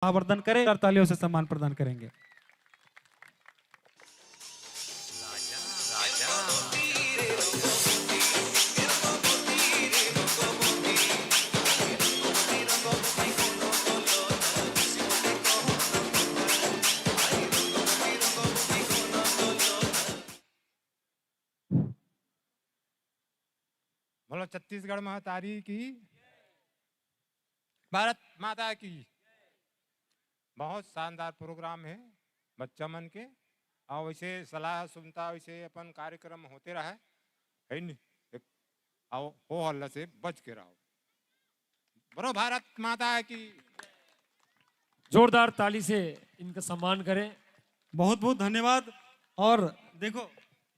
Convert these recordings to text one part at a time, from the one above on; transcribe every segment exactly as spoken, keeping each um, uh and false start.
उत्साहवर्धन करें और तालियों से सम्मान प्रदान करेंगे। बोलो छत्तीसगढ़ महतारी की, भारत माता की। बहुत शानदार प्रोग्राम है बच्चा मन के, और वैसे सलाह सुनता, वैसे अपन कार्यक्रम होते रहा है, है नी? एक, आओ, हो हल्ला से बच के रहो। बोलो भारत माता की। जोरदार ताली से इनका सम्मान करें। बहुत बहुत धन्यवाद। और देखो,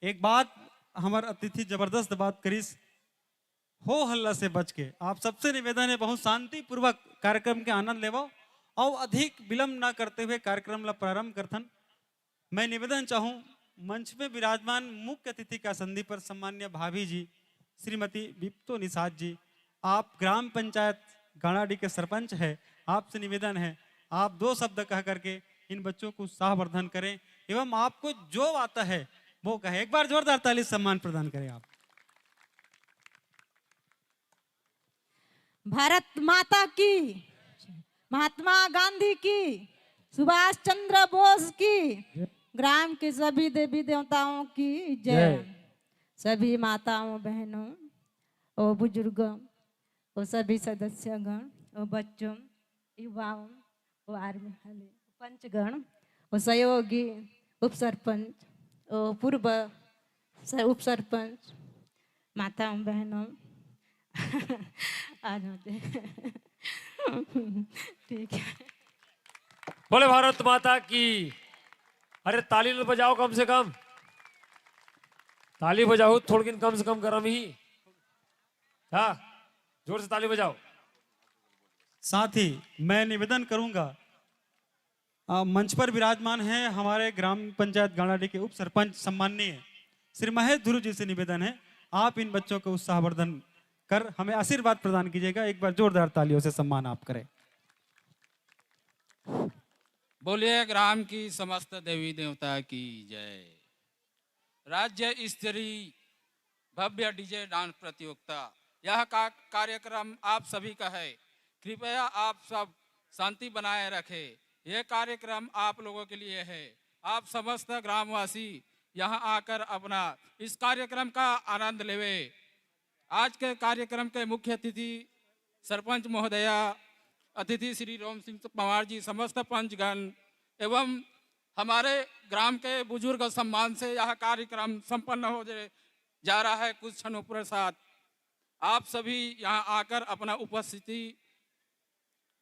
एक बात, हमर अतिथि जबरदस्त बात करिस, हो हल्ला से बच के। आप सबसे निवेदन है, बहुत शांतिपूर्वक कार्यक्रम के आनंद लेवो और अधिक विलंब न करते हुए कार्यक्रम ला प्रारंभ करथन। मैं निवेदन चाहूँ, मंच में विराजमान मुख्य अतिथि का संधि पर सम्मान्य भाभी जी श्रीमती बिप्तो निषाद जी, आप ग्राम पंचायत गाणाडी के सरपंच है, आपसे निवेदन है, आप दो शब्द कह करके इन बच्चों को उत्साहवर्धन करें एवं आपको जो आता है वो कहें। एक बार जोरदार ताली सम्मान प्रदान करें आप। भारत माता की, महात्मा गांधी की, सुभाष चंद्र बोस की, ग्राम के सभी देवी देवताओं की जय। जय। सभी माताओं, बहनों, ओ बुजुर्गों, ओ सभी सदस्यगण, ओ बच्चों, युवाओं, ओ आर्मी वाले, पंचगण, ओ सहयोगी, उप सरपंच, ओ पूर्व स-, उप सरपंच, माताओं, बहनों, आज मुझे ठीक है। बोले भारत माता की। अरे ताली न बजाओ कम से कम, ताली बजाओ थोड़किन कम से कम गरम ही। हाँ, जोर से ताली बजाओ। साथ ही मैं निवेदन करूंगा, अ, मंच पर विराजमान है हमारे ग्राम पंचायत गाणाडी के उप सरपंच सम्माननीय श्री महेश ध्रुव जी से निवेदन है, आप इन बच्चों को उत्साहवर्धन कर हमें आशीर्वाद प्रदान कीजिएगा। एक बार जोरदार तालियों से सम्मान आप करें। बोलिए ग्राम की समस्त देवी देवता की जय। राज्य स्तरीय भव्य डीजे डांस प्रतियोगिता, यह का कार्यक्रम आप सभी का है। कृपया आप सब शांति बनाए रखें। यह कार्यक्रम आप लोगों के लिए है। आप समस्त ग्रामवासी यहाँ आकर अपना इस कार्यक्रम का आनंद लेवे। आज के कार्यक्रम के मुख्य अतिथि सरपंच महोदया, अतिथि श्री रोम सिंह पवार जी, समस्त पंचगण एवं हमारे ग्राम के बुजुर्ग सम्मान से यह कार्यक्रम संपन्न हो जा रहा है। कुछ क्षणों पश्चात आप सभी यहाँ आकर अपना उपस्थिति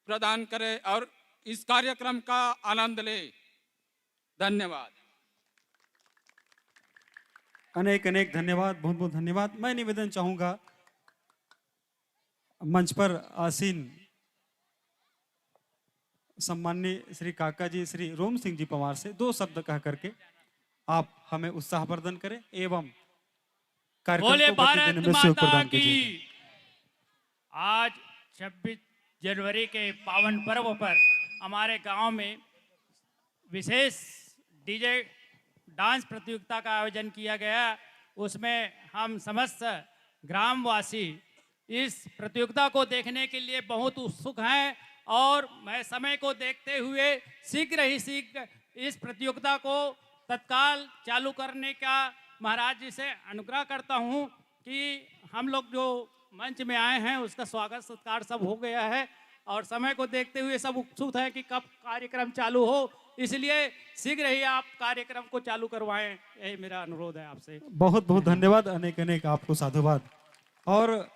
प्रदान करें और इस कार्यक्रम का आनंद लें। धन्यवाद। अनेक अनेक धन्यवाद, बहुत बहुत धन्यवाद। मैं निवेदन चाहूंगा, मंच पर आसीन सम्माननीय श्री काका जी, श्री रोम सिंह जी पवार से दो शब्द कह करके आप हमें उत्साहवर्धन करें एवं कार्यक्रम बोले को गति भारत देने में सहयोग माता प्रदान की। कीजिए। आज छब्बीस जनवरी के पावन पर्व पर हमारे गांव में विशेष डीजे डांस प्रतियोगिता का आयोजन किया गया। उसमें हम समस्त ग्रामवासी इस प्रतियोगिता को देखने के लिए बहुत उत्सुक हैं और मैं समय को देखते हुए शीघ्र ही शीघ्र इस प्रतियोगिता को तत्काल चालू करने का महाराज जी से अनुग्रह करता हूँ कि हम लोग जो मंच में आए हैं उसका स्वागत सत्कार सब हो गया है और समय को देखते हुए सब उत्सुक हैं कि कब कार्यक्रम चालू हो, इसलिए शीघ्र ही आप कार्यक्रम को चालू करवाएं, यही मेरा अनुरोध है आपसे। बहुत बहुत धन्यवाद, अनेक अनेक आपको साधुवाद। और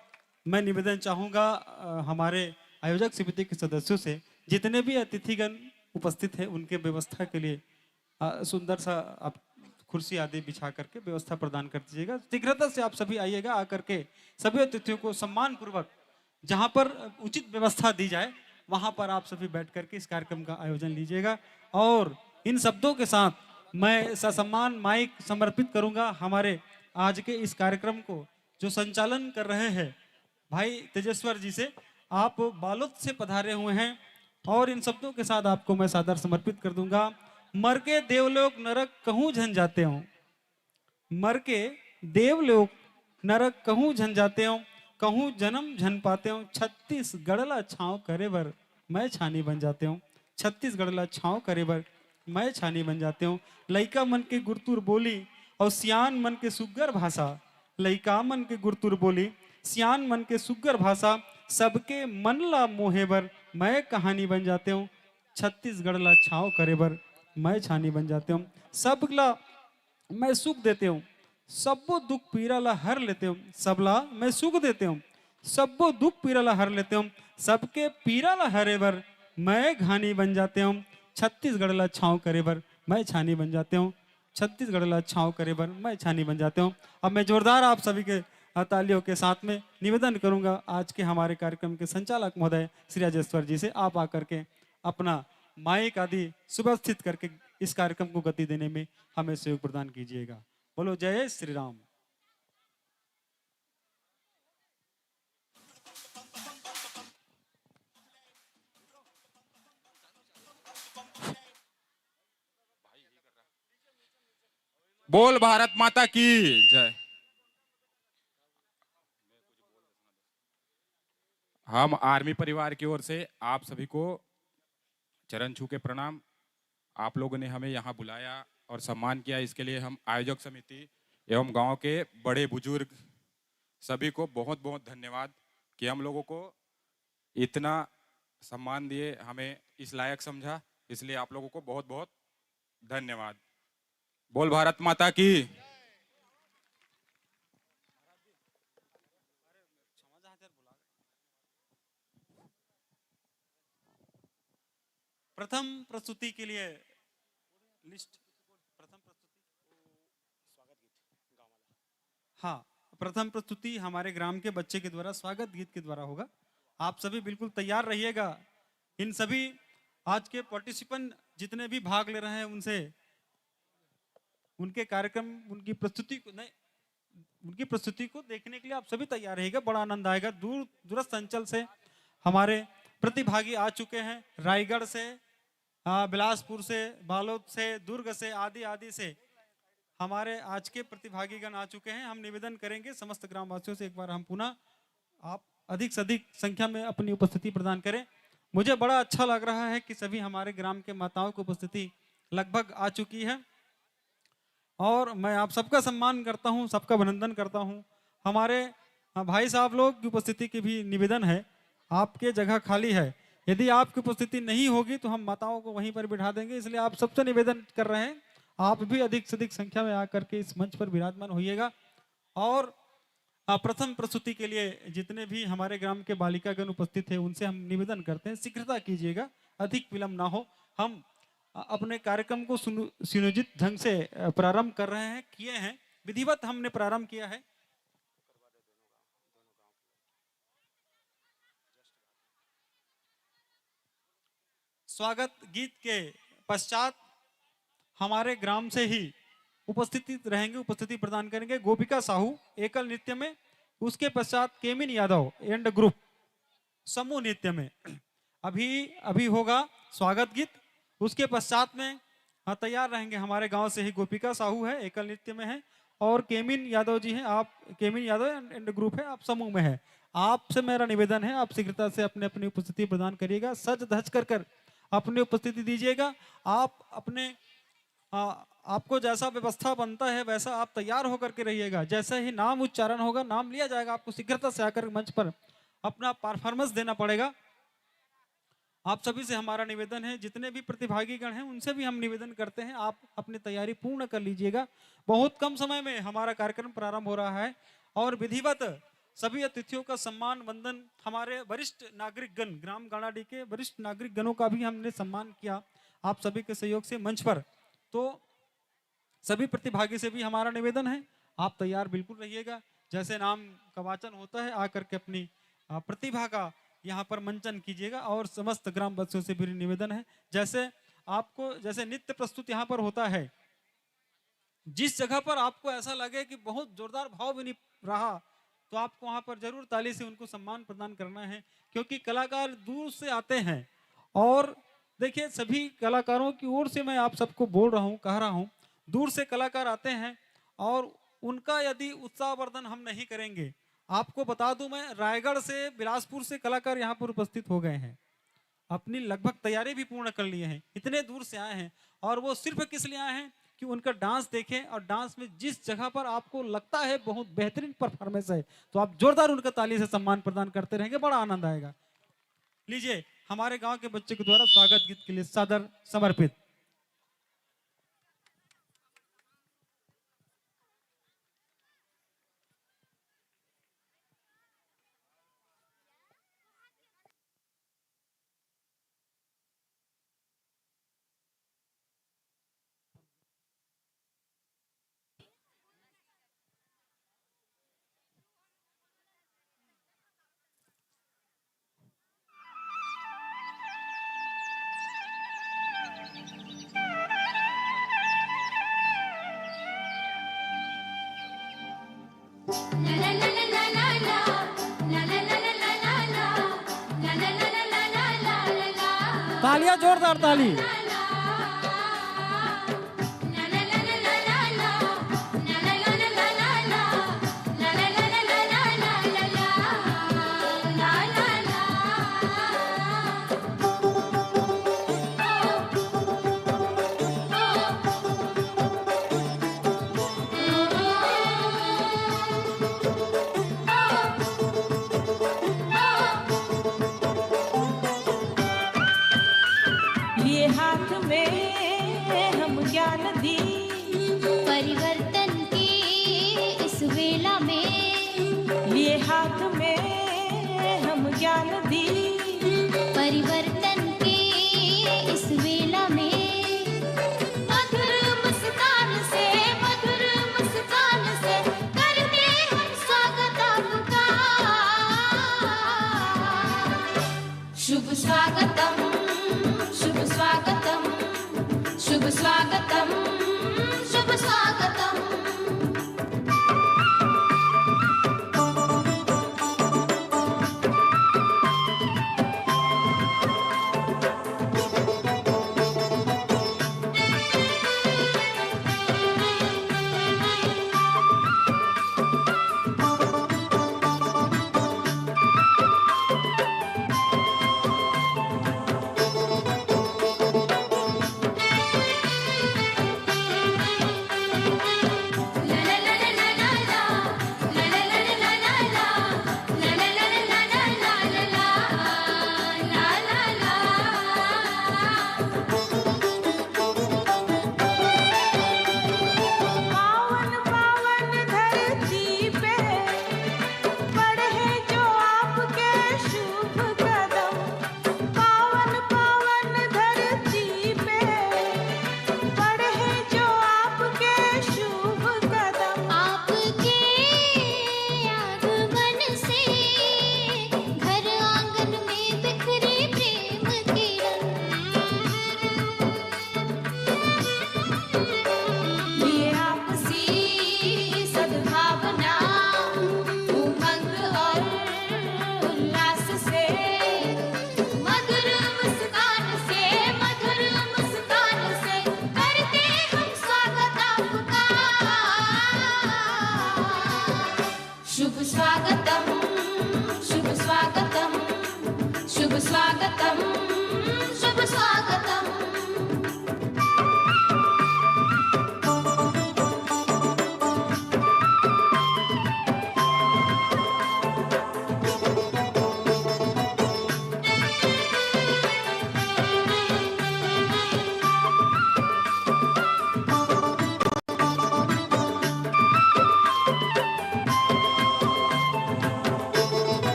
मैं निवेदन चाहूँगा, अ, हमारे आयोजक समिति के सदस्यों से, जितने भी अतिथिगण उपस्थित हैं उनके व्यवस्था के लिए, अ, सुंदर सा आप कुर्सी आदि बिछा करके व्यवस्था प्रदान कर दीजिएगा। शीघ्रता से आप सभी आइएगा, आकर के सभी अतिथियों को सम्मान पूर्वक जहाँ पर उचित व्यवस्था दी जाए वहाँ पर आप सभी बैठ करके इस कार्यक्रम का आयोजन लीजिएगा। और इन शब्दों के साथ मैं ससम्मान माइक समर्पित करूँगा हमारे आज के इस कार्यक्रम को जो संचालन कर रहे हैं भाई तेजेश्वर जी से। आप बालोद से पधारे हुए हैं और इन शब्दों के साथ आपको मैं सादर समर्पित कर दूंगा। मर के देवलोक नरक कहूँ झन जाते हो, मर के देवलोक नरक कहूँ झन जाते हो, कहूँ जन्म झन पाते हो, छत्तीसगढ़ ला छाँव करे बर मैं छानी बन जाते हो, छत्तीसगढ़ ला छाँव करे बर मैं छानी बन जाते हो। लइका मन के गुरतुर बोली और सियान मन के सुग्घर भाषा, लइका मन के गुरतुर बोली, सियान मन के सुग्घर भाषा, सबके मन ला मोहे बर मैं कहानी बन जाते हो, छत्तीसगढ़ ला छाँव करे बर मैं छानी बन जाते हो। सब ला मैं सुख देते हो, सब्बो दुख पीरा ला हर लेते हो, सबला मैं सुख देते हो, सब्बो दुख पीरा ला हर लेते हो, सबके पीरा ला हरे बर मैं घानी बन जाते हो, छत्तीसगढ़ ला छाँव करे बर मैं छानी बन जाते हो, छत्तीसगढ़ ला छाँव करे बर मैं छानी बन जाते हो। अब मैं जोरदार आप सभी के, अ, तालियों के साथ में निवेदन करूंगा आज के हमारे कार्यक्रम के संचालक महोदय श्री राजेश्वर जी से, आप आकर के अपना माइक आदि सुव्यवस्थित करके इस कार्यक्रम को गति देने में हमें सहयोग प्रदान कीजिएगा। बोलो जय श्री राम। बोल भारत माता की जय। हम आर्मी परिवार की ओर से आप सभी को चरण छू के प्रणाम। आप लोगों ने हमें यहाँ बुलाया और सम्मान किया, इसके लिए हम आयोजक समिति एवं गांव के बड़े बुजुर्ग सभी को बहुत बहुत धन्यवाद कि हम लोगों को इतना सम्मान दिए, हमें इस लायक समझा, इसलिए आप लोगों को बहुत बहुत धन्यवाद। बोल भारत माता की। प्रथम प्रस्तुति के लिए लिस्ट, प्रथम प्रस्तुति, हाँ, प्रथम प्रस्तुति हमारे ग्राम के बच्चे के द्वारा स्वागत गीत के द्वारा होगा। आप सभी बिल्कुल तैयार रहिएगा। इन सभी आज के पार्टिसिपेंट जितने भी भाग ले रहे हैं, उनसे, उनके कार्यक्रम, उनकी प्रस्तुति को, नहीं, उनकी प्रस्तुति को देखने के लिए आप सभी तैयार रहिएगा। बड़ा आनंद आएगा। दूर दूरस्थ अंचल से हमारे प्रतिभागी आ चुके हैं, रायगढ़ से, आ, बिलासपुर से, बालोद से, दुर्ग से, आदि आदि से हमारे आज के प्रतिभागीगण आ चुके हैं। हम निवेदन करेंगे समस्त ग्रामवासियों से, एक बार हम पुनः आप अधिक से अधिक संख्या में अपनी उपस्थिति प्रदान करें। मुझे बड़ा अच्छा लग रहा है कि सभी हमारे ग्राम के माताओं की उपस्थिति लगभग आ चुकी है और मैं आप सबका सम्मान करता हूं, सबका अभिनंदन करता हूं। हमारे, अ, भाई साहब लोग की उपस्थिति की भी निवेदन है, आपके जगह खाली है। यदि आपकी उपस्थिति नहीं होगी तो हम माताओं को वहीं पर बिठा देंगे, इसलिए आप सबसे निवेदन कर रहे हैं, आप भी अधिक से अधिक संख्या में आकर के इस मंच पर विराजमान होइएगा। और, अ, प्रथम प्रस्तुति के लिए जितने भी हमारे ग्राम के बालिकागण उपस्थित हैं, उनसे हम निवेदन करते हैं, शीघ्रता कीजिएगा, अधिक विलंब ना हो। हम, अ, अपने कार्यक्रम को सुनु-, सुनियोजित ढंग से, अ, प्रारंभ कर रहे हैं, किए हैं, विधिवत हमने प्रारंभ किया है। स्वागत गीत के पश्चात हमारे ग्राम से ही उपस्थित रहेंगे, उपस्थिति प्रदान करेंगे गोपिका साहू एकल नृत्य में, उसके पश्चात केमिन यादव and group समूह नृत्य में। अभी, अभी होगा स्वागत गीत, उसके पश्चात में, हाँ, तैयार रहेंगे हमारे गांव से ही गोपिका साहू है, एकल नृत्य में है, और केमिन यादव जी हैं, आप, केमिन यादव and group है, आप समूह में है। आपसे मेरा निवेदन है, आप शीघ्रता से अपने, अपनी उपस्थिति प्रदान करिएगा, सज धज कर कर अपनी उपस्थिति दीजिएगा। आप अपने, आ, आपको जैसा व्यवस्था बनता है वैसा आप तैयार होकर के रहिएगा। जैसे ही नाम उच्चारण होगा, नाम लिया जाएगा, आपको शीघ्रता से आकर मंच पर अपना परफॉर्मेंस देना पड़ेगा। आप सभी से हमारा निवेदन है, जितने भी प्रतिभागीगण हैं उनसे भी हम निवेदन करते हैं, आप अपनी तैयारी पूर्ण कर लीजिएगा। बहुत कम समय में हमारा कार्यक्रम प्रारंभ हो रहा है और विधिवत सभी अतिथियों का सम्मान वंदन हमारे वरिष्ठ नागरिकगण, ग्राम गाणाडी के वरिष्ठ नागरिकगणों का भी हमने सम्मान किया आप सभी के सहयोग से मंच पर। तो सभी प्रतिभागी से भी हमारा निवेदन है, आप तैयार बिल्कुल रहिएगा। जैसे नाम का वाचन होता है, आकर के अपनी, आ, प्रतिभा का यहाँ पर मंचन कीजिएगा। और समस्त ग्रामवासियों से भी निवेदन है, जैसे आपको, जैसे नृत्य प्रस्तुत यहाँ पर होता है, जिस जगह पर आपको ऐसा लगे कि बहुत जोरदार भाव विनिमय रहा, तो आपको वहाँ पर जरूर ताली से उनको सम्मान प्रदान करना है, क्योंकि कलाकार दूर से आते हैं और देखिए, सभी कलाकारों की ओर से मैं आप सबको बोल रहा हूँ, कह रहा हूँ, दूर से कलाकार आते हैं और उनका यदि उत्साहवर्धन हम नहीं करेंगे, आपको बता दूं, मैं रायगढ़ से, बिलासपुर से कलाकार यहाँ पर उपस्थित हो गए हैं, अपनी लगभग तैयारी भी पूर्ण कर लिए हैं, इतने दूर से आए हैं। और वो सिर्फ किस लिए आए हैं कि उनका डांस देखें और डांस में जिस जगह पर आपको लगता है बहुत बेहतरीन परफॉर्मेंस है, तो आप जोरदार उनका ताली से सम्मान प्रदान करते रहेंगे, बड़ा आनंद आएगा। लीजिए, हमारे गांव के बच्चे के द्वारा स्वागत गीत के लिए सादर समर्पित। तालियां, जोरदार ताली। लिए हाथ में हम ज्ञान दी, परिवर्तन की इस वेला में। लिए हाथ में हम ज्ञान दी, परिवर्तन की इस वेला में। मधुर मुस्कान से, मधुर मुस्कान से करते हम स्वागत आपका। शुभ स्वागतम, शुभ स्वागतम, शुभ स्वागतम, शुभ स्वागतम।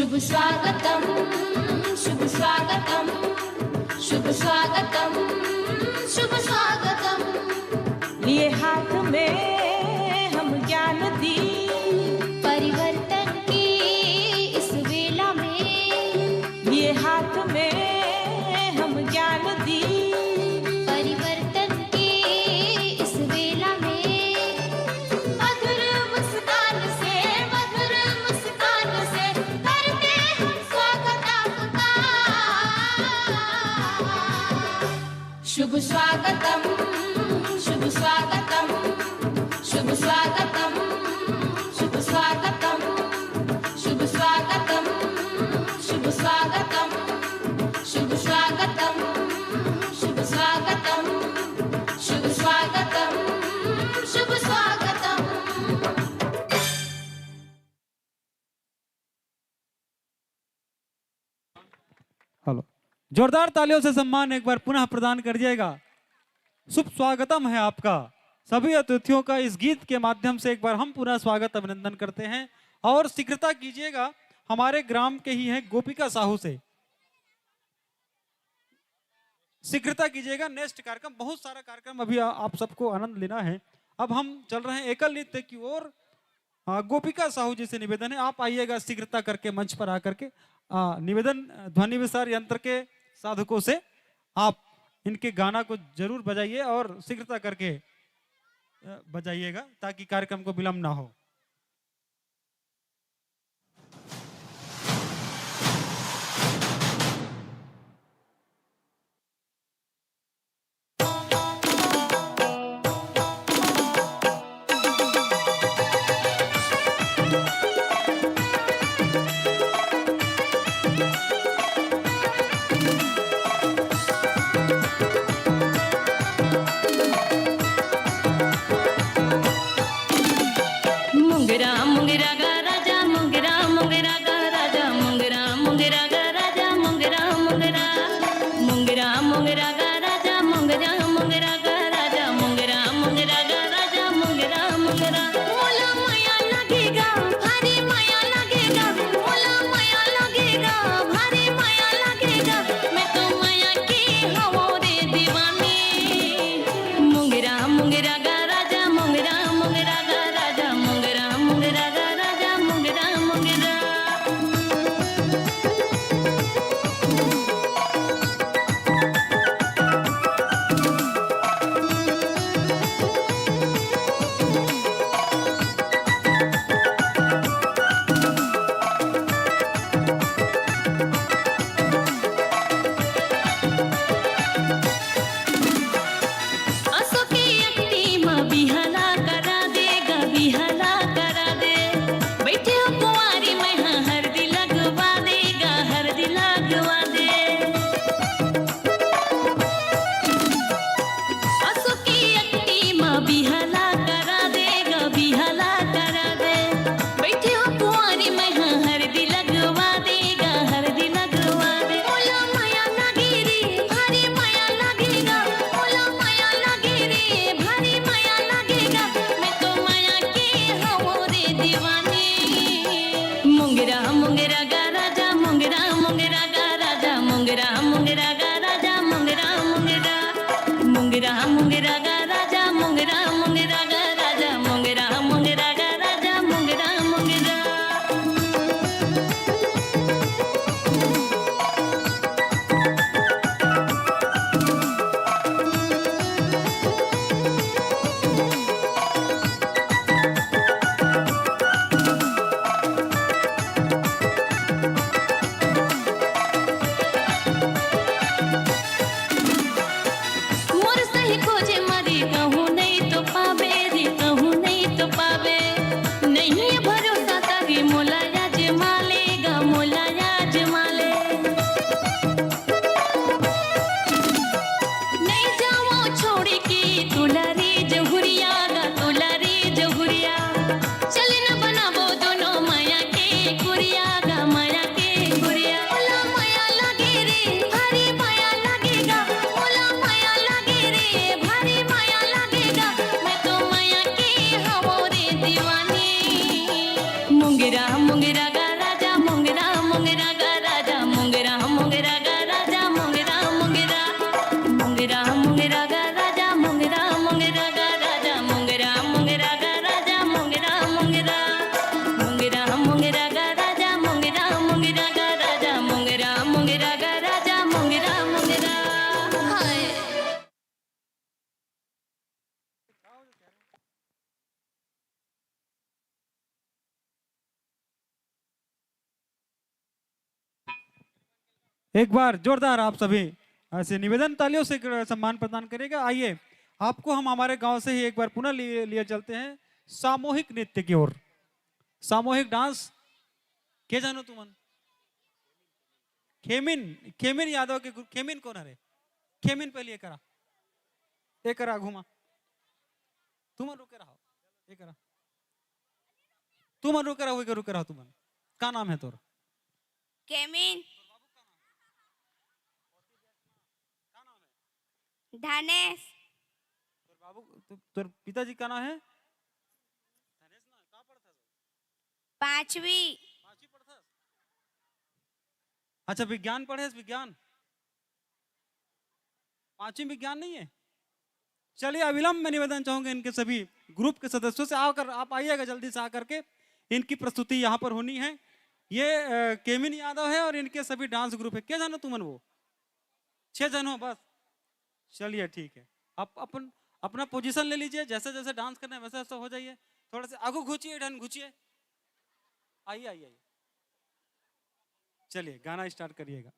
शुभ स्वागतम, शुभ स्वागतम, शुभ स्वागतम, शुभ स्वागतम। लिए हाथ में हम ज्ञान दी, परिवर्तन की इस वेला में। लिए हाथ में हम ज्ञान दी, परिवर्तन की इस वेला में। मधुर मुस्कान से, मधुर मुस्कान से करते हैं स्वागत आपका। शुभ स्वागतम, शुभ स्वागतम, शुभ स्वागतम, शुभ स्वागतम, शुभ स्वागतम, शुभ स्वागतम, शुभ स्वागतम, शुभ स्वागतम, शुभ स्वागतम, शुभ स्वागतम। हेलो, जोरदार तालियों से सम्मान एक बार पुनः प्रदान कर दिएगा। शुभ स्वागतम है आपका। सभी अतिथियों का इस गीत के माध्यम से एक बार हम पुनः स्वागत, अभिनंदन करते हैं। और शीघ्रता कीजिएगा, हमारे ग्राम के ही हैं गोपिका साहू से। शीघ्रता कीजिएगा, नेक्स्ट कार्यक्रम, बहुत सारा कार्यक्रम अभी आ-, आप सबको आनंद लेना है। अब हम चल रहे हैं एकल नृत्य की ओर। आ, गोपिका साहू जी से निवेदन है, आप आइएगा शीघ्रता करके मंच पर आकर के। आ, निवेदन, ध्वनि विस्तार यंत्र के साधकों से, आप इनके गाना को जरूर बजाइए और शीघ्रता करके, अ, बजाइएगा, ताकि कार्यक्रम को विलंब ना हो। मुंगरा मुंगरा गा राजा, मुंगरा मुंगरा गा राजा, मुंगरा मुंगरा गा राजा, मुंगरा मुंगरा। मुंगरा मुंगरा गा राजा, मुंगरा मुंगरा गा राजा, मुंगरा मुंगरा गा राजा, मुंगरा मुंगरा। मोला मया लगेगा, भारी मया लगेगा, मोला मया लगेगा, भारी मया लगेगा। मैं तो मया के हवो रे दीवानी। मुंगरा मुंगरा गा राजा, मुंगरा मुंगरा गा राजा, मुंगरा मुंगरा गा राजा, मुंगरा मुंगरा। असो के अक्ती म बिहाला करा दे गा, बिहाला करा दे। बइठे हो कुंवारी, मैं हा हरदी लगवा दे गा, हरदी लगवा दे। असो के अक्ती म बिहाला करा दे गा, बिहाला करा दे। बइठे हो कुंवारी, मैं हा हरदी लगवा दे गा, हरदी लगवा दे। मोला मया लागे रे, भारी मया लागे गा। मोला मया लागे रे, भारी मया लागे गा। मैं तो मया के हवो रे दीवानी। मुंगरा मुंगरा गा राजा, मुंगरा मुंगरा गा राजा, मुंगरा मुंगरा गा राजा, मुंगरा मुंगरा। मुंगरा मुंगरा गा राजा, मुंगरा मुंगरा गा राजा, मुंगरा मुंगरा गा राजा, मुंगरा मुंगरा। मोर सही खोजे मरी कहूँ नहीं तो पाबे रे, कहूँ नहीं तो पाबे। नहीं है भरोसा तभी मोला आजमा ले गा, मोला आजमा ले। नहीं जावो छोड़ के तुला रे जहुरिया गा, तुला रे जहुरिया। चल न बनाबो दोनों मया के कुरिया गा, मया के कुरिया। मोला मया लागे रे, भारी मया लागे गा। मोला मया लागे रे, भारी मया लागे गा। मैं तो मया के हवो रे दीवानी। मुंगरा मुंगरा गा राजा, मुंगरा एक बार जोरदार आप सभी ऐसे निवेदन, तालियों से एक सम्मान प्रदान करिएगा। आइए, आपको हम हमारे गांव से ही एक बार पुनः लिए लिए चलते हैं सामूहिक नृत्य की ओर। सामूहिक डांस। के जानो तुमन? खेमिन, खेमिन यादव के ग्रुप। खेमिन कोन हरे? खेमिन पहले ये करा, ये करा घुमा। तुमन रुके रहो, ये करा। तुमन रुके रहो, ये रुके रहो तुमन। का नाम है तोर? केमिन। का नाम है? धनेश। तोर बाबू, तो, तोर पिताजी का नाम है? धनेश ना, का पढ़ता है? पांचवी। पांचवी पढ़ता है? अच्छा, विज्ञान पढ़े, विज्ञान। पांचवी विज्ञान नहीं है। चलिए, अविलंब मैं निवेदन चाहूंगा इनके सभी ग्रुप के सदस्यों से, आकर आप आइएगा जल्दी से आकर के। इनकी प्रस्तुति यहाँ पर होनी है। ये अ, केमिन यादव है और इनके सभी डांस ग्रुप है। के जानो तुमन वो? छह जन हो बस। चलिए, ठीक है, आप अपन अपना पोजीशन ले लीजिए, जैसे जैसे डांस करना है वैसे वैसे हो जाइए। थोड़ा सा आगू घुचिए, ढन घुचिए। आइए, आइए, आइए। चलिए, गाना स्टार्ट करिएगा।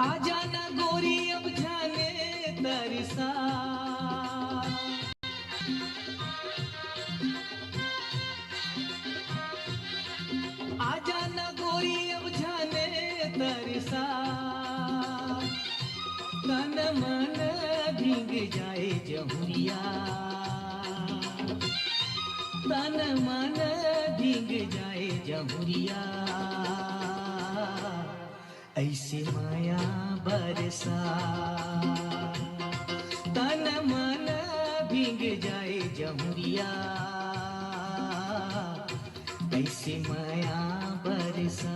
आजा ना गोरी अब जाने तरसा। आजा ना गोरी अब जाने तरसा। तन मन भींग जाए जहुरिया। तन मन भींग जाए जहुरिया। ऐसे माया बरसा। तन मन भींग जाए जहुरिया। ऐसे माया बरसा।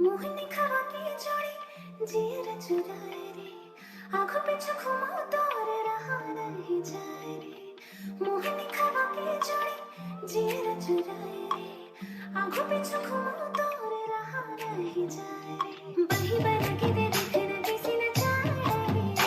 मोहन खावा के जोड़ी जियर चुराए रे, आँख पे छुखुमा तोर रहा नहीं जाए रे। मोहन खावा के जोड़ी जियर चुराए रे, आँख पे छुखुमा तोर रहा नहीं जाए रे। बही बना के दे देखना किसी न जाए रे।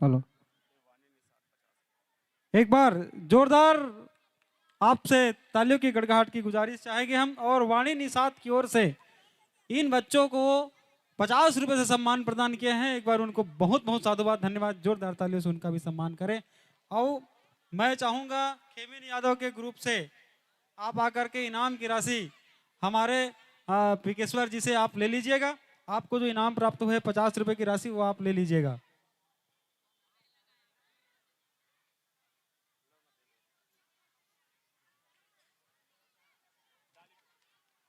हेलो, एक बार जोरदार आपसे तालियों की गड़गड़ाहट की गुजारिश चाहेंगे हम। और वाणी निषाद की ओर से इन बच्चों को पचास रुपए से सम्मान प्रदान किए हैं। एक बार उनको बहुत बहुत साधुवाद, धन्यवाद, जोरदार तालियों से उनका भी सम्मान करें। और मैं चाहूंगा खेमिन यादव के ग्रुप से आप आकर के इनाम की राशि हमारे पिकेश्वर जी से आप ले लीजिएगा। आपको जो इनाम प्राप्त हुए पचास रुपए की राशि, वो आप ले लीजिएगा।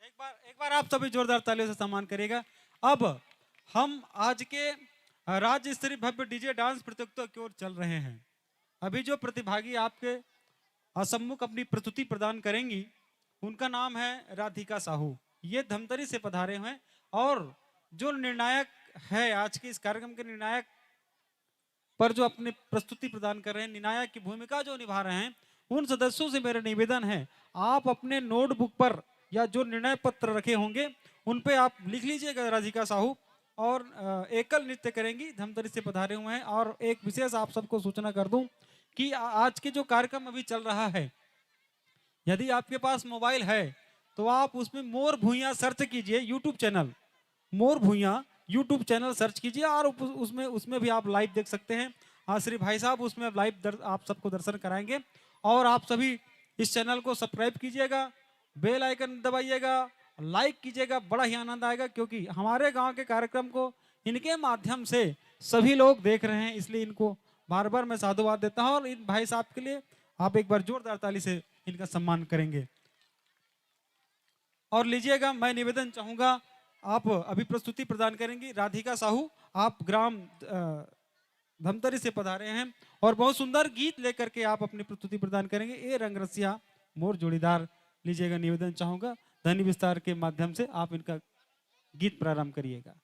एक बार एक बार आप सभी जोरदार तालियों से सम्मान करिएगा। अब हम आज के राज्य स्तरीय भव्य डीजे डांस प्रतियोगिता की ओर चल रहे हैं। अभी जो प्रतिभागी आपके सम्मुख अपनी प्रस्तुति प्रदान करेंगी, उनका नाम है राधिका साहू। ये धमतरी से पधारे हुए हैं और जो निर्णायक है, आज के इस कार्यक्रम के निर्णायक पर जो अपनी प्रस्तुति प्रदान कर रहे हैं, निर्णायक की भूमिका जो निभा रहे हैं, उन सदस्यों से मेरा निवेदन है, आप अपने नोटबुक पर या जो निर्णय पत्र रखे होंगे, उन पे आप लिख लीजिएगा राधिका साहू। और एकल नृत्य करेंगी, धमतरी से पधारे हुए हैं। और एक विशेष आप सबको सूचना कर दूं कि आज के जो कार्यक्रम अभी चल रहा है, यदि आपके पास मोबाइल है तो आप उसमें मोर भुइया सर्च कीजिए, यूट्यूब चैनल मोर भुइया यूट्यूब चैनल सर्च कीजिए और उसमें उसमें भी आप लाइव देख सकते हैं। हाँ, श्री भाई साहब उसमें लाइव दर, आप सबको दर्शन कराएंगे। और आप सभी इस चैनल को सब्सक्राइब कीजिएगा, बेल आइकन दबाइएगा, लाइक कीजिएगा, बड़ा ही आनंद आएगा, क्योंकि हमारे गांव के कार्यक्रम को इनके माध्यम से सभी लोग देख रहे हैं, इसलिए इनको बार बार मैं साधुवाद देता हूं। और इन भाई साहब के लिए आप एक बार जोरदार ताली से इनका सम्मान करेंगे। और लीजिएगा, मैं निवेदन चाहूंगा, आप अभी प्रस्तुति प्रदान करेंगी राधिका साहू, आप ग्राम धमतरी से पधारे हैं और बहुत सुंदर गीत लेकर के आप अपनी प्रस्तुति प्रदान करेंगे। ए रंगरसिया मोर जोड़ीदार, लीजिएगा, निवेदन चाहूंगा धनी विस्तार के माध्यम से आप इनका गीत प्रारंभ करिएगा।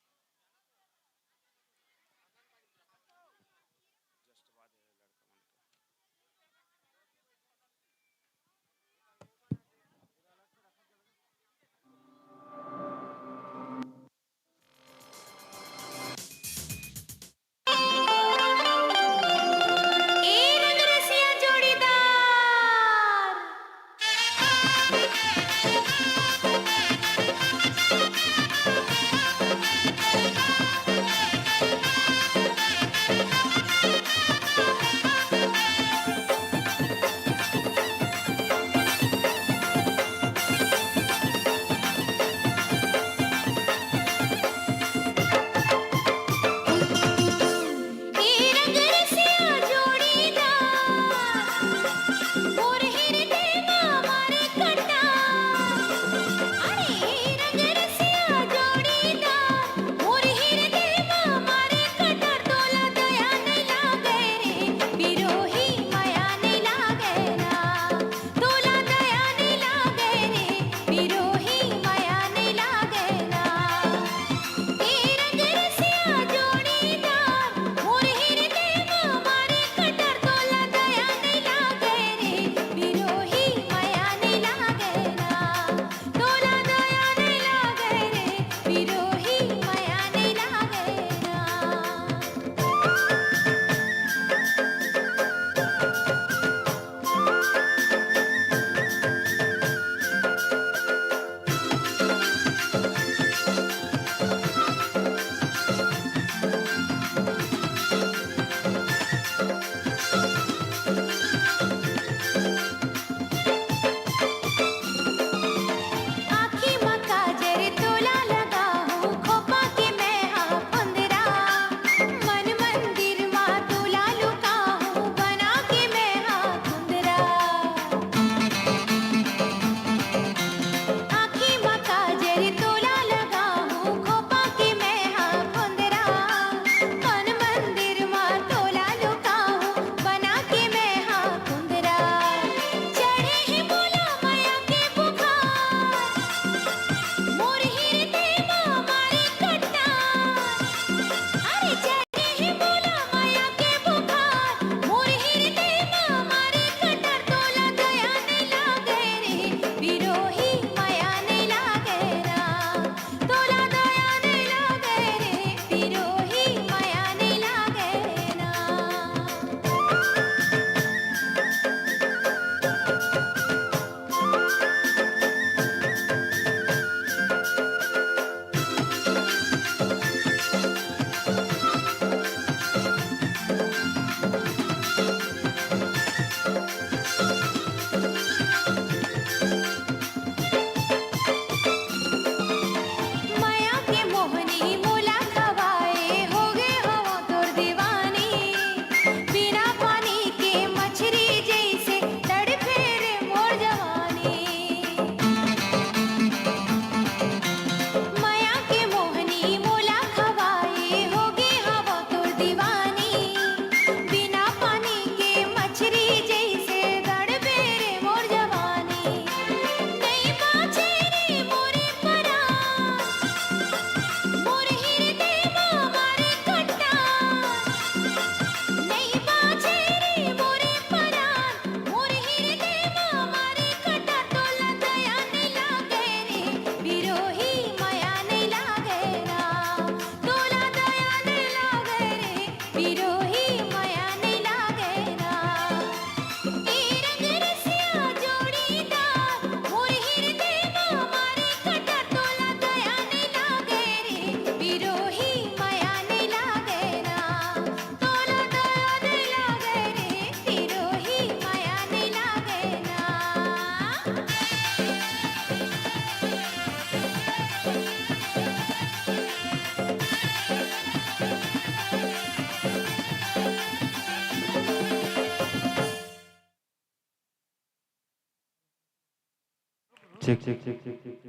ठीक, ठीक, ठीक, ठीक, ठीक।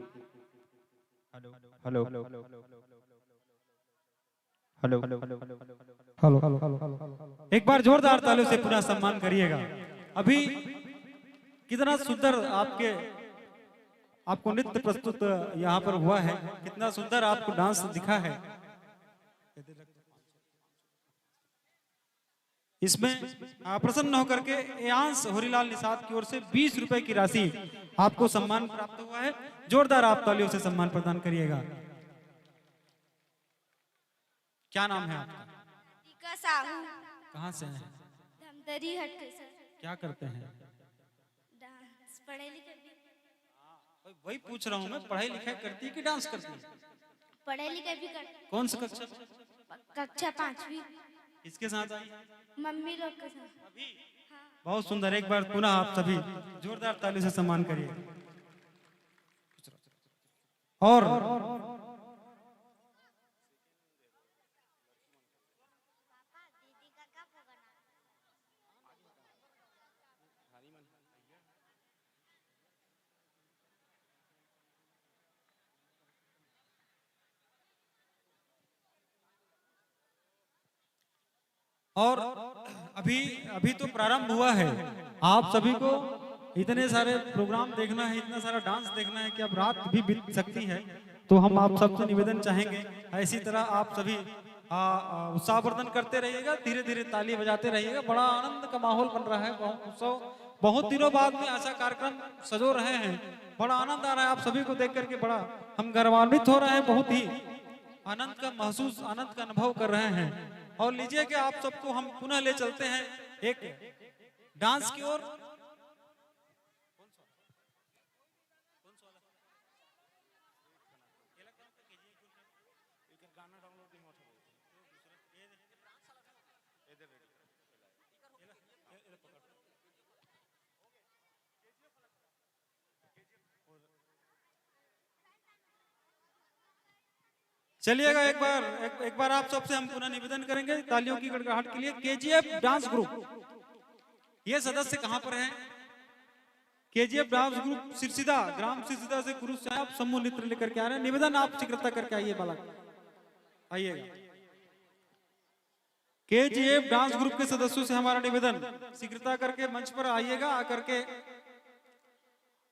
Hello, hello, hello. Hello, hello, hello. एक बार जोरदार तालियों से पूरा सम्मान करिएगा। अभी कितना सुंदर आपके, आपको नृत्य प्रस्तुत यहाँ पर हुआ है, कितना सुंदर आपको डांस दिखा है। इसमें, आ, प्रसन्न होकर के एयांश होरीलाल निषाद की ओर से बीस रुपए की राशि आपको सम्मान प्राप्त हुआ है। जोरदार आप तालियों से सम्मान प्रदान करिएगा। क्या नाम है आपका? राधिका साहू। कहाँ से हैं? धमतरी हट के सर। क्या करते हैं? डांस, पढ़े लिखे भी। वही, वही पूछ रहा हूँ मैं, पढ़ाई लिखाई करती है कि डांस करती है? पढ़े लिखे भी करती। कौन सी कक्षा? कक्षा पांचवी। किसके साथ आई? मम्मी लोग के साथ। अभी? हाँ। बहुत सुंदर, एक बार पुनः आप सभी जोरदार ताली से सम्मान करिए। और और अभी, अभी तो प्रारंभ हुआ है। आप सभी को इतने सारे प्रोग्राम देखना है, इतना सारा डांस देखना है कि अब रात भी बीत सकती है। तो हम आप सबसे निवेदन चाहेंगे, ऐसी तरह आप सभी, आ, आ, उत्साहवर्धन करते रहिएगा, धीरे धीरे ताली बजाते रहिएगा। बड़ा आनंद का माहौल बन रहा है, बहुत उत्सव, बहुत दिनों बाद में ऐसा कार्यक्रम सजो रहे हैं। बड़ा आनंद आ रहा है आप सभी को देख करके, बड़ा हम गौरवान्वित हो रहे हैं, बहुत ही आनंद का महसूस, आनंद का अनुभव कर रहे हैं। और लीजिए कि आप सबको हम पुनः ले चलते हैं एक डांस की ओर। चलिएगा, एक बार, एक, एक बार आप सबसे हम पुनः निवेदन करेंगे तालियों की गड़गड़ाहट के लिए। केजीएफ डांस ग्रुप, ये सदस्य कहाँ पर हैं? केजीएफ डांस ग्रुप सिरसिदा, ग्राम सिरसिदा से कुरुश से आप समूह नृत्य लेकर के आ रहे हैं। निवेदन, आप शीघ्रता करके आइए बालक, आइएगा। केजीएफ डांस ग्रुप के सदस्यों से हमारा निवेदन, शीघ्रता करके मंच पर आइएगा, आकर के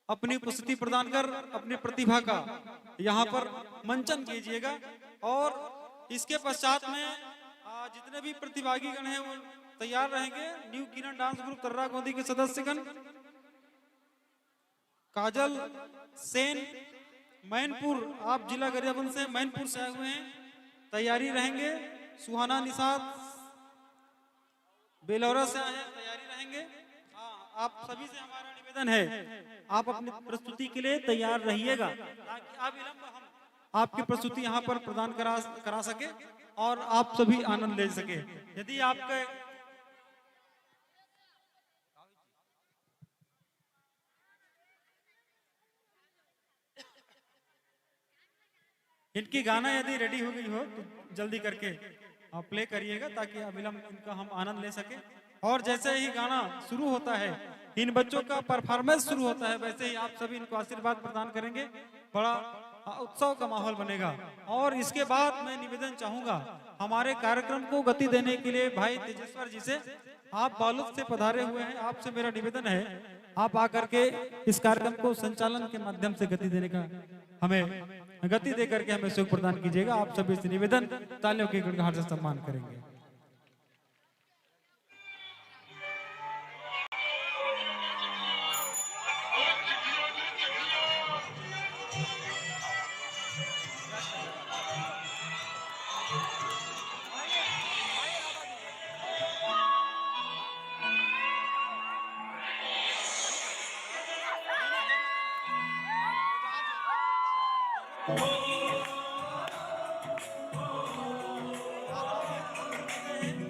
अपनी उपस्थिति प्रदान कर अपनी प्रतिभा का यहाँ पर मंचन कीजिएगा। और इसके पश्चात में, आ, जितने भी प्रतिभागी गण हैं, वो तैयार रहेंगे। न्यू किरण डांस ग्रुप तर्रा गोंदी के सदस्यगण, काजल सेन, मैनपुर, आप जिला गरियाबंद से, मैनपुर से आए हुए हैं, तैयारी रहेंगे। सुहाना निषाद, बेलौरा से आए हैं, तैयारी रहेंगे। हाँ, आप सभी से हमारा निवेदन है, आप अपनी प्रस्तुति के लिए तैयार रहिएगा, ताकि अविलंब हम आपकी प्रस्तुति यहाँ पर प्रदान करा, करा सके और आप सभी आनंद ले सके। यदि आपके इनकी गाना यदि रेडी हो गई हो तो जल्दी करके आप प्ले करिएगा, ताकि अविलंब इनका हम आनंद ले सके। और जैसे ही गाना शुरू होता है, इन बच्चों का परफॉर्मेंस शुरू होता है, वैसे ही आप सभी इनको आशीर्वाद प्रदान करेंगे। बड़ा, आ, उत्सव का माहौल बनेगा। और इसके बाद मैं निवेदन चाहूंगा, हमारे कार्यक्रम को गति देने के लिए भाई तेजेश्वर जी से, आप बालोद से पधारे हुए हैं, आपसे मेरा निवेदन है, आप आकर के इस कार्यक्रम को संचालन के माध्यम से गति देने का, हमें गति दे करके हमें सहयोग प्रदान कीजिएगा। आप सभी से निवेदन, तालियों की गड़गड़ाहट से सम्मान करेंगे।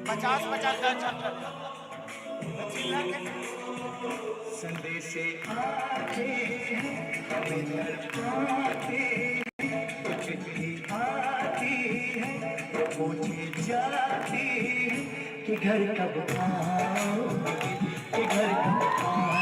पचास पचास का चक्कर। संदेश आते हैं, हमें तड़पाते हैं, चिट्ठी आती है, पूछे जाते हैं कि घर कब आओगे, कि घर कब आओगे।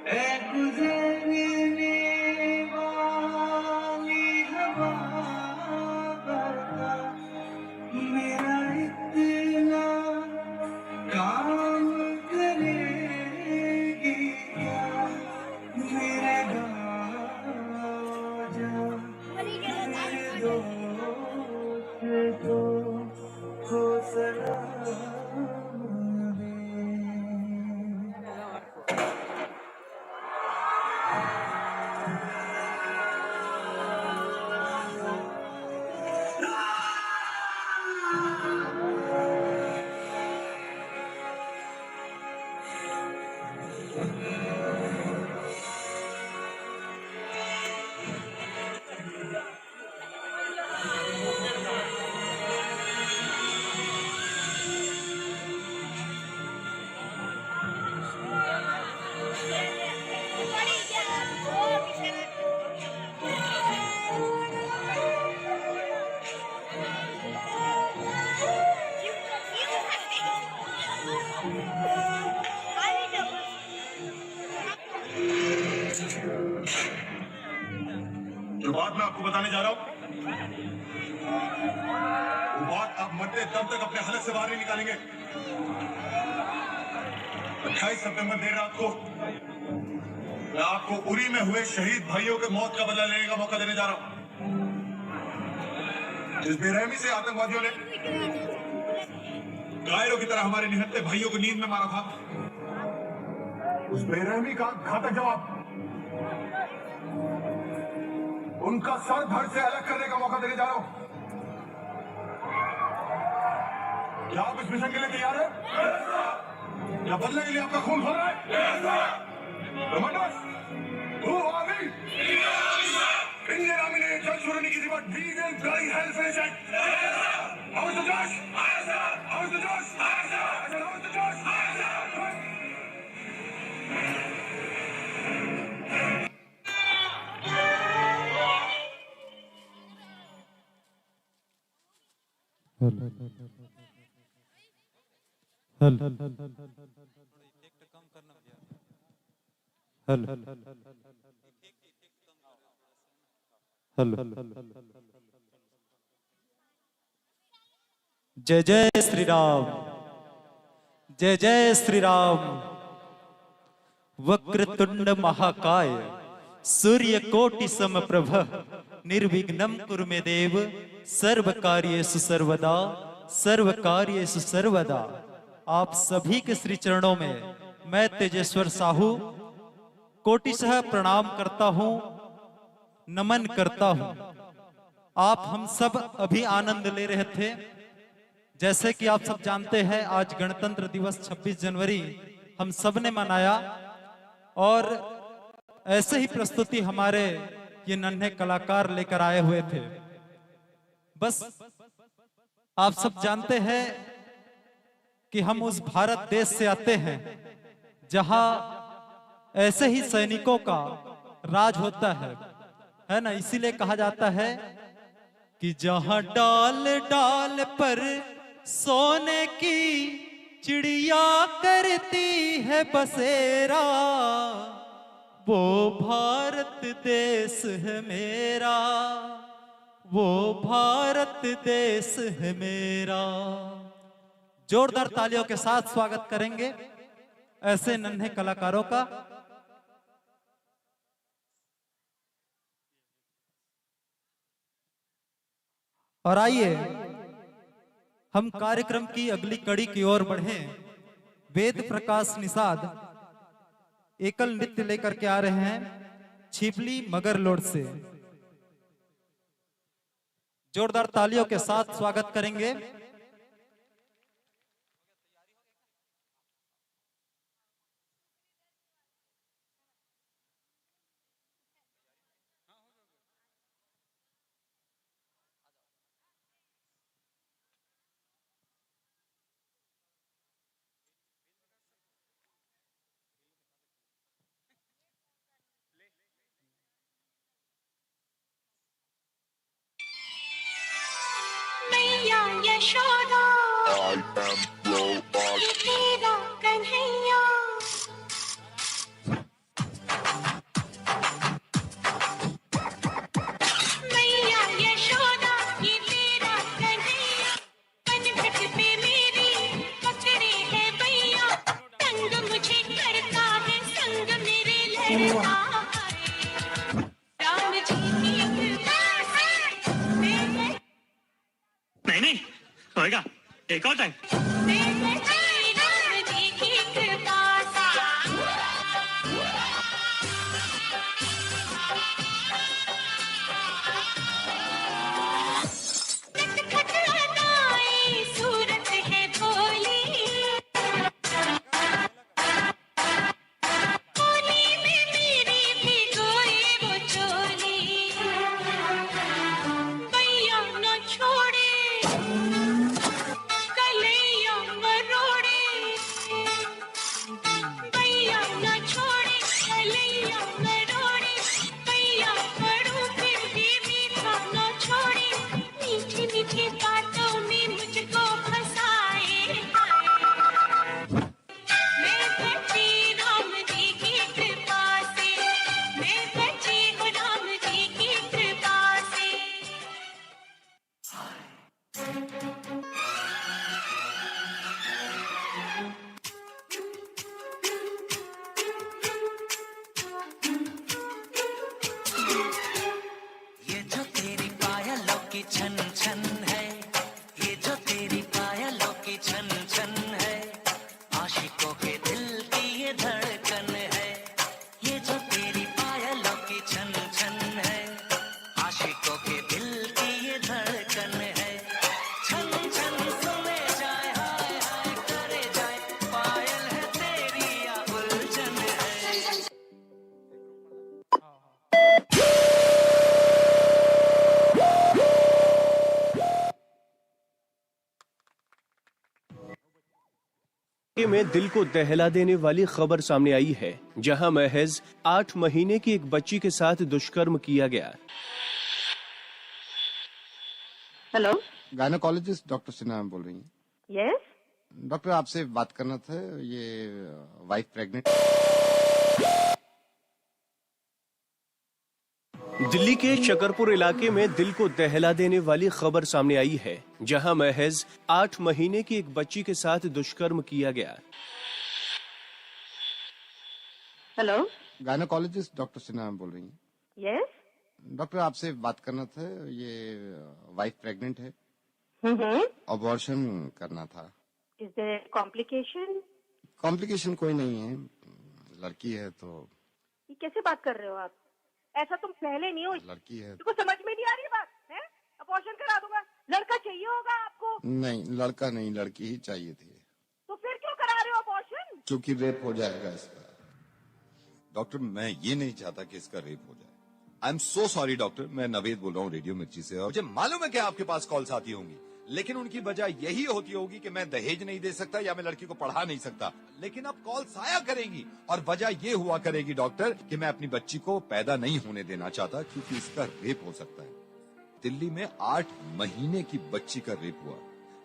ए गुजरने वाली हवा, बता, मेरा इतना काम करेगी क्या? मेरे राजा, मेरे दोस्त, तो को सलाम दे। जो बात मैं आपको बताने जा रहा हूँ, वो बात आप मरते दम तक अपने हलक से बाहर नहीं निकालेंगे। अट्ठाईस सितंबर देर रात को मैं आपको उरी में हुए शहीद भाइयों के मौत का बदला लेने का मौका देने जा रहा हूँ। जिस बेरहमी से आतंकवादियों ने कायरों की तरह हमारे निहत्थे भाइयों को नींद में मारा था, उस बेरहमी का घातक जवाब उनका सर धड़ से अलग करने का मौका देने जा रहा हूं। क्या आप इस मिशन के लिए तैयार हैं? क्या बदले के लिए आपका खून खोल रहा है? Commanders, who are we? Indian Army ने जंग शुरू नहीं की थी, but we will bloody hell finish it. How is the Josh? How is the Josh? I said, how is the Josh? Hello. Hello. Hello. Hello. जय जय श्री राम, जय जय श्री राम। वक्रतुंड महाकाय, सूर्य कोटि समप्रभ, निर्विघ्नं कुरु मे देव, सर्व कार्येषु सर्वदा, सर्व कार्येषु सर्वदा। आप सभी के श्री चरणों में मैं तेजेश्वर साहू कोटिशः प्रणाम करता हूं, नमन करता हूं। आप हम सब अभी आनंद ले रहे थे। जैसे कि आप सब जानते हैं, आज गणतंत्र दिवस छब्बीस जनवरी हम सब ने मनाया और ऐसे ही प्रस्तुति हमारे ये नन्हे कलाकार लेकर आए हुए थे। बस, आप सब जानते हैं कि हम उस भारत देश से आते हैं, जहां ऐसे ही सैनिकों का राज होता है, है ना? इसीलिए कहा जाता है कि जहां डाल डाल पर सोने की चिड़िया करती है बसेरा, वो भारत देश है मेरा, वो भारत देश है मेरा। जोरदार तालियों के साथ स्वागत करेंगे ऐसे नन्हे कलाकारों का। और आइए, हम कार्यक्रम की अगली कड़ी की ओर बढ़ें। वेद प्रकाश निषाद एकल नृत्य लेकर के आ रहे हैं छिपली मगरलोड से। जोरदार तालियों के साथ स्वागत करेंगे। मैया यशोदा, ये तेरा कन्हैया। मैया यशोदा, ये तेरा कन्हैया। पनघट पे मेरी पकड़े है भैया, तंग मुझे करता है संग मेरे लड़ता है। राम जी की कृपा से मैं नहीं, नहीं, होएगा। एक और टाइम। मैं बची राम जी की कृपा से। नटखट अदाएं, सूरत है भोली। होली में मेरी भिगोए वो चोली। भैया न छोड़े, कलैया मरोड़े। भैया न छोड़े, कलैया मरोड़े। भैया पढ़ूं फिर भी मीठा न छोड़े। मीठी मीठी बातों में मुझको फंसाए। मैं बची राम जी की कृपा से, मैं बची हूँ राम जी की कृपा से। ये जो तेरी पायलों की छन छन है, ये जो तेरी पायलों की छन छन है, आशिकों के दिल की ये धड़कन है। ये जो तेरी पायलों की छन छन है, आशिकों के दिल की ये धड़कन है। छन छन सुने जाए, हाय हाय करे जाए, पायल है तेरी या उलझन है। में दिल को दहला देने वाली खबर सामने आई है, जहां महज आठ महीने की एक बच्ची के साथ दुष्कर्म किया गया। हेलो। गायनोकोलॉजिस्ट डॉक्टर सिन्हा बोल रही हैं? यस। डॉक्टर, आपसे बात करना था। ये वाइफ प्रेग्नेंट। दिल्ली के शकरपुर इलाके में दिल को दहला देने वाली खबर सामने आई है, जहां महज आठ महीने की एक बच्ची के साथ दुष्कर्म किया गया। हेलो। गायनोकोलॉजिस्ट डॉक्टर सिन्हा बोल रही हैं? यस। डॉक्टर, आपसे बात करना था। ये वाइफ प्रेग्नेंट है। हम्म। अबॉर्शन करना था। Is there complication? कॉम्प्लिकेशन कोई नहीं है, लड़की है तो। ये कैसे बात कर रहे हो आप? ऐसा तुम पहले नहीं हो। लड़की है। तुमको समझ में नहीं आ रही बात है? अबॉर्शन करा दूंगा। लड़का चाहिए होगा आपको। नहीं, लड़का नहीं, लड़की ही चाहिए थी। तो फिर क्यों करा रहे हो अबॉर्शन? क्योंकि रेप हो जाएगा इसका। डॉक्टर, मैं ये नहीं चाहता कि इसका रेप हो जाए। I am so sorry doctor, मैं नवेद बोल रहा हूँ रेडियो मिर्ची से। और मुझे मालूम है कि आपके पास कॉल्स आती होंगी, लेकिन उनकी वजह यही होती होगी कि मैं दहेज नहीं दे सकता या मैं लड़की को पढ़ा नहीं सकता। लेकिन अब कॉल्स आया करेंगी और वजह ये हुआ करेगी डॉक्टर कि मैं अपनी बच्ची को पैदा नहीं होने देना चाहता, क्योंकि इसका रेप हो सकता है। दिल्ली में आठ महीने की बच्ची का रेप हुआ।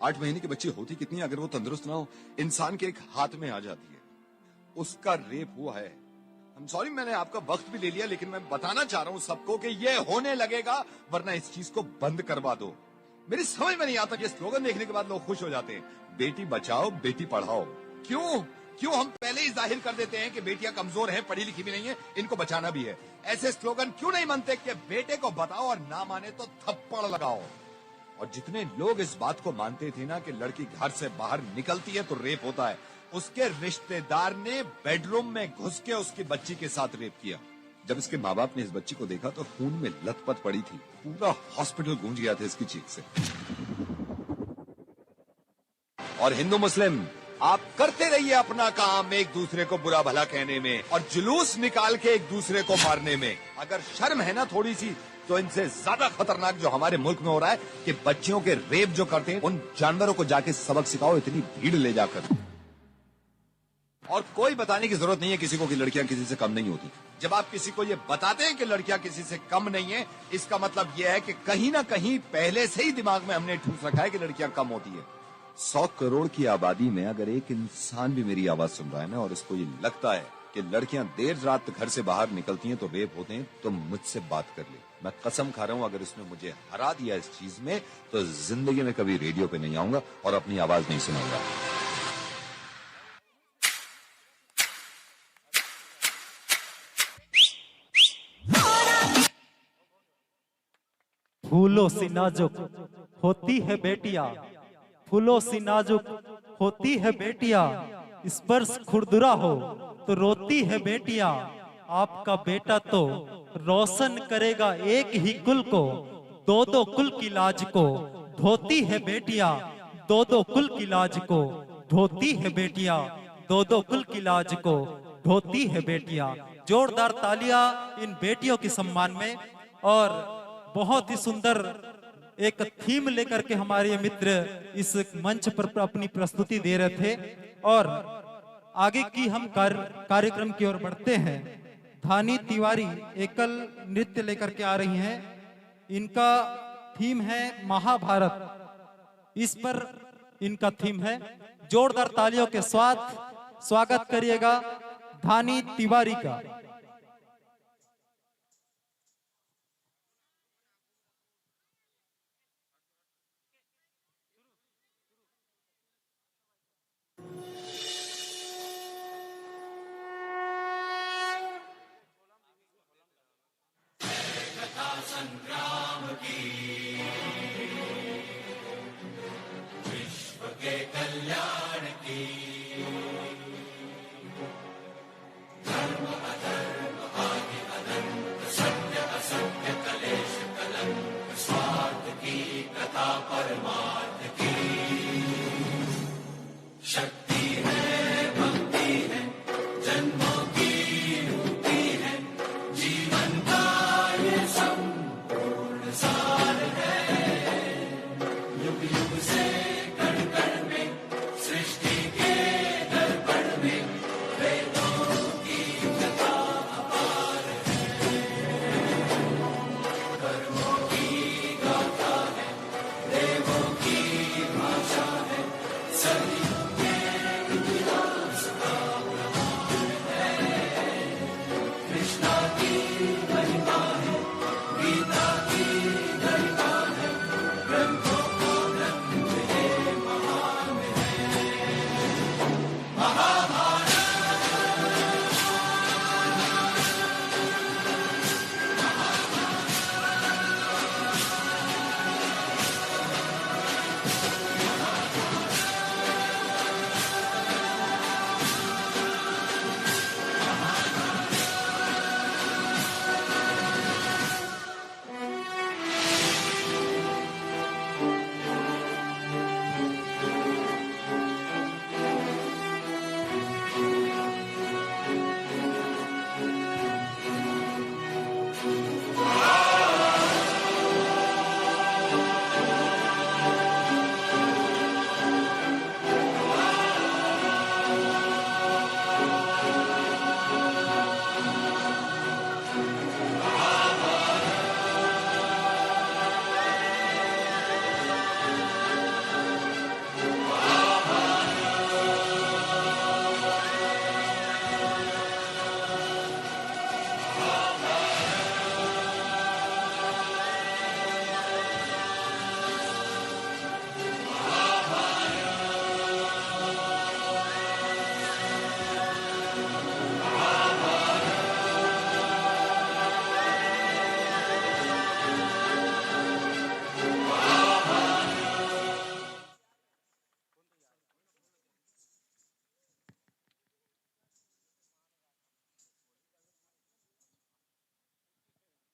आठ महीने की बच्ची होती कितनी है, अगर वो तंदुरुस्त ना हो, इंसान के एक हाथ में आ जाती है, उसका रेप हुआ है। आई एम सॉरी, मैंने आपका वक्त भी ले लिया, लेकिन मैं बताना चाह रहा हूं सबको कि ये होने लगेगा, वरना इस चीज को बंद करवा दो। मेरी समझ में नहीं आता कि स्लोगन देखने के बाद लोग खुश हो जाते हैं, बेटी बचाओ, बेटी पढ़ाओ। क्यों? क्यों हम पहले ही जाहिर कर देते हैं कि बेटियां कमजोर हैं, पढ़ी लिखी भी नहीं है, इनको बचाना भी है? ऐसे स्लोगन क्यों नहीं बनते कि बेटे को बताओ और ना माने तो थप्पड़ लगाओ? और जितने लोग इस बात को मानते थे ना कि लड़की घर से बाहर निकलती है तो रेप होता है, उसके रिश्तेदार ने बेडरूम में घुस के उसकी बच्ची के साथ रेप किया। जब इसके माँ बाप ने इस बच्ची को देखा तो खून में लथपथ पड़ी थी। पूरा हॉस्पिटल गूंज गया था इसकी चीख से। और हिंदू मुस्लिम, आप करते रहिए अपना काम, एक दूसरे को बुरा भला कहने में और जुलूस निकाल के एक दूसरे को मारने में। अगर शर्म है ना थोड़ी सी, तो इनसे ज्यादा खतरनाक जो हमारे मुल्क में हो रहा है कि बच्चियों के रेप जो करते हैं, उन जानवरों को जाके सबक सिखाओ, इतनी भीड़ ले जाकर। और कोई बताने की जरूरत नहीं है किसी को कि लड़कियां किसी से कम नहीं होती। जब आप किसी को ये बताते हैं कि लड़कियां किसी से कम नहीं है, इसका मतलब यह है कि कहीं ना कहीं पहले से ही दिमाग में हमने ठूस रखा है कि लड़कियां कम होती है। सौ करोड़ की आबादी में अगर एक इंसान भी मेरी आवाज सुन रहा है ना और इसको ये लगता है कि लड़कियां देर रात घर से बाहर निकलती हैं तो रेप होते हैं, तो मुझसे बात कर ले। मैं कसम खा रहा हूं, अगर इसने मुझे हरा दिया इस चीज में, तो जिंदगी में कभी रेडियो पे नहीं आऊंगा और अपनी आवाज नहीं सुनाऊंगा। फूलों सी नाजुक होती है बेटियां, फूलों सी नाजुक होती है बेटियां, स्पर्श खुरदुरा हो तो रोती है बेटियां। आपका बेटा तो रोशन करेगा एक ही कुल को, दो दो कुल की लाज को धोती है बेटियां, दो दो कुल की लाज को धोती है बेटियां, दो दो कुल की लाज को धोती है बेटियां। जोरदार तालियां इन बेटियों के सम्मान में। और बहुत ही सुंदर एक थीम लेकर के हमारे ये मित्र इस मंच पर अपनी प्रस्तुति दे रहे थे। और आगे की हम कार्य कार्यक्रम की ओर बढ़ते हैं। धानी तिवारी एकल नृत्य लेकर के आ रही हैं। इनका थीम है महाभारत। इस पर इनका थीम है। जोरदार तालियों के साथ स्वागत करिएगा धानी तिवारी का।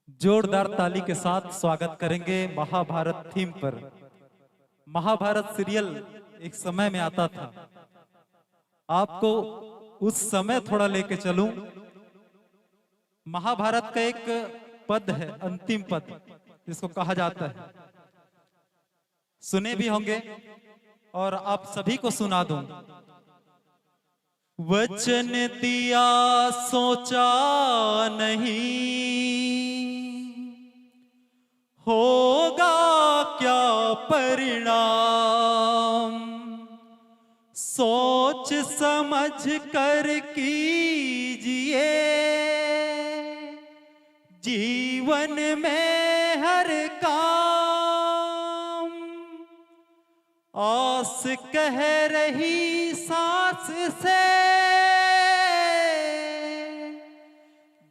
जोरदार ताली के साथ स्वागत करेंगे महाभारत थीम पर। महाभारत सीरियल एक समय में आता था, आपको उस समय थोड़ा लेके चलूं। महाभारत का एक पद है, अंतिम पद, जिसको कहा जाता है, सुने भी होंगे और आप सभी को सुना दूं। वचन दिया, सोचा नहीं, होगा क्या परिणाम। सोच समझ कर कीजिए जीवन में हर काम। आस कह रही सांस से,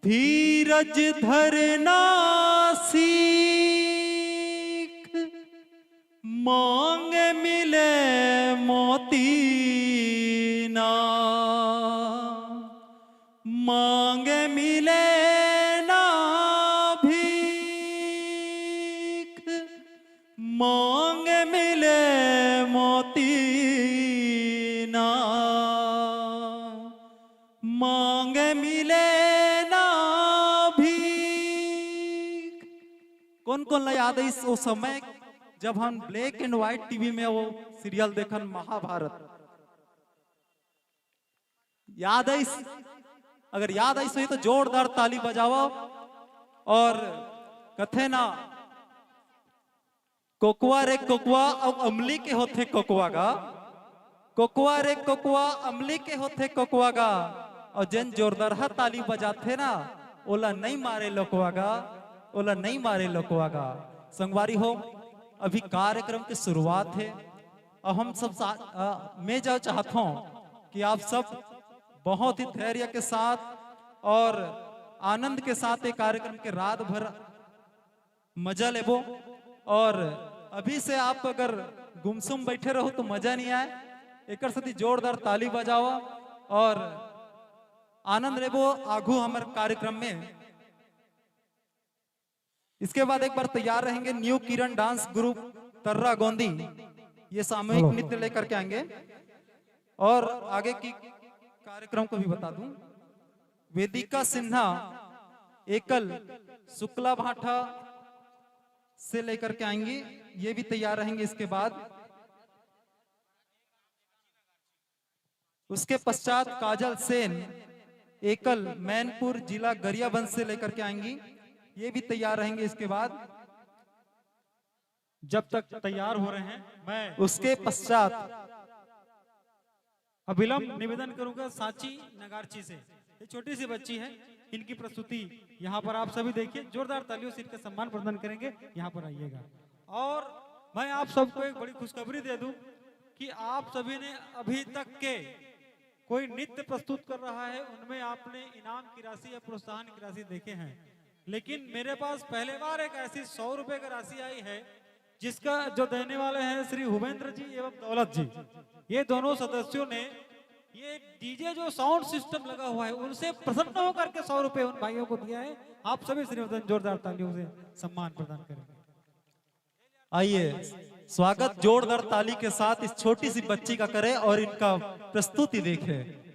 धीरज धरना सीख। मांग मिले मोती ना, मांग मिले ना भीख। मांग मिले मोती ना, मांग मिले ना भीख। कोन कोन ला याद है इस, वो समय जब हम ब्लैक एंड व्हाइट टीवी में वो सीरियल देखन, महाभारत? याद आइस? अगर याद आइस होही तो जोरदार ताली बजावा। और कथे ना, कोकवा रे कोकवा, अउ अमली के होथे कोकवा गा। कोकवा रे कोकवा, अमली के होथे कोकवा गा। अउ जेन जोरदारहा ताली बजाथे ना, ओला नइ मारे लोकवा गा, ओला नइ मारे लोकवा गा। संगवारी हो, अभी कार्यक्रम के शुरुआत हे। अब हम सब सा-, अ, मैं जो चाहत हूँ कि आप सब बहुत ही धैर्य के साथ और आनंद के साथ ये कार्यक्रम के रात भर मजा लेबो। और अभी से आप अगर गुमसुम बैठे रहो तो मजा नहीं आए, एकर सेती जोरदार ताली बजावा और आनंद लेबो आगू हमर कार्यक्रम में। इसके बाद एक बार तैयार रहेंगे न्यू किरण डांस ग्रुप तर्रा गोंदी, ये सामूहिक नृत्य लेकर के आएंगे। और आगे की कार्यक्रम को भी बता दूं, वेदिका सिन्हा एकल शुक्ला भाटा से लेकर के आएंगी, ये भी तैयार रहेंगे। इसके बाद, उसके पश्चात काजल सेन एकल मैनपुर, जिला गरियाबंद से लेकर के आएंगी, ये भी तैयार रहेंगे। इसके बाद, जब तक तैयार हो रहे हैं, मैं उसके पश्चात अविलंब निवेदन करूंगा सांची नगारची से, ये छोटी सी बच्ची है, इनकी प्रस्तुति यहाँ पर आप सभी देखिए, जोरदार तालियों से इनका सम्मान प्रदान करेंगे। यहाँ पर आइएगा। और मैं आप सबको एक बड़ी खुशखबरी दे दूं कि आप सभी ने अभी तक के कोई नृत्य प्रस्तुत कर रहा है, उनमें आपने इनाम की राशि या प्रोत्साहन की राशि देखे हैं, लेकिन मेरे पास पहले बार एक ऐसी सौ रुपए की राशि आई है, जिसका जो देने वाले हैं श्री हुबेंद्र जी एवं दौलत जी। ये दोनों सदस्यों ने ये डीजे जो साउंड सिस्टम लगा हुआ है, उनसे प्रसन्न होकर के सौ रुपए उन भाइयों को दिया है। आप सभी श्रीमतन जोरदार तालियों से सम्मान प्रदान करेंगे। आइए, स्वागत जोरदार ताली के साथ इस छोटी सी बच्ची का करें और इनका प्रस्तुति देखें।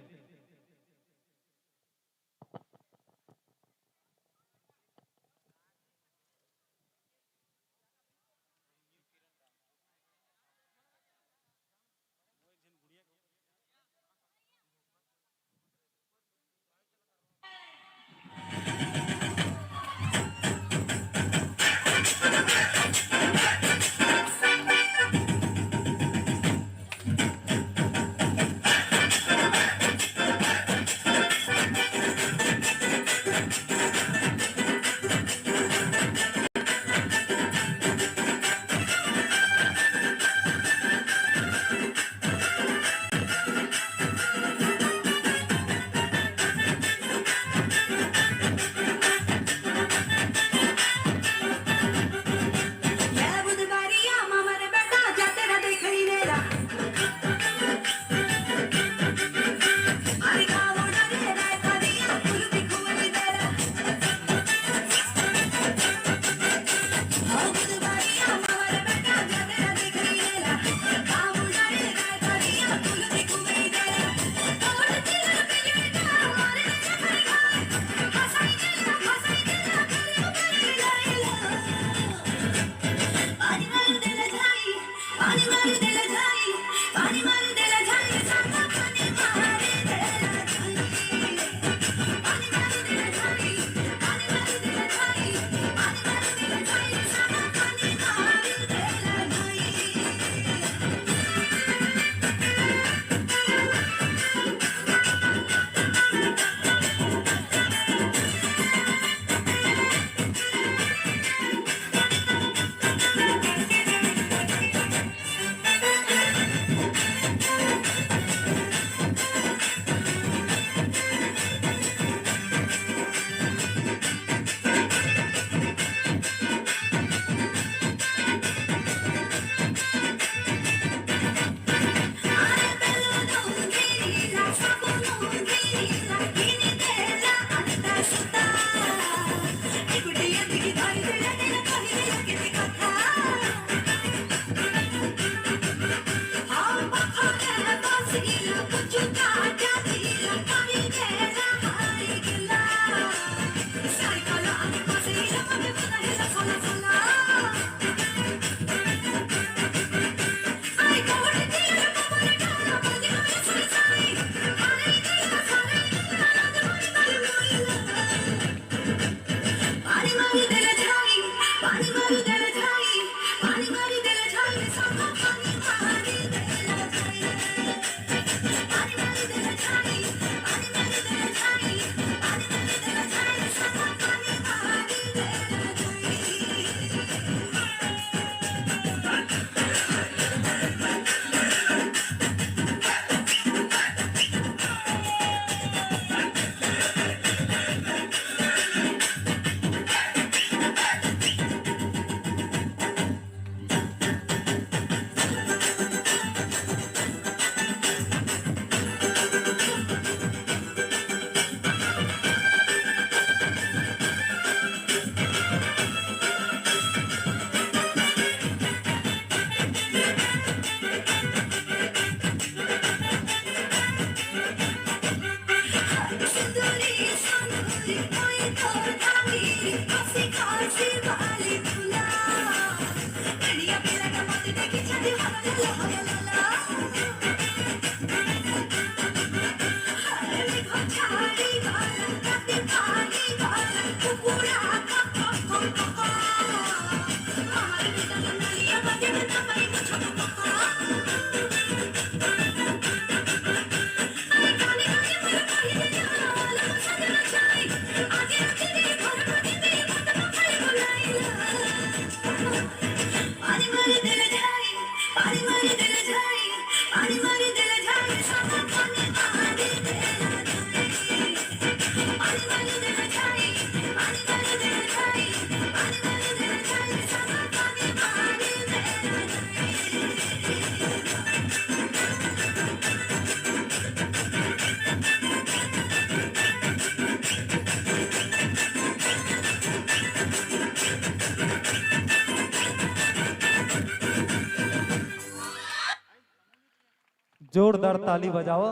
जोरदार ताली बजाओ।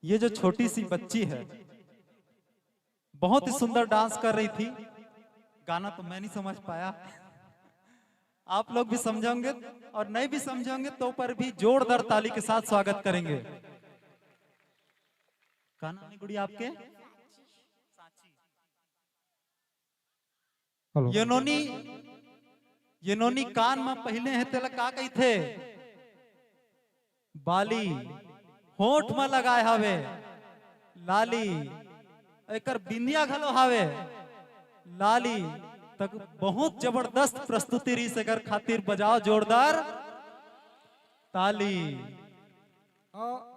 ये जो छोटी सी बच्ची है, बहुत ही सुंदर डांस कर रही थी। गाना तो मैं नहीं समझ पाया, आप लोग भी समझेंगे और नहीं भी समझेंगे तो पर भी जोरदार ताली के साथ स्वागत करेंगे। का नाम है गुड़िया आपके? हेलो। ये नोनी, ये नोनी कान में पहले है, तेला का कहिथे? बाली। होठ में लगाए हावे लाली, एकर बिंदिया घलो हावे लाली। तक बहुत जबरदस्त प्रस्तुति रही, एकर खातिर बजाओ जोरदार ताली। और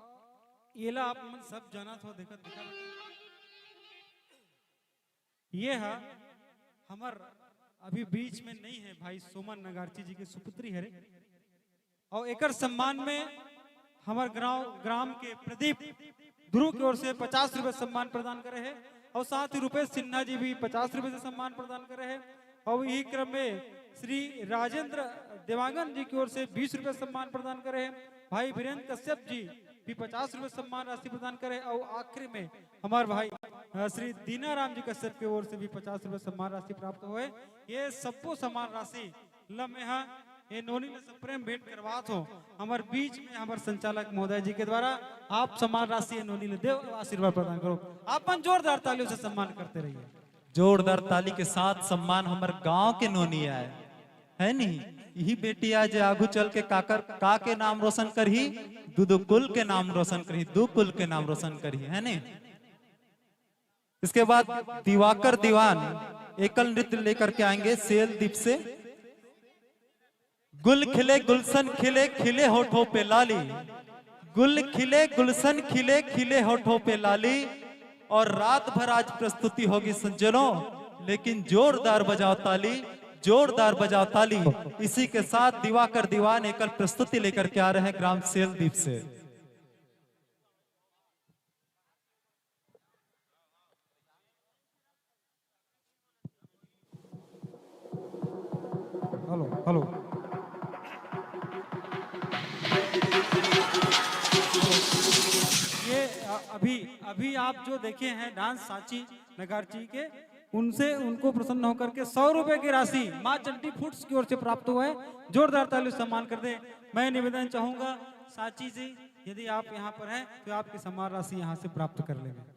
येला आप मन सब जानत हो, देखत देखत ये हा हमर अभी बीच में नहीं है, भाई सोमन नगार्ची जी के सुपुत्री हरे। और एकर सम्मान में हमर ग्राम, ग्राम के प्रदीप ध्रुव की ओर से पचास रुपए सम्मान प्रदान करे हैं और साथ ही रुपेश सिन्हा जी भी पचास रुपए से सम्मान प्रदान करे हैं। और यही क्रम में श्री राजेंद्र देवांगन जी की ओर से बीस रुपए सम्मान प्रदान करे हैं। भाई वीरेंद्र कश्यप जी भी पचास रुपए सम्मान राशि प्रदान करे और आखिरी में हमारे भाई, अ, श्री दीनाराम जी कश्यप के ओर से भी पचास रुपए सम्मान राशि प्राप्त हुए। ये सबको सम्मान राशि ल मेहा ये नोनी ल सप्रेम भेंट करवात हो। हमारे बीच में हमारे संचालक महोदय जी के द्वारा आप सम्मान राशि ये नोनी ल देव आशीर्वाद प्रदान करो। आप मन जोरदार तालियों से सम्मान करते रहिए। जोरदार ताली के साथ सम्मान हमर गांव के नोनी आय, है नहीं? यही बेटी आय जे आगू चल के काकर, का के नाम रोशन करही, दू दू कुल के नाम रोशन करही, दू कुल के नाम रोशन करही, है नहीं? इसके बाद दिवाकर दीवान एकल नृत्य लेकर के आएंगे सेल दीप से। गुल खिले गुलशन खिले, खिले होठों पे लाली। गुल खिले गुलशन खिले, खिले होठों पे लाली। और रात भर आज प्रस्तुति होगी सज्जनों, लेकिन जोरदार बजाओ ताली, जोरदार बजाओ ताली। इसी के साथ दिवाकर दीवान एकल प्रस्तुति लेकर के आ रहे हैं ग्राम सेल दीप से। Hello, hello. ये, अ, अभी, अभी आप जो देखे हैं डांस सांची नगार्ची के, उनसे, उनको प्रसन्न होकर के सौ रुपए की राशि माँ चंडी फूड्स की ओर से प्राप्त हुआ है। जोरदार ताली से सम्मान कर दे। मैं निवेदन चाहूंगा सांची जी, यदि आप यहाँ पर हैं तो आपकी सम्मान राशि यहाँ से प्राप्त कर लेंगे।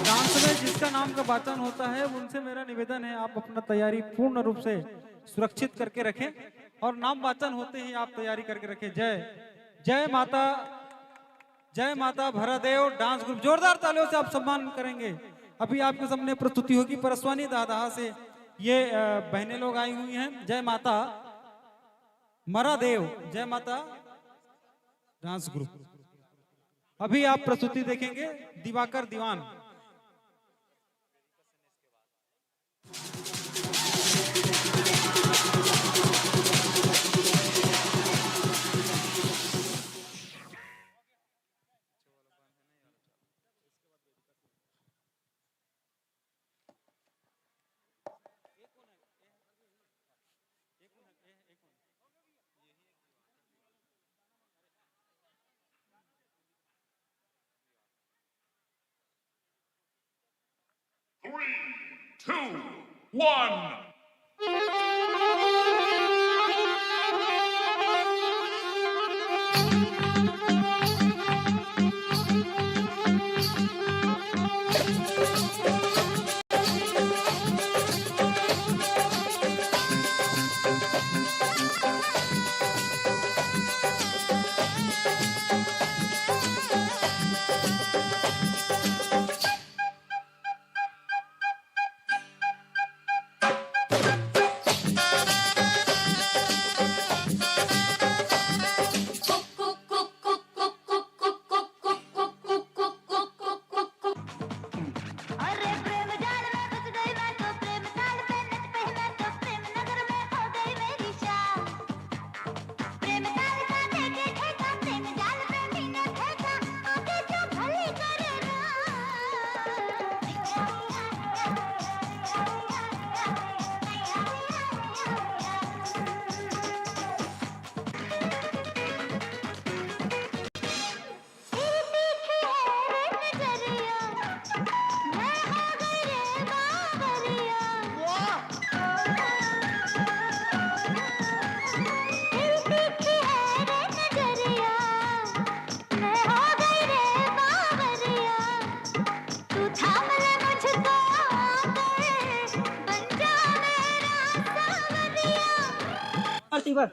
डांस में जिसका नाम का वाचन होता है, उनसे मेरा निवेदन है, आप अपना तैयारी पूर्ण रूप से सुरक्षित करके रखें और नाम वाचन होते ही आप तैयारी करके रखें। जय, जय माता, जय माता भरादेव डांस ग्रुप, जोरदार तालियों से आप सम्मान करेंगे। अभी आपके सामने प्रस्तुति होगी परसवानी दादहा से, ये, अ, बहनें लोग आई हुई हैं। जय माता मरादेव, जय माता डांस ग्रुप। अभी आप प्रस्तुति देखेंगे दिवाकर दीवान। Three, two, one.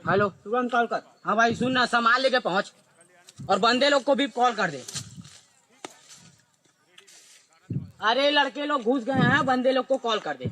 हेलो। तुरंत कॉल कर। हाँ भाई, सुन ना, सामान लेके पहुंच और बंदे लोग को भी कॉल कर दे। अरे, लड़के लोग घुस गए हैं, बंदे लोग को कॉल कर दे।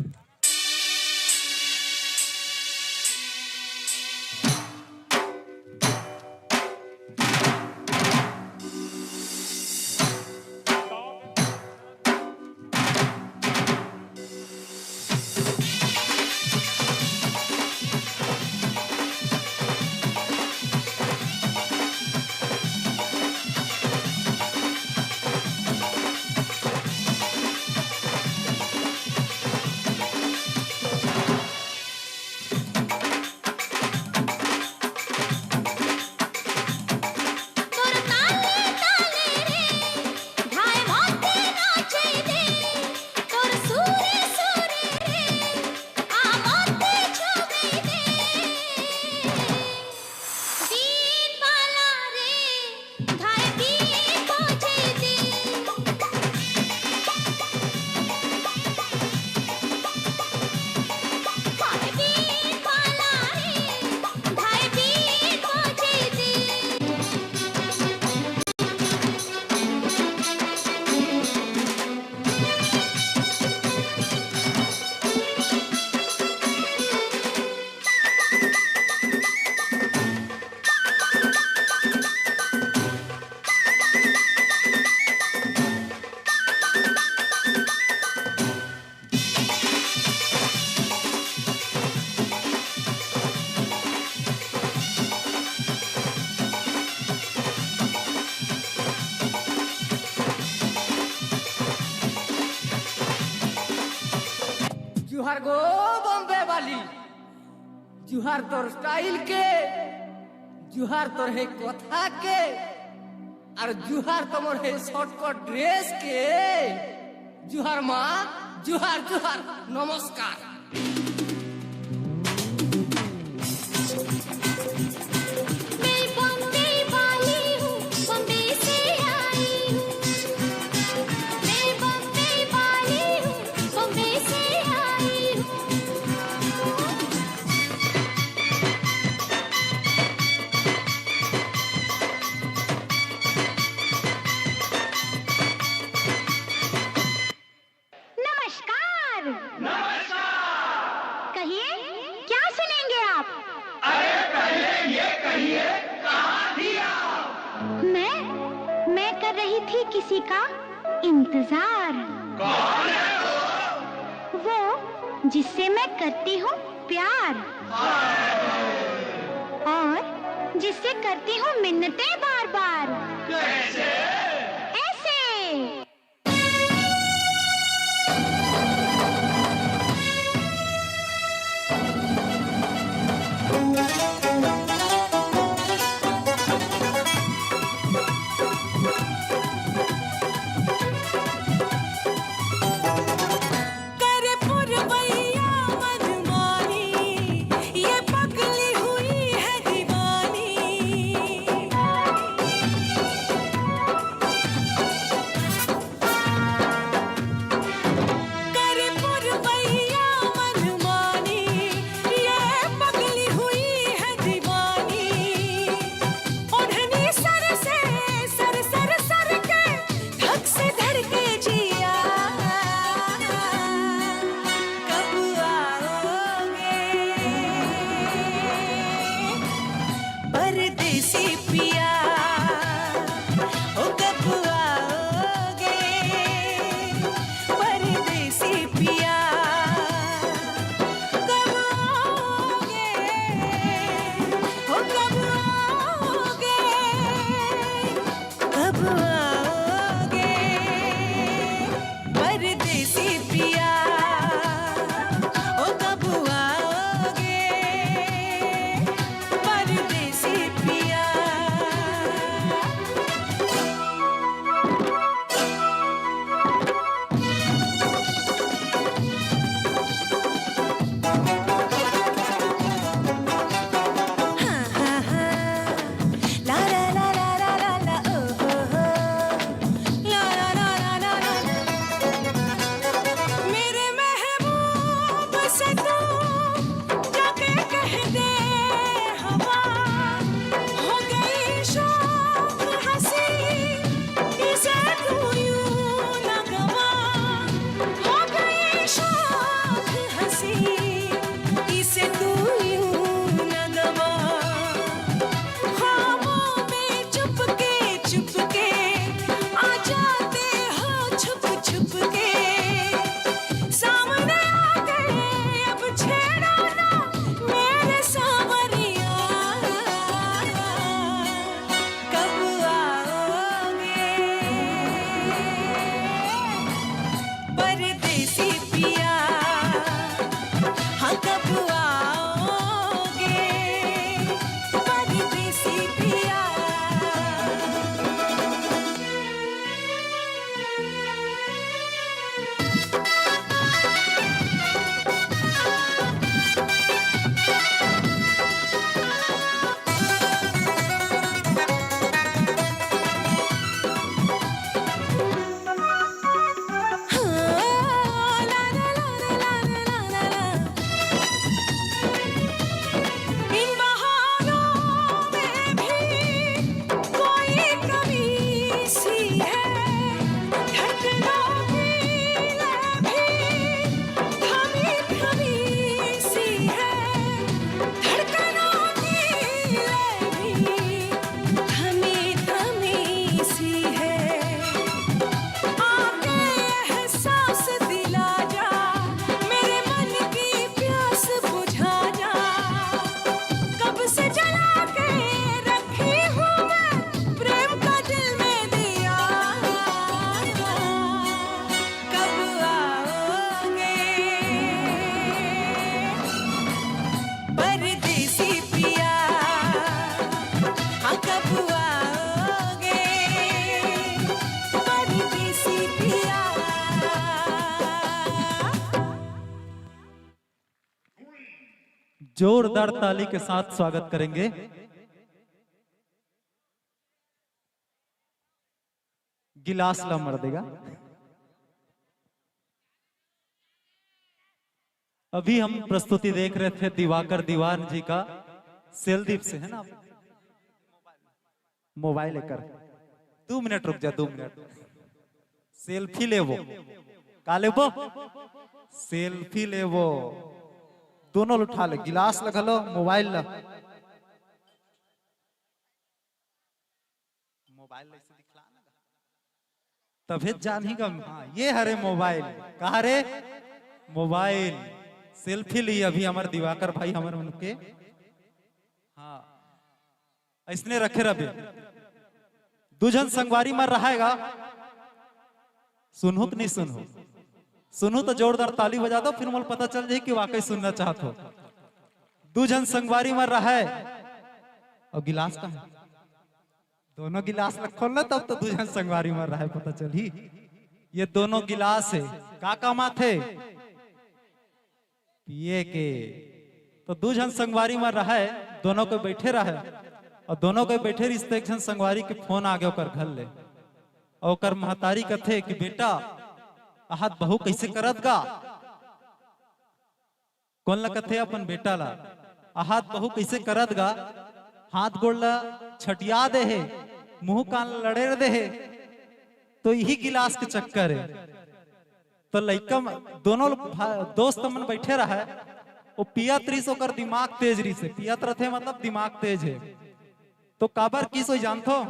जुहार गो बॉम्बे वाली, जुहार तोर स्टाइल के, जुहार तोर हे कथा के, अउ जुहार तोर हे शॉर्टकट ड्रेस के। जुहार माँ, जुहार, जुहार, नमस्कार। मैं बॉम्बे वाली हूँ, बॉम्बे से आई हूँ। मैं बॉम्बे वाली हूँ, बॉम्बे से आई हूँ। नमस्कार। नमस्कार। कहिए, क्या सुनेंगे आप? अरे, पहले ये कहिए, कहाँ थी आप? मैं, मैं कर रही थी किसी का इंतजार। कौन है वो? वो, जिससे मैं करती हूँ प्यार। हाय। और जिससे करती हूँ मिन्नतें बार बार। कैसे? ऐसे। परदेसी पिया, ओ कब आओगे? परदेसी पिया, कब आओगे? ओ कब आओगे? कब आओगे? परदेसी पिया, ओ कब आओगे? परदेसी पिया। जोरदार ताली के साथ स्वागत करेंगे। गिलास ला मर देगा। अभी हम प्रस्तुति देख रहे थे दिवाकर दीवान जी का, सेलदीप से है ना। मोबाइल लेकर दो मिनट रुक जा, दो मिनट। सेल्फी लेबो, का लेबो? सेल्फी लेबो। दोनों ल उठा ले, गिलास ल घलो, मोबाइल ल। मोबाइल ऐसे दिखला ना, तभे जानही गा। हाँ, ये हरे मोबाइल। कहा रे? मोबाइल। सेल्फी ली अभी हमर दिवाकर भाई, हमर मन के। हाँ, ऐसने रखे रबे। दू झन संगवारी मन रहाय गा। सुनहू कि नहीं सुनहू? सुनहू तो जोरदार ताली बजा दो, फिर मोला पता चल जाही कि वाकई सुनना चाहत हो। दू झन संगवारी मन रहाय। अउ गिलास कहाँ हे? दोनों गिलास ल खोल ना, तब तो दू झन संगवारी मन रहाय पता चलही। ये दोनों गिलास हे, का काम आथे? पिए के। तो दू झन संगवारी मन रहाय, दोनों कोई बैठे रहाय, अउ दोनों कोई बैठे रहिस त एक झन संगवारी के फोन आगे ओकर घर ले, अउ ओकर महतारी कथे कि बेटा, अहात बहू कइसे करत गा? कोन ला कथे? अपन बेटा ला। अहात बहू कइसे करत गा? हाथ गोड़ ला छटिया दे हे, मुंह कान ला लड़ेर दे हे, तो इही गिलास के चक्कर हे। तो लइका म-, दोनों लोग भा-, दोस्त मन बैठे रहाय, वो पियत रिहिस, ओकर दिमाग तेज रिहिस हे, पियत रथे मतलब दिमाग तेज हे। तो काबर किस होई जानथो?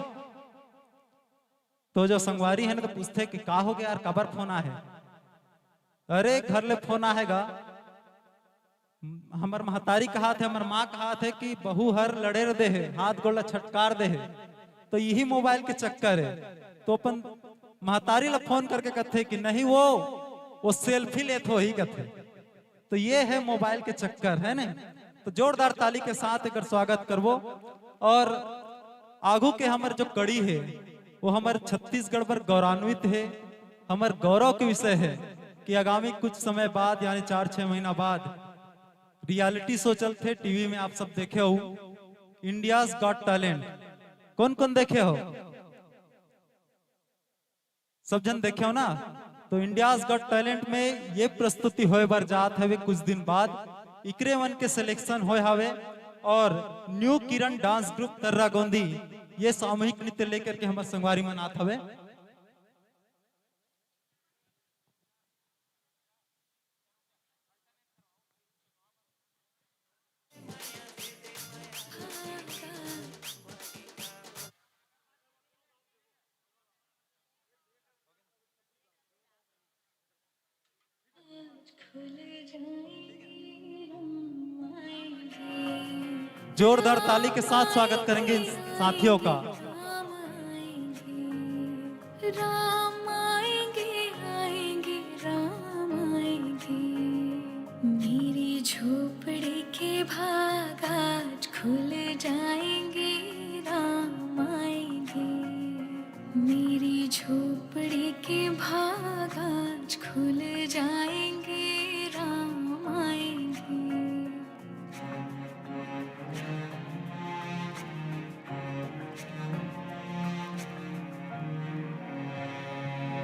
तो जो संगवारी हे ना, तो पूछथे कि का हो गया यार, काबर फोन आहे? अरे, घर ले फोन आहे गा, हमर महतारी कहाथे, हमर माँ कहाथे कि बहू हर लड़े दे हे, हाथ गोड़ ला छटकार दे हे, तो यही मोबाइल के चक्कर हे। तो अपन महतारी ला फोन करके कथे कि नहीं, वो वो सेल्फी लेत होही कथे। तो ये है मोबाइल के चक्कर, है नहीं? तो जोरदार ताली के साथ एकर स्वागत करबो। और आगू के हमर जो कड़ी हे, वो हमर छत्तीसगढ़ बर गौरवान्वित हे, हमर गौरव के विषय हे कि आगामी कुछ समय बाद, यानी चार छह महीना बाद, रियलिटी शो चलथे टीवी में, आप सब देखे हो, India's Got Talent। कौन कौन देखे हो? सब झन देखे हो ना? तो India's Got Talent में ये प्रस्तुति होय बर जात हवे कुछ दिन बाद, इकरे मन के सिलेक्शन होय हवे। और न्यू किरण डांस ग्रुप तर्रा गोंदी ये सामूहिक नृत्य लेकर के हमर संगवारी मन आत हवे। जोरदार ताली के साथ स्वागत करेंगे इन साथियों का। राम आएंगे, आएंगे, राम आएंगे। मेरी झोपड़ी के भाग आज खुल जाएंगे, राम आएंगे। मेरी झोपड़ी के भाग आज खुल जाएंगे, राम आएंगे।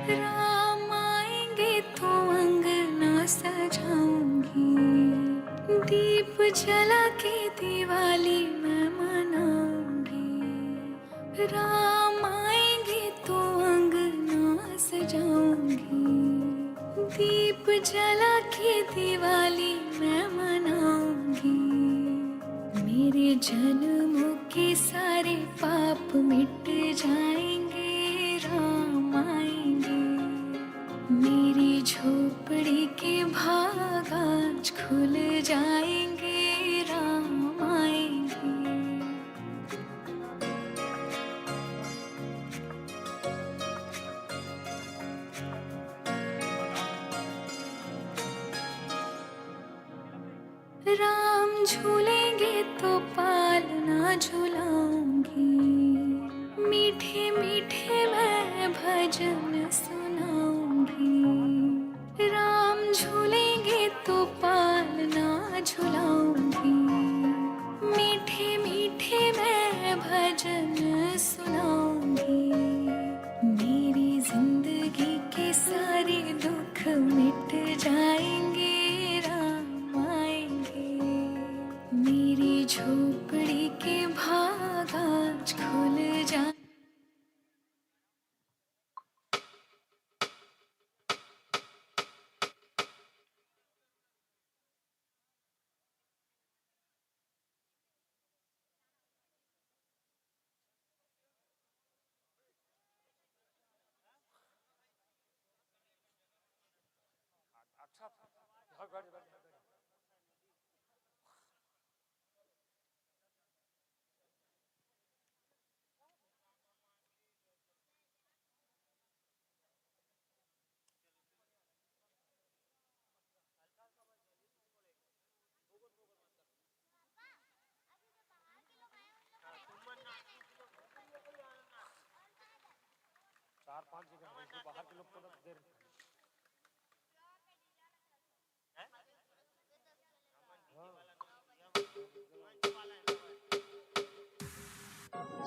राम आएंगे तो अंगना सजाऊंगी, दीप जला के दिवाली मैं मनाऊंगी। राम आएंगे तो अंगना सजाऊंगी, दीप जला के दिवाली मैं मनाऊंगी। मेरे जन्मों के सारे पाप मिट जाएंगे, राम आएंगे। मेरी झोपड़ी के भाग आज खुल जाएंगे, राम आएंगे। राम झूलेंगे तो पालना झुलाऊंगी, मीठे मीठे मैं भजन सुनाऊंगी। राम झूलेंगे तो पालना झुलाऊंगी, मीठे मीठे मैं भजन सुनाऊंगी। मेरी जिंदगी के सारे दुख मिट जाएंगे, राम आएंगे। मेरी झोपड़ी के भाग आज खुल जा। अच्छा, चार पांच जगह है, इसमें बाहर के लोग को ना दे रहे।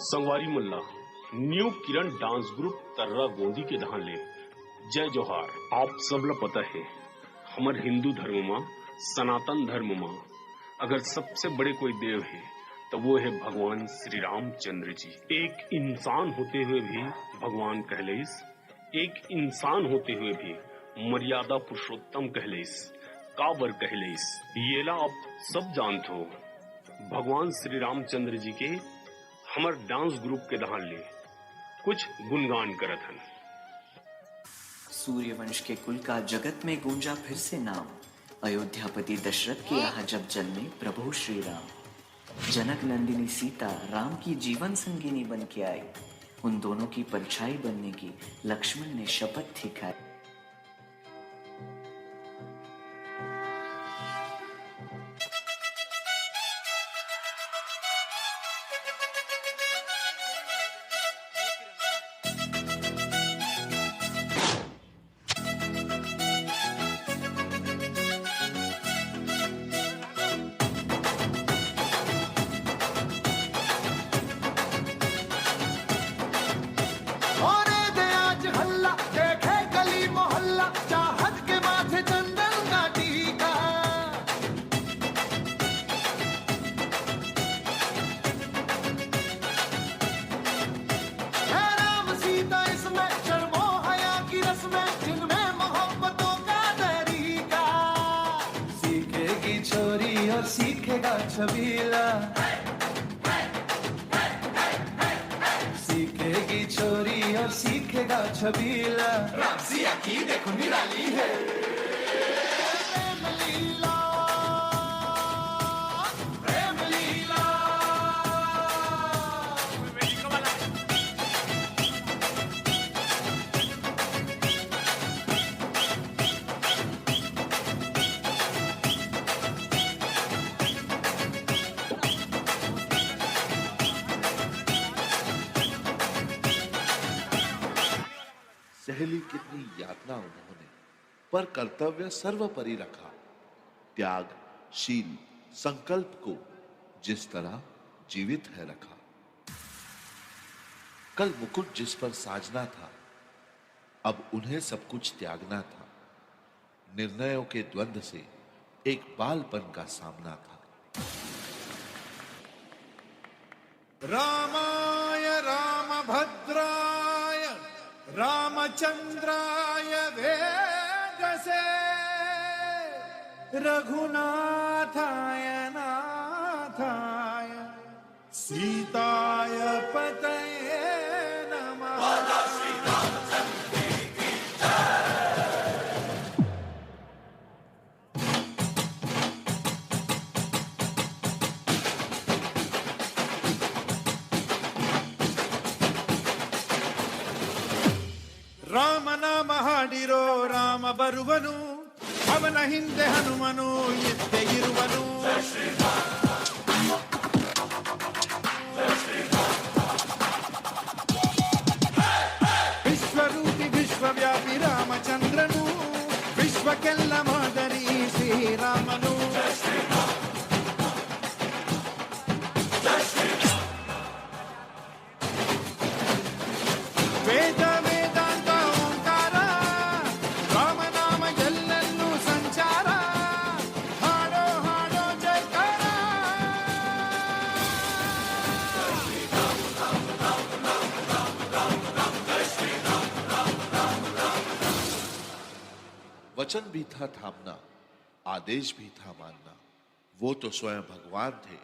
संगवारी मन ला न्यू किरण डांस ग्रुप तर्रा गोंदी के धान ले जय जोहार। आप सब ला पता है, हमर हिंदू धर्म मा, सनातन धर्म मा अगर सबसे बड़े कोई देव है, तो वो है भगवान श्री रामचंद्र जी। एक इंसान होते हुए भी भगवान कहलेस, एक इंसान होते हुए भी मर्यादा पुरुषोत्तम कहलेस। काबर कहलेस, येला आप सब जानत हो। भगवान श्री रामचंद्र जी के हमर डांस ग्रुप के दहान ले कुछ गुणगान करत हन। सूर्यवंश के कुल का जगत में गूंजा फिर से नाम। अयोध्यापति दशरथ के यहाँ जब जन्मे प्रभु श्री राम, जनक नंदिनी सीता राम की जीवन संगिनी बन के आई। उन दोनों की परछाई बनने की लक्ष्मण ने शपथ थी खाई। होने दे आज हल्ला, देखे गली मोहल्ला, चाहत के माथे चंदन का टीका। है राम सीता इसमें, शर्मो हया की रस्में, जिनमें मोहब्बतों का तरीका। सीखेगी छोरी और सीखेगा छबीला, सीखेगी छोरी और सीखेगा छबीला। राम सिया की देखो निराली है। प्रेम लीला, प्रेम लीला। सहली कितनी यातना उन्होंने, पर कर्तव्य सर्वोपरि रखा। त्याग, शील, संकल्प को जिस तरह जीवित है रखा। कल मुकुट जिस पर साजना था, अब उन्हें सब कुछ त्यागना था। निर्णयों के द्वंद्व से एक बालपन का सामना था। रामाय रामभद्राय रामचंद्राय वेधसे रघुनाथाय नाथाय सीताय पतये नमः। ರಾಮ ನಾಮ ಹಾಡಿರೋ ರಾಮ ಬರುವನು, ಅವನ ಹಿಂದೆ ಹನುಮನು ಇದ್ದೇ ಇರುವನು. ವಿಶ್ವರೂಪಿ ವಿಶ್ವವ್ಯಾಪಿ ರಾಮಚಂದ್ರನು, ವಿಶ್ವಕ್ಕೆಲ್ಲ ಮಾದರಿ ಶ್ರೀರಾಮನು. ವೇದ ವೇದಾಂತ ಓಂಕಾರ, ರಾಮನಾಮ ಎಲ್ಲೆಲ್ಲೂ ಸಂಚಾರ, ಹಾಡೋ ಹಾಡೋ ಜೈಕಾರ. वचन भी था थामना, आदेश भी था मानना। वो तो स्वयं भगवान थे,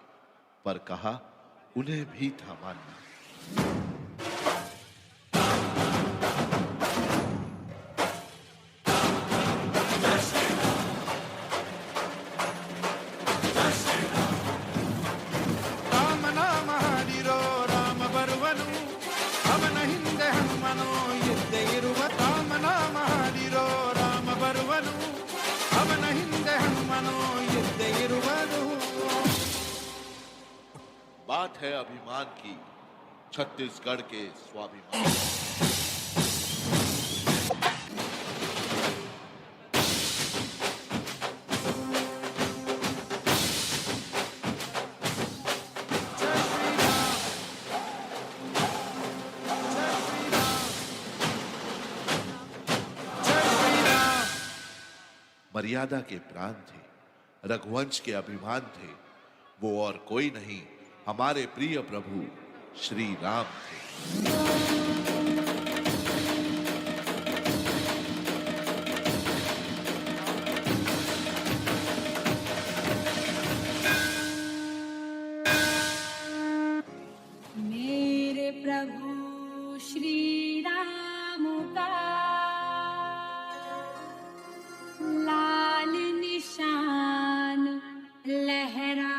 पर कहा उन्हें भी था मानना। ರಾಮ ನಾಮ ಹಾಡಿರೋ ರಾಮ ಬರುವನು, ಅವನ ಹಿಂದೆ ಹನುಮನು ಇದ್ದೇ ಇರುವ. ರಾಮ ನಾಮ ಹಾಡಿರೋ ರಾಮ ಬರುವನು, ಅವನ ಹಿಂದೆ ಹನುಮನು ಇದ್ದೇ ಇರುವನು. बात है अभिमान की, छत्तीसगढ़ के स्वाभिमान। मर्यादा के प्राण थे, रघुवंश के अभिमान थे। वो और कोई नहीं, हमारे प्रिय प्रभु श्री राम थे। प्रभु श्री राम का लाल निशान लहराएगा।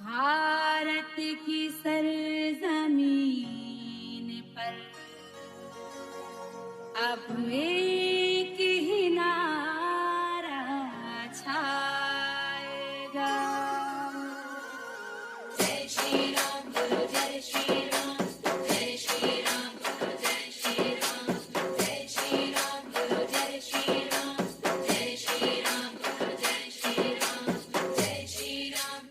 भारत की सरजमीन पर अब एक ही नारा छाएगा। जय श्री राम बोलो, जय श्री राम, जय श्री राम बोलो, जय श्री राम, जय श्री राम बोलो, जय श्री राम, जय श्री राम बोलो, जय श्री राम, जय श्री राम।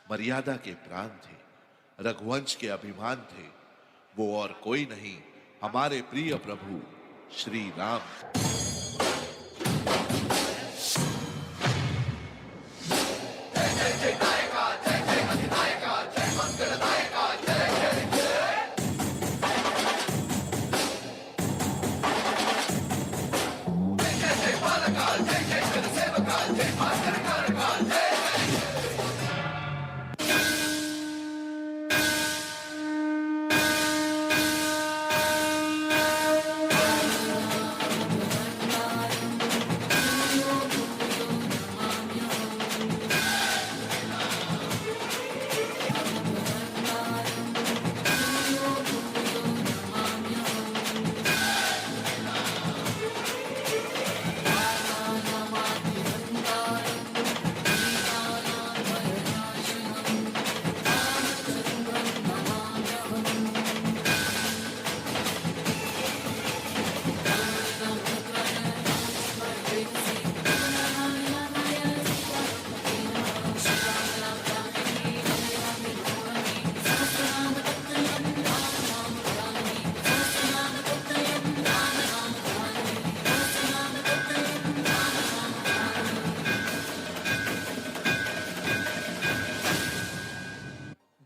मर्यादा के प्राण थे, रघुवंश के अभिमान थे, वो और कोई नहीं, हमारे प्रिय प्रभु श्री राम।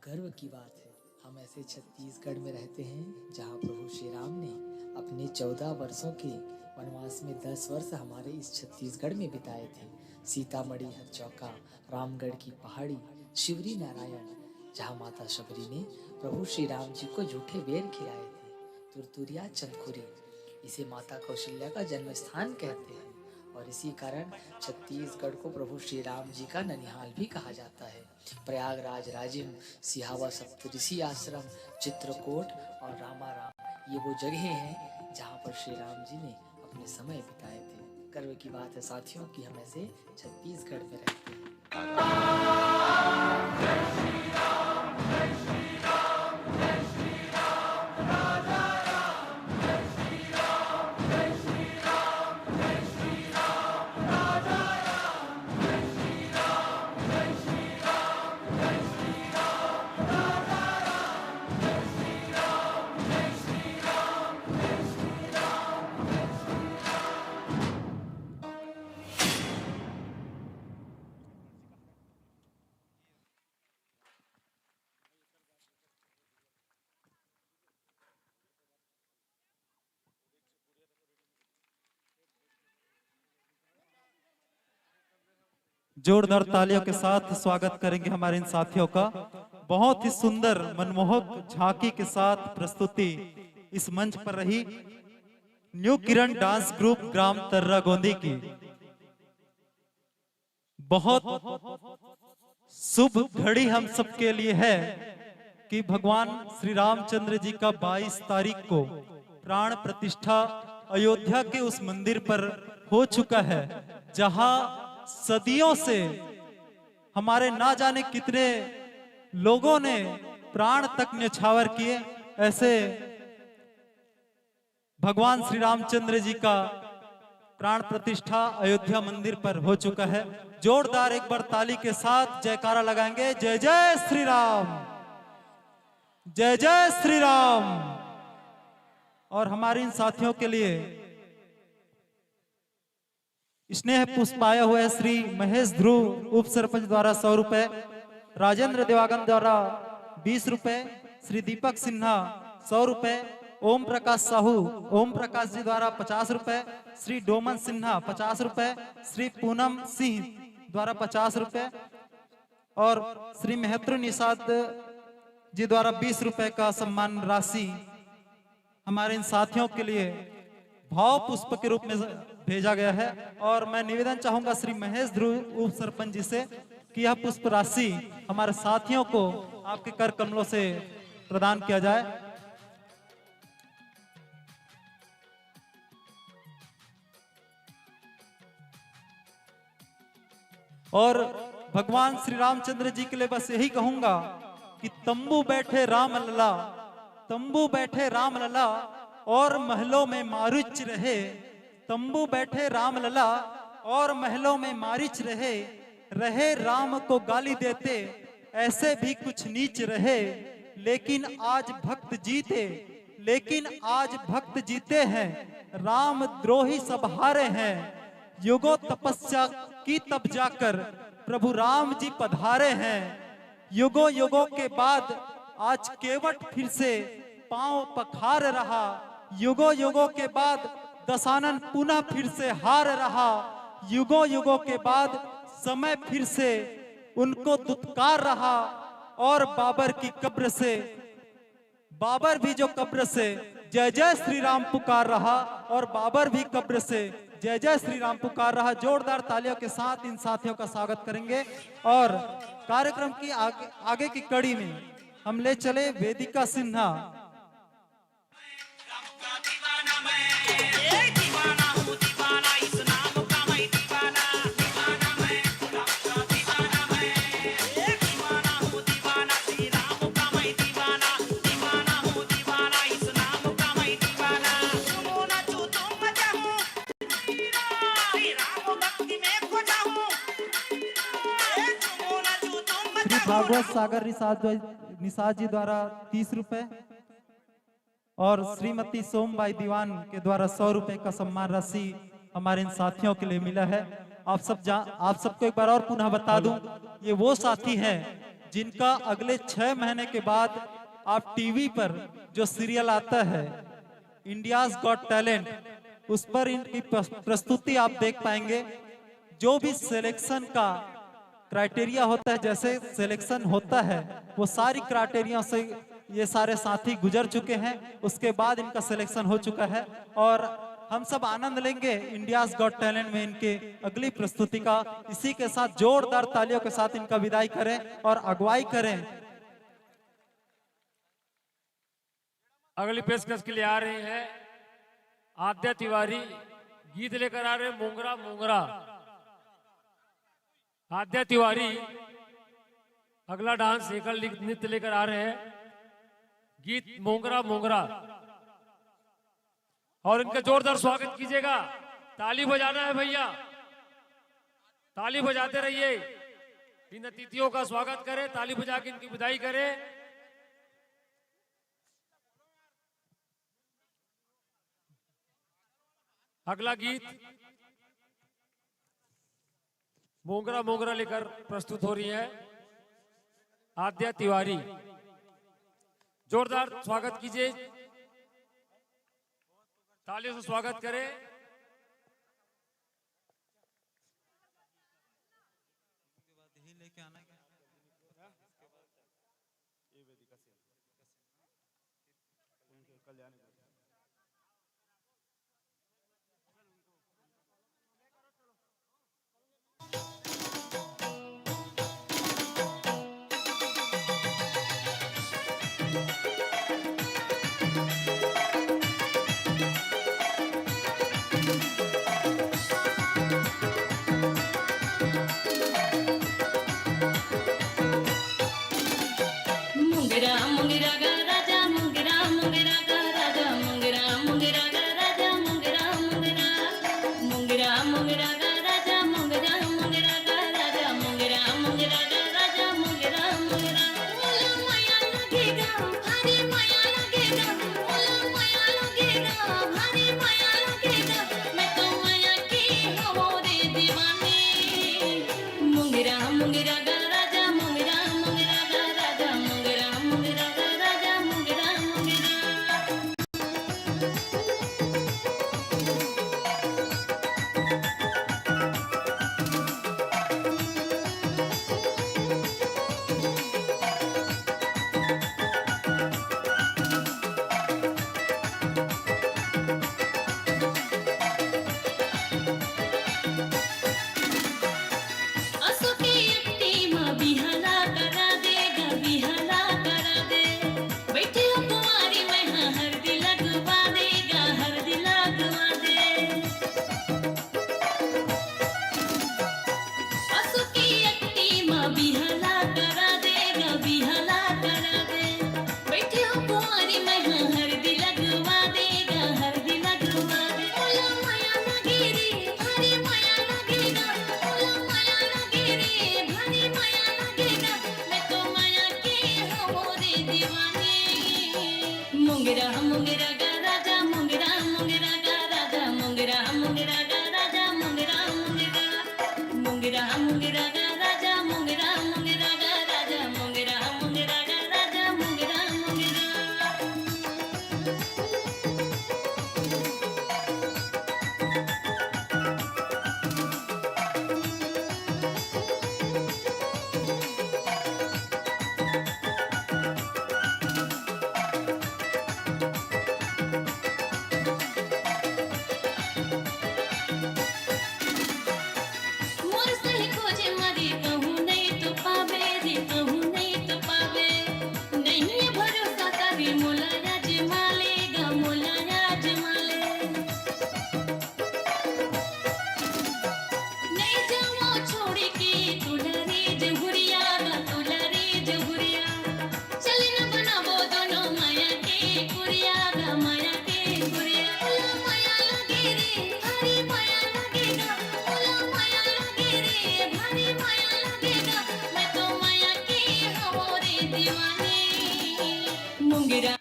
गर्व की बात है, हम ऐसे छत्तीसगढ़ में रहते हैं जहाँ प्रभु श्री राम ने अपने चौदह वर्षों के वनवास में दस वर्ष हमारे इस छत्तीसगढ़ में बिताए थे। सीतामढ़ी हथचौका, रामगढ़ की पहाड़ी, शिवरी नारायण, जहाँ माता शबरी ने प्रभु श्री राम जी को झूठे बेर खिलाए थे। तुरतुरिया चंदखुरी, इसे माता कौशल्या का जन्म स्थान कहते हैं और इसी कारण छत्तीसगढ़ को प्रभु श्री राम जी का ननिहाल भी कहा जाता है। प्रयागराज राजिम, सिहावा सप्तऋषि आश्रम, चित्रकूट और रामाराम, ये वो जगहें हैं जहाँ पर श्री राम जी ने अपने समय बिताए थे। गर्व की बात है साथियों कि हम ऐसे छत्तीसगढ़ में रहते हैं। जोरदार तालियों के साथ स्वागत करेंगे हमारे इन साथियों का। बहुत ही सुंदर मनमोहक झांकी के साथ प्रस्तुति इस मंच पर रही न्यू किरण डांस ग्रुप ग्राम तर्रा गोंदी की। बहुत शुभ घड़ी हम सबके लिए है कि भगवान श्री रामचंद्र जी का बाईस तारीख को प्राण प्रतिष्ठा अयोध्या के उस मंदिर पर हो चुका है, जहां सदियों से हमारे ना जाने कितने लोगों ने प्राण तक न्यौछावर किए। ऐसे भगवान श्री रामचंद्र जी का प्राण प्रतिष्ठा अयोध्या मंदिर पर हो चुका है। जोरदार एक बार ताली के साथ जयकारा लगाएंगे, जय जय श्री राम, जय जय श्री राम। और हमारे इन साथियों के लिए स्नेह पुष्प आया हुआ है श्री महेश ध्रुव उप सरपंच द्वारा सौ रुपए, राजेंद्र देवागन द्वारा बीस रुपए, श्री दीपक सिन्हा सौ रुपए, ओम प्रकाश साहू, ओम प्रकाश जी द्वारा पचास रुपए, श्री डोमन सिन्हा पचास रुपए, श्री पूनम सिंह द्वारा पचास रुपए और श्री महत्र निषाद जी द्वारा बीस रुपए का सम्मान राशि हमारे इन साथियों के लिए भाव पुष्प के रूप में भेजा गया है। और मैं निवेदन चाहूंगा श्री महेश ध्रुव उप सरपंच जी से कि यह पुष्प राशि हमारे साथियों को आपके कर कमलों से प्रदान किया जाए। और भगवान श्री रामचंद्र जी के लिए बस यही कहूंगा कि तंबू बैठे राम लला, तंबू बैठे राम लला और महलों में मारिच रहे, तंबू बैठे राम लला और महलों में मारिच रहे, रहे राम को गाली देते ऐसे भी कुछ नीच रहे, लेकिन आज भक्त जीते, लेकिन आज भक्त जीते हैं राम द्रोही सब हारे हैं। युगों तपस्या की तब जाकर प्रभु राम जी पधारे हैं। युगों युगों के बाद आज केवट फिर से पांव पखार रहा। युगों युगों के बाद दशानन पुनः फिर से हार रहा। युगों युगों के बाद समय फिर से उनको दुत्कार रहा और बाबर की कब्र से, बाबर भी जो कब्र से जय जय श्री राम पुकार रहा और बाबर भी कब्र से जय जय श्री राम पुकार रहा। जोरदार तालियों के साथ इन साथियों का स्वागत करेंगे और कार्यक्रम की आगे, आगे की कड़ी में हम ले चले वेदिका सिन्हा। श्री भागवत सागर निषाद, निषाद जी द्वारा तीस रुपए और श्रीमती सोमबाई दीवान के द्वारा सौ रुपए का सम्मान राशि हमारे इन साथियों के लिए मिला है। आप सब जा, आप सबको एक बार और पुनः बता दूं, ये वो साथी हैं जिनका अगले छह महीने के बाद आप टीवी पर जो सीरियल आता है India's Got Talent, उस पर इनकी प्रस-, प्रस्तुति आप देख पाएंगे। जो भी सिलेक्शन का क्राइटेरिया होता है, जैसे सिलेक्शन होता है, वो सारी क्राइटेरिया से ये सारे साथी गुजर चुके हैं, उसके बाद इनका सिलेक्शन हो चुका है और हम सब आनंद लेंगे India's Got Talent में इनके अगली प्रस्तुति का। इसी के साथ जोरदार तालियों के साथ इनका विदाई करें और अगुवाई करें। अगली पेशकश के लिए आ रही है आद्या तिवारी, गीत लेकर आ रहे हैं मोंगरा मोंगरा। आद्या तिवारी अगला डांस एकल नृत्य लेकर आ रहे हैं, गीत मोंगरा मोंगरा। और इनका जोरदार स्वागत कीजिएगा, ताली बजाना है भैया, ताली बजाते रहिए। इन अतिथियों का स्वागत करें, ताली बजा के इनकी विदाई करें। अगला गीत मोंगरा मोंगरा लेकर प्रस्तुत हो रही है आद्या तिवारी। जोरदार स्वागत कीजिए, तालियों से स्वागत करें। मुंगरा मुंगरा गा राजा, मुंगरा मुंगरा गा राजा, मुंगरा मुंगरा गा राजा, मुंगरा मुंगरा, मुंगरा मुंगरा गा राजा, मुंगरा मुंगरा गा राजा, मुंगरा मुंगरा गा राजा, मुंगरा मुंगरा। मोला मया लगेगा, भारी मया लगेगा, मोला मया लगेगा, भारी मया लगेगा, मैं तो मया के हवों रे दीवानी। मुंगरा मुंगरा गा राजा, मुंगरा मुंगरा गा राजा, मुंगरा मुंगरा गा राजा, मुंगरा मुंगरा। असो के अट्टी म बिहा ला करा दे गा, बिहा ला करा दे। बइठे हो कुंवारी मैं हा हरदी लगवा दे गा, हरदी लगवा दे। असो के अट्टी म बिहा ला करा दे गा, बिहा ला करा दे। बइठे हो कुंवारी मैं हा हरदी लगवा दे गा, हरदी लगवा दे। मोला मया लगे रे, भारी मया लगे गा, मोला मया लगे रे, भारी मया लगे गा, मैं तो मया के हवों रे दीवानी। मुंगरा मुंगरा गा राजा, मुंगरा मुंगरा गा राजा, मुंगरा मुंगरा गा राजा, मुंगरा मुंगरा। मुंगरा मुंगरा गा राजा, मुंगरा मुंगरा गा राजा, मुंगरा मुंगरा गा राजा, मुंगरा मुंगरा। मोर सही खोजे मरी कहूँ नहीं तो पाबे रे, कहूँ नहीं तो पाबे। नहीं है भरोसा कभी मोला आजमा ले गा, मोला आजमा ले। नहीं जावों छोड़ के तुला रे जहुरिया गा, तुला रे जहुरिया। चले न बनाबो दोनों मया के कुरिया गा, मया के कुरिया। मोला मया लगे रे, भारी मया लगे गा। मोला मया लगे रे, भारी मया लगे गा। मैं तो मया के हवों रे दीवानी। मुंगरा।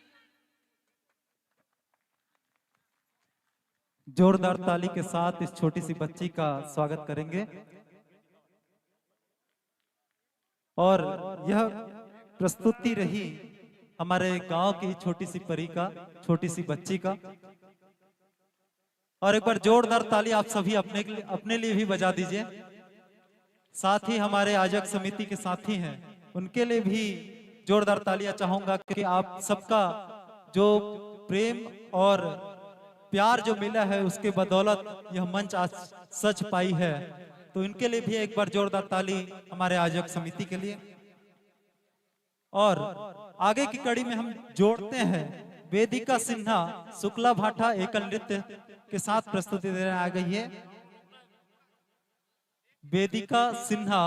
जोरदार ताली के साथ इस छोटी सी बच्ची का स्वागत करेंगे। और यह प्रस्तुति रही हमारे गांव की ही छोटी सी परी का, छोटी सी बच्ची का। और एक बार जोरदार ताली आप सभी अपने के लिए, अपने लिए भी बजा दीजिए। साथ ही हमारे आयोजक समिति के साथी हैं, उनके लिए भी जोरदार तालियां चाहूंगा कि आप सबका जो प्रेम और प्यार जो मिला है, उसके बदौलत यह मंच आज सज पाई है। तो इनके लिए भी एक बार जोरदार ताली हमारे आयोजक समिति के लिए। और आगे की कड़ी में हम जोड़ते हैं वेदिका सिन्हा, शुक्ला भाटा एकल नृत्य के साथ प्रस्तुति देने आ गई है। वेदिका सिन्हा,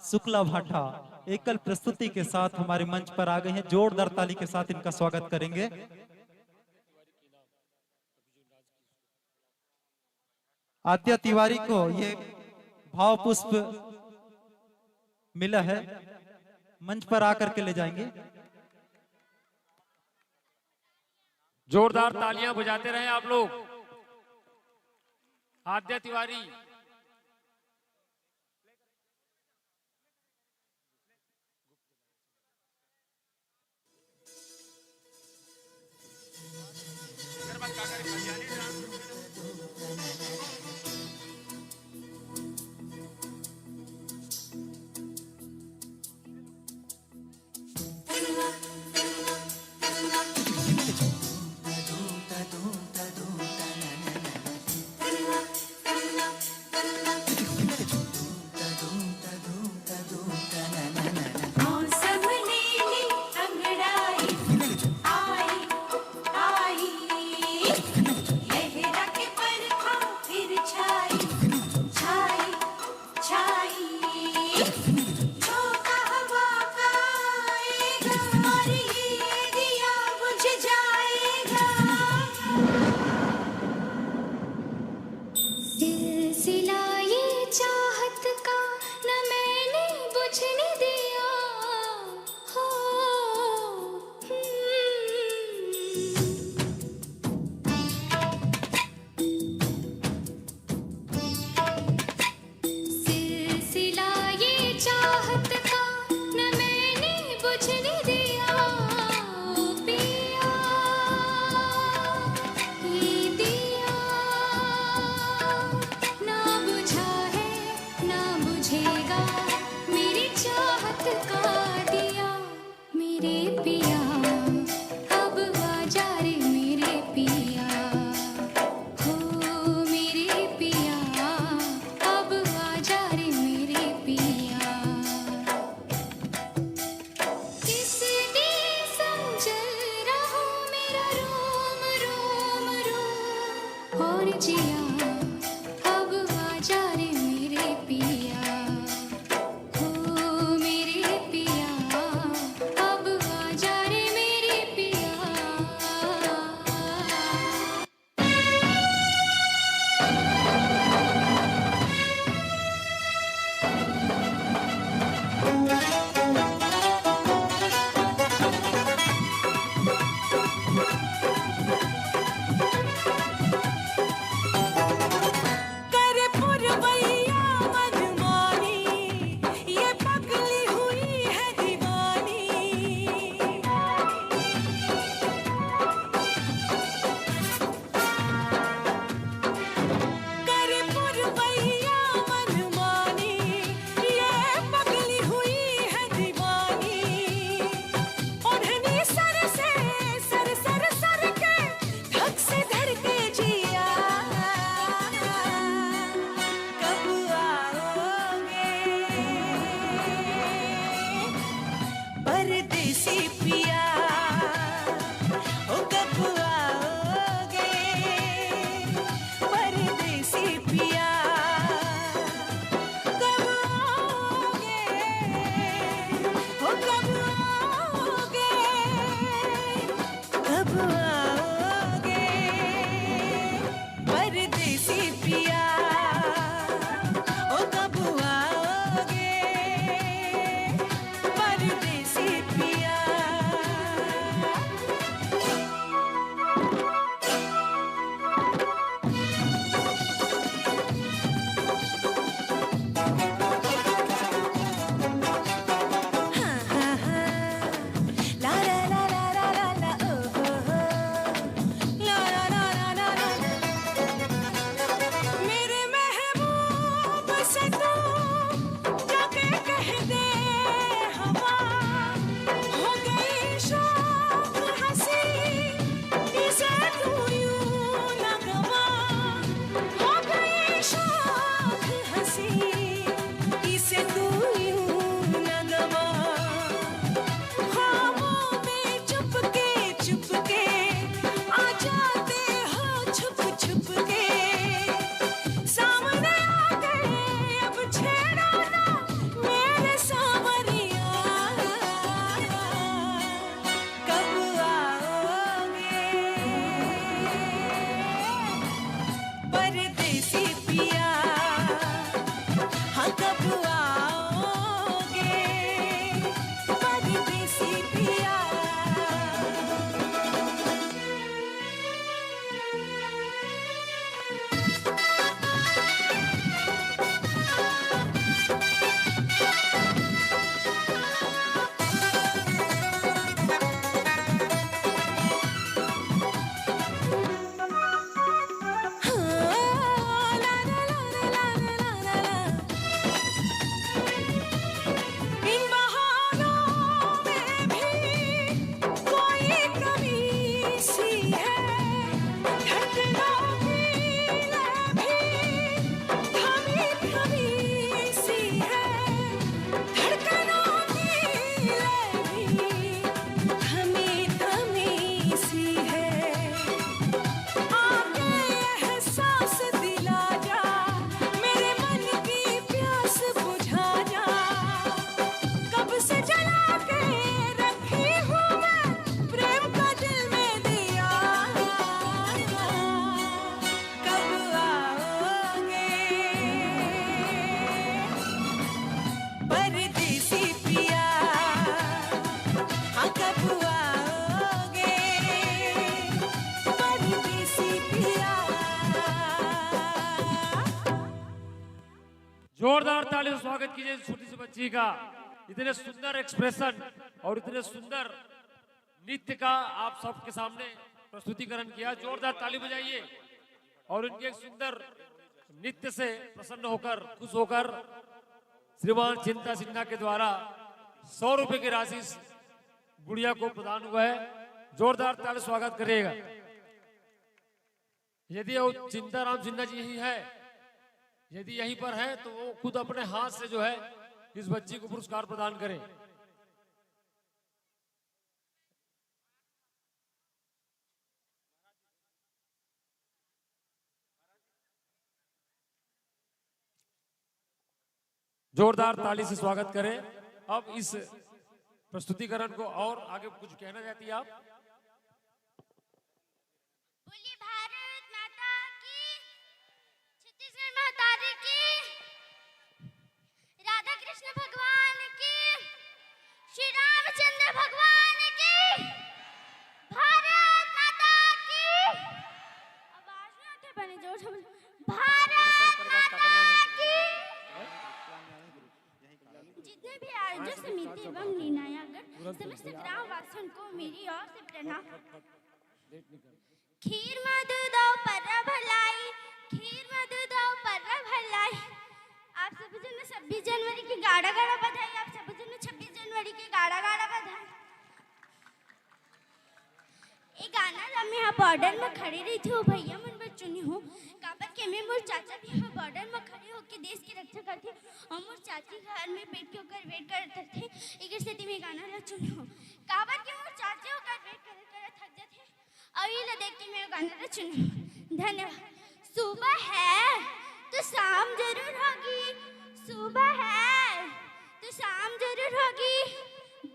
शुक्ला भाटा एकल प्रस्तुति के साथ हमारे मंच पर आ गई हैं। जोरदार ताली के साथ इनका स्वागत करेंगे। आद्या तिवारी को ये भाव पुष्प मिला है, मंच पर आकर के ले जाएंगे। जोरदार तालियां बजाते रहें आप लोग। आद्या तिवारी। चली दिया ओ पिया, ये दिया ना बुझा है, ना बुझेगा मेरी चाहत का दिया। मेरे पिया, अब आजा रे मेरे पिया, हो मेरे पिया, अब आजा रे मेरे पिया। किस दे संग जल रहा मेरा रोम रोम रोम, और जिया, अब आजा रे मेरे पिया, हो मेरे पिया, अब आजा रे मेरे पिया। करे पुरवैया मनमानी, ये पगली हुई है दीवानी। करे पुरवैया मनमानी, ये पगली हुई है दीवानी। ओढ़नी सर से सर सर सर के धक से धड़के जिया, कब आओगे परदेसी पिया, ओ कब आओगे परदेसी पिया, कब आओगे, ओ कब आओगे, कब आओगे परदेसी पिया, ओ कब आओगे परदेसी पिया। जोरदार ताली से स्वागत कीजिए छोटी सी बच्ची का। इतने सुंदर एक्सप्रेशन और इतने सुंदर नृत्य का आप सबके सामने प्रस्तुतिकरण किया। जोरदार ताली बजाइए और इनके एक सुंदर नृत्य से प्रसन्न होकर, खुश होकर श्रीमान चिंता सिन्हा के द्वारा सौ रुपए की राशि इस गुड़िया को प्रदान हुआ है। जोरदार ताली स्वागत करिएगा। यदि वो चिंताराम सिन्हा जी यही है, यदि यहीं पर है, तो वो खुद अपने हाथ से जो है इस बच्ची को पुरस्कार प्रदान करें। जोरदार ताली से स्वागत करें। अब इस प्रस्तुतिकरण को और आगे कुछ कहना चाहती है आप? बोलिए भारत माता की, छत्तीसगढ़ महतारी की, राधा कृष्ण भगवान की, श्री रामचंद्र भगवान की, भारत माता की। आवाज नहीं आते, बने जोर से बोलो, भारत माता की। जितने भी आयोजक समिति एवं निर्णायकगण, समस्त ग्राम वासियों को मेरी ओर से प्रणाम। खीर म दूध अउ पर्रा भर लाई, खीर म दूध अउ पर्रा भर लाई। आप सभी जन छब्बीस जनवरी के गाड़ा गाड़ा बधाई। आप सभी जन छब्बीस जनवरी के गाड़ा गाड़ा बधाई। ए गाना ला मैं हा बॉर्डर म खड़े रहिथे, ओ भैया मन बर चुने हों, काबर के मैं मोर चाचा भी हा बॉर्डर म खड़े होके देश के रक्षा करथे, अउ मोर चाची घर में बैठ के ओकर वेट करत रहिथे, एकर सेती मैं गाना ला चुने हों, काबर के मोर चाचा ओकर वेट करत करत थक जाथे। अउ ये ला देख के मैं गाना ला चुने हों। धन्यवाद। सुबह है तो शाम जरूर होगी, सुबह है तो शाम जरूर होगी,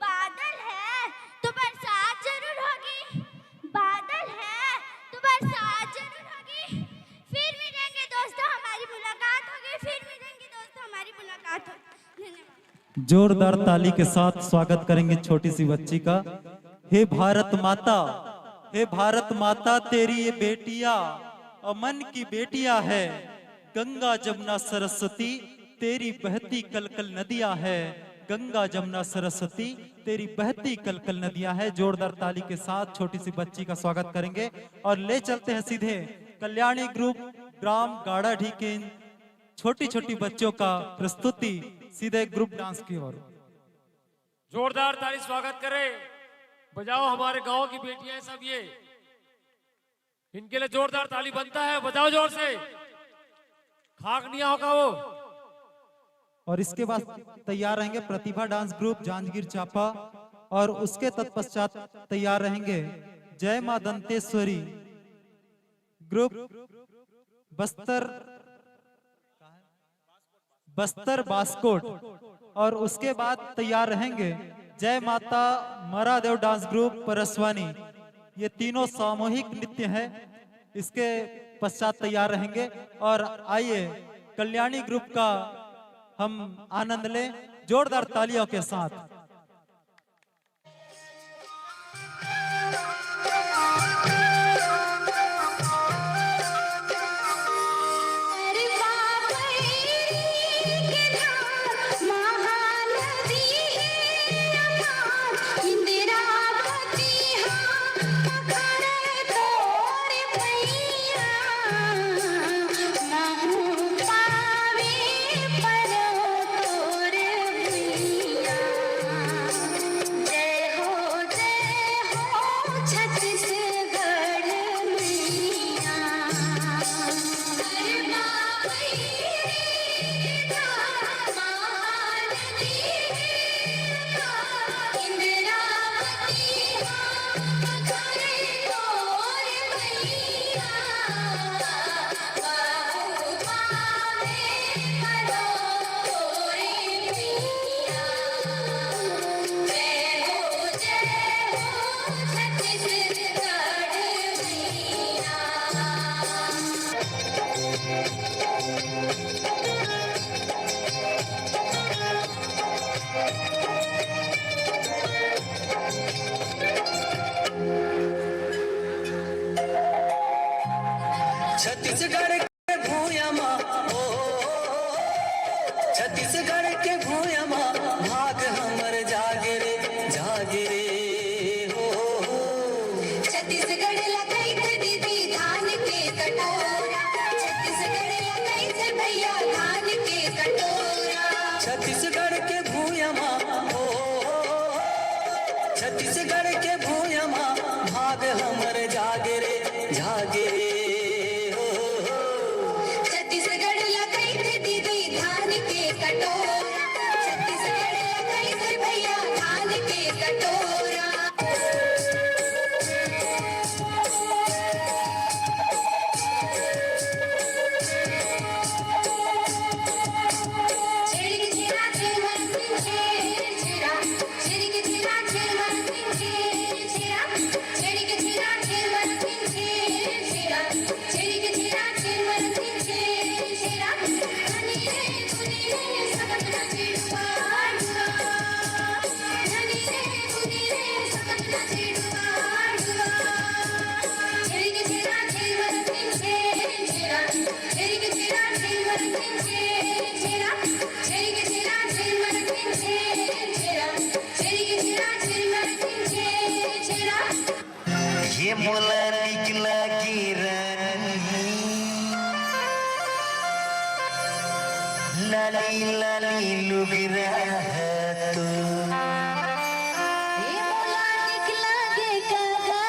बादल है तो बरसात जरूर होगी, बादल है तो बरसात जरूर होगी। फिर मिलेंगे दोस्तों, हमारी मुलाकात होगी, फिर मिलेंगे दोस्तों, हमारी मुलाकात होगी। धन्यवाद। जोरदार ताली के साथ स्वागत करेंगे छोटी सी बच्ची का। हे भारत माता, हे भारत माता, तेरी ये बेटियां अमन की बेटियां है। गंगा जमुना सरस्वती तेरी बहती कलकल नदियां है, गंगा जमुना सरस्वती तेरी बहती कलकल नदियां है। जोरदार ताली के साथ छोटी सी बच्ची का स्वागत करेंगे और ले चलते हैं सीधे कल्याणी ग्रुप ग्राम गाड़ा ढीकेन छोटी छोटी बच्चों का प्रस्तुति सीधे ग्रुप डांस की ओर। जोरदार ताली स्वागत करें, बजाओ हमारे गांव की बेटियां हैं सब, ये इनके लिए जोरदार ताली बनता है, बजाओ जोर से, खाक नहीं होगा वो। और इसके बाद तैयार रहेंगे प्रतिभा डांस ग्रुप जांजगीर चांपा, और उसके तत्पश्चात तैयार रहेंगे जय मां दंतेश्वरी ग्रुप बस्तर बस्तर बास्कोट, और उसके बाद तैयार रहेंगे जय माता मरादेव डांस ग्रुप परसवानी। ये तीनों सामूहिक नृत्य है, इसके पश्चात तैयार रहेंगे। और आइए कल्याणी ग्रुप का हम आनंद लें जोरदार तालियों के साथ। छत्तीसगढ़ के भूया मा, ओ, छत्तीसगढ़ के भूया मा भाग छत्तीसगढ़ के भुइयां मा भाग हमर जागे रे, जागे रे, हो, हो, हो। छत्तीसगढ़ ला कहिथे दीदी धान के कटोरा, छत्तीसगढ़ ला कहिथे भैया धान के कटोरा। ये मोला निकला के रानी, लाली लाली लुगरा तो। ए मोला निकला के काका,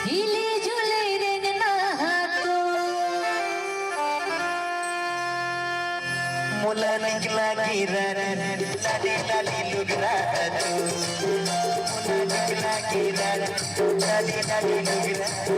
हिली जुली रेंगना तो। मोला निकला के रानी, लाली लाली लुगरा तो। मोला निकला के रानी, लाली लाली लुगरा तो।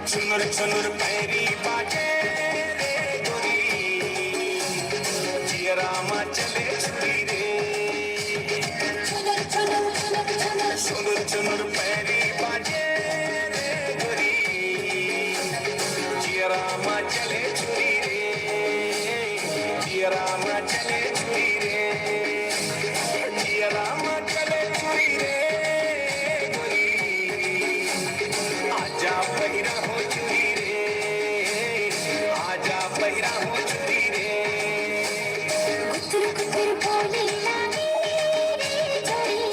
छुनुर छुनुर पैरी बाजे रे गोरी, जियरा मा चले छुरी रे। छुनुर छुनुर छुनुर छुनुर। छुनुर छुनुर पैरी बाजे रे गोरी, जियरा मा चले छुरी रे। जियरा मा चले छुरी रे, जियरा मा चले छुरी रे, गोरी। आजा बहिरा हो छुरी रे, आजा बहिरा हो छुरी रे। कुतुर कुतुर बोले लागे रे छोरी,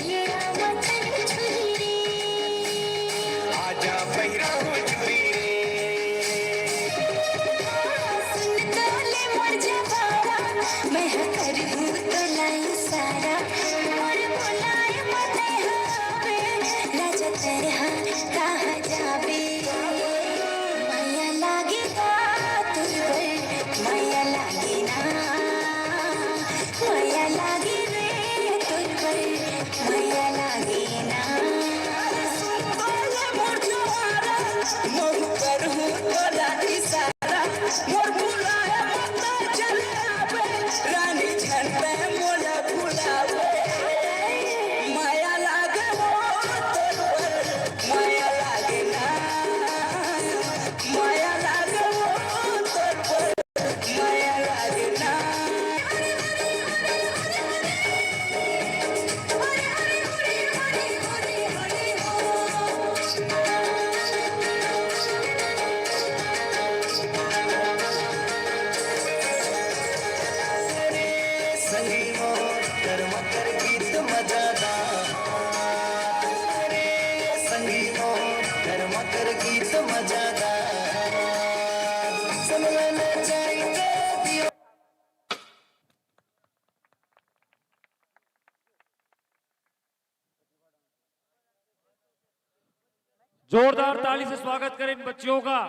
जियरा मा चले छुरी रे। आजा बहिरा हो छुरी रे। सुन तो ले मोर जबारा, मैं हा करहूँ तोला इशारा। मोर मोलाए मते हवे, राजा तेरे हा कहाँ जाबे? माया लागे जोरदार ताली से स्वागत करें इन बच्चियों का।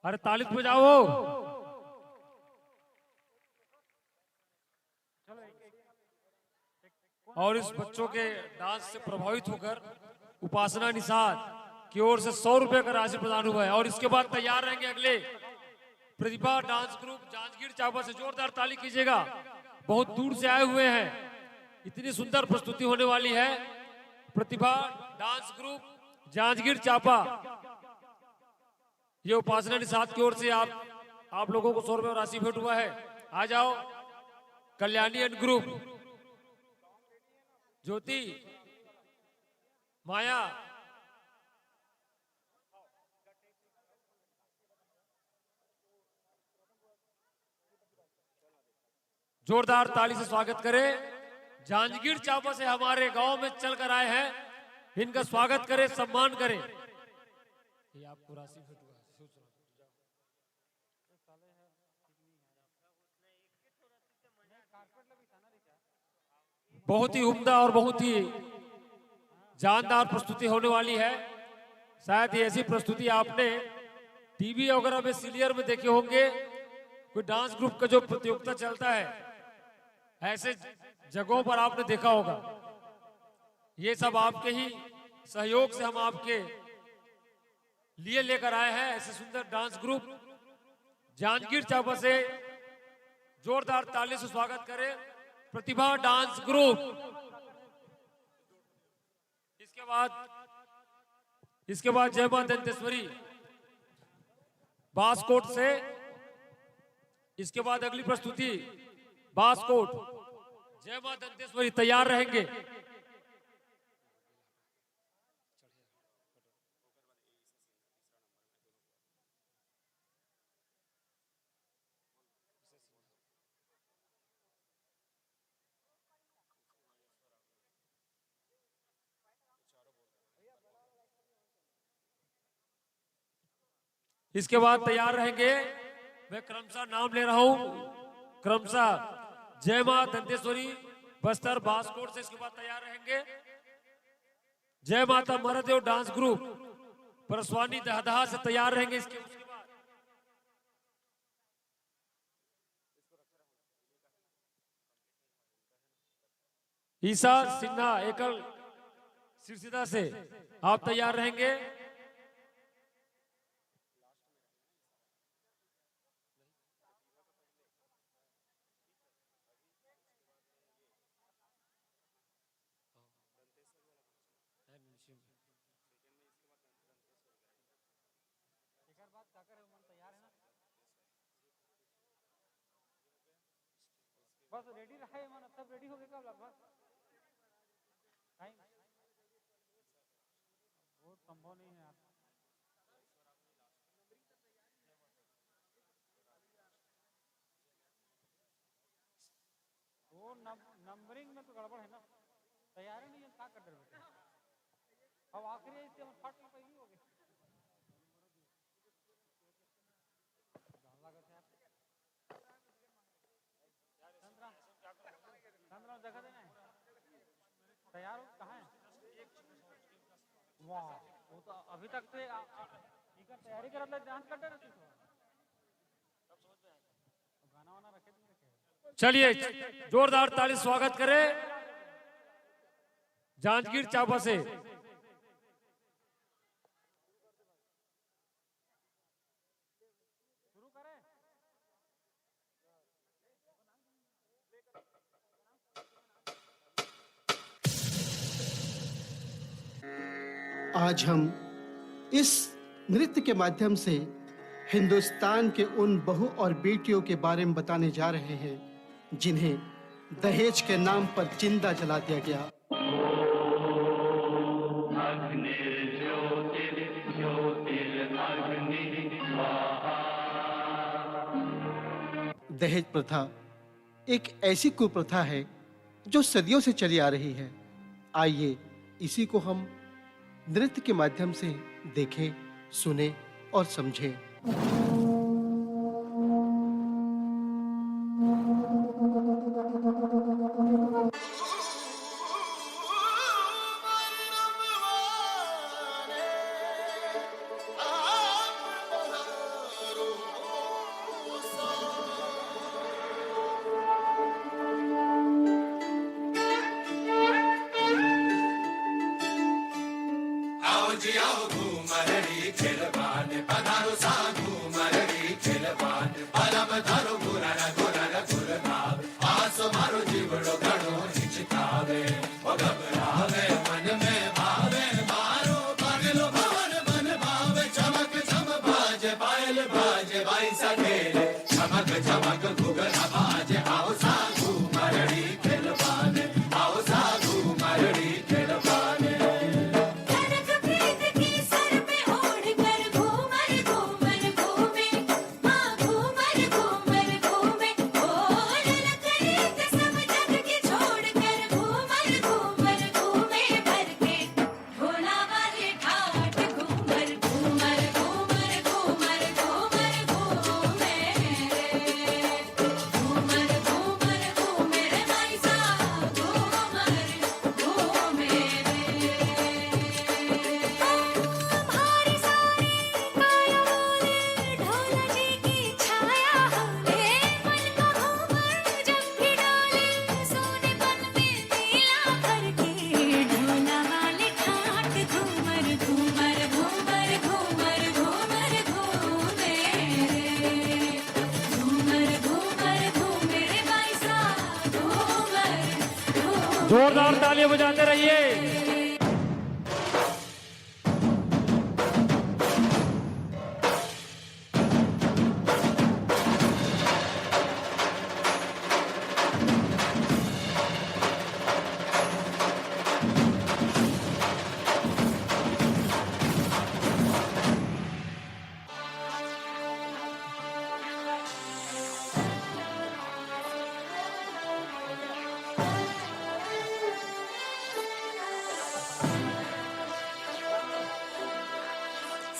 अरे, ताली तो बजाओ। और इस बच्चों के डांस से प्रभावित होकर उपासना निषाद की ओर से सौ रुपए का राशि प्रदान हुआ है। और इसके बाद तैयार रहेंगे अगले प्रतिभा डांस ग्रुप जांजगीर चांपा से। जोरदार ताली कीजिएगा, बहुत दूर से आए हुए हैं। इतनी सुंदर प्रस्तुति होने वाली है। प्रतिभा डांस ग्रुप जांजगीर चांपा, ये उपासना निषाद की ओर से आप आप लोगों को सौ रुपए राशि भेंट हुआ है। आ जाओ। कल्याणी एंड ग्रुप, ज्योति, माया, जोरदार ताली से स्वागत करें। जांजगीर चांपा से हमारे गांव में चलकर आए हैं, इनका स्वागत करें, सम्मान करें। ये आपको राशि भेंट हुआ है। बहुत ही उम्दा और बहुत ही जानदार प्रस्तुति होने वाली है। शायद ये ऐसी प्रस्तुति आपने टीवी वगैरह में, सीरियल में देखे होंगे। कोई डांस ग्रुप का जो प्रतियोगिता चलता है, ऐसे जगहों पर आपने देखा होगा। ये सब आपके ही सहयोग से हम आपके लिए लेकर आए हैं ऐसे सुंदर डांस ग्रुप। जांजगीर चांपा से जोरदार ताली से स्वागत करें प्रतिभा डांस ग्रुप। इसके बाद इसके बाद जय मां दंतेश्वरी बास्कोट से। इसके बाद अगली प्रस्तुति बास्कोट, जय मां दंतेश्वरी तैयार रहेंगे। इसके बाद तैयार रहेंगे, मैं क्रमशः नाम ले रहा हूं, क्रमशः जय मां दंतेश्वरी बस्तर बास्कोट से इसके बाद तैयार रहेंगे। जय माता मरदेव डांस ग्रुप परसवानी दहदहा से तैयार रहेंगे। इसके उसके बाद ईसा सिन्हा एकल सिरसिदा से आप तैयार रहेंगे। बस रेडी रहा है, मन सब रेडी हो गया लगभग। टाइम बहुत संभव नहीं है यार। वो नंबरिंग में तो गड़बड़ है ना, तैयारी नहीं है, क्या कर रहे बेटे? अब आखिरी है, इससे हम फट पहली हो गए। चंद्रा, चंद्रा, देखा देना है। तैयार हो, कहाँ है? वाह, वो तो अभी तक तो ये, आ, आ, इकर तैयारी करत ले, डांस करते रहते तो। गाना वाना रखे थे, रखे। चलिए, जोरदार ताली स्वागत करें जांजगीर चांपा से। आज हम इस नृत्य के माध्यम से हिंदुस्तान के उन बहू और बेटियों के बारे में बताने जा रहे हैं, जिन्हें दहेज के नाम पर जिंदा जला दिया गया। दहेज प्रथा एक ऐसी कुप्रथा है जो सदियों से चली आ रही है। आइए, इसी को हम नृत्य के माध्यम से देखें, सुने और समझें। आओ जी आओ घूमरड़ी खेलबान, पधारो सा घूमरड़ी खेलबान, पलम धरो गुरर गुरर गुरनाव, आसो मारो जीवड़ो घणो हिचकावे, ओ घबरावे मन में भावे मारो, पागलो भवन मन भावे, चमक चम बाजे पायल बाजे बाई सा खेले, चमक चमक घुघरा बाजे, आओ सा घूमरड़ी खेलबान, आओ सा घूमरड़ी खेलबान। कनक प्रीत की सर पे ओढ़ कर घूमर घूमर घूमे, हाँ घूमर घूमर घूमे। ओ ललक रीत सब जग की छोड़ कर घूमर घूमर घूमे, भर के ढोला वाले ठाट घूमर घूमर घूमर घूमर घूमर घूमे रे। घूमर घूमर घूमे रे माई सा, घूमर घूमे रे। भारी सारी काया बोले, ढोला जी की छाया होले, मन को घूमर जब भी डाले, सोनेपन में मेला भर के, ढोला वाले ठाट घूमर घूमर घूमर घूमर घूमर घूमे रे। घूमर घूमर घूमे रे बाई सा, घूमर घूमर। जोरदार तालियां बजाते रहिए।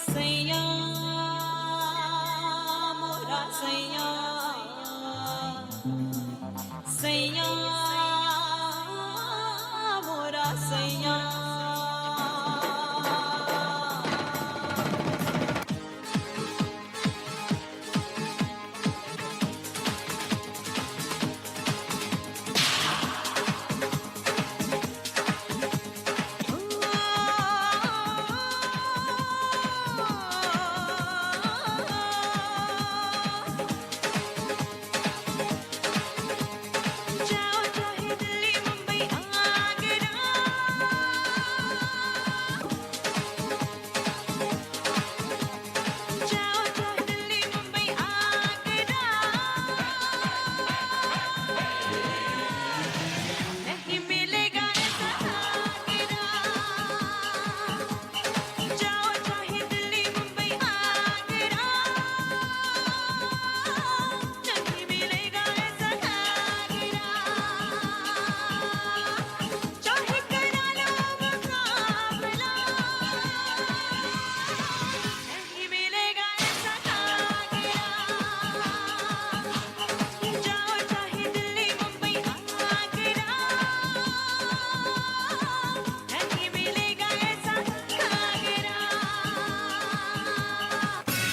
सैया, मोरा सैया, सैया, मोरा सैया।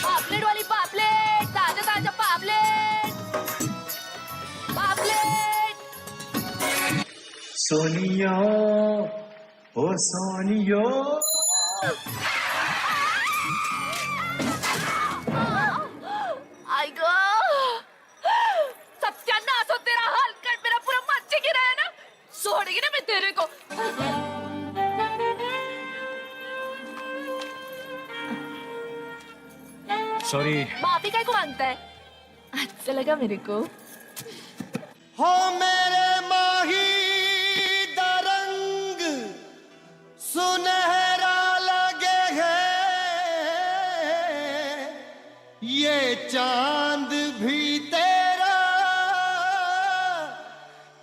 पापलेट वाली पापलेट, ताजा ताजा पापलेट, पापलेट। सोनिया, ओ सोनिया। आई गो, सत्यानाश हो तेरा, हाल कर मेरा पूरा मच्छी गिरा है ना। छोड़ेगी ना मैं तेरे को। सॉरी। माफी काय को मांगता है? अच्छा लगा मेरे को। हो मेरे माही दा रंग सुनहरा लगे है, ये चांद भी तेरा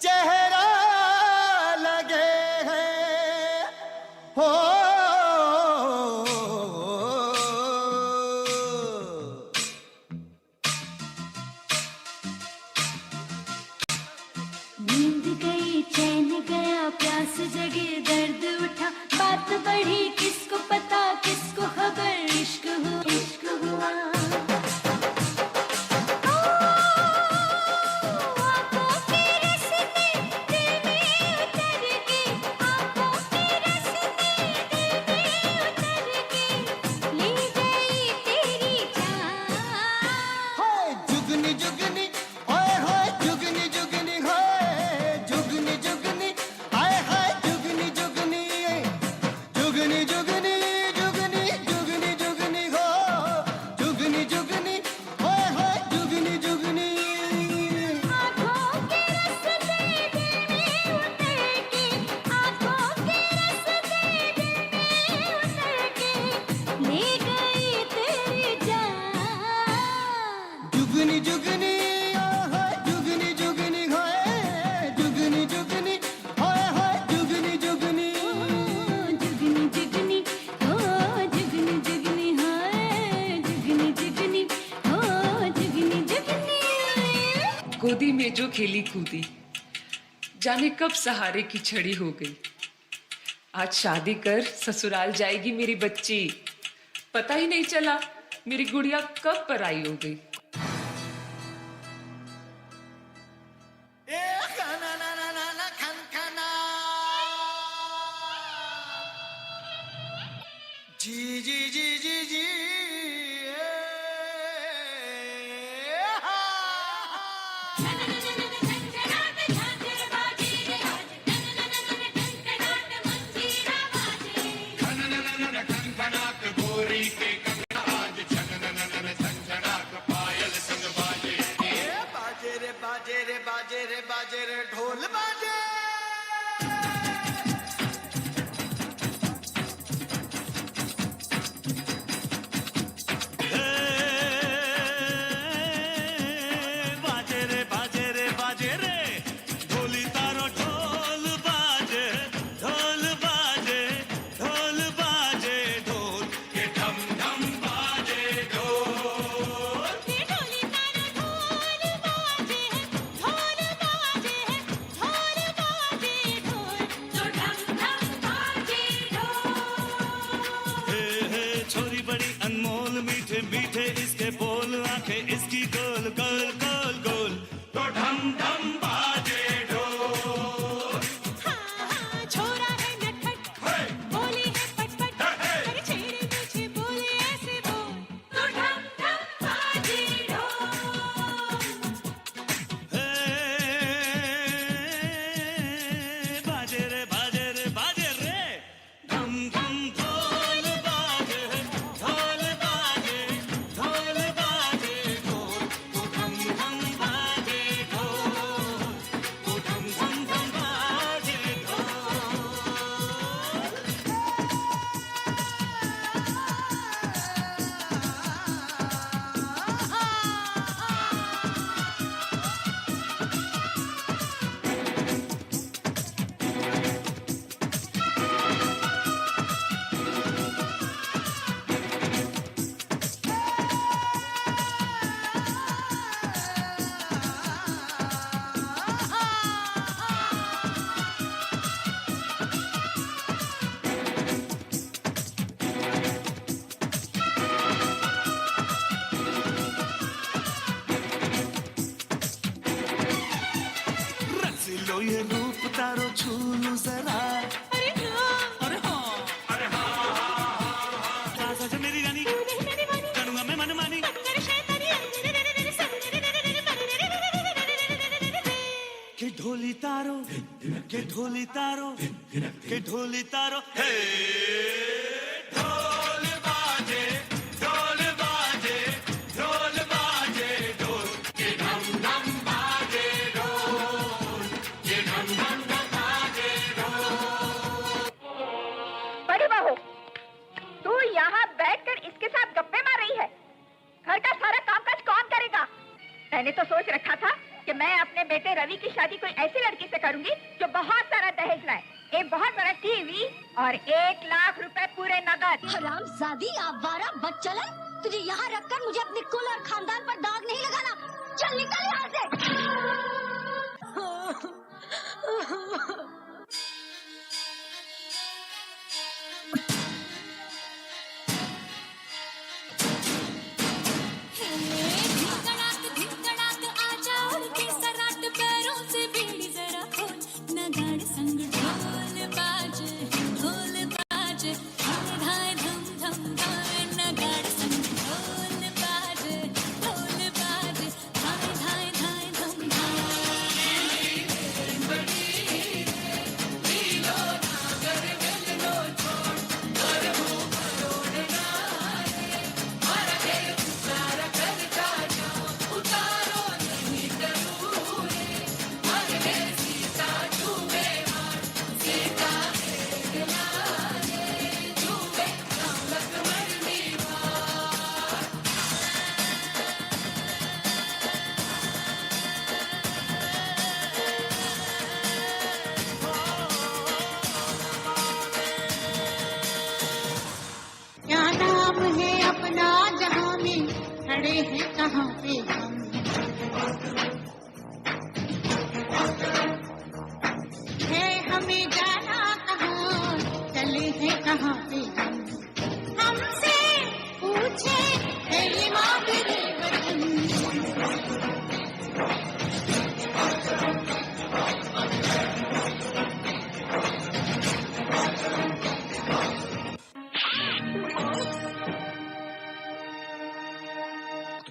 चेहरा लगे है। गोदी में जो खेली कूदी, जाने कब सहारे की छड़ी हो गई। आज शादी कर ससुराल जाएगी मेरी बच्ची। पता ही नहीं चला मेरी गुड़िया कब पराई हो गई।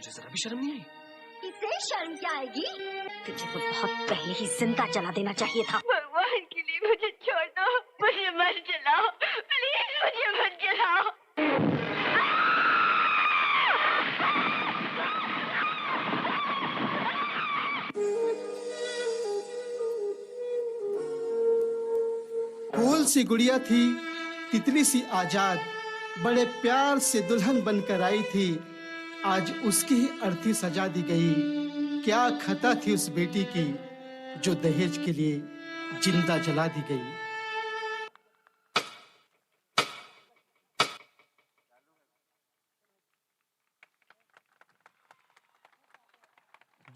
तुझे जरा भी शर्म नहीं आई? इसे शर्म क्या आएगी? तुझे तो बहुत पहले ही जिंदा जला देना चाहिए था। भगवान के लिए मुझे छोड़ दो, मुझे मर जलाओ, प्लीज मुझे मत जलाओ। फूल सी गुड़िया थी, तितली सी आजाद, बड़े प्यार से दुल्हन बनकर आई थी। आज उसकी ही अर्थी सजा दी गई। क्या खता थी उस बेटी की, जो दहेज के लिए जिंदा जला दी गई।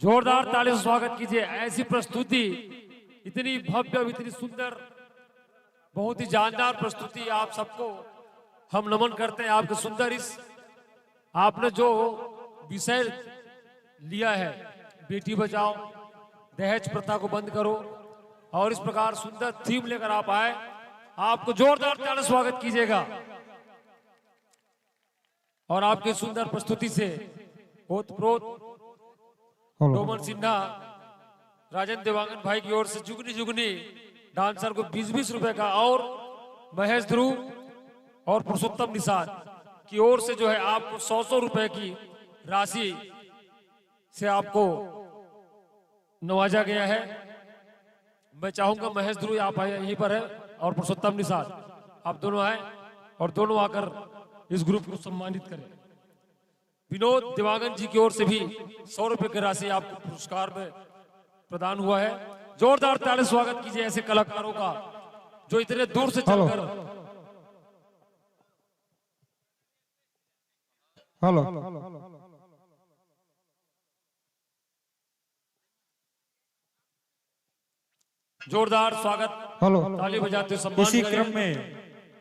जोरदार ताली से स्वागत कीजिए। ऐसी प्रस्तुति, इतनी भव्य और इतनी सुंदर, बहुत ही जानदार प्रस्तुति। आप सबको हम नमन करते हैं। आपके सुंदर इस, आपने जो विषय लिया है, बेटी बचाओ, दहेज प्रथा को बंद करो, और इस प्रकार सुंदर थीम लेकर आप आए, आपको जोरदार ताली से स्वागत कीजिएगा। और आपकी सुंदर प्रस्तुति से ओतप्रोत डोमन सिन्हा, राजन देवांगन भाई की ओर से जुगनी जुगनी डांसर को बीस बीस रुपए का, और महेश ध्रुव और पुरुषोत्तम निषाद की ओर से जो है आपको सौ सौ रुपए की राशि से आपको नवाजा गया है। मैं चाहूंगा महेश ध्रुव आप आए, यहीं पर है, और पुरुषोत्तम निषाद, आप दोनों आए और दोनोर आकर इस ग्रुप को सम्मानित करें। विनोद देवांगन जी की ओर से भी सौ रुपए की राशि आपको पुरस्कार में प्रदान हुआ है। जोरदार ताली स्वागत कीजिए ऐसे कलाकारों का, जो इतने दूर से चलकर। हेलो। जोरदार स्वागत। हेलो। ताली बजाते हुए सम्मान इसी करें क्रम में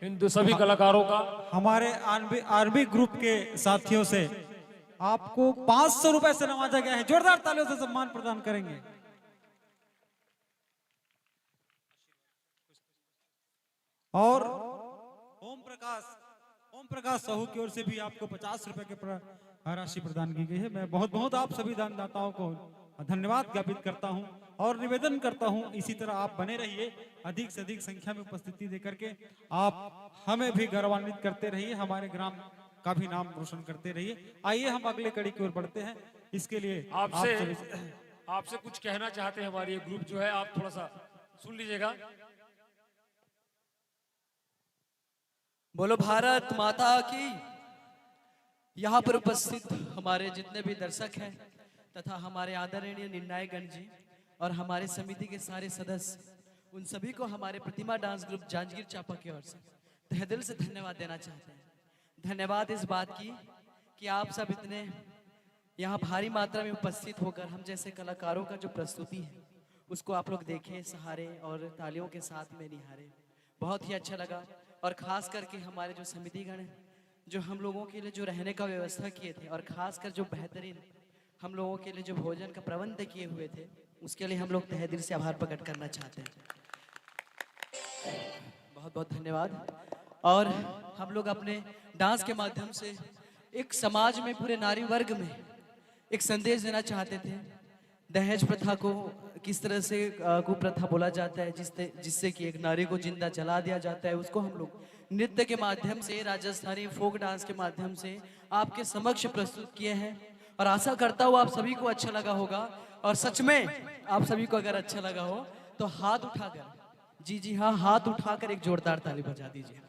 इन दो सभी कलाकारों का। हमारे आरबी आरबी ग्रुप के साथियों से आपको पांच सौ रुपए से नवाजा गया है। जोरदार तालियों से सम्मान प्रदान करेंगे। और ओम प्रकाश, ओम प्रकाश साहू की ओर से भी आपको पचास रुपए के प्र-, राशि प्रदान की गई है। मैं बहुत बहुत आप सभी दानदाताओं को धन्यवाद ज्ञापित करता हूं और निवेदन करता हूं, इसी तरह आप बने रहिए, अधिक से अधिक संख्या में उपस्थिति देकर के आप हमें भी गौरवान्वित करते रहिए, हमारे ग्राम का भी नाम रोशन करते रहिए। आइए हम अगले कड़ी की ओर बढ़ते हैं। इसके लिए आप आपसे सभी से आपसे कुछ कहना चाहते हैं हमारे ये ग्रुप जो है, आप थोड़ा सा सुन लीजिएगा। बोलो भारत माता की। यहाँ पर उपस्थित हमारे जितने भी दर्शक हैं तथा हमारे आदरणीय निर्णायक गण जी और हमारे समिति के सारे सदस्य, उन सभी को हमारे प्रतिमा डांस ग्रुप जांजगीर चांपा की ओर से तहे दिल से धन्यवाद देना चाहते हैं। धन्यवाद इस बात की कि आप सब इतने यहाँ भारी मात्रा में उपस्थित होकर हम जैसे कलाकारों का जो प्रस्तुति है उसको आप लोग देखें, सहारे और तालियों के साथ में निहारे। बहुत ही अच्छा लगा। और खास करके हमारे जो समितिगण हैं, जो हम लोगों के लिए जो रहने का व्यवस्था किए थे और खासकर जो बेहतरीन हम लोगों के लिए जो भोजन का प्रबंध किए हुए थे, उसके लिए हम लोग तहे दिल से आभार प्रकट करना चाहते हैं। बहुत बहुत धन्यवाद। और हम लोग अपने डांस के माध्यम से एक समाज में, पूरे नारी वर्ग में एक संदेश देना चाहते थे। दहेज प्रथा को किस तरह से अ, कुप्रथा बोला जाता है, जिससे जिससे कि एक नारी को जिंदा जला दिया जाता है, उसको हम लोग नृत्य के माध्यम से, राजस्थानी फोक डांस के माध्यम से आपके समक्ष प्रस्तुत किए हैं। और आशा करता हूँ आप सभी को अच्छा लगा होगा। और सच में आप सभी को अगर अच्छा लगा हो तो हाथ उठाकर, जी जी हाँ, हाथ उठाकर एक जोरदार ताली बजा दीजिए।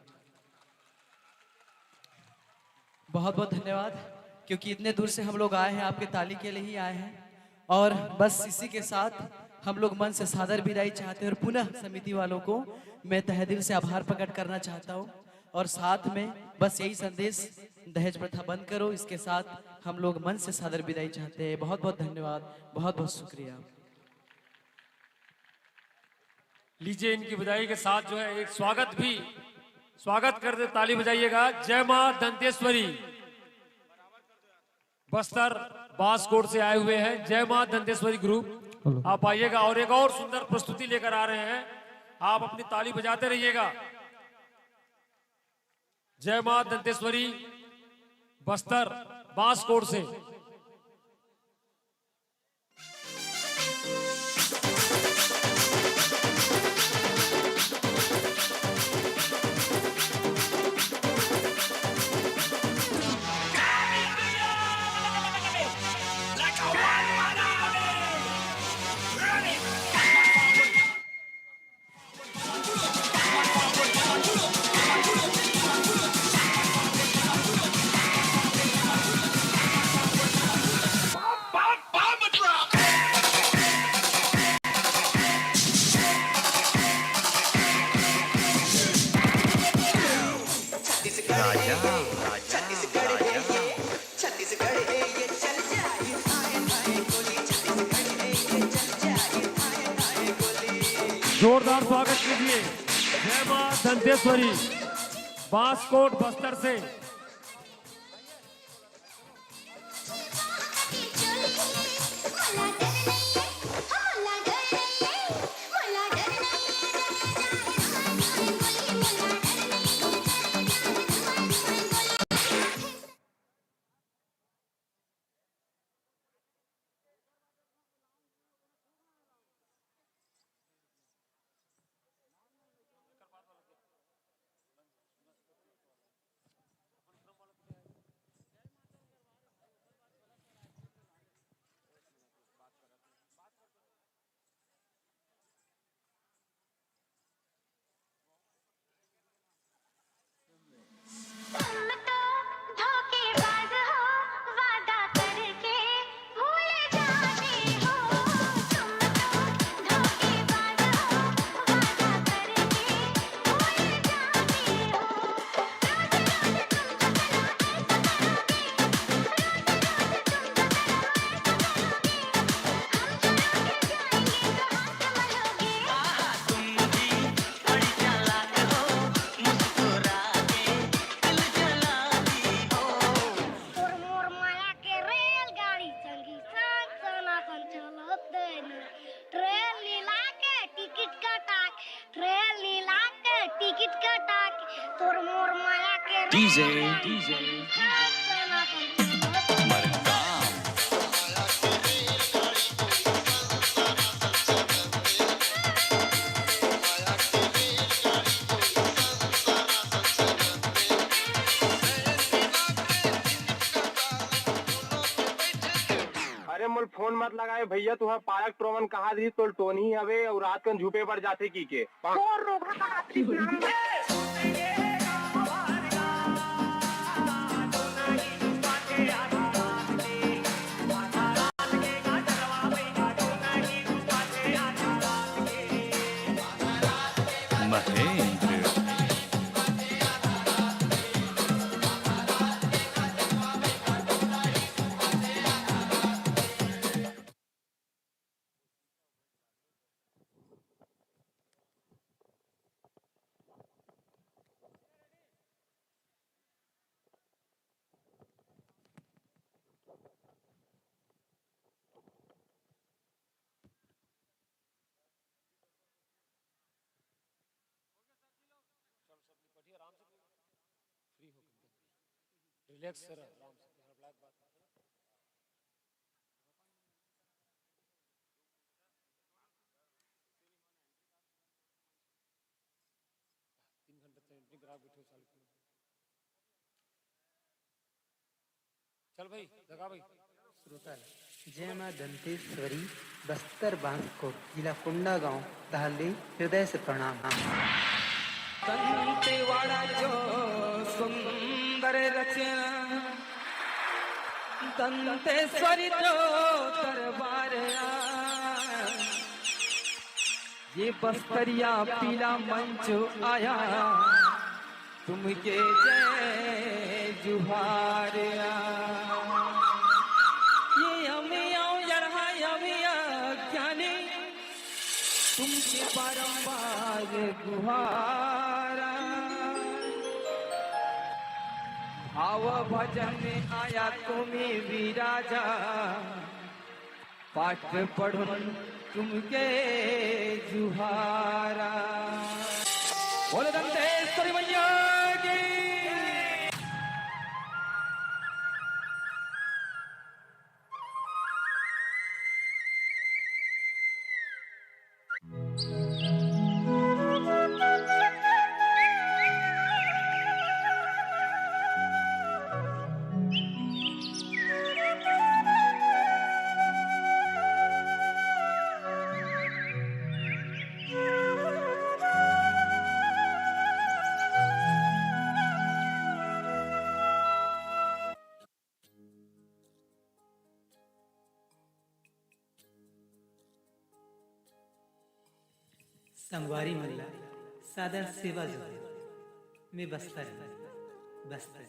बहुत बहुत धन्यवाद, क्योंकि इतने दूर से हम लोग आए हैं, आपके ताली के लिए ही आए हैं। और बस इसी के साथ हम लोग मन से सादर विदाई चाहते हैं और पुनः समिति वालों को मैं तहे दिल से आभार प्रकट करना चाहता हूँ। और साथ में बस यही संदेश, दहेज प्रथा बंद करो, इसके साथ हम लोग मन से सादर विदाई चाहते हैं। बहुत बहुत धन्यवाद, बहुत बहुत शुक्रिया। लीजिए, इनकी विदाई के साथ जो है एक स्वागत भी, स्वागत कर दे, ताली बजाइएगा। जय माँ दंतेश्वरी, बस्तर बांसकोट से आए हुए हैं जय माँ दंतेश्वरी ग्रुप। आप आइएगा और एक और सुंदर प्रस्तुति लेकर आ रहे हैं, आप अपनी ताली बजाते रहिएगा। जय माँ दंतेश्वरी, बस्तर बांसकोट से जोरदार स्वागत कीजिए जय मां दंतेश्वरी, बांसकोट बस्तर से। तोर मोर माया के रेलगाड़ी संगी संग सनातन चलत देना। ट्रेन लीला के टिकट कटा के, ट्रेन लीला के टिकट कटा के, तोर मोर माया के डीजे, रेलगाड़ी डीजे, संगी संग सनातन चलत देना। अरे मोल फोन मत लगाए भैया, तुहर पालक टोमन कहा दी तोल टोनी हवे अउ रात कन झुपे बर जाथे की के। महेंद्र। चलो सब निपटिए आराम से, फ्री होकर रिलैक्स से रहो आराम से, हड़बड़ा के बात मत करो। तीन घंटे तक एंट्री करा बैठे हो साले। चल भाई, लगा भाई। श्रोता, जय मां दंतेश्वरी, बस्तर बांसकोट, जिला कोंडागांव, तहले हृदय से प्रणाम। दंतेवाड़ा जो सुंदर रचना, दंतेश्वरी जो दरबार, ये बस्तरिया पीला मंच आया, तुमके जय जुहार। ये अमिया जड़हा अमिया ज्ञानी, तुमके बारंबार गुहारा। भाव भजन में आया तुम्हें विराजा, पाठ पढ़ुन तुमके जुहारा। बोलो दंतेश्वरी मैया की। संगवारी मन ला सादर सेवा जोहार। मैं बस्तर हूँ, बस्तर,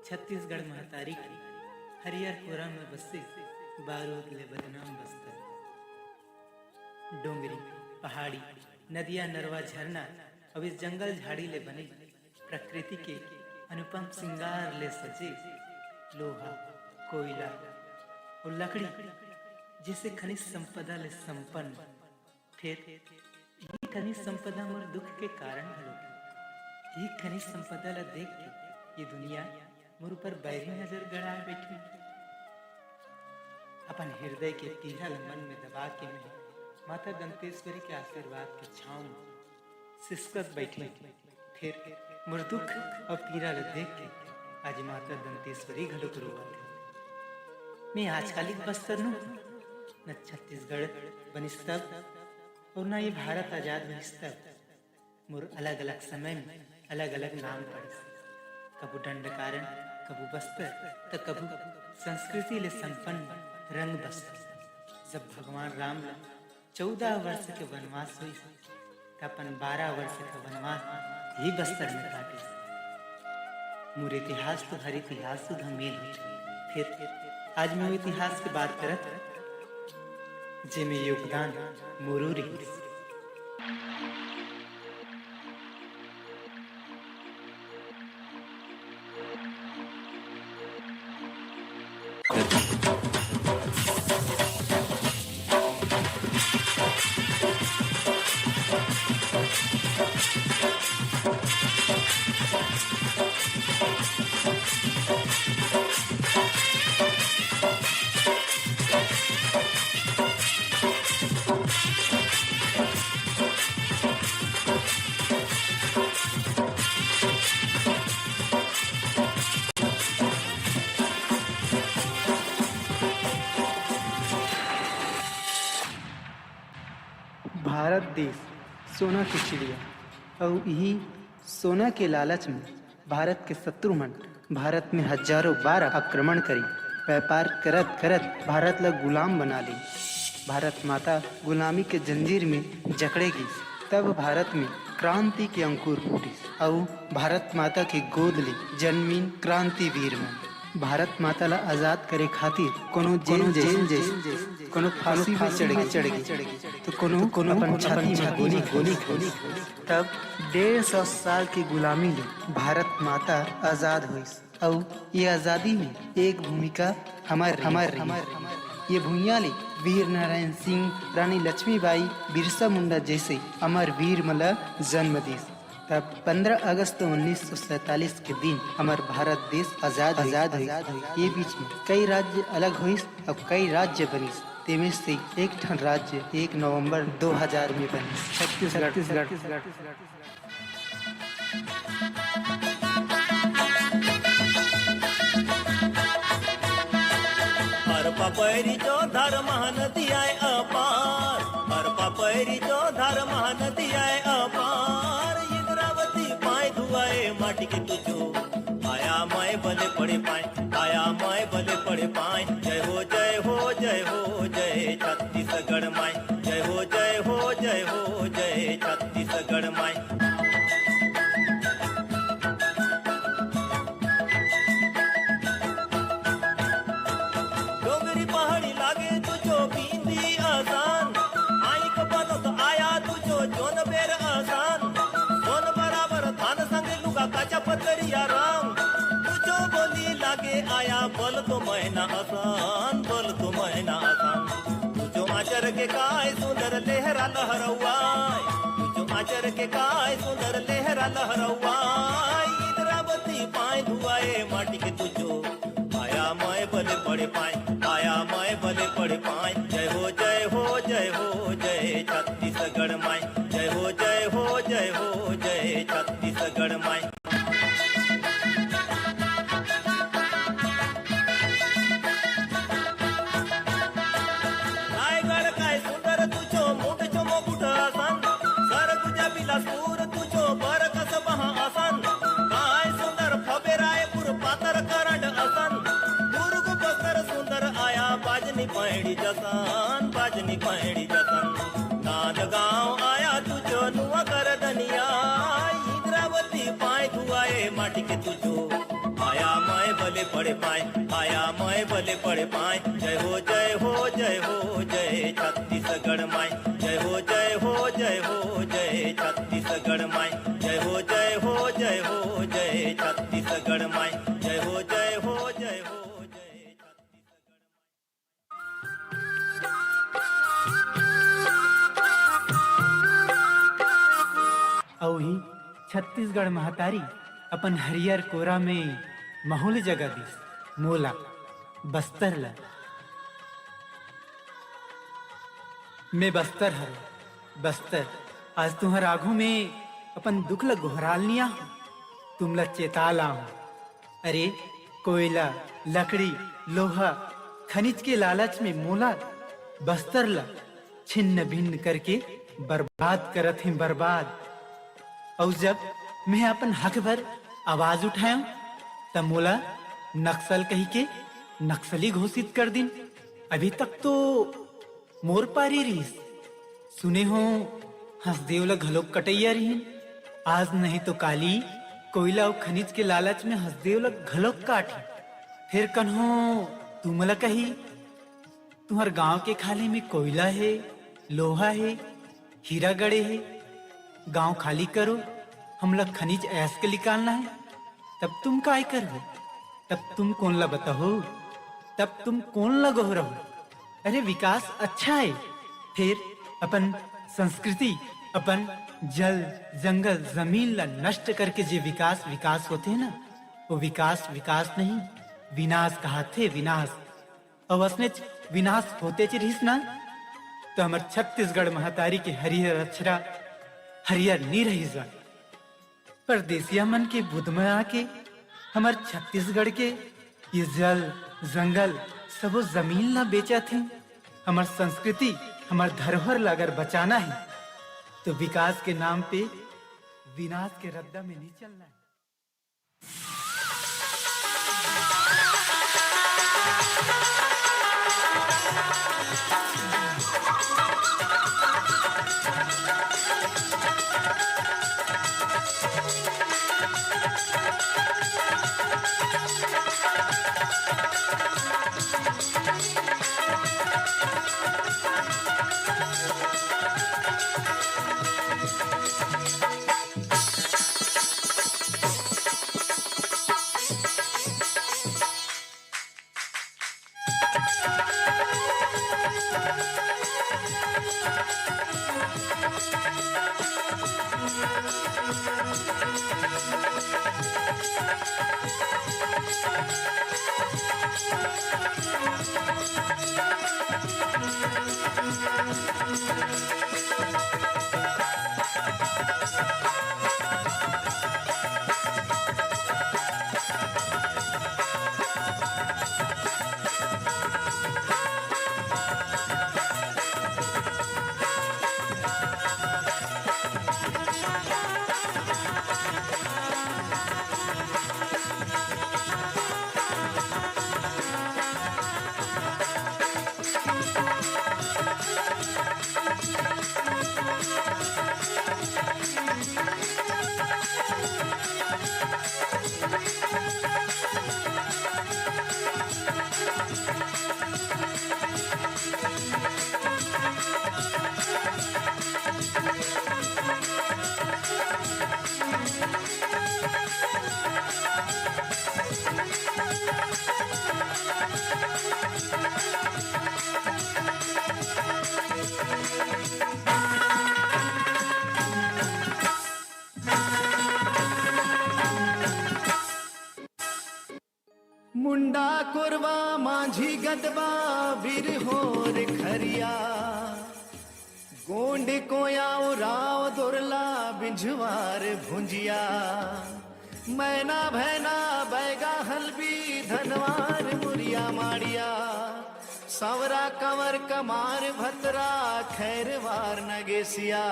छत्तीसगढ़ महतारी के हरियर कोरा में बसे बारूद ले बदनाम बस्तर। डोंगरी पहाड़ी, नदिया, नरवा, झरना अउ इस जंगल झाड़ी ले बने प्रकृति के अनुपम सिंगार ले सजे लोहा, कोयला अउ लकड़ी जइसे खनिज संपदा ले संपन्न। फेर ये खनिज संपदा मोर दुख के कारण घलो हे। ये खनिज संपदा ला देख के ये दुनिया मोर ऊपर बैरी नजर गड़ाए बइठे। अपन हिरदय के पीरा ल मन में दबा के मैं माता दंतेश्वरी के आशीर्वाद के छांव में सिसकत बइठे। फेर मोर दुख अउ पीरा ल देख के आज माता दंतेश्वरी घलोक रोवत हे। मैं आजकालिक बस्तर नोहूं, न छत्तीसगढ़ बनिस तब अउ न ये भारत आजाद होइस तब। मोर अलग-अलग समय में अलग-अलग नाम पड़िस, कभू दंडकारण्य, कभू बस्तर, त कभू संस्कृति ले संपन्न रंग बस्तर। जब भगवान राम ला चौदह वर्ष के वनवास होइस, त अपन बारह वर्ष के वनवास ही बस्तर में काटिस। मोर इतिहास तो हर इतिहास सुधा मेल होथे। फेर आज मैं वो इतिहास के बात करत हंव, जेमे योगदान मोरो रिहिस। भारत देश सोना के चिड़िया, अउ इही सोना के लालच में भारत के शत्रु मन भारत में हजारों बार आक्रमण करिन। व्यापार करत करत भारत ला गुलाम बना लिन। भारत माता गुलामी के जंजीर में जकड़े गिस। तब भारत में क्रांति के अंकुर फूटिस अउ भारत माता के गोद ले जनमिन क्रांतिवीर मन। भारत माता ला आजाद करे खातिर कोनो जेल, जेल, जेल, कोनो फांसी पे चढ़ गे, तो कोनो, कोनो अपन छाती में गोली, गोली, गोली। तब डेढ़ सौ साल के गुलामी ले भारत माता आजाद होइस, अउ ये आजादी में एक भूमिका हमर रहिस, हमर रहिस। ये भुइयां ले वीर नारायण सिंह, रानी लक्ष्मीबाई, बिरसा मुंडा जैसे अमर वीर मन ला जन्म दिस। तब पंद्रह अगस्त उन्नीस सौ सैंतालीस के दिन हमर भारत देश आजाद, आजाद होइस। ये बीच में कई राज्य अलग होइस अउ कई राज्य बनिस। तेमे से एक ठन राज्य एक नवंबर दो हज़ार में बनिस, छत्तीसगढ़, छत्तीसगढ़। हर पपैरी जो धर महानदी आय अपार, हर पपैरी जो धर महानदी आय अपार, इंद्रावती पाय धुआए माटी के तुझो, आया माय बले पड़े पाय, आया माय बले पड़े पाय। जय हो, जय हो, जय हो, जय छत्तीसगढ़ माय। जय हो, जय हो, जय हो, जय छत्तीसगढ़ माय। डोंगरी पहाड़ी लागे तुझो बिंदी असान, आइक बनत आया तुझो जोन बेर असान। सोन बराबर धान संगे लुगा काचा पतरिया राम। तुझो बोली लागे आया बोल तो मैना असान, बोल तो मैना असान। तुझो आचर के काय सुंदर लेहरा लहरौआय, तुझो आचर के काय सुंदर लेहरा लहरौआय। इंद्रावती पाय धुआए माटी के तुझो, आया माय बले पड़े पाय, आया माय बले पड़े पाय। जय हो, जय हो, जय हो, जय छत्तीसगढ़ माय। जय हो, जय हो, जय हो, जय छत्तीसगढ़ माय। रायगढ़ काय सुंदर तुझो मुंड चो मुकुट असन, सरगुजा बिलासपुर तुझो बरकस बहा असन। काय सुंदर फबे रायपुर पातर करंड असन, दुर्ग बस्तर सुंदर आया बाजनी पैड़ी जसन, बाजनी पैड़ी जसन। नांदगांव आया तुझो नुआ कर दनिया, इंद्रावती पाय धुआए माटी के तुझो, आया माय बले पड़े पाय, आया माय बले पड़े पाय। जय हो, जय हो, जय हो, जय छत्तीसगढ़ माय। जय हो, जय हो, जय वही छत्तीसगढ़ महतारी अपन हरियर कोरा में महूं ल जगा दिस, मोला, बस्तर ला। मैं बस्तर हरंव, बस्तर। आज तुम्हर आघू में अपन दुख ल गोहराल निया हूं, तुमला चेता ला हूं। अरे, कोयला, लकड़ी, लोहा, खनिज के लालच में मोला, बस्तर ला छिन्न भिन्न करके बर्बाद करत हें, बर्बाद। अउ जब मैं अपन हक बर आवाज उठायंव, त मोला नक्सल कहिके नक्सली घोषित कर दिन। अभी तक तो मोर पारी रिहिस। सुने हों, हसदेव ल घलोक कटइया रिहिन। आज नहीं तो काली कोयला अउ खनिज के लालच में हसदेव ल घलोक काटही। फेर कन्हो तुमला कही, तुम्हर गांव के खाल्हे में कोयला हे, लोहा हे, हीरा गड़े हे, गांव खाली करो, हमला खनिज अयस्क निकालना हे। तब तुम काय करहू? तब तुम कोन ला बताहू? तब तुम कोन ला गोहराहू? अरे, विकास अच्छा हे, फेर अपन संस्कृति, अपन जल, जंगल, जमीन ला नष्ट करके जे विकास, विकास होथे ना, वो विकास, विकास नहीं, विनाश कहाथे, विनाश। अउ असनेच विनाश होतेच रिहिस ना, त हमर छत्तीसगढ़ महतारी के हरियर अक्षरा हरियर नी रहिस जाय। परदेसिया मन के बुध म आके हमर छत्तीसगढ़ के ये जल, जंगल, सबो जमीन ला बेचत हें। हमर संस्कृति, हमर धरोहर ला अगर बचाना हे, तो विकास के नाम पे विनाश के रद्दा में नी चलना हे। मुंडा कोरवा, माझी गदवा, बिरहोर खरिया, गोंड कोया, उराव दोरला, बिंझवार भुंजिया, मैना भैना, बैगा हलबी, धनवार मुरिया माड़िया, सांवरा कंवर कमार भतरा, खैरवार नगेसिया।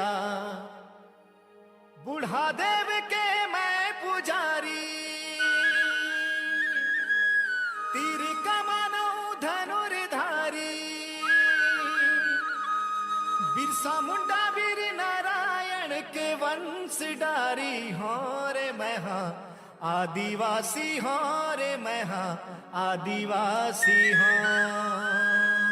बूढ़ा देव के मैं पुजारी, तीर कमान धनुर्धारी, बिरसा मुंडा वीर नारायण के वंश डारी। हों रे मैं हां आदिवासी, हों रे मैं हां आदिवासी हों।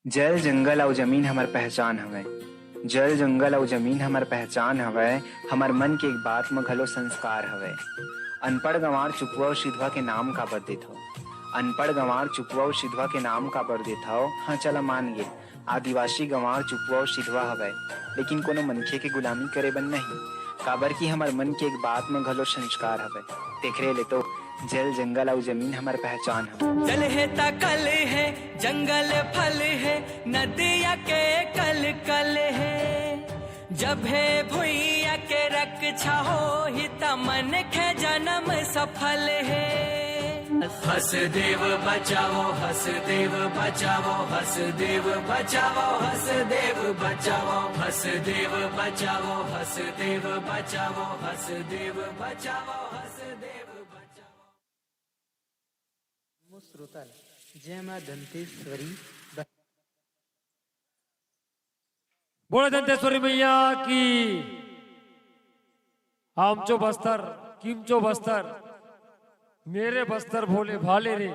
जल, जंगल अउ जमीन हमर पहचान हवय। जल, जंगल अउ जमीन हमर पहचान हवय। हमर मन के एक बात म घलो संस्कार हवय। अनपढ़ गंवार चुपुआ अउ सिधवा के नाम काबर देथव? अनपढ़ गंवार चुपुआ अउ सिधवा के नाम काबर देथव? हाँ, चला मान गे, आदिवासी गंवार चुपुआ अउ सिधवा हवय, लेकिन कोनो मनखे के गुलामी करे बर नहीं, काबर कि हमर मन के एक बात म घलो संस्कार हवय। तेखरे ले तो जल, जंगल अउ जमीन हमर पहचान हवय। जल हे त कल हे, जंगल फल हे, नदिया के कल कल हे। जब हे भुइया के रक्षा होही, त मनखे जन्म सफल हे। हसदेव बचाओ, हसदेव बचाओ, हसदेव बचाओ, हसदेव बचाओ, हसदेव बचाओ, हसदेव बचाओ, हसदेव बचाओ, हसदेव बचाओ। श्रोता, जय माँ दंतेश्वरी। बोले दंतेश्वरी मैया की। आमचो बस्तर, कीमचो बस्तर, मेरे बस्तर भोले भाले रे,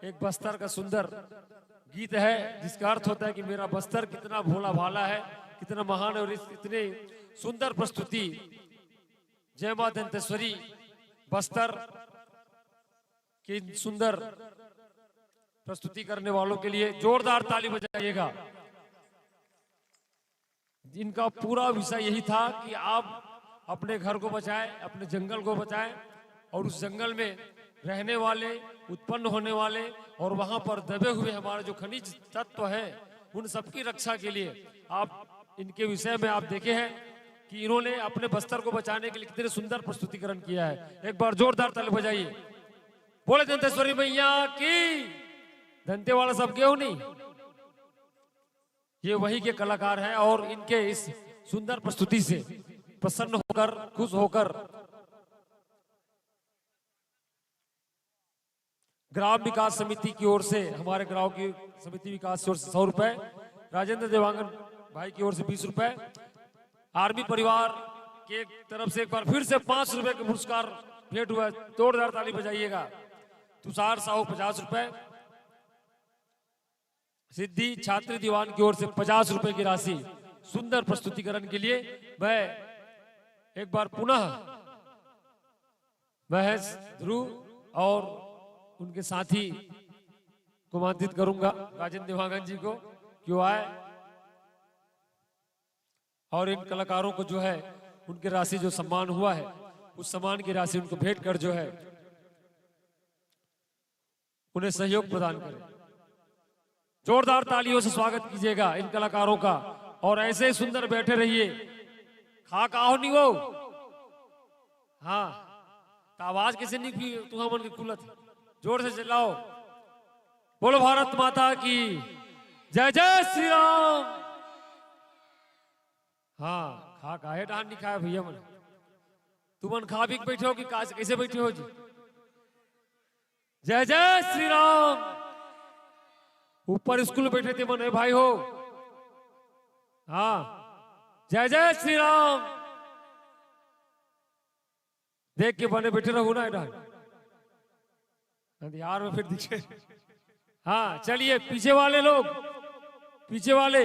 एक बस्तर का सुंदर गीत है, जिसका अर्थ होता है कि मेरा बस्तर कितना भोला भाला है, कितना महान है। और इस इतने सुंदर प्रस्तुति जय माँ दंतेश्वरी बस्तर की सुंदर प्रस्तुति करने वालों के लिए जोरदार ताली बजाइएगा। इनका पूरा विषय यही था कि आप अपने घर को बचाएं, अपने जंगल को बचाएं और उस जंगल में रहने वाले, उत्पन्न होने वाले और वहां पर दबे हुए हमारे जो खनिज तत्व हैं, उन सबकी रक्षा के लिए आप इनके विषय में आप देखे हैं कि इन्होंने अपने बस्तर को बचाने के लिए कितने सुंदर प्रस्तुतिकरण किया है। एक बार जोरदार ताली बजाइए। बोले दंतेश्वरी मैया की। दंतेवाड़ा सब क्यों नहीं? ये वही के कलाकार हैं और इनके इस सुंदर प्रस्तुति से प्रसन्न होकर, खुश होकर ग्राम विकास समिति की ओर से, हमारे ग्राम की समिति विकास की ओर से सौ रुपए, राजेंद्र देवांगन भाई की ओर से बीस रुपए, आर्मी परिवार के तरफ से एक बार फिर से पांच रुपए का पुरस्कार भेंट हुआ है। जोरदार ताली बजाइएगा। तुषार साहू पचास रुपए, सिद्धि छात्र दीवान की ओर से पचास रुपए की राशि सुंदर प्रस्तुतिकरण के लिए। मैं एक बार पुनः महेश ध्रुव और उनके साथी को आमंत्रित करूंगा, राजेंद्र देवांगन जी को, कि वो आए और इन कलाकारों को जो है उनकी राशि, जो सम्मान हुआ है, उस सम्मान की राशि उनको भेंट कर जो है उन्हें सहयोग प्रदान करें। जोरदार तालियों से स्वागत कीजिएगा इन कलाकारों का और ऐसे ही सुंदर बैठे रहिए। खा का हो नहीं वो? हाँ, तो आवाज कैसे नहीं पी तुम्हारा मन के खुलत? जोर से चिल्लाओ। बोलो भारत माता की जय, जय श्री राम। हाँ, खा काहे डाहन नहीं खाया भैया मन? तुमन खा पी के बैठे हो कि का-, कैसे बैठे हो जी? जय जय श्री राम। ऊपर स्कूल बैठे थे मन, ए भाई हो। हाँ, जय जय श्री राम। देख के बने बैठे रहो ना इधर, अंधियार में फिर दिखे। हाँ, चलिए पीछे वाले लोग, पीछे वाले।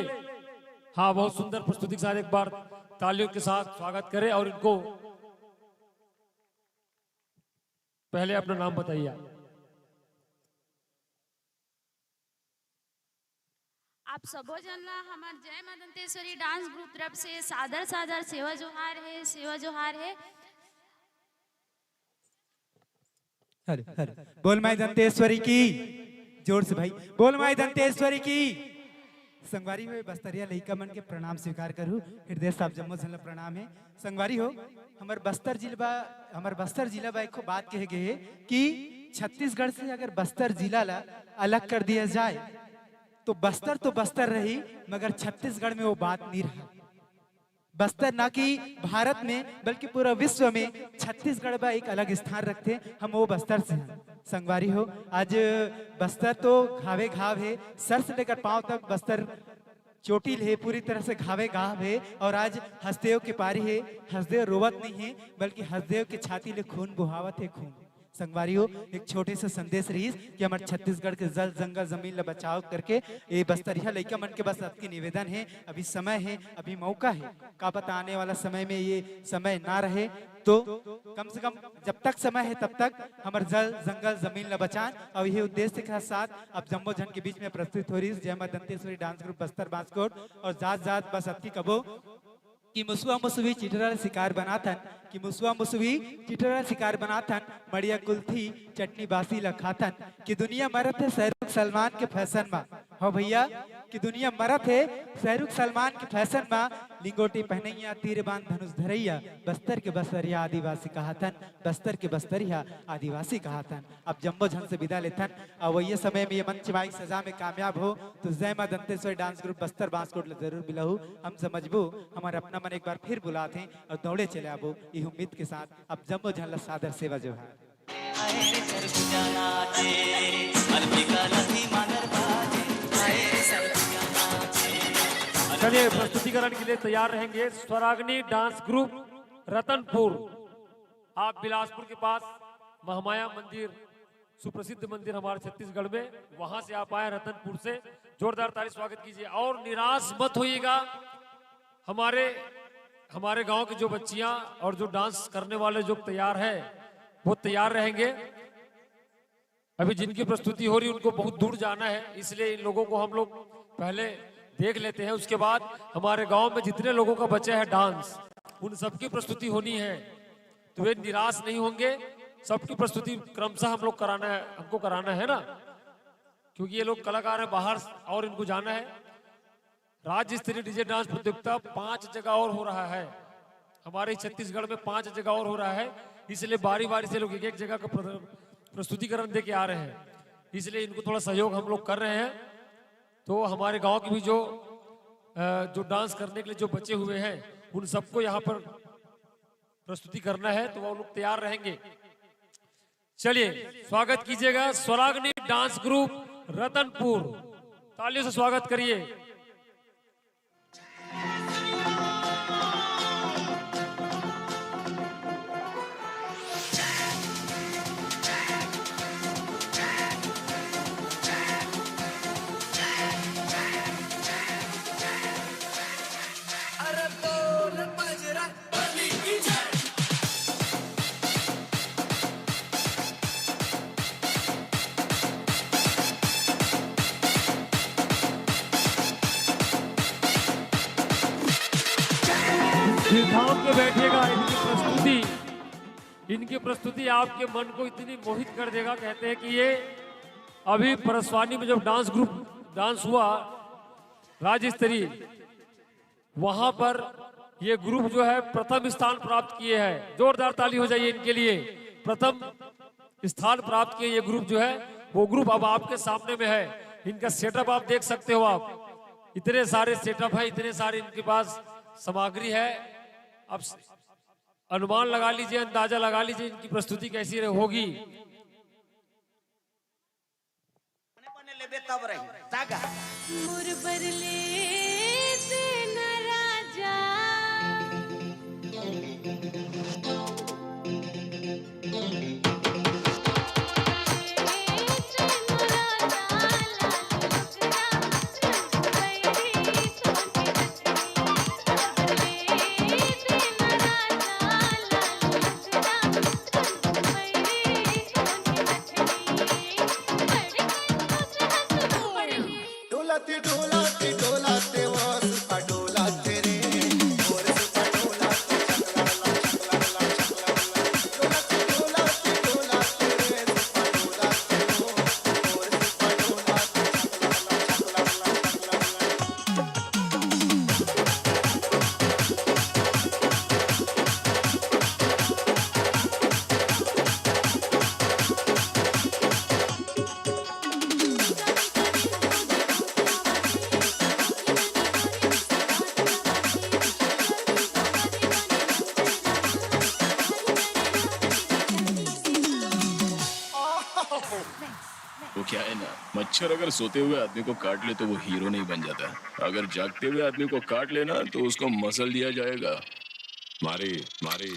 हाँ, बहुत सुंदर प्रस्तुति के साथ एक बार तालियों के साथ स्वागत करें और इनको पहले अपना नाम बताइए आप। आप सबो जन ला हमर जय माँ दंतेश्वरी डांस ग्रुप तरफ से सादर सादर सेवा जोहार हे, सेवा जोहार हे। Hello, hello. बोल माई दंतेश्वरी की। जोर से भाई। बोल माई दंतेश्वरी की। संगवारी हो, बस्तरिया लइका मन के प्रणाम स्वीकार करू। हृदय से आप जम्मो झन ला प्रणाम हे। संगवारी हो, हमर बस्तर जिला बा, हमर बस्तर जिला बा एको बात कहे गए हे कि छत्तीसगढ़ से अगर बस्तर जिला ला अलग कर दिया जाए, तो बस्तर तो बस्तर रही, मगर छत्तीसगढ़ में वो बात नहीं रहा। बस्तर ना कि भारत में, बल्कि पूरा विश्व में छत्तीसगढ़ बा एक अलग स्थान रखथे। हम वो बस्तर से हन। संगवारी हो, आज बस्तर तो घावे घाव हे, सर से लेकर पांव तक बस्तर चोटिल हे, पूरी तरह से घावे घाव हे। और आज हसदेव के पारी हे, हसदेव रोवत नहीं हे, बल्कि हसदेव के छाती ले खून बोहावत हे, खून। संगवारी हो, एक छोटे से संदेश रहिस कि हमर छत्तीसगढ़ के जल, जंगल, जमीन ला बचाव करके ए बस्तरिया लइका मन के बस अतकी निवेदन हे। अभी समय हे, अभी मौका हे, का पता आने वाला समय में ये समय ना रहे, तो कम से कम जब तक समय हे तब तक हमर जल, जंगल, जमीन ला बचान। और ये उद्देश्य के साथ अब जम्मो झन के बीच में प्रस्तुत हो रहिस जय माँ दंतेश्वरी डांस ग्रुप बस्तर बांसकोट। और जात जात बस अतकी कबो कि मुसवा मुसवी चिटरा ल शिकार बनाथन, कि मुसवा मुसवी चिटरा ल शिकार बनाथन, मड़िया कुल्थी चटनी बासी ल खाथन, कि दुनिया मरत हे शाहरुख सलमान के फैशन मा। हो भैया, कि दुनिया मरत हे शाहरुख सलमान के फैशन मा, लिंगोटी पहनैया, तीर बान धनुष धरैया, बस्तर के बस्तरिया आदिवासी कहाथन, बस्तर के बस्तरिया आदिवासी कहाथन। अब जम्मो झन से विदा लेथन। अउ वही समय में ये मंच माइक सजा में कामयाब हो, तो जय माँ दंतेश्वरी डांस ग्रुप बस्तर बांसकोट ल जरूर मिलहू। हम समझबो, हमर अपना मन एक बार फिर बुलात हे और दौड़े चले आबो, इही उम्मीद के साथ अब जम्मो झन ल सादर सेवा जोहार। चलिए, प्रस्तुतिकरण के लिए तैयार रहेंगे स्वरागनी डांस ग्रुप रतनपुर। आप बिलासपुर के पास महामाया मंदिर, सुप्रसिद्ध मंदिर हमारे छत्तीसगढ़ में, वहां से आप आए रतनपुर से, जोरदार ताली स्वागत कीजिए। और निराश मत होइएगा, हमारे हमारे गांव की जो बच्चियां और जो डांस करने वाले जो तैयार हैं, वो तैयार रहेंगे। अभी जिनकी प्रस्तुति हो रही, उनको बहुत दूर जाना है, इसलिए इन लोगों को हम लोग पहले देख लेते हैं। उसके बाद हमारे गांव में जितने लोगों का बचा है डांस, उन सबकी प्रस्तुति होनी है, तो वे निराश नहीं होंगे। सबकी प्रस्तुति क्रमशः हम लोग कराना है, हमको कराना है ना, क्योंकि ये लोग कलाकार हैं बाहर और इनको जाना है। राज्य स्तरीय डीजे डांस प्रतियोगिता पांच जगह और हो रहा है। हमारे छत्तीसगढ़ में पांच जगह और हो रहा है, इसलिए बारी बारी से लोग एक एक जगह का प्रद- प्रस्तुतिकरण दे के आ रहे हैं, इसलिए इनको थोड़ा सहयोग हम लोग कर रहे हैं। तो हमारे गांव के भी जो अ, जो डांस करने के लिए जो बचे हुए हैं, उन सबको यहाँ पर प्रस्तुति करना है, तो वो लोग तैयार रहेंगे। चलिए, स्वागत कीजिएगा स्वरागनी डांस ग्रुप रतनपुर, तालियों से स्वागत करिए। सिद्धांत में बैठेगा। इनकी प्रस्तुति, इनकी प्रस्तुति आपके मन को इतनी मोहित कर देगा। कहते हैं कि ये अभी परसवानी में जब डांस ग्रुप डांस हुआ राज्य स्तरीय, वहां पर ये ग्रुप जो है प्रथम स्थान प्राप्त किए हैं। जोरदार ताली हो जाइए इनके लिए। प्रथम स्थान प्राप्त किए ये ग्रुप जो है, वो ग्रुप अब आपके सामने में है। इनका सेटअप आप देख सकते हो। आप इतने सारे सेटअप है, इतने सारे इनके पास सामग्री है। अब अनुमान लगा लीजिए, अंदाजा लगा लीजिए इनकी प्रस्तुति कैसी रहे- होगी। बने बने लेबे तब रही। जागा। मोर बर ले देना राजा। डोलाते डोलाते डोलाते वो क्या है ना, मच्छर अगर सोते हुए आदमी को काट ले तो वो हीरो नहीं बन जाता। अगर जागते हुए आदमी को काट लेना तो उसको मसल दिया जाएगा। मारी, मारी।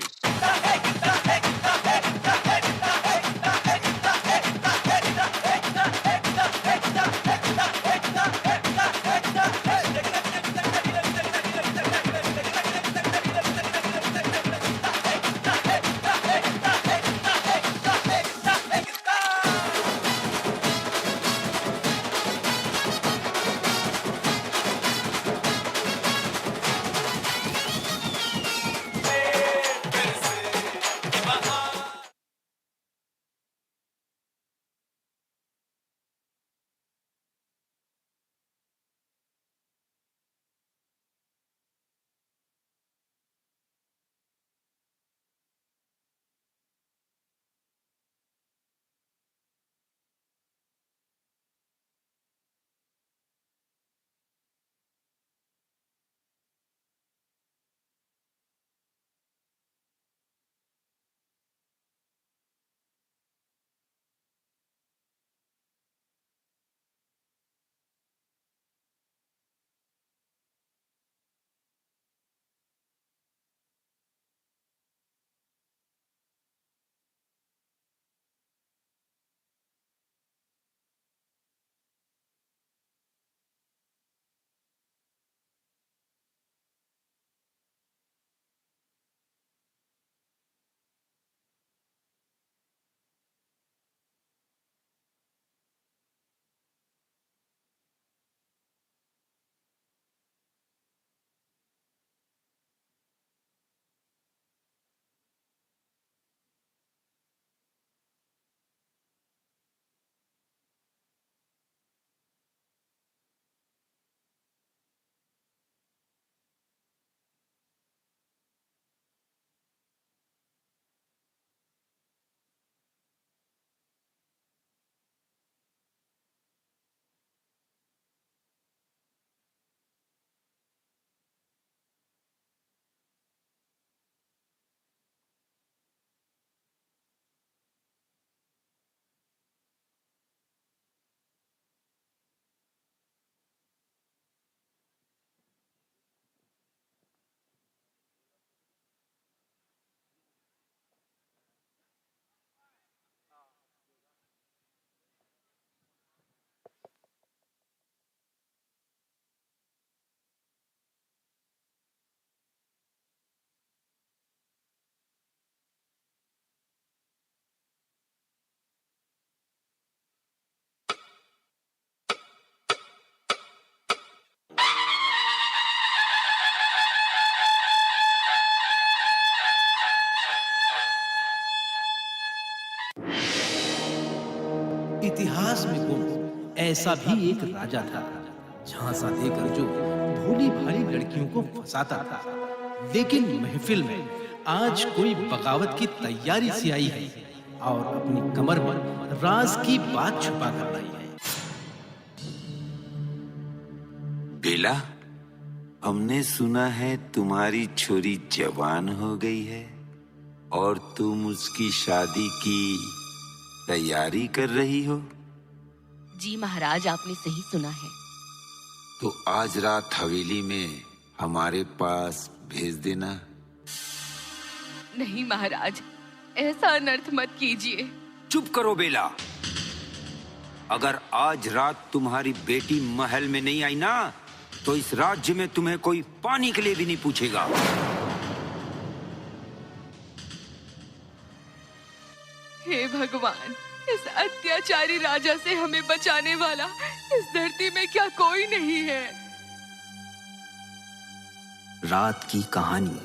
इतिहास में गुम ऐसा भी एक राजा था, झांसा देकर जो भोली भाली लड़कियों को फंसाता था, लेकिन महफिल में आज कोई बगावत की तैयारी से आई है और अपनी कमर में राज की बात छुपा कर लाई है। बेला, हमने सुना है तुम्हारी छोरी जवान हो गई है और तुम उसकी शादी की तैयारी कर रही हो। जी महाराज, आपने सही सुना है। तो आज रात हवेली में हमारे पास भेज देना। नहीं महाराज, ऐसा अनर्थ मत कीजिए। चुप करो बेला, अगर आज रात तुम्हारी बेटी महल में नहीं आई ना, तो इस राज्य में तुम्हें कोई पानी के लिए भी नहीं पूछेगा। हे भगवान, इस अत्याचारी राजा से हमें बचाने वाला इस धरती में क्या कोई नहीं है? रात की कहानी।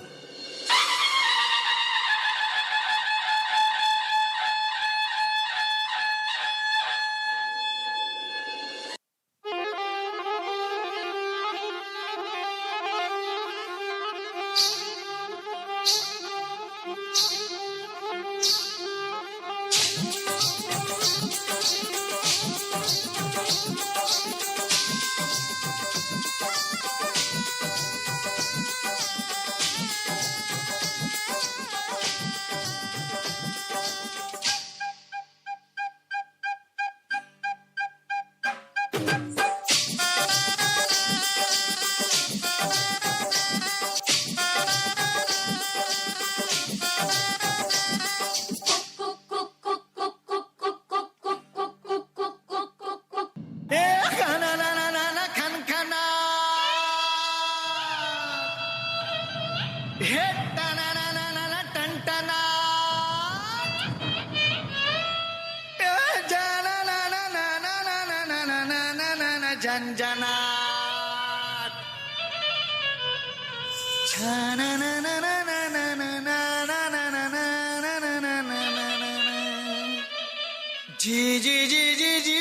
झनझनाट। जी जी जी जी जी।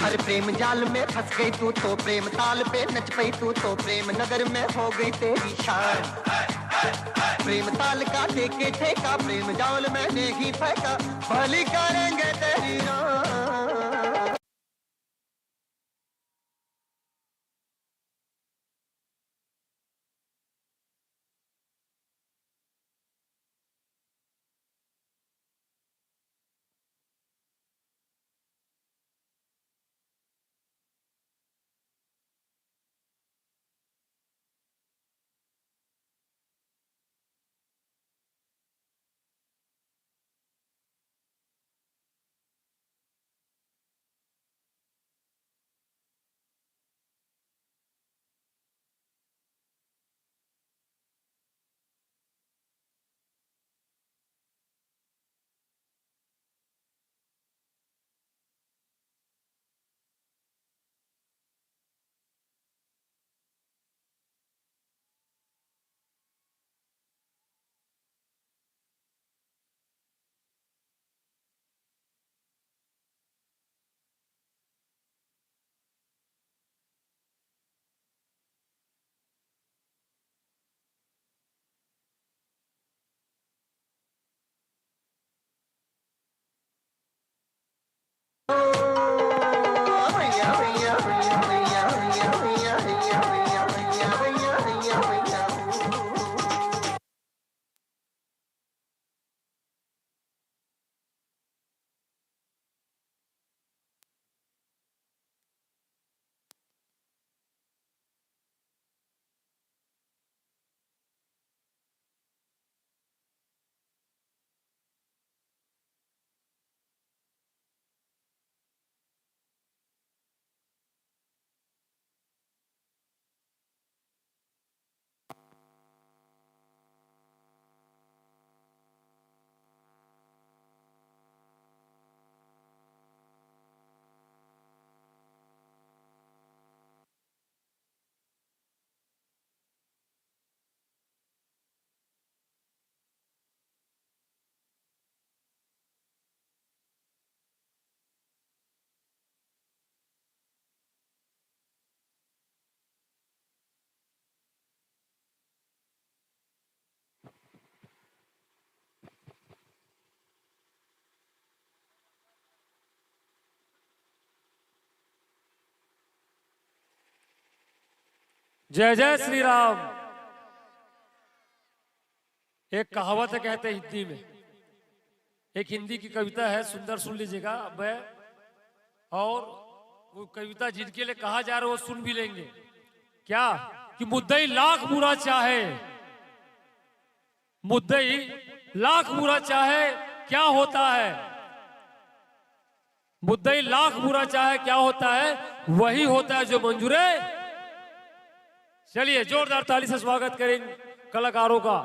अरे प्रेम जाल में फंस गई तू तो प्रेम ताल पे नच पई, तू तो प्रेम नगर में हो गई तेरी शान। प्रेम ताल का देके ठेका, प्रेम जाल में नहीं फेंका, भली करेंगे तेरी राम। जय जय श्री राम। एक कहावत है, कहते हैं हिंदी में, एक हिंदी की कविता है, सुंदर सुन लीजिएगा। मैं और वो कविता जिनके लिए कहा जा रहा है, वो सुन भी लेंगे। क्या कि मुद्दई लाख बुरा चाहे, मुद्दई लाख बुरा चाहे, क्या होता है? मुद्दई लाख बुरा चाहे, क्या होता है? वही होता है जो मंजूर है। चलिए, जोरदार ताली से स्वागत करें इन कलाकारों का।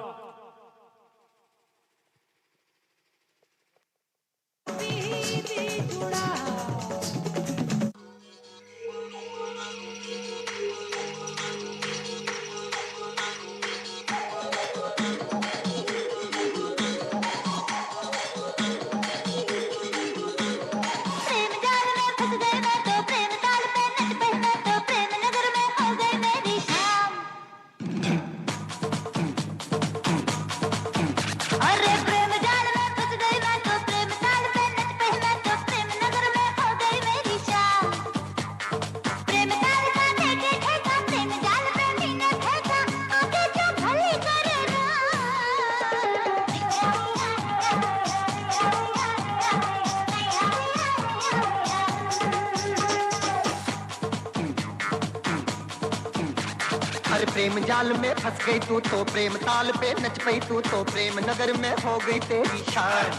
अरे प्रेम जाल में फंस गई तू तो, प्रेम ताल पे नच पई तू तो, प्रेम नगर में हो गई तेरी शान।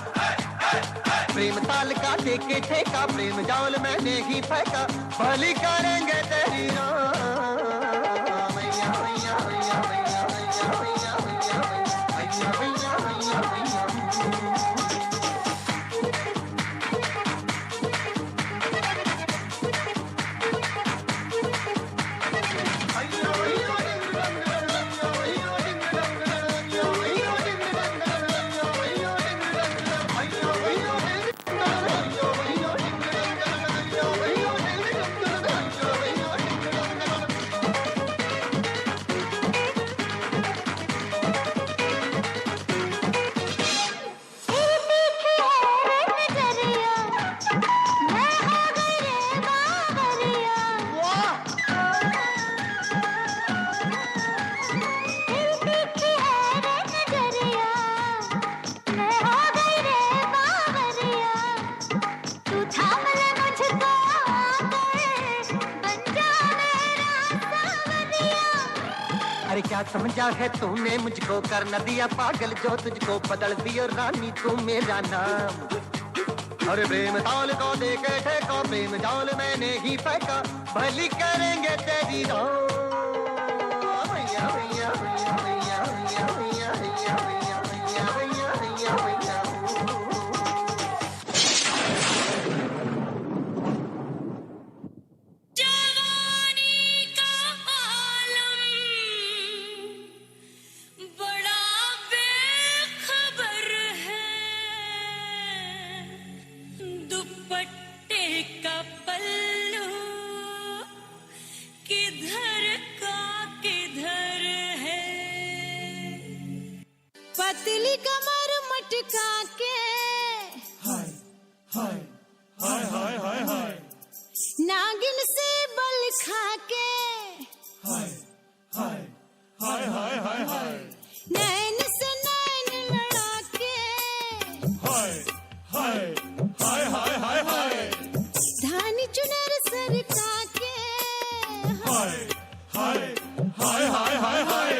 प्रेम ताल का देके ठेका, प्रेम जाल मैंने ही फेंका, भली करेंगे तेरी राम। अरे क्या समझा है तूने मुझको, कर न दिया पागल जो तुझको, बदल दियो रानी तू मेरा नाम। अरे प्रेम ताल को देके ठेका, प्रेम जाल मैंने ही फेंका, भली करेंगे तेरी राम। जवानी का आलम बड़ा बेखबर है, दुपट्टे का पल्लू किधर का किधर है। पतली कमर मटका के हाय, हाय, हाय, हाय, हाय, हाय। नागिन से बल खा के हाय, हाय, हाय, हाय, हाय, हाय। नैन से नैन लड़ा के हाय, हाय, हाय, हाय, हाय, हाय। धानी चुनर सरका के हाय, हाय, हाय, हाय, हाय, हाय।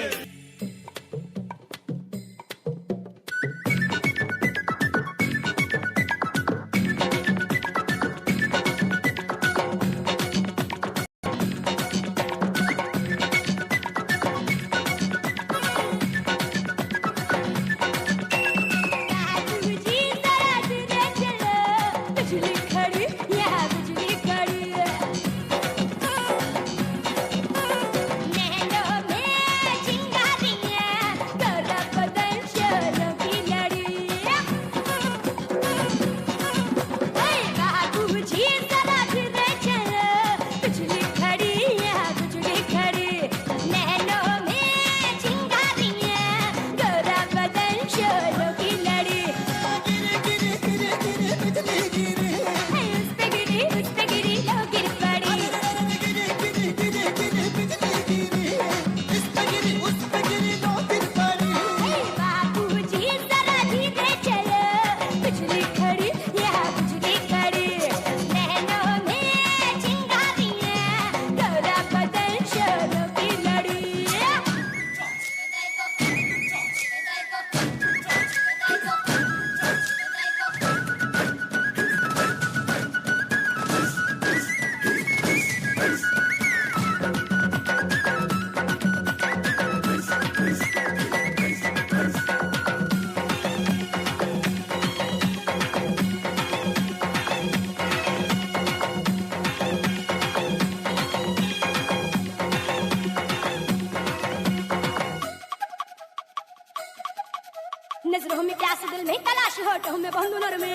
दिल में तलाश, होठों में बंद नरमी,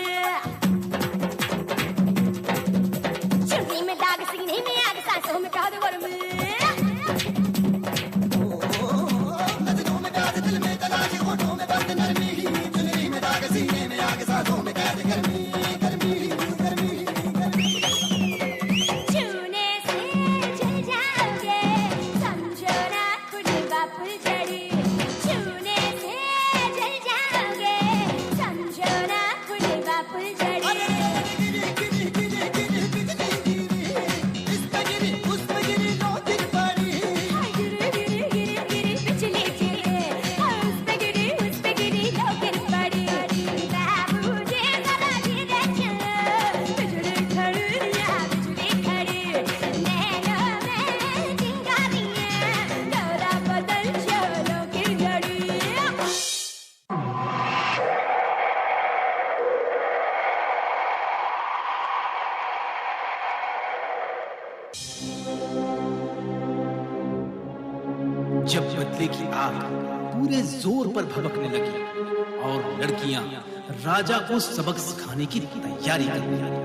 चुन्नी में दाग, सीने में आग, सांसों में प्यार गर्मी। नजरों में प्यार, दिल में तलाश, होठों में बंद नरमी, चुन्नी में दाग, सीने में आग, सांसों में कैद गर्मी, गर्मी, गर्मी, गर्मी। छूने से जल जाओगे, समझो ना फुलवा फुलझड़ी। छूने से जल जाओगे, समझो ना फुलवा फुलझड़ी। अरे गिरी, गिरी, गिरी, गिरी, बिजली गिरी, इस पे गिरी, उस पे गिरी, लो गिर पड़ी। हाय गिरी, गिरी, गिरी, गिरी, बिजली गिरी। हाय उस पे गिरी, उस पे गिरी, लो गिर पड़ी। बाबू जी जरा धीरे चलो, बिजली खड़ी या बिजली खड़ी। नैनों में चिंगारियां, डोरा बदल चलो गिर गड़ी। जब बदले की आग पूरे जोर पर भभकने लगी और लड़कियां राजा को सबक सिखाने की तैयारी करने लगी।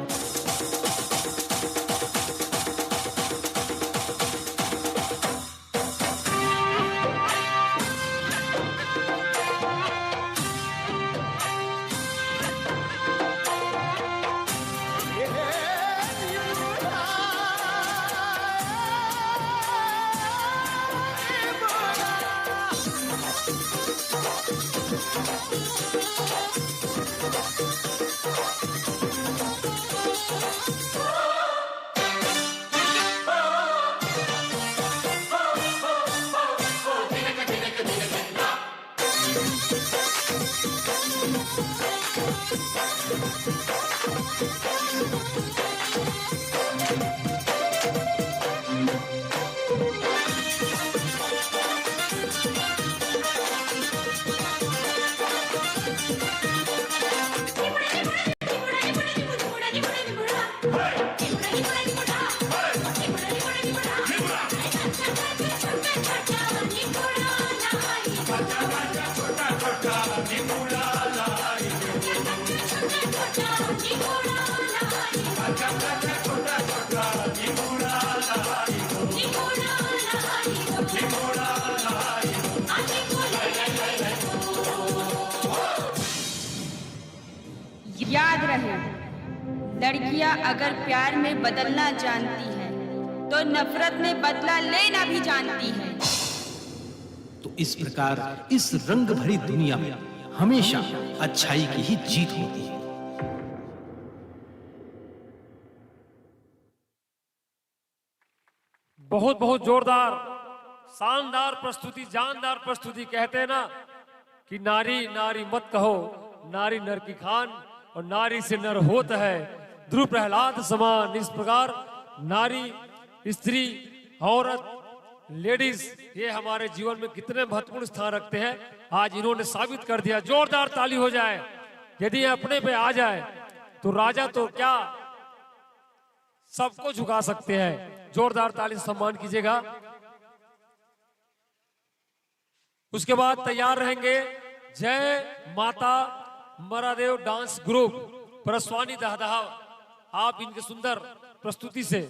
याद रहे, लड़कियां अगर प्यार में बदलना जानती हैं, तो नफरत में बदला लेना भी जानती हैं। तो इस प्रकार इस रंग भरी दुनिया में हमेशा अच्छाई की ही जीत होती है। बहुत बहुत जोरदार, शानदार प्रस्तुति, जानदार प्रस्तुति। कहते हैं ना कि नारी नारी मत कहो, नारी नर की खान और नारी से नर होत है। ध्रुव प्रहलाद समान इस प्रकार नारी, स्त्री, औरत, लेडीज, ये हमारे जीवन में कितने महत्वपूर्ण स्थान रखते हैं, आज इन्होंने साबित कर दिया। जोरदार ताली हो जाए। यदि ये अपने पे आ जाए तो राजा तो क्या, सबको झुका सकते हैं। जोरदार ताली से सम्मान कीजिएगा। उसके बाद तैयार रहेंगे जय माता मरादेव डांस ग्रुप परसवानी दहदहा। आप इनके सुंदर प्रस्तुति से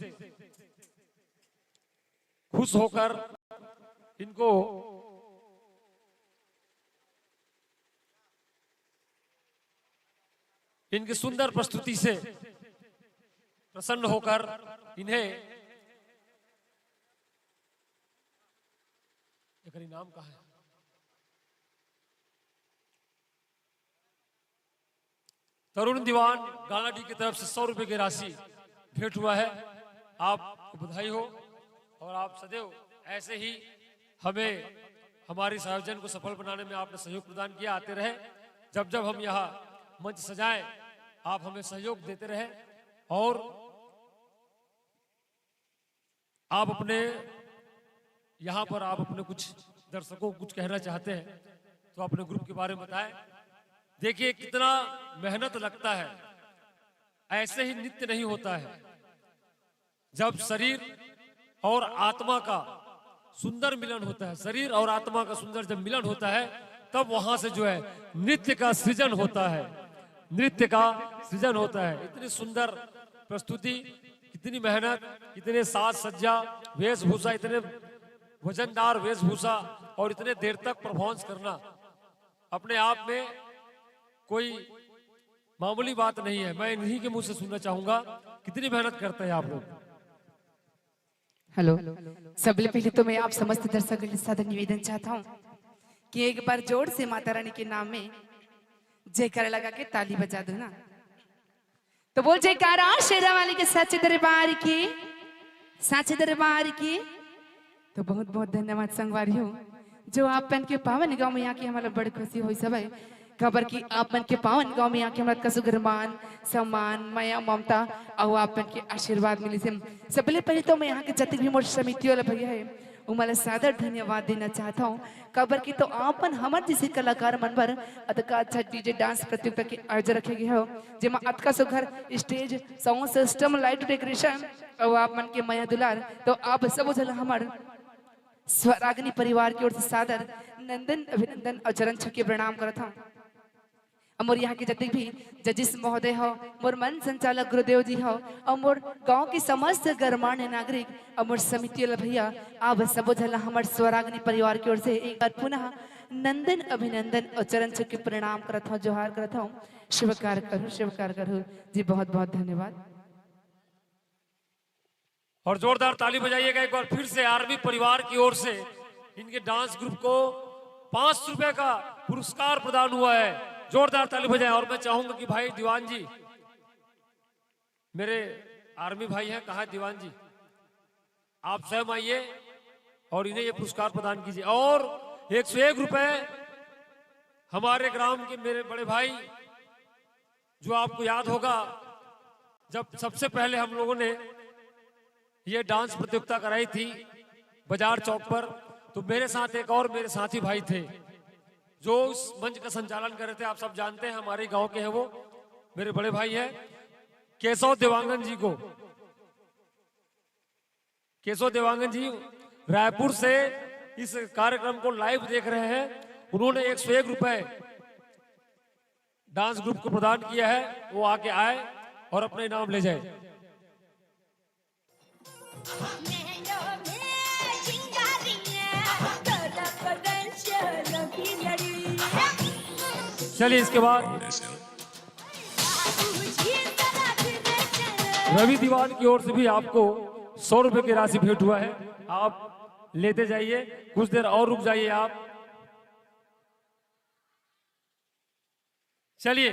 खुश होकर इनको इनकी सुंदर प्रस्तुति से प्रसन्न होकर इन्हें, एक इनाम कहा है, तरुण दीवान गानाडी की तरफ से सौ रुपए की राशि भेंट हुआ है। आपको बधाई हो और आप सदैव ऐसे ही हमें, हमारे इस आयोजन को सफल बनाने में आपने सहयोग प्रदान किया। आते रहे, जब जब हम यहाँ मंच सजाएं, आप हमें सहयोग देते रहे। और आप अपने यहाँ पर आप अपने कुछ दर्शकों को कुछ कहना चाहते हैं तो अपने ग्रुप के बारे में बताएं। देखिए कितना मेहनत लगता है, ऐसे ही नृत्य नहीं होता है। जब शरीर और आत्मा का सुंदर मिलन होता है, शरीर और आत्मा का सुंदर जब मिलन होता है तब वहां से जो है नृत्य का सृजन होता है, नृत्य का सृजन होता है। इतनी सुंदर प्रस्तुति, कितनी मेहनत, कितने साज सज्जा, वेशभूषा, इतने वजनदार वेशभूषा और इतने देर तक परफॉर्मेंस करना अपने आप में कोई मामूली बात नहीं है। मैं इन्हीं के मुंह से सुनना चाहूंगा, कितनी मेहनत करते हैं आप लोग। हेलो, सबले पहले तो मैं आप समस्त दर्शक से सादर निवेदन चाहता हूँ कि एक बार जोर से माता रानी के नाम में जयकारा लगा के ताली बजा दो ना। तो बोल जयकारा शेरा वाली के सच्चे दरबार की, सच्चे दरबार की। तो बहुत बहुत धन्यवाद संगवारी हो, जो आप मन के पावन गांव में आके हमला बड़ खुशी होइस हवय। काबर कि आप मन के पावन गांव में आके हमला अतका सुघर मान सम्मान, मया ममता अउ आप मन के आशीर्वाद मिलिस हे। सबले पहले तो मैं यहाँ के जतिक भी मोर समिति वाला भैया हे, उमन ला सादर धन्यवाद देना चाहत हूँ। काबर कि तो आप मन हमर जैसे कलाकार मन बर अतका अच्छा डीजे डांस प्रतियोगिता के आयोजन रखे गे हो, जेमा अतका सुघर stage, sound system, light decoration अउ आप मन के मया दुलार, तो आप सबो झन ला हमर स्वरागिनी परिवार की ओर से सादर नंदन अभिनंदन अउ चरण छू के प्रणाम करत हूँ। अउ मोर यहाँ के जतिक भी जजेस महोदय हो, मोर मंच संचालक गुरुदेव जी हो, अउ मोर गांव के समस्त गणमान्य नागरिक अउ मोर समिति वाला भैया, आप सबो झन ला हमर स्वरागिनी परिवार की ओर से एक बार पुनः नंदन अभिनंदन अउ चरण छू के प्रणाम करत हूँ, जोहार करत हूँ। स्वीकार करूँ, स्वीकार करूँ जी, बहुत बहुत धन्यवाद। और जोरदार ताली बजाइएगा एक बार फिर से आर्मी परिवार की ओर से। इनके डांस ग्रुप को पांच सौ रुपए का पुरस्कार प्रदान हुआ है। जोरदार ताली बजाएं। और मैं चाहूंगा कि भाई दीवान जी, मेरे आर्मी भाई हैं, कहाँ है दीवान जी, आप स्वयं आइए और इन्हें ये पुरस्कार प्रदान कीजिए। और एक सौ एक रुपए हमारे ग्राम के मेरे बड़े भाई, जो आपको याद होगा, जब सबसे पहले हम लोगों ने ये डांस प्रतियोगिता कराई थी बाजार चौक पर, तो मेरे साथ एक और मेरे साथी भाई थे, जो उस मंच का संचालन कर रहे थे। आप सब जानते हैं, हमारे गांव के हैं वो, मेरे बड़े भाई हैं केशव देवांगन जी को। केशव देवांगन जी रायपुर से इस कार्यक्रम को लाइव देख रहे हैं, उन्होंने एक सौ एक रुपए डांस ग्रुप को प्रदान किया है, वो आके आए और अपना इनाम ले जाए। चलिए, इसके बाद रवि दीवान की ओर से भी आपको सौ रुपए की राशि भेंट हुआ है, आप लेते जाइए, कुछ देर और रुक जाइए आप। चलिए,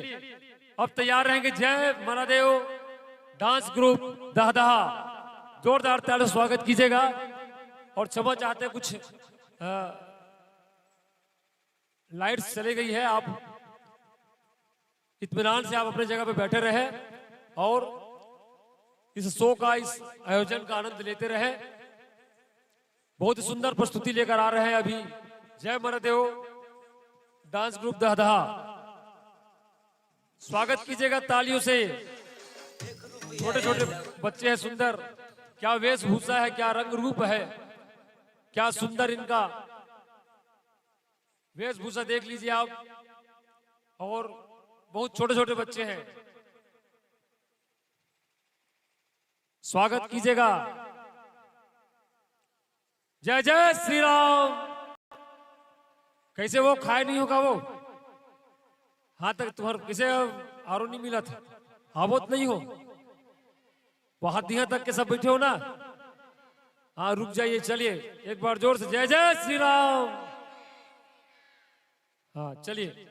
अब तैयार रहेंगे जय मरादेव डांस ग्रुप दहदहा, जोरदार ताली से स्वागत कीजिएगा। और क्षमा चाहते हैं, कुछ अ, लाइट्स चली गई है, आप इत्मीनान से आप अपने जगह पे बैठे रहे और इस शो का, इस आयोजन का आनंद लेते रहे। बहुत ही सुंदर प्रस्तुति लेकर आ रहे हैं अभी जय मरादेव डांस ग्रुप दहदहा। स्वागत कीजिएगा तालियों से। छोटे छोटे बच्चे हैं, सुंदर, क्या वेशभूषा है, क्या रंग रूप है, क्या सुंदर इनका वेशभूषा देख लीजिए आप। और बहुत छोटे छोटे बच्चे हैं, स्वागत कीजिएगा। जय जय श्री राम। कैसे वो खाए नहीं होगा वो? हाँ, तक तुम्हारे किसे आरो नहीं मिला था, आवत नहीं हो, वो हाथ दिया तक के सब बैठे हो ना। हाँ, रुक जाइए, चलिए एक बार जोर से जय जय श्री राम। हाँ, चलिए।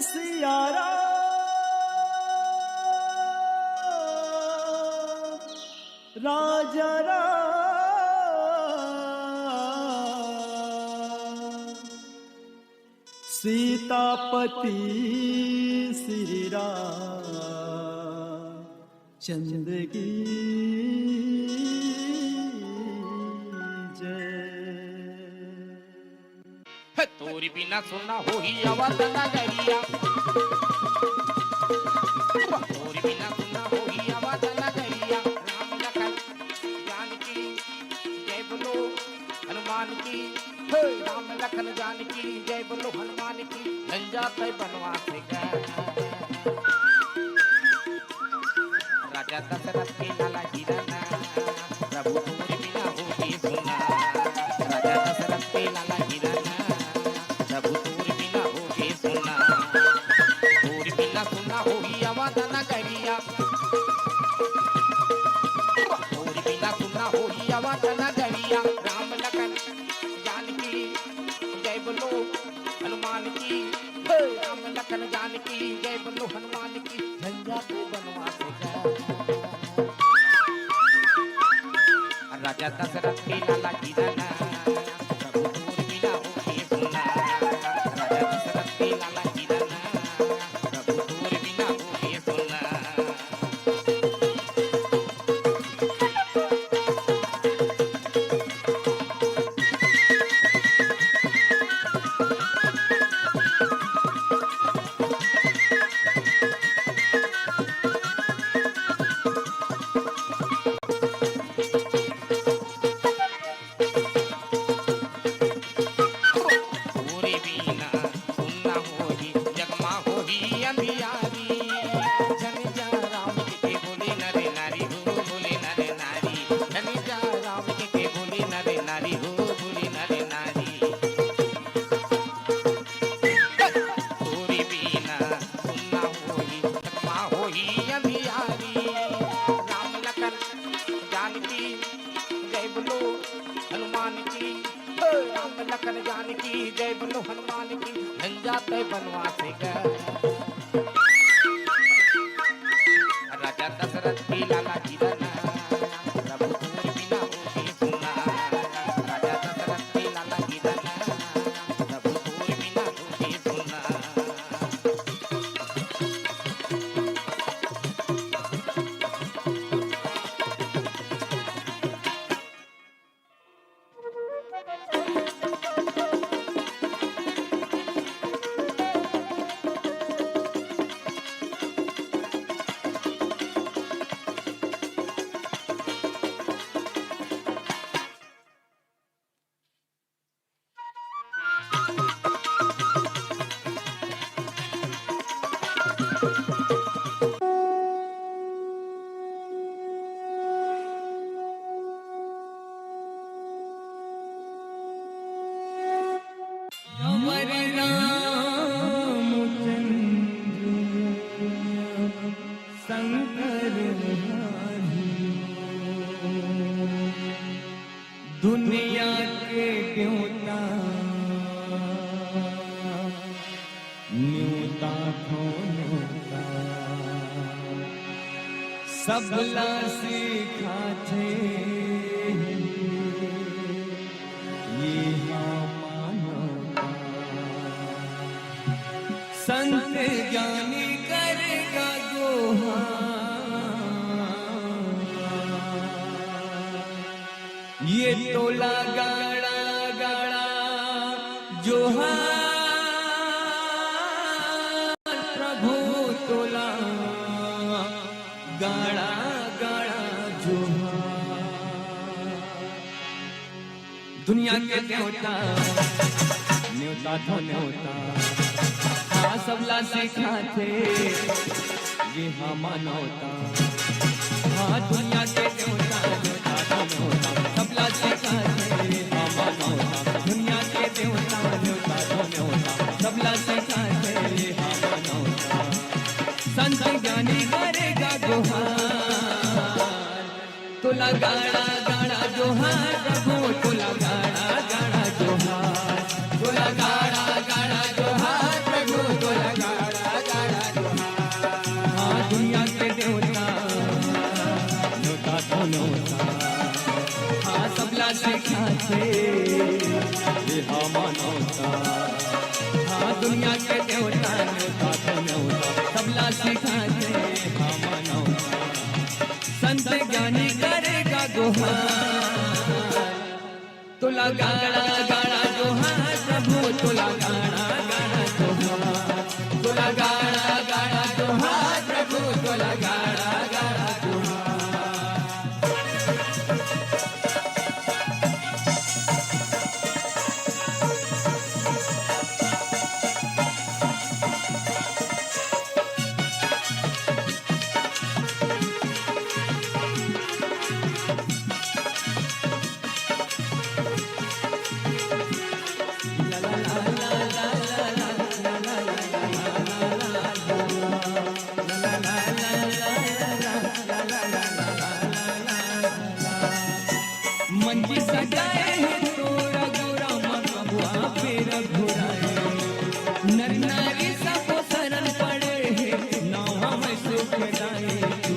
सिया राम, राजा राम, सीतापति श्री राम चंद्र की जय। हे तोर बिना सुन्ना होही अवध नगरिया, तोर बिना सुन्ना होही अवध नगरिया। राम लखन जानकी जय बोलो हनुमान की, हे राम लखन जानकी जय बोलो हनुमान की। नंजा तय बनवास गए राजा दशरथ के लाला हिरन, प्रभु तोर बिना होगे सुना। राजा दशरथ के लाला हिरन, प्रभु तोर बिना होगे सुना। तोर बिना सुना होही अवध नगरिया, तोर बिना सुना होही अवध नगरिया। राम लखन जानकी जय बोलो हनुमान की, हे राम लखन जानकी जय बोलो हनुमान की। नंजा तय बनवास गए राजा दशरथ के लाला हिरन, प्रभु तोर बिना होगे सुना। राजा दशरथ के लाला हिरन, प्रभु तोर बिना होगे सुना। तोरे बिना सुन्ना होही, जगमा होही अंधियारी। जन जा राम के बोले नर नारी हो, बोले नर नारी। जन जा राम के बोले नर नारी हो, बोले नर नारी। तोरे बिना सुन्ना होही, जगमा होही अंधियारी। राम लखन जानकी जय बोलो हनुमान की, ओ राम लखन जानकी जय बोलो हनुमान की। नंजा तय बनवास गए राजा दशरथ के लाला हिरन, प्रभु तोर बिना होगे सुना। राजा दशरथ के लाला हिरन, प्रभु तोर बिना होगे सुना। अमर रामचंद्र शंकर हरि। दुनिया के देवता न्योता थो न्योता, सबला सिखाथे ये हा मानवता। संत ज्ञानी करेगा गुहार, ये तोला गाड़ा गाड़ा जोहार, प्रभु तोला गाड़ा गाड़ा जोहार। दुनिया के देवता, न्योता थो न्योता, हाँ, सबला सिखाथे ये हा मानवता। हाँ, दुनिया के देवता, न्योता थो न्योता, सबला सिखाथे ये हा मानवता। दुनिया के देवता, न्योता थो न्योता, सबला सिखाथे ये हा मानवता। संत ज्ञानी करेगा गुहार, तोला गाड़ा गाड़ा जोहार प्रभु, तोला गाड़ा गाड़ा जोहार, तोला गाड़ा गाड़ा जोहार प्रभु, तोला गाड़ा हा मानवता। हा दुनिया के देवता नेवता तो नेवता, सबला सिखाथे हा मानवता। संत ज्ञानी करे का गुहार, तोला गाड़ा गाड़ा जोहार प्रभु, तोला गाड़ा गाड़ा जोहार, तोला गाड़ा गाड़ा जोहार प्रभु, तोला गाड़ा गाड़ा जोहार। मंजी सजाए हे तोरा गोरा मन बबुआ बेरा घुराए। नर नारी सबो शरण पड़े हे, नावा में सुख दाए तू।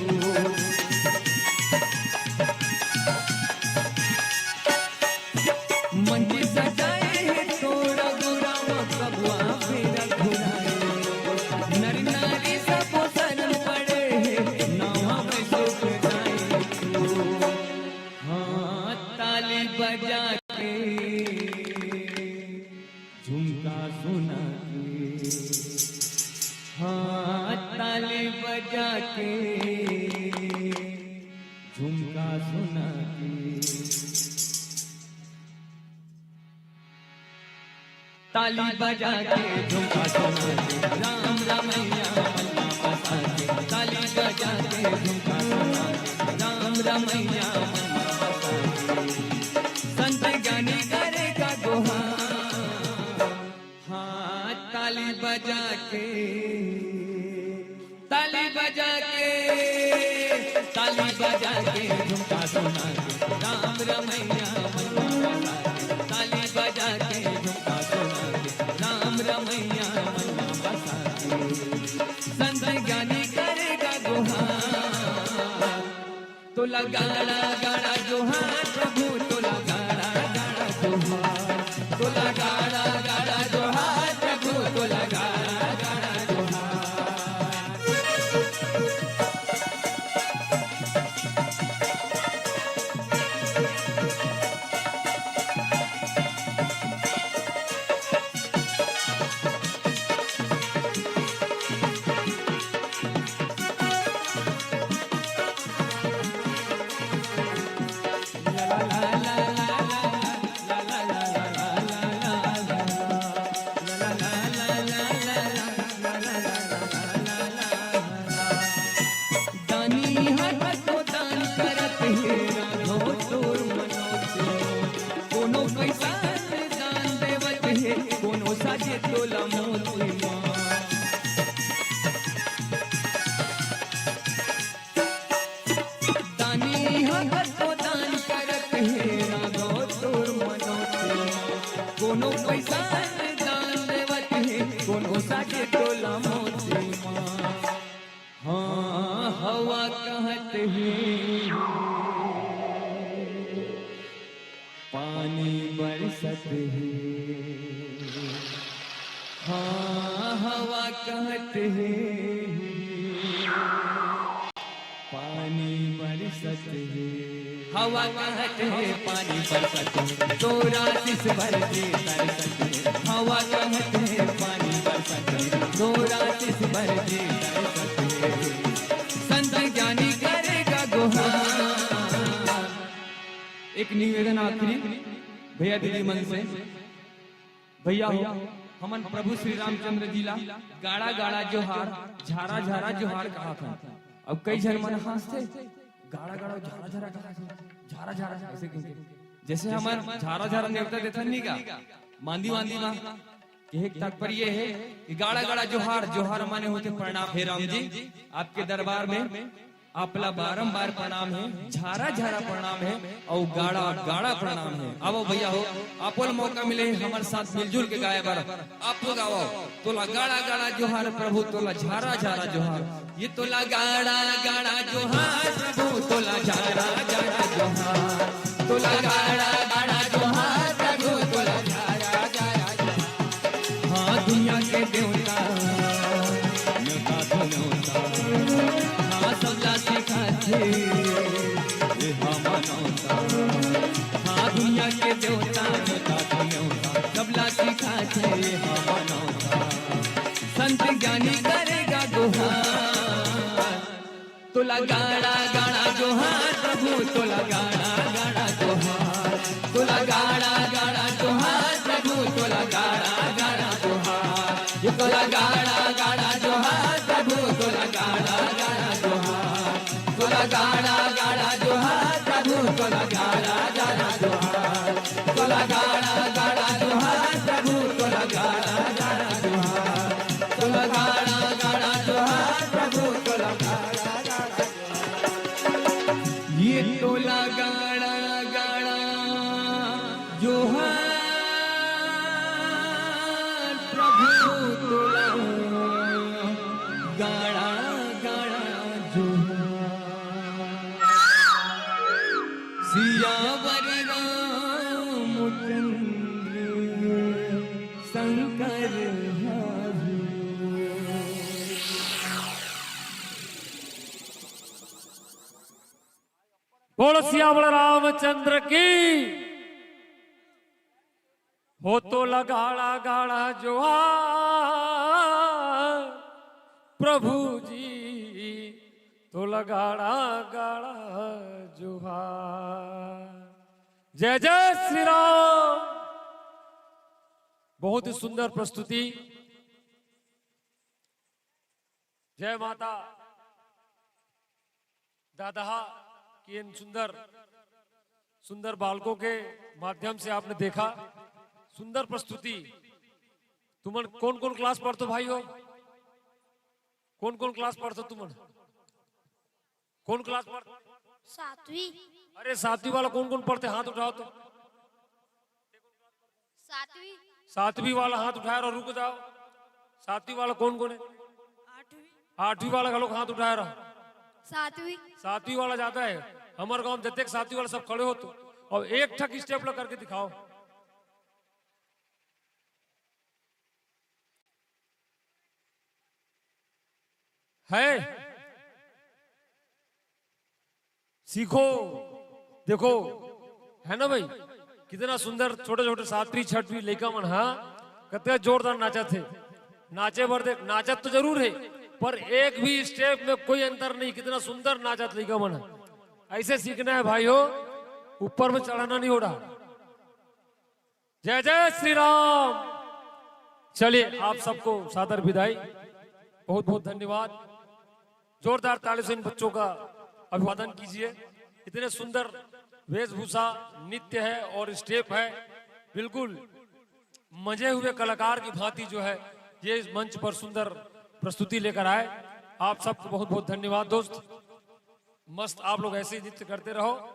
मंजी सजाए हे तोरा गोरा मन बबुआ बेरा घुराए। नर नारी सबो शरण पड़े हे, नावा में सुख दाए तू। हाँ, ताली बजा के झुमका सुना के, हाँ, ताली बजा के झुमका सुना के। ताली बजा के झुमका सुना के, राम रमैया मन मा बसा के। ताली बजा के झुमका सुना के, राम रमैया मन मा बसा के। संत ज्ञानी करे का गुहार, हाँ, ताली बजा के ताली बजा के, ताली बजा के झुमका सुना के, राम रमैया मन मा बसा के। ताली बजा के झुमका सुना के, राम रमैया मन मा बसा के। संत ज्ञानी करे का गुहार, तोला गाड़ा गाड़ा जोहार प्रभु, तोला गाड़ा गाड़ा जोहार, तोला गाड़ा गाड़ा जोहार प्रभु, तोला गाड़ा गाड़ा जोहार। दानी हा कतको दान करत हे, राघव तोर मनोती। कोनो पैसा दान देवत हे, कोनो साजे तोला मोती मा। दानी हा कतको दान करत हे, राघव तोर मनोती। कोनो पैसा दान देवत हे, कोनो साजे तोला मोती मा। हाँ, हवा कहत हे, पानी बरसत हे। हाँ, हवा कहत हे, पानी बरसत हे। हवा कहत हे, पानी बरसत हे, तोर आशीष बरसे तरसत हे। हवा कहत हे, पानी बरसत हे, तोर आशीष बरसे तरसत हे। संत ज्ञानी करे का गुहार। एक निवेदन आखिरी भैया दीदी मन से, भैया हो, हमन प्रभु श्री रामचंद्र जी ला गाड़ा गाड़ा जोहार, झारा झारा जोहार कहाथन। अब कई झन मन हंसथे, गाड़ा गाड़ा झारा झारा कहाथे, झारा झारा ऐसे कहिथे। जैसे हमन झारा झारा नेवता देथन नी का, मांदी वांदी मा, कहे के तात्पर्य हे कि गाड़ा गाड़ा जोहार, जोहार माने होथे प्रणाम। हे राम जी, आपके दरबार में आपला बारंबार प्रणाम हे, झारा झारा प्रणाम हे, अउ गाड़ा गाड़ा प्रणाम हे। आवो भैया हो, आपो ल मौका मिले हे हमर साथ मिलजुल के गाए बर, आपो गावो। तोला गाड़ा गाड़ा जोहार प्रभु, तोला झारा झारा जोहार। ये तोला गाड़ा गाड़ा जोहार प्रभु, तोला झारा झारा जोहार। तोला गाड़ा गाड़ा जोहार प्रभु, तोला झारा देवता, नेवता तो नेवता, हाँ, सबला सिखाथे, ए हा मनौता। हाँ, दुनिया के देवता, नेवता तो नेवता, सबला सिखाथे, ए हा मनौता। संत ज्ञानी करेगा गुहार, तोला गाड़ा गाड़ा जोहार प्रभु, तोला गाड़ा गाड़ा जोहार, तोला गाड़ा गाड़ा जोहार प्रभु, तोला गाड़ा गाड़ा जोहार, ये तोला गाड़ा गाड़ा जोहार प्रभु, तोला गाड़ा गाड़ा जोहार, तोला गाड़ा गाड़ा जोहार प्रभु, तोला गाड़ा गाड़ा जोहार, तोला गाड़ा गाड़ा जोहार प्रभु, तोला गाड़ा गाड़ा जोहार, तोला गाड़ा गाड़ा जोहार प्रभु, तोला गाड़ा ये तोला गाड़ा गाड़ा जोहार प्रभु, तोला गाड़ा गाड़ा जोहार। सियावर रामचंद्र शंकर हरि। बोल सियावर रामचंद्र की। हो तोला गाड़ा गाड़ा जोहार प्रभु जी, तोला गाड़ा गाड़ा जोहार। जय जय श्री राम। बहुत ही सुंदर प्रस्तुति। जय माता दादहा की इन सुंदर सुंदर बालकों के माध्यम से आपने देखा सुंदर प्रस्तुति। तुमन कौन कौन क्लास पढ़ते हो भाई हो? कौन कौन क्लास पढ़ते हो तुमन? कौन क्लास पढ़? सातवीं। अरे सातवीं वाला कौन कौन पढ़ते, हाथ उठाओ तो। सातवीं। सातवीं वाला हाथ उठाए रहो, रुक जाओ। सातवीं वाला कौन कौन है? आठवीं। आठवीं वाला घलोक हाथ उठाए रहो। सातवीं। सातवीं वाला जादा है। हमर गांव में जतेक सातवीं वाला सब खड़े हो तो, अब एक ठक स्टेप ला करके दिखाओ। है, सीखो, देखो, है ना भाई? कितना सुंदर छोटे छोटे सातवीं छठवीं लइका मन, हाँ, कतका जोरदार नाचत हे। नाचे बर देख, नाचत तो जरूर है, पर एक भी स्टेप में कोई अंतर नहीं। कितना सुंदर नाचत लइका मन है। ऐसे सीखना है भाई हो, ऊपर में चढ़ाना नहीं हो रहा। जय जय श्री राम। चलिए, आप सबको सादर विदाई, बहुत बहुत धन्यवाद। जोरदार ताली से इन बच्चों का अभिवादन कीजिए। इतने सुंदर वेशभूषा, नृत्य है और स्टेप है, बिल्कुल मजे हुए कलाकार की भांति जो है ये इस मंच पर सुंदर प्रस्तुति लेकर आए। आप सबको बहुत बहुत धन्यवाद दोस्त, मस्त आप लोग ऐसे ही नृत्य करते रहो।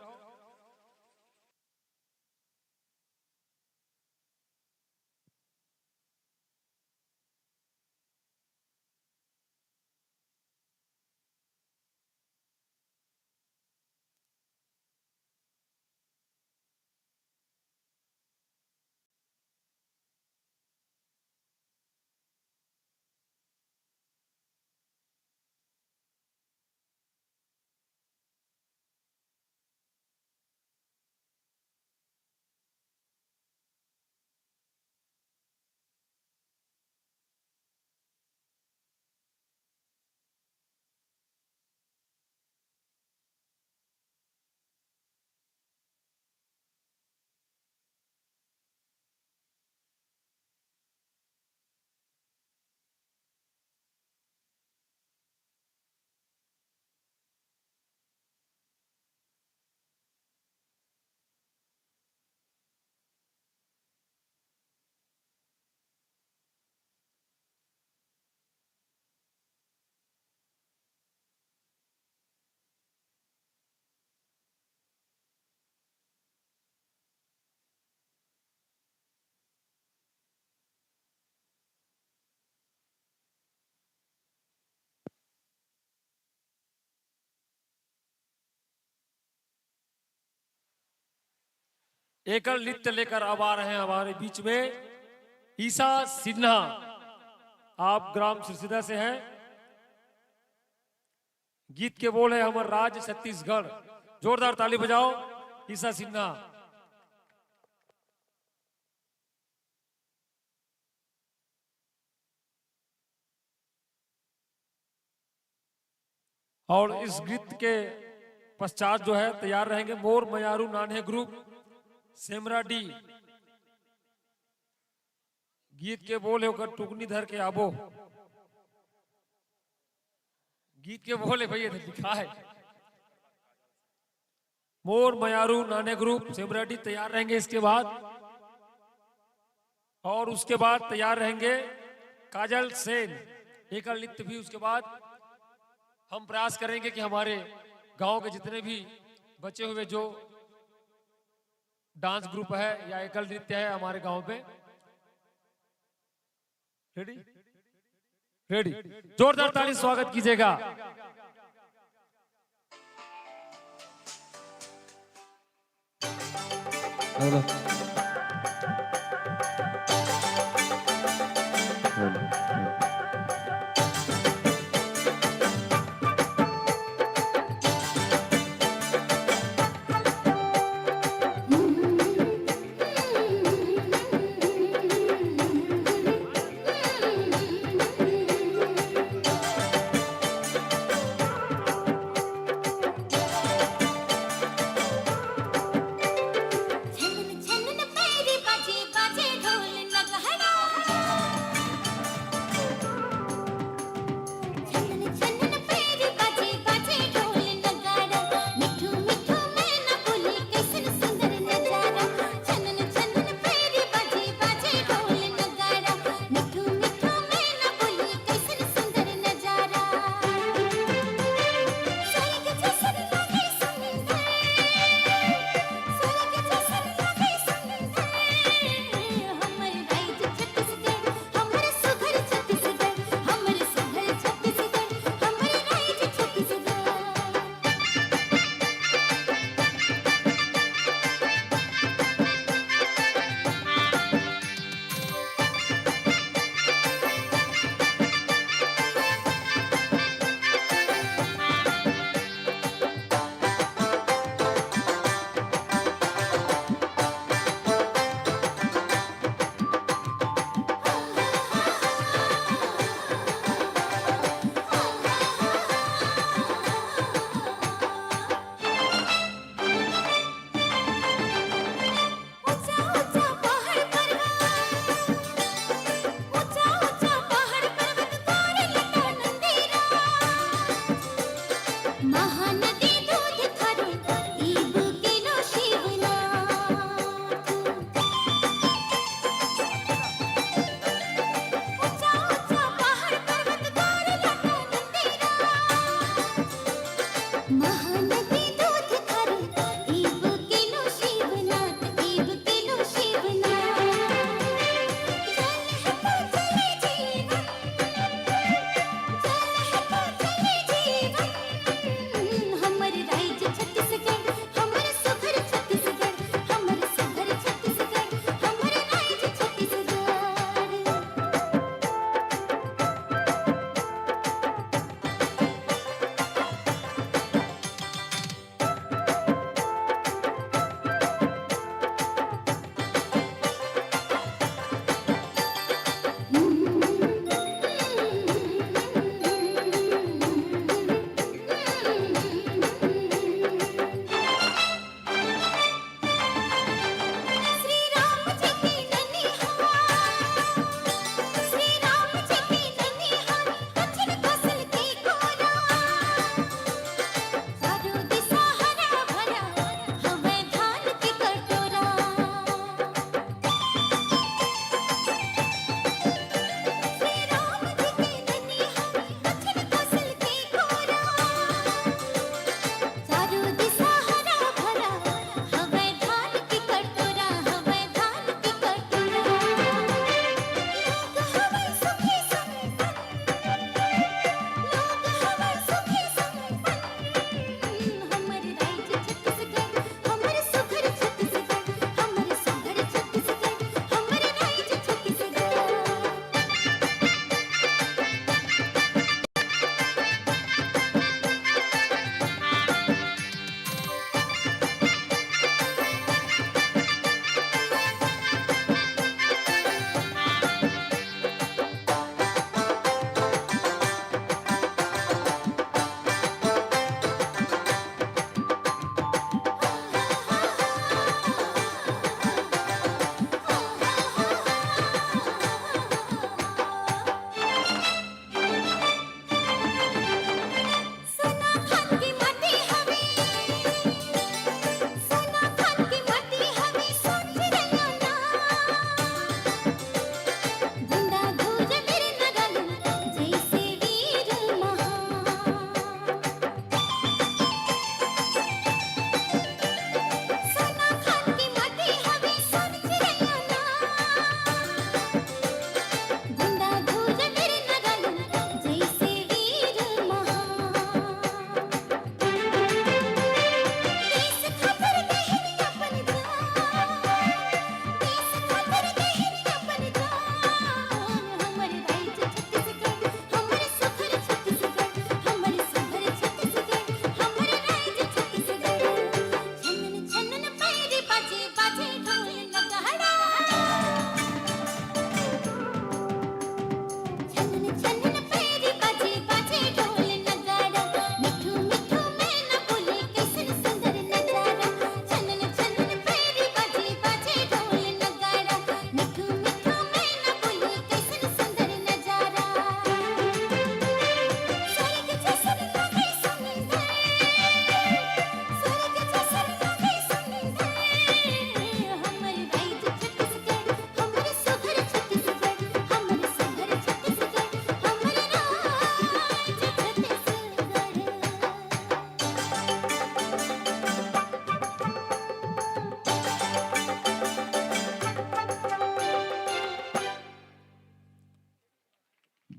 एकल नृत्य लेकर अब आ रहे हैं हमारे बीच में ईशा सिन्हा। आप ग्राम सिरसिदा से हैं। गीत के बोल है हमर राज्य छत्तीसगढ़। जोरदार ताली बजाओ। ईसा सिन्हा। और इस गीत के पश्चात जो है तैयार रहेंगे मोर मयारू नान्हे ग्रुप सेमरा डी। गीत के बोल है ओकर टुकनी धर के आबो। गीत के बोल है भैया, लिखा है। मोर मयारू नान्हे ग्रुप सेमरा डी तैयार रहेंगे इसके बाद। और उसके बाद तैयार रहेंगे काजल सेन, एकल नृत्य भी। उसके बाद हम प्रयास करेंगे कि हमारे गांव के जितने भी बचे हुए जो डांस ग्रुप है या एकल नृत्य है हमारे गांव पे। रेडी? रेडी। जोरदार ताली स्वागत कीजिएगा।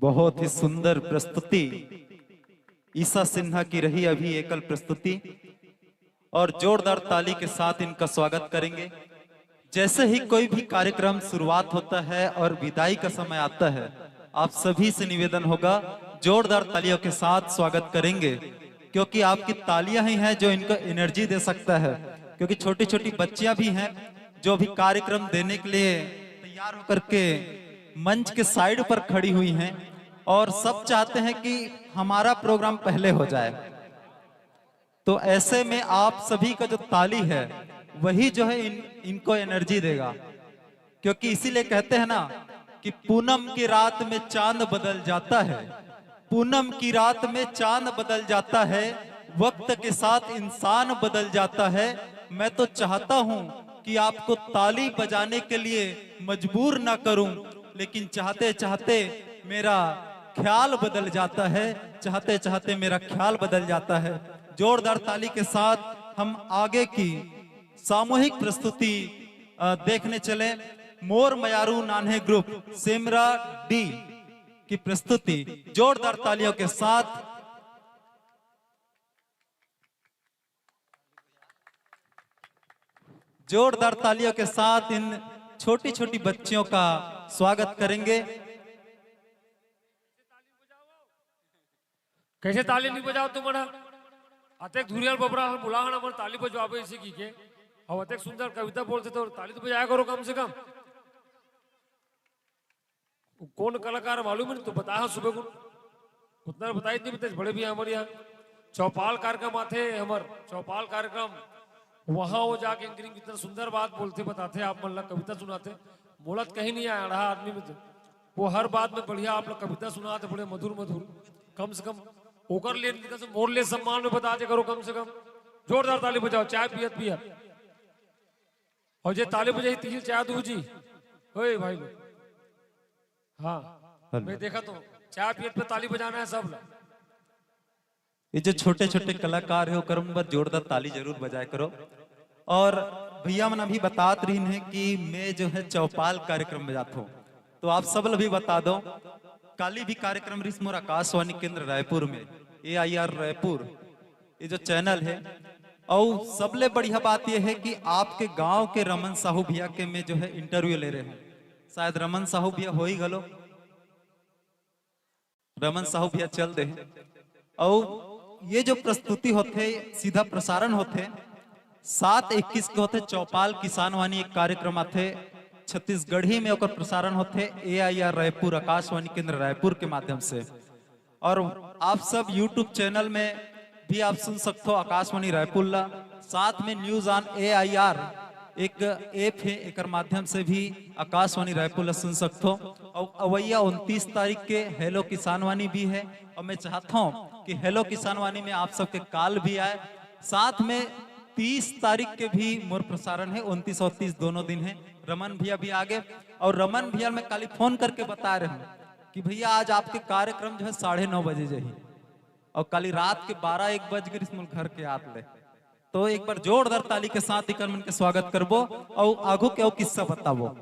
बहुत ही सुंदर प्रस्तुति ईशा सिन्हा की रही अभी एकल प्रस्तुति, और जोरदार ताली के साथ इनका स्वागत करेंगे। जैसे ही कोई भी कार्यक्रम शुरुआत होता है और विदाई का समय आता है, आप सभी से निवेदन होगा, जोरदार तालियों के साथ स्वागत करेंगे, क्योंकि आपकी तालियां ही हैं जो इनको एनर्जी दे सकता है। क्योंकि छोटी छोटी बच्चियां भी हैं जो अभी कार्यक्रम देने के लिए तैयार होकर के मंच के साइड पर खड़ी हुई हैं और सब चाहते हैं कि हमारा प्रोग्राम पहले हो जाए। तो ऐसे में आप सभी का जो ताली है, वही जो है इन इनको एनर्जी देगा। क्योंकि इसीलिए कहते हैं ना कि पूनम की रात में चांद बदल जाता है, पूनम की रात में चांद बदल जाता है, वक्त के साथ इंसान बदल जाता है। मैं तो चाहता हूं कि आपको ताली बजाने के लिए मजबूर ना करूं, लेकिन चाहते चाहते मेरा ख्याल बदल जाता है, चाहते चाहते मेरा ख्याल बदल जाता है। जोरदार ताली के साथ हम आगे की सामूहिक प्रस्तुति देखने चले। मोर मयारू नान्हे ग्रुप सेमरा डी की प्रस्तुति जोरदार तालियों के साथ, जोरदार तालियों के साथ इन छोटी छोटी बच्चियों का स्वागत करेंगे। कैसे ताली नहीं बजाओ तुम बड़ा? अतेक धुरियाल बबरा हर बुलाहन हमर ताली बजवाबे इसे की के। अब अतेक सुंदर कविता बोलते तो ताली तो बजाया करो कम से कम। कौन कलाकार मालूम है तो बता, हाँ, सुबह को उतना बताई नहीं, बड़े भी हमारे यहाँ चौपाल कार्यक्रम आते हैं, हमार चौपाल कार्यक्रम, वहाँ वो जाके एंकरिंग कितना सुंदर बात बोलते, बताते, आप मन ला कविता सुनाते, मोलत कहीं नहीं आया रहा आदमी में तो। वो हर बात में बढ़िया आप लोग कविता सुनाते, बड़े मधुर मधुर। कम से कम ओकर लिए, मोर लिए सम्मान में बताते करो कम से कम। जोरदार ताली बजाओ, चाय पियत पियत। और जे ताली बजाई, तिल चाय दू जी। ओए भाई लोग। हाँ। मैं देखा तो चाय पियत पे ताली बजाना है सब लोग। ये जो छोटे छोटे कलाकार है, ओकर मन बर जोरदार ताली जरूर बजाया करो। और भैया मन अभी बतात रहिन है कि मैं जो है चौपाल कार्यक्रम में जाता हूँ, तो आप सब ल भी बता दो, काली भी कार्यक्रम रिस मोर आकाशवाणी केंद्र रायपुर में, ए आई आर रायपुर, ये जो चैनल है। और सबले बढ़िया बात ये है कि आपके गांव के रमन साहू भैया के मैं जो है इंटरव्यू ले रहे हूँ। शायद रमन साहू भैया हो ही गलो, रमन साहू भैया चल दे हैं। और ये जो प्रस्तुति होते, सीधा प्रसारण होते, सात इक्कीस के होते, चौपाल किसानवाणी एक कार्यक्रम आते, छत्तीसगढ़ी में ओकर प्रसारण होते ए आई आर रायपुर, आकाशवाणी केंद्र रायपुर के माध्यम से। और आप सब यूट्यूब चैनल में भी आप सुन सकते हो आकाशवाणी रायपुर ला। साथ में news on A I R एक ऐप है, एकर माध्यम से भी आकाशवाणी रायपुर ला सुन सकते हो। और अवैया उनतीस तारीख के हेलो किसानवाणी भी है, और मैं चाहता हूँ कि हेलो किसानवाणी में आप सबके कॉल भी आए। साथ में तीस तारीख के भी मोर प्रसारण है, उनतीस और तीस दोनों दिन है। रमन भैया भी आगे, और रमन भैया मैं कल फोन करके बता रहे हूँ कि भैया आज आपके कार्यक्रम जो है साढ़े नौ बजे जाही, और कल रात के बारह एक बज गए मोर घर के आत ले। तो एक बार जोरदार ताली के साथ इकर मन के स्वागत करबो, और आगू के अउ किस्सा बताबो।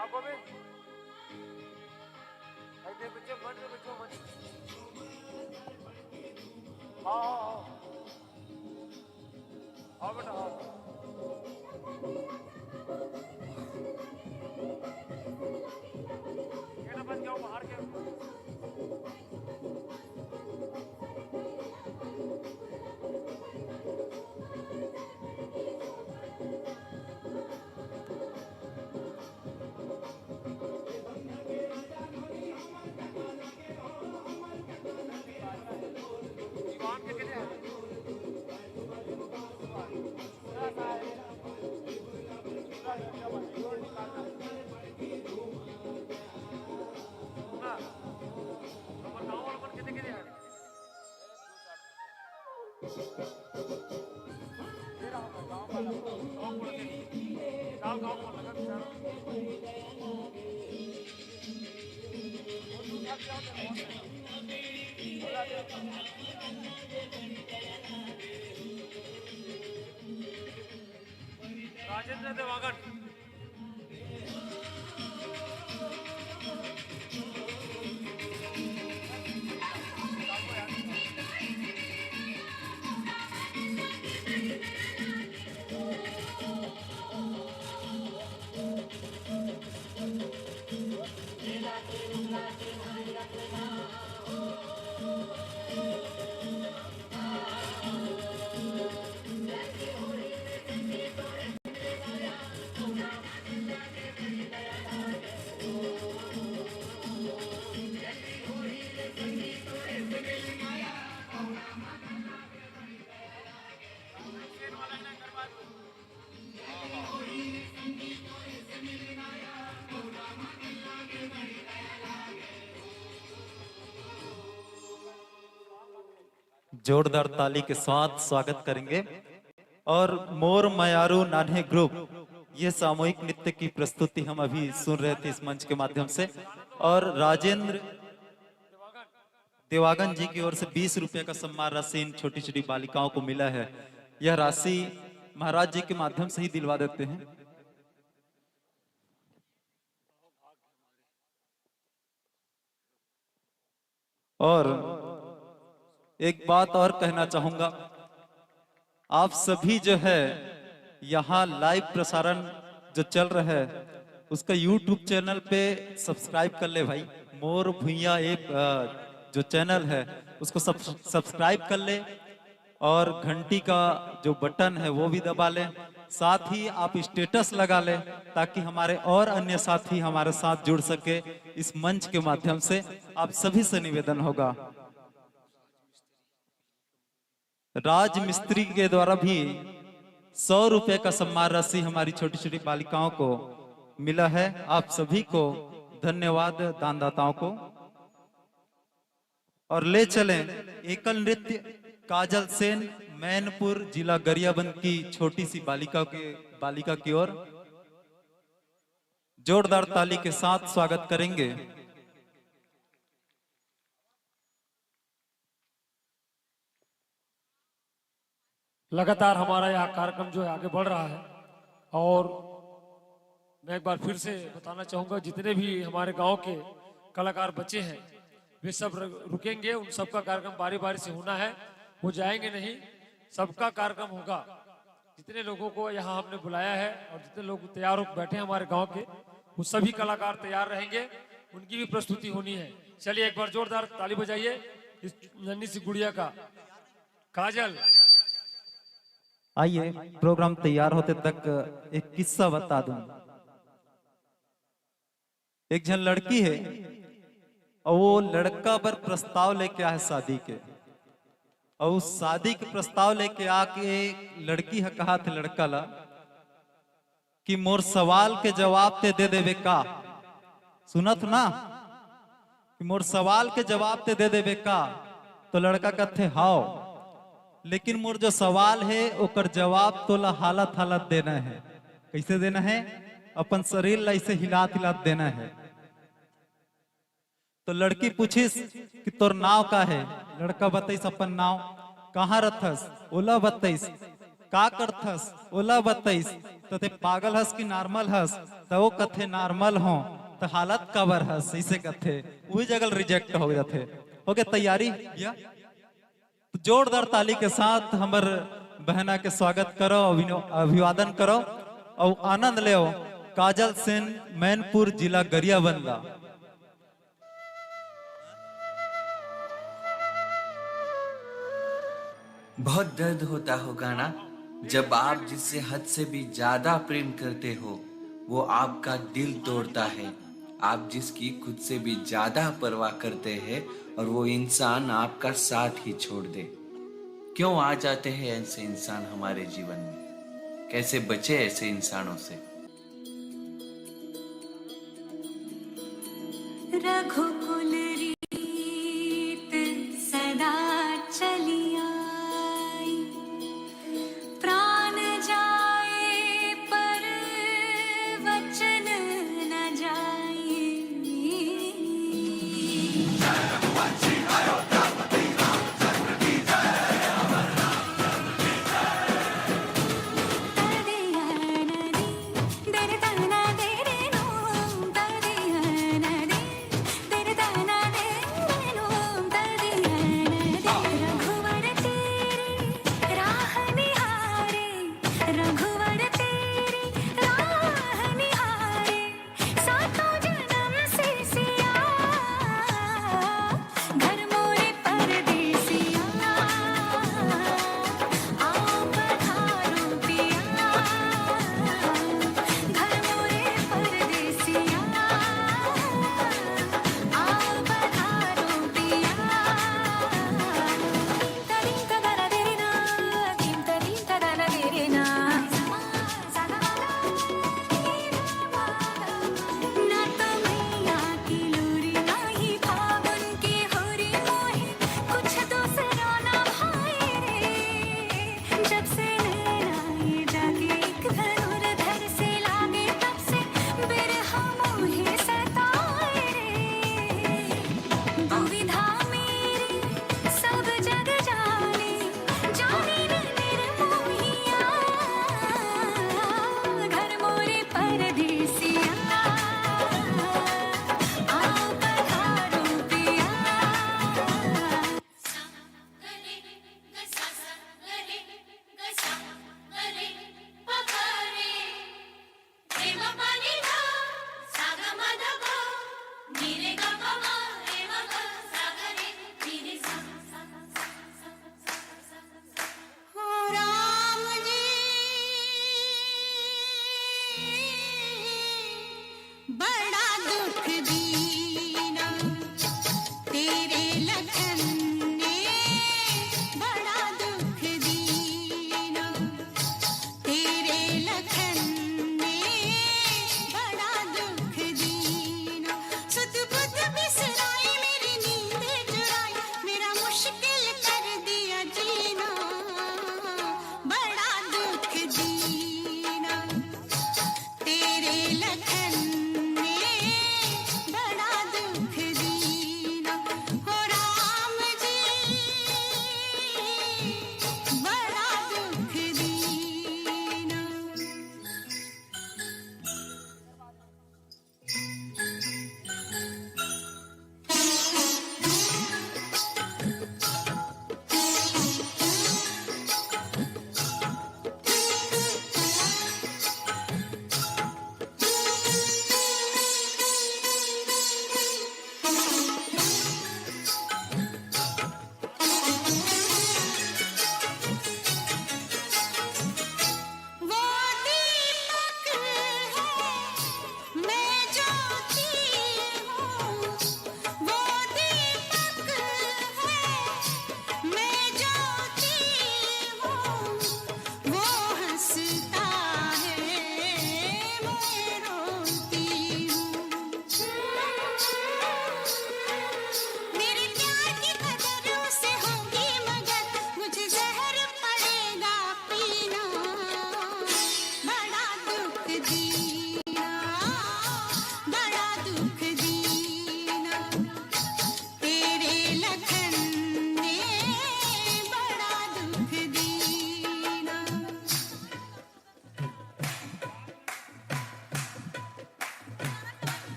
हाँ, गोविंद। ऐसे पीछे मन से पीछे मन। हाँ, हाँ, हाँ। आओ बेटा, आओ। ये ना बस जाओ बाहर के। राजेंद्र देवागन। जोरदार ताली के साथ स्वागत करेंगे और मोर मयारू नान्हे ग्रुप, ये सामूहिक नृत्य की प्रस्तुति हम अभी सुन रहे थे इस मंच के माध्यम से। और राजेंद्र देवागन जी की ओर से बीस रुपए का सम्मान राशि इन छोटी छोटी बालिकाओं को मिला है। यह राशि महाराज जी के माध्यम से ही दिलवा देते हैं। और एक बात और कहना चाहूंगा, आप सभी जो है यहाँ लाइव प्रसारण जो चल रहा है उसका यूट्यूब चैनल पे सब्सक्राइब कर ले भाई। मोर भुइया ऐप जो चैनल है उसको सब्सक्राइब कर ले और घंटी का जो बटन है वो भी दबा लें। साथ ही आप स्टेटस लगा लें ताकि हमारे और अन्य साथी हमारे साथ जुड़ सके इस मंच के माध्यम से। आप सभी से निवेदन होगा। राज मिस्त्री के द्वारा भी सौ रुपए का सम्मान राशि हमारी छोटी छोटी बालिकाओं को मिला है। आप सभी को धन्यवाद दानदाताओं को। और ले चलें एकल नृत्य काजल सेन, मैनपुर, जिला गरियाबंद की छोटी सी बालिका के बालिका की ओर। जोरदार ताली के साथ स्वागत करेंगे। लगातार हमारा यह कार्यक्रम जो है आगे बढ़ रहा है और मैं एक बार फिर से बताना चाहूँगा, जितने भी हमारे गांव के कलाकार बचे हैं वे सब रुकेंगे। उन सबका कार्यक्रम बारी बारी से होना है, वो जाएंगे नहीं, सबका कार्यक्रम होगा। जितने लोगों को यहाँ हमने बुलाया है और जितने लोग तैयार हो बैठे हैं हमारे गांव के, वो सभी कलाकार तैयार रहेंगे, उनकी भी प्रस्तुति होनी है। चलिए एक बार जोरदार ताली बजाइए इस नन्ही सी गुड़िया का। काजल। आइए, प्रोग्राम तैयार होते तक एक किस्सा बता दूं। एक झन लड़की है और वो लड़का बर प्रस्ताव लेके आए शादी के। और उस शादी के प्रस्ताव लेके आके लड़की ह कहा थे लड़का ला कि मोर सवाल के जवाब ते दे देवे का। सुनत ना कि मोर सवाल के जवाब ते दे देवे का। तो लड़का कहते हाव, लेकिन मोर जो सवाल है ओकर जवाब तोला हालत हालत देना है। कैसे देना है? अपन शरीर ला इसे हिलात हिलात देना है। तो लड़की पूछिस कि तोर नाव का है? लड़का बताइस अपन नाव। कहाँ रथस? ओला बताइस। का करथस? ओला बताइस। तो ते पागल हस कि नॉर्मल हस? त वो कथे नॉर्मल हो, त हालत काबर हस, इसे कथे, उही जगह रिजेक्ट हो जाथे। ओके, तैयारी भैया? तो जोरदार ताली के साथ हमर बहना के स्वागत करो, अभिनो-, अभिवादन करो और आनंद लेओ। काजल सेन, मैनपुर, जिला गरियाबंद ला। बहुत दर्द होता होगा ना, जब आप जिससे हद से भी ज्यादा प्रेम करते हो, वो आपका दिल तोड़ता है। आप जिसकी खुद से भी ज्यादा परवाह करते हैं और वो इंसान आपका साथ ही छोड़ दे। क्यों आ जाते हैं ऐसे इंसान हमारे जीवन में? कैसे बचे ऐसे इंसानों से? रघुकुल रीत सदा चली आई, प्राण जाए पर वचन न जाए। रघुवर तेरी राह निहारे, रघुवर तेरी राह निहारे, सातों जन्म से सिया, घर मोरे परदेसिया, आओ पधारो पिया, घर मोरे परदेसिया, आओ पधारो पिया। तदीं तदन देना, दीं तदीं तदन देना।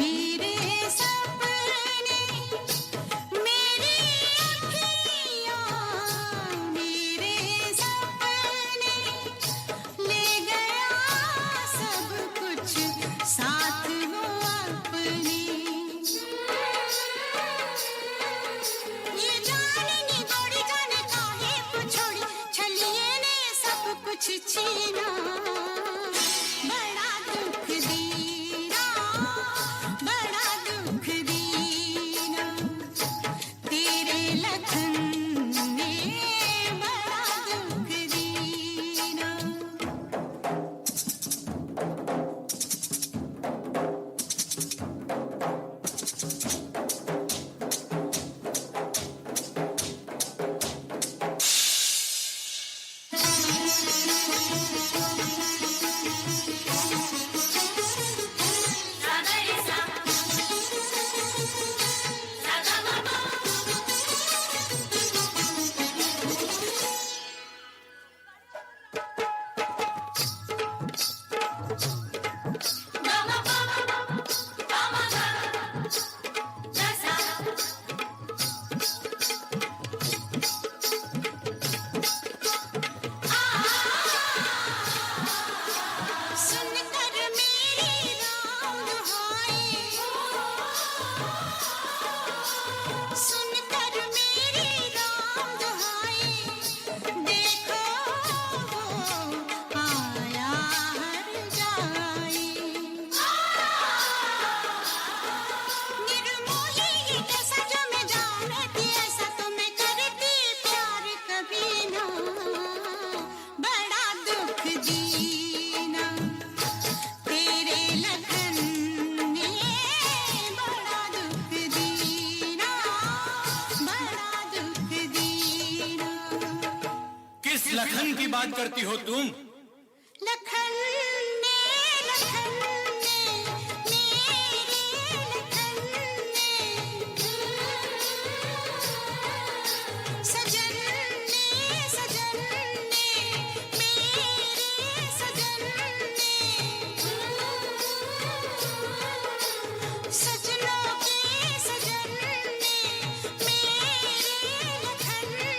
मेरे सपने, मेरी अखियाँ, मेरे सपने, ले गया सब कुछ साथ वो अपने। ये जान नी गोरी जाने काहे को छोड़ी, छलिए ने सब कुछ छीना। बड़ा दुख दीना, बड़ा दुख दीना, तेरे लखन ने बड़ा दुख दीना। सुनकर मेरी राम दुहाई, सुनकर मेरी राम दुहाई, देखो वो आया हर जाई। निर्मोही ये कैसा जो मैं जानती, ऐसा तो मैं करती प्यार कभी ना। बड़ा दुख दीना, तेरे लखन ने बड़ा दुख दीना, बड़ा दुख दीना। किस लखन की बात करती हो तुम? लखन ने, लखन ने, मेरे लखन ने, सजन ने, सजन ने, मेरे सजन ने, सजनों के सजन ने, मेरे लखन ने।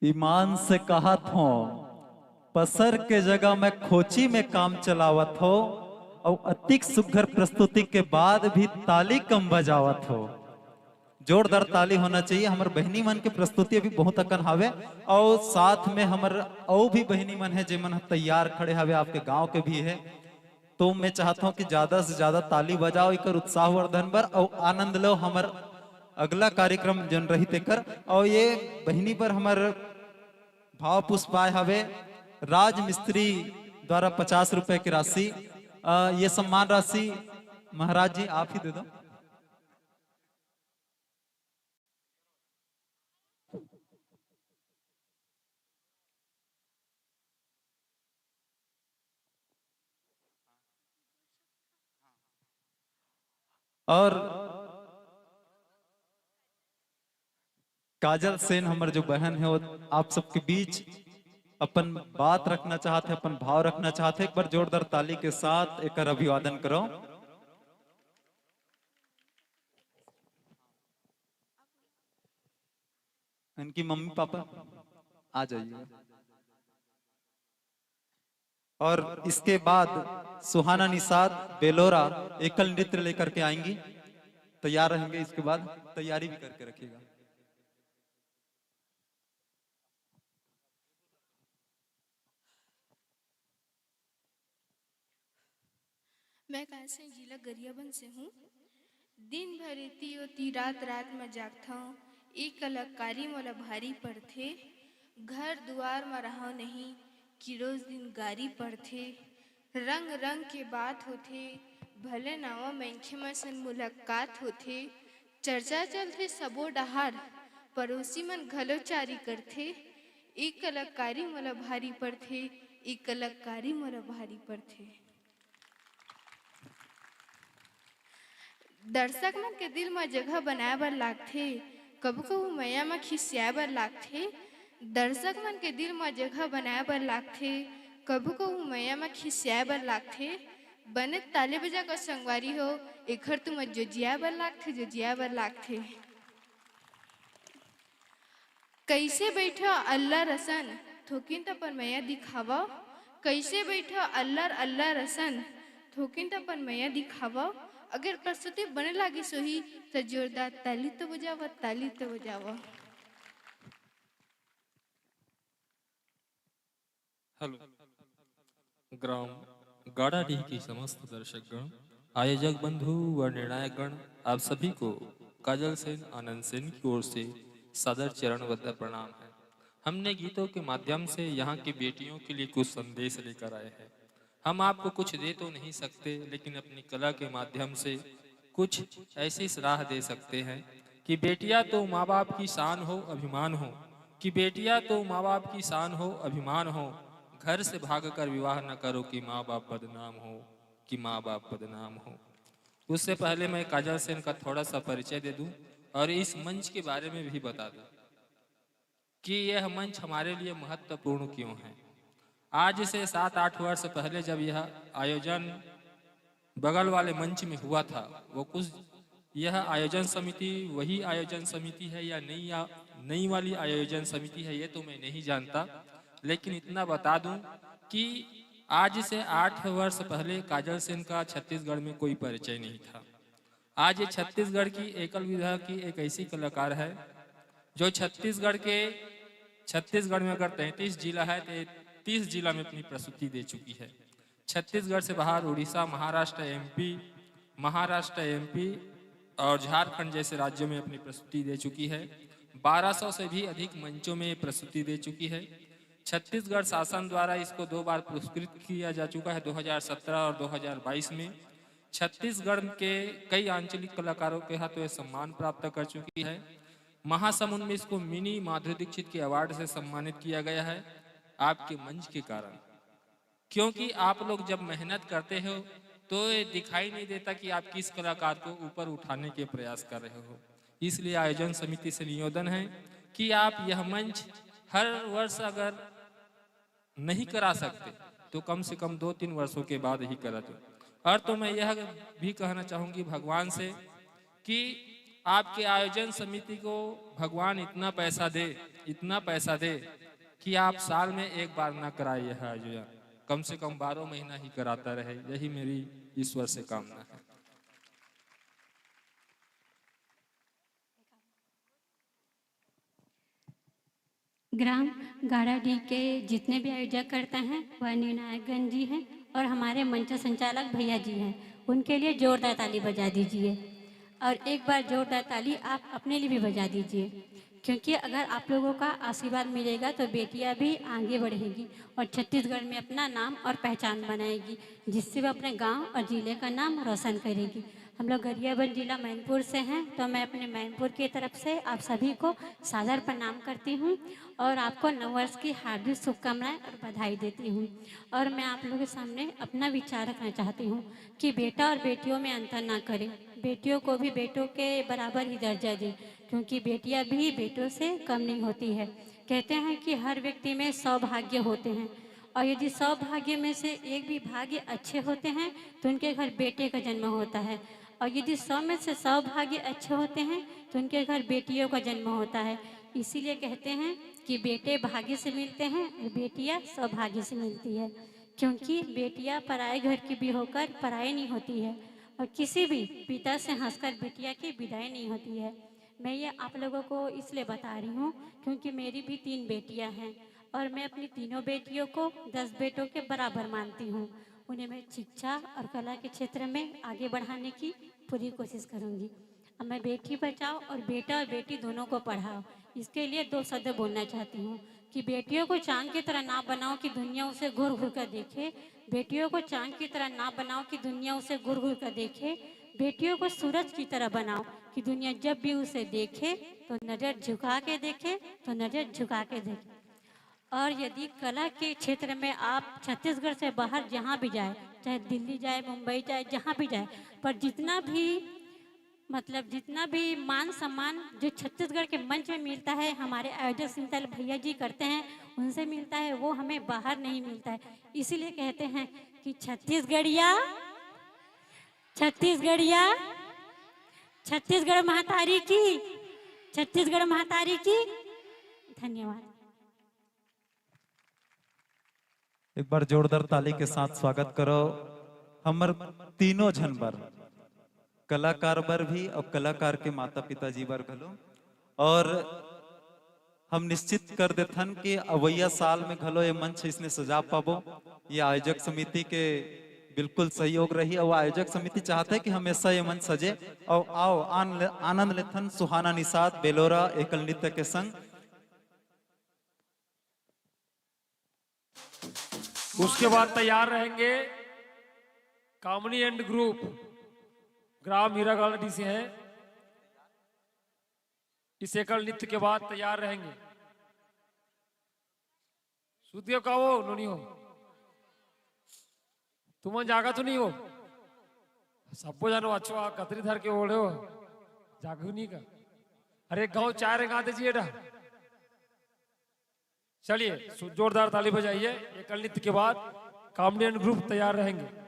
ईमान से कहत हों, पसर के जगह में खोची में काम चलावत हो, अउ अतिक सुघर प्रस्तुति के बाद भी ताली कम बजावत हो। जोरदार ताली होना चाहिए। हमर बहिनी मन के प्रस्तुति अभी बहुत अकन हावे, अउ साथ में हमर अउ भी बहिनी मन है, जेमन ह तैयार खड़े हावे, आपके गांव के भी है। तो मैं चाहत हों कि ज्यादा से ज्यादा ताली बजाओ एकर उत्साहवर्धन बर, अउ आनंद लो हमर अगला कार्यक्रम जन रही तेकर। अउ ये बहिनी बर हमर भाव पुष्प आय हवे राज मिस्त्री द्वारा पचास रुपए की राशि। अ, ये सम्मान राशि महाराज जी आप ही दे दो। और काजल सेन हमर जो बहन है, वो आप सबके बीच अपन बात रखना चाहत है, अपन भाव रखना चाहत है। एक बार जोरदार ताली के साथ एकर अभिवादन करो। इनकी मम्मी पापा आ जाइए। और इसके बाद सुहाना निषाद बेलोरा एकल नृत्य लेकर के आएंगी। तैयार रहेंगे, इसके बाद तैयारी भी करके रखिएगा। मैं कायसाई, जिला गरियाबंद से हूँ। दिन भर एती ओती, रात रात म जागथंव, ए कलाकारी मोला भारी पड़थे। घर दुआर म रहंव नहीं कि रोज दिन गारी पड़थे। रंग रंग के बात होथे, भले नवा मनखे मन संग मुलाकात होथे, चर्चा चलथे सबो डहार, पड़ोसी मन घलो चारी करथे। ई कलाकारी मोला भारी पड़थे, ई कलाकारी मोला भारी पड़थे। दर्शक मन के दिल म जगह बनाए बर लागथे, कभू कभू मया म खिसियाए बर लागथे। दर्शक मन के दिल म जगह बनाए बर लागथे, कभू कभू मया म खिसियाए बर लागथे। बने ताली बजा कर संगवारी हो, एखर तुमन जोजियाए बर लागथे, जोजियाए बर लागथे। कइसे बइठो अल्लर असन, थोकिन त अपन मया दिखावव। कइसे बइठो अल्लर अल्लर असन, थोकिन त अपन मया दिखावव। अगर प्रस्तुति बने लागिस होही, त जोरदार ताली तो बजावव, ताली तो बजावव। हेलो। ग्राम गाड़ाडीह के समस्त दर्शकगण, आयोजक बंधु व निर्णायकगण, आप सभी को काजल सेन, आनंद सेन की ओर से सादर चरण वंदन प्रणाम है। हमने गीतों के माध्यम से यहाँ की बेटियों के लिए कुछ संदेश लेकर आए हैं। हम आपको कुछ दे तो नहीं सकते, लेकिन अपनी कला के माध्यम से कुछ ऐसी सलाह दे सकते हैं कि बेटियां तो माँ बाप की शान हो, अभिमान हो, कि बेटियां तो माँ बाप की शान हो, अभिमान हो। घर से भागकर विवाह न करो कि माँ बाप बदनाम हो, कि माँ बाप बदनाम हो। उससे पहले मैं काजल सेन का थोड़ा सा परिचय दे दूं और इस मंच के बारे में भी बता दूं कि यह मंच हमारे लिए महत्वपूर्ण क्यों है। आज से सात आठ वर्ष पहले जब यह आयोजन बगल वाले मंच में हुआ था, वो कुछ, यह आयोजन समिति वही आयोजन समिति है या नई आ-, नई वाली आयोजन समिति है, ये तो मैं नहीं जानता, लेकिन इतना बता दूं कि आज से आठ वर्ष पहले काजल सेन का छत्तीसगढ़ में कोई परिचय नहीं था। आज ये छत्तीसगढ़ की एकल विधा की एक ऐसी कलाकार है जो छत्तीसगढ़ के, छत्तीसगढ़ में अगर तैंतीस जिला है तो ये तीस जिला में अपनी प्रस्तुति दे चुकी है। छत्तीसगढ़ से बाहर उड़ीसा, महाराष्ट्र, एमपी, महाराष्ट्र, एमपी और झारखंड जैसे राज्यों में अपनी प्रस्तुति दे चुकी है। बारह सौ से भी अधिक मंचों में प्रस्तुति दे चुकी है। छत्तीसगढ़ शासन द्वारा इसको दो बार पुरस्कृत किया जा चुका है, दो हज़ार सत्रह और दो हज़ार बाईस में। छत्तीसगढ़ के कई आंचलिक कलाकारों के हाथों ये सम्मान प्राप्त कर चुकी है। महासमुंद में इसको मिनी माधुरी दीक्षित के अवार्ड से सम्मानित किया गया है आपके मंच के कारण, क्योंकि आप लोग जब मेहनत करते हो तो ये दिखाई नहीं देता कि आप किस कलाकार को ऊपर उठाने के प्रयास कर रहे हो। इसलिए आयोजन समिति से निवेदन है कि आप यह मंच हर वर्ष अगर नहीं करा सकते तो कम से कम दो तीन वर्षों के बाद ही करा दो। और तो मैं यह भी कहना चाहूँगी भगवान से कि आपके आयोजन समिति को भगवान इतना पैसा दे, इतना पैसा दे कि आप साल में एक बार ना कराए यह आयोजन, कम से कम बारह महीना ही कराता रहे। यही मेरी ईश्वर से कामना है। ग्राम गाड़ाडीह के जितने भी आयोजक करता हैं वह निर्णायकगण जी हैं और हमारे मंच संचालक भैया जी हैं। उनके लिए जोरदार ताली बजा दीजिए और एक बार जोरदार ताली आप अपने लिए भी बजा दीजिए, क्योंकि अगर आप लोगों का आशीर्वाद मिलेगा तो बेटियां भी आगे बढ़ेंगी और छत्तीसगढ़ में अपना नाम और पहचान बनाएगी, जिससे वो अपने गांव और जिले का नाम रोशन करेगी। हम लोग गरियाबंद जिला मैनपुर से हैं, तो मैं अपने मैनपुर की तरफ से आप सभी को सादर प्रणाम करती हूँ और आपको नववर्ष की हार्दिक शुभकामनाएं और बधाई देती हूँ। और मैं आप लोगों के सामने अपना विचार रखना चाहती हूँ कि बेटा और बेटियों में अंतर ना करें, बेटियों को भी बेटों के बराबर ही दर्जा दें, क्योंकि बेटियाँ भी बेटों से कम नहीं होती है। कहते हैं कि हर व्यक्ति में सौ भाग्य होते हैं और यदि सौ भाग्य में से एक भी भाग्य अच्छे होते हैं तो उनके घर बेटे का जन्म होता है और यदि सौ में से सौ भाग्य अच्छे होते हैं तो उनके घर बेटियों का जन्म होता है। इसीलिए कहते हैं कि बेटे भाग्य से मिलते हैं और बेटियाँ सौभाग्य से मिलती है, क्योंकि बेटियाँ पराए घर की भी होकर पराई नहीं होती है और किसी भी पिता से हंसकर बिटिया की विदाई नहीं होती है। मैं ये आप लोगों को इसलिए बता रही हूँ क्योंकि मेरी भी तीन बेटियाँ हैं और मैं अपनी तीनों बेटियों को दस बेटों के बराबर मानती हूँ। उन्हें मैं शिक्षा और कला के क्षेत्र में आगे बढ़ाने की पूरी कोशिश करूँगी। हमें बेटी बचाओ और बेटा और बेटी दोनों को पढ़ाओ। इसके लिए दो शब्द बोलना चाहती हूँ कि बेटियों को चांद की तरह ना बनाओ कि दुनिया उसे घूर घूर कर देखे। बेटियों को चांद की तरह ना बनाओ कि दुनिया उसे घूर घूर कर देखे। बेटियों को सूरज की तरह बनाओ कि दुनिया जब भी उसे देखे तो नजर झुका के देखे, तो नजर झुका के देखे। और यदि कला के क्षेत्र में आप छत्तीसगढ़ से बाहर जहाँ भी जाए, चाहे दिल्ली जाए, मुंबई जाए, जहाँ भी जाए, पर जितना भी, मतलब, जितना भी मान सम्मान जो छत्तीसगढ़ के मंच में मिलता है, हमारे आयोजक सिंतल भैया जी करते हैं, उनसे मिलता है, वो हमें बाहर नहीं मिलता है। इसीलिए कहते हैं कि छत्तीसगढ़िया, छत्तीसगढ़िया, छत्तीसगढ़ महतारी की, छत्तीसगढ़ महतारी की। धन्यवाद। एक बार जोरदार ताली के साथ स्वागत करो हमर तीनों झन बर, कलाकार बर भी और कलाकार के माता पिता जी बर घलो। और हम निश्चित कर देथन कि अवैया साल में घलो ये मंच इसने सजा पाबो। ये आयोजक समिति के बिल्कुल सहयोग रही और आयोजक समिति चाहते है कि हमेशा ये मंच सजे। और आओ आन-, आनंद लेथन सुहाना निषाद बेलोरा एकल नृत्य के संग। उसके बाद तैयार रहेंगे कामनी एंड ग्रुप, ग्राम हीरागांडी से हैं। इस एकल नृत्य के बाद तैयार रहेंगे सुखदेव का वो नोनी हो, तुम जागा तो नहीं हो? सबको जानो अच्छो आ कतरी धर के ओढ़े हो, जागू नहीं का? अरे गाँव चाय रेंगा दीजिए डा। चलिए सु- जोरदार ताली बजाइए। एकल नृत्य के बाद कामनी एंड ग्रुप तैयार रहेंगे।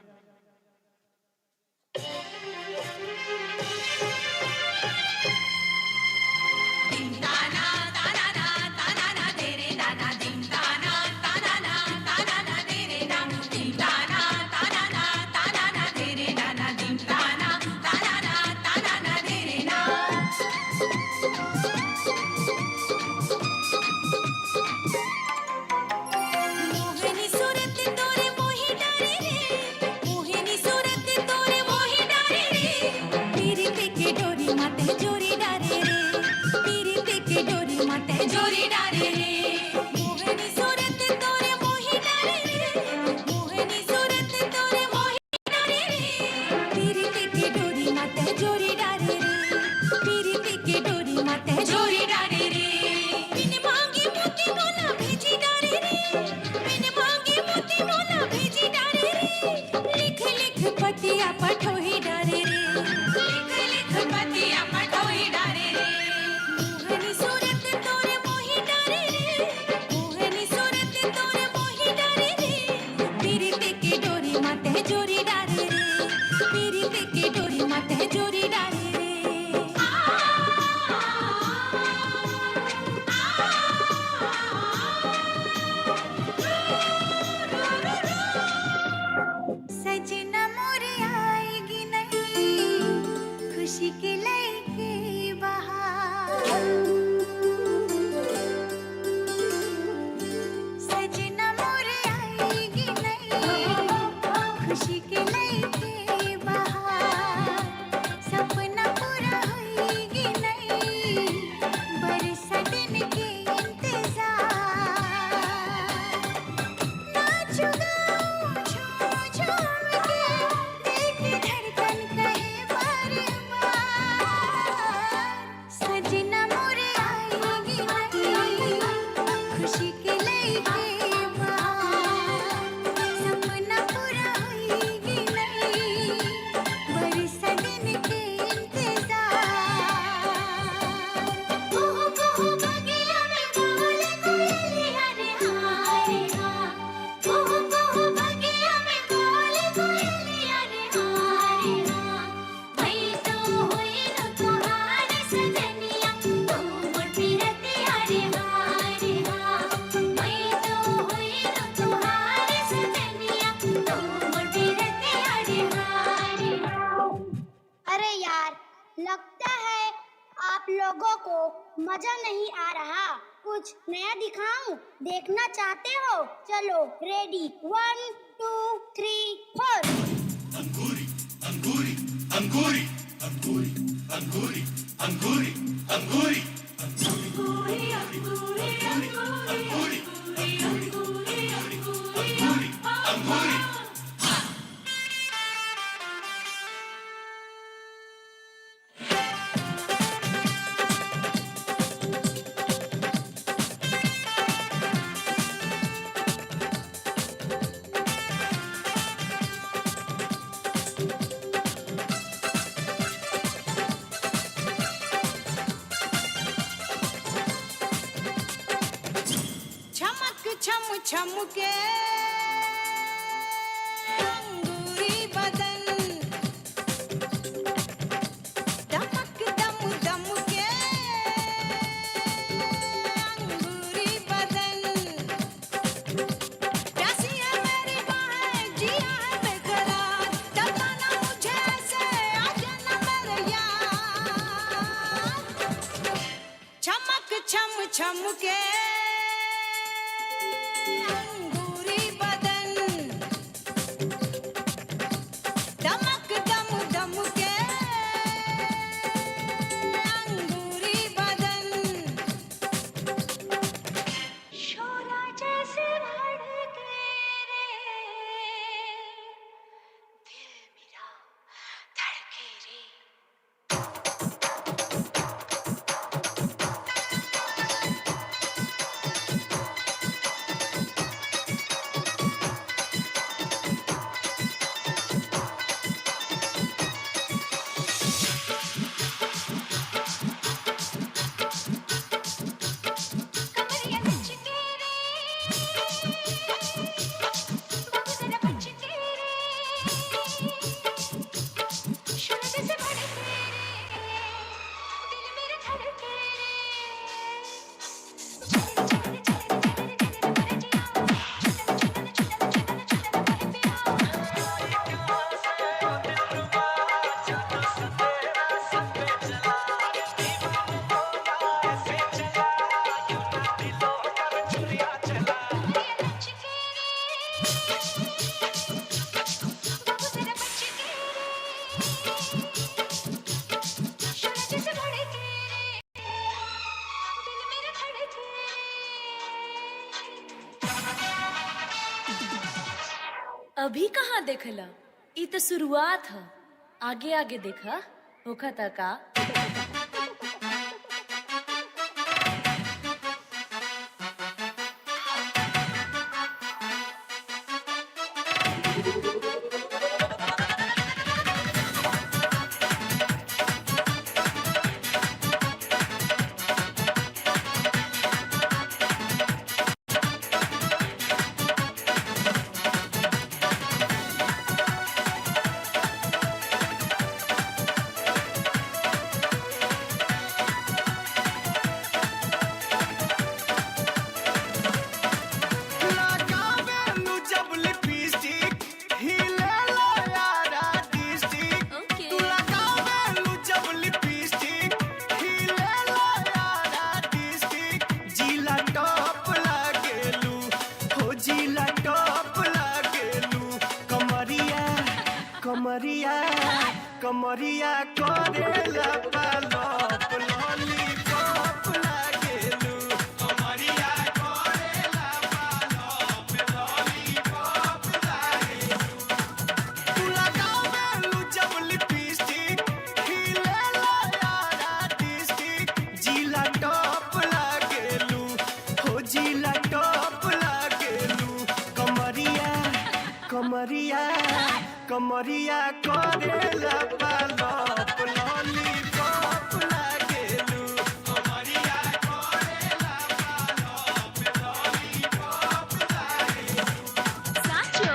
अरे यार, लगता है आप लोगों को मजा नहीं आ रहा। कुछ नया दिखाऊं? देखना चाहते हो? चलो, ready, one, two, three, four. अंगूरी, अंगूरी, अंगूरी, अंगूरी। छमक छम छम के अंगूरी बदन, दमक दम दम के अंगूरी बदन। प्यासी है मेरी बाहें, जिया है बेकरार, डरना ना मुझे ऐसे, आ जाना मेरे यार। छमक छम छम के अंगूरी बदन, दमक दम दम के अंगूरी बदन। शोला जैसे भड़के रे, दिल मेरा धड़के रे। अभी कहाँ देखला? ई तो शुरुआत ह। आगे आगे देखा, होखा त का। लगावेलू जब लिपस्टिक, हिलेला यारा डिस्ट्रिक्ट। OK। तू लगावेलू जब लिपस्टिक, हिलेला यारा डिस्ट्रिक्ट। जिला टॉप लागेलू, हो जिला टॉप लागेलू। कमरिया, कमरिया, कमरिया करेला पालप, लॉलीपॉप लागेलू। कमरिया करेला पालप, लॉलीपॉप लागेलू। तू लगावेलू जब लिपस्टिक, हिलेला यारा डिस्ट्रिक्ट। जिला टॉप लागेलू, हो जिला टॉप लागेलू। कमरिया, कमरिया, कमरिया करेला पालप, लॉलीपॉप लागेलू। कमरिया करेला पालप, लॉलीपॉप लागेलू। साचो।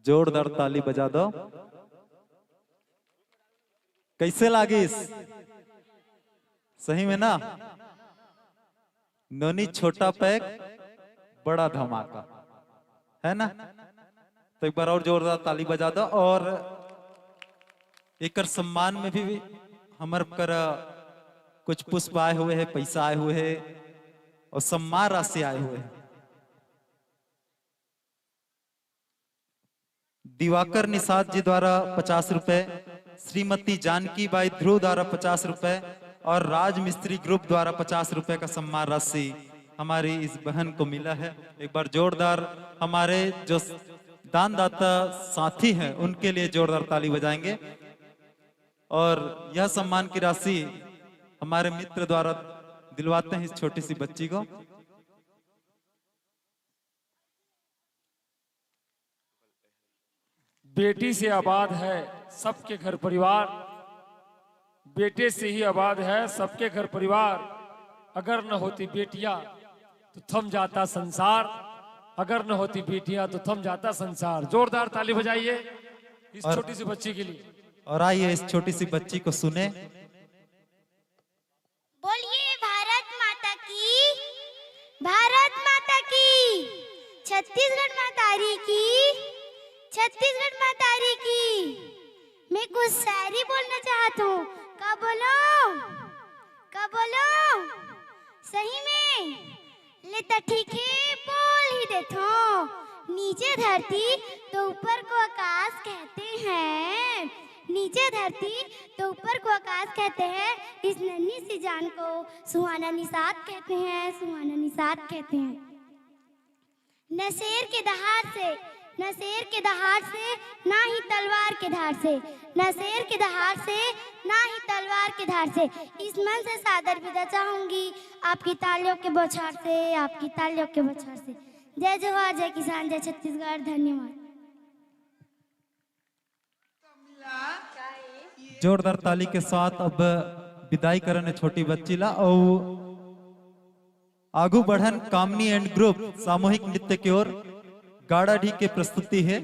जोरदार ताली बजा दो। कैसे लागिस? सही में ना? नोनी छोटा पैक, बड़ा धमाका, है ना? तो एक बार और जोरदार ताली बजा दो। और एकर सम्मान में भी हमर कर कुछ पुष्प आए हुए हैं, पैसा आए हुए हैं और सम्मान राशि आए हुए हैं। दिवाकर निषाद जी द्वारा पचास रुपए, श्रीमती जानकी बाई ध्रुव द्वारा पचास रुपए और राज मिस्त्री ग्रुप द्वारा पचास रुपए का सम्मान राशि हमारी इस बहन को मिला है। एक बार जोरदार हमारे जो दानदाता साथी हैं उनके लिए जोरदार ताली बजाएंगे। और यह सम्मान की राशि हमारे मित्र द्वारा दिलवाते हैं इस छोटी सी बच्ची को। बेटी से आबाद है सबके घर परिवार, बेटे से ही आबाद है सबके घर परिवार। अगर न होती बेटियां तो थम जाता संसार, अगर न होती बेटियां तो थम जाता संसार। जोरदार ताली बजाइए इस और- छोटी सी बच्ची के लिए। और आइए इस छोटी सी बच्ची को सुने। बोलिए भारत माता की, भारत माता की, छत्तीसगढ़ महतारी की, छत्तीसगढ़ महतारी की। मैं कुछ शायरी बोलना चाहत हूँ। का बोलो, का बोलो? सही में? ले त ठीक है, बोल ही देथो। नीचे धरती तो ऊपर को आकाश कहते हैं, नीचे धरती तो ऊपर को आकाश कहते हैं। इस नन्ही सी जान को सुहाना निषाद कहते हैं, सुहाना निषाद कहते हैं। न शेर के दहाड़ से, न शेर के दहाड़ से, ना ही तलवार के धार से, न शेर के दहाड़ से, ना ही तलवार के धार से। इस मन से सादर विदा चाहूंगी आपकी तालियों के बौछार से, आपकी तालियों के बौछार से। जय जोहार, जय किसान, जय छत्तीसगढ़। धन्यवाद। जोरदार ताली के साथ अब विदाई करन हे छोटी बच्ची ला। अउ आगू बढ़न कामनी एंड ग्रुप सामूहिक नृत्य के ओर। गाड़ा ढी के प्रस्तुति है।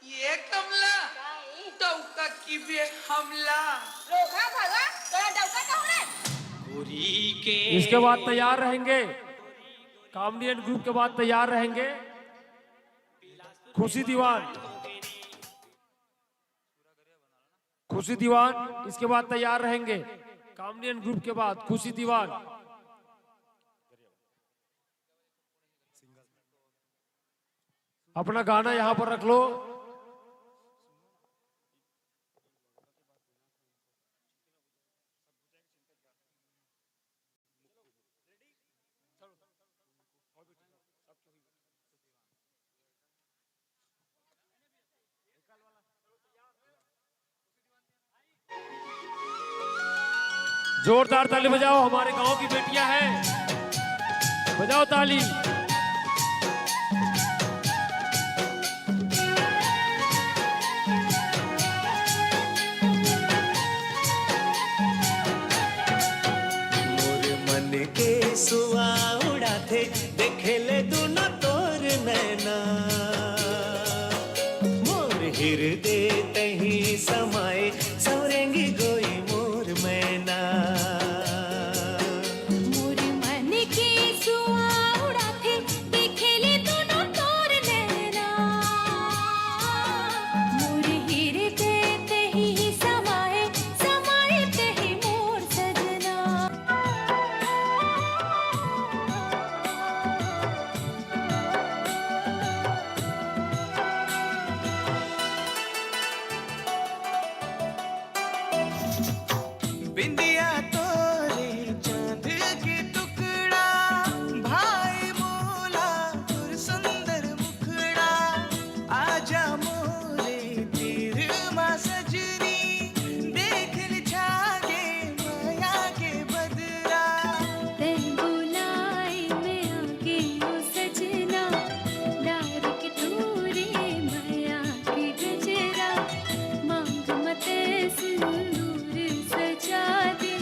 ये कमला डौका की बे हमला। रोगा भगा, तोरा डौका कहूँ रे? गोरी के इसके बाद तैयार रहेंगे, कामनी एंड ग्रुप के बाद तैयार रहेंगे खुशी दीवान, खुशी दीवान। इसके बाद तैयार रहेंगे कामनी एंड ग्रुप के बाद खुशी दीवान। अपना गाना यहाँ पर रख लो। जोरदार ताली बजाओ, हमारे गांव की बेटियां हैं, बजाओ ताली। मोर मन के सुआ उड़ाथे, देखे ले दुनो तोर नैना। मोर हिरदे तही समाए, सौरेंगी गोई मोर मैना। मोर मन के सुआ उड़ाथे, देखे ले दुनो तोर नैना। मोर हिरदे तही समाए, समाए तही मोर सजना। बिंदिया तोरे चांद के टुकड़ा, भाई मोला तोर सुंदर मुखड़ा। आजा मोरे तीर मा सजनी, देख ले छागे मया के बदरा। तैं बुलाए मैं आगे ओ सजना, डार के तोरे मया के गजरा। मांग मते सिंदूर सजा दे,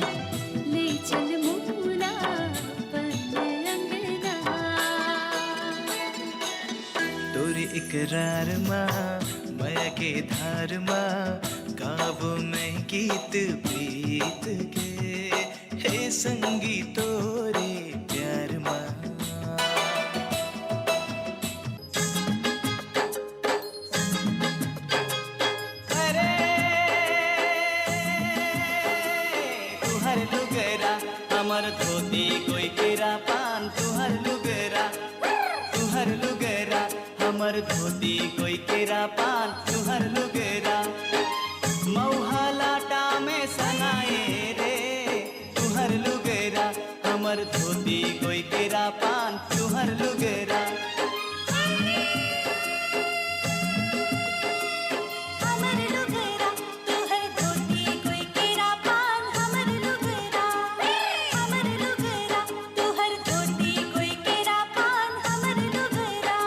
ले चल मोला अपन अंगना। तोर इकरार मा, मया के धार मा, गावो मैं गीत प्रीत के, हे संगी तोरे प्यार मा। अरे तुहर लुगरा, हमर धोती कोई केरा पान, तुहर लुगरा। लुगरा, हमर धोती कोई केरा पान, तुहर लुगरा। मऊहा लाटा में सनाए रे, तुहर लुगरा, हमर धोती कोई केरा पान, तुहर लुगरा। हमर लुगरा, तुहर धोती कोई केरा पान, हमर लुगरा, हमर लुगरा, तुहर धोती कोई केरा पान, हमर लुगरा।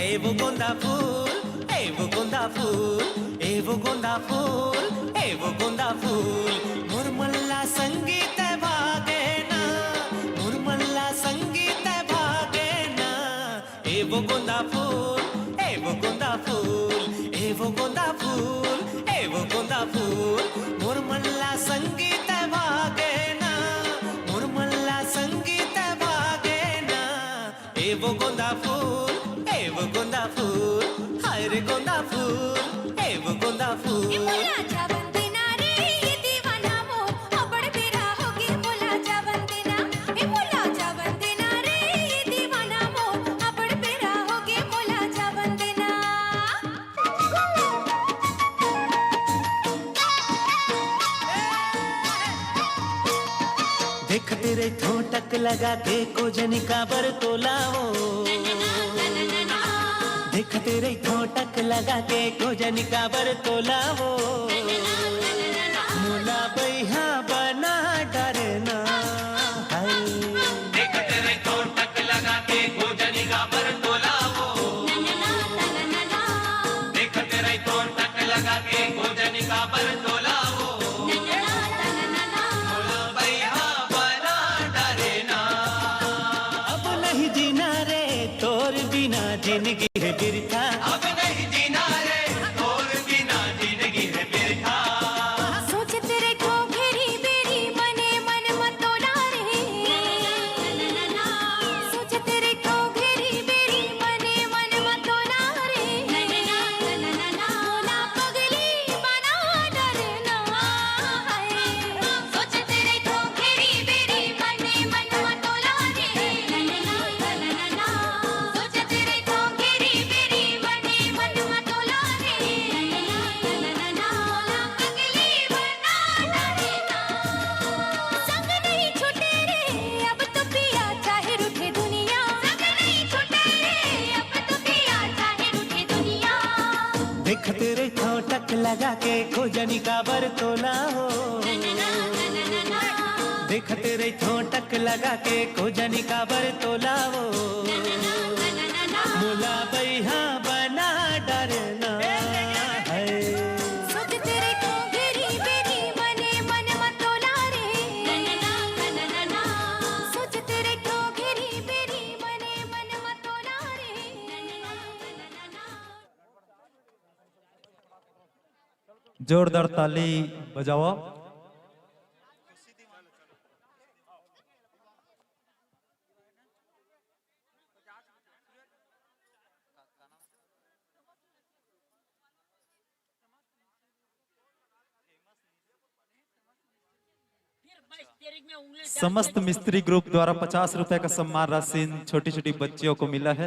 ए वो गोंदा फूल, ए वो गोंदा फूल, ए वो गोंदा फूल, ए वो गोंदा फूल, मोर मन ला संगी तैं भागे ना, मोर मन ला संगी तैं भागे ना। ए वो गोंदा फूल, ए वो गोंदा फूल, ए वो गोंदा फूल, ए वो गोंदा फूल, मोर मन ला संगी तैं भागे ना, मोर मन ला संगी तैं भागे ना। ए वो गोंदा फूल, ए वो गोंदा फूल, हाय रे गोंदा फूल, ए वो गोंदा फूल। ए मोला जावन देना रे, ये दीवाना मोर, अबड़ बेरा होगे, मोला जावन देना। ए मोला जावन देना रे, ये दीवाना मोर, अबड़ बेरा होगे, मोला जावन देना। देखते रहिथों टक लगा के, को जनी काबर तोला वो। देखते रहिथों टक लगा के, को जनी काबर तोला वो। मोला बइहा बना डरना है। देखते रहिथों टक लगा के, को जनी काबर तोला वो। देखते रहिथों टक लगा के, को जनी काबर तोला वो। मोला बइहा बना डरना। अब नहीं जीना रे तोर बिना, जिंदगी है बिरथा। अब नहीं जीना रे तोर बिना, जिंदगी है बिरथा। सोचत रहिथों घेरी बेरी, मने मन म तोला रे। सोचत रहिथों घेरी बेरी, मने मन म तोला रे। मोला पगली बना डरना है। सोचत रहिथों घेरी बेरी, मने मन म तोला रे। सोचत रहिथों घेरी बेरी, मने मन म तोला रे। मोला पगली बना डरना। संग नहीं छूटे रे अब तो पिया, चाहे रूठे दुनिया। संग नहीं छूटे रे अब तो पिया, चाहे रूठे दुनिया। देखते रहिथों टक लगा के, को जनी काबर तोला वो। देखते रहिथों टक लगा के, को जनी काबर तोला वो। मोला बइहा बना डरना है। सोचत रहिथों घेरी बेरी, मने मन म तोला रे। सोचत रहिथों घेरी बेरी, मने मन म तोला रे। जोरदार ताली बजावा। समस्त मिस्त्री ग्रुप द्वारा पचास रुपए का सम्मान राशि इन छोटी-छोटी बच्चियों को मिला है।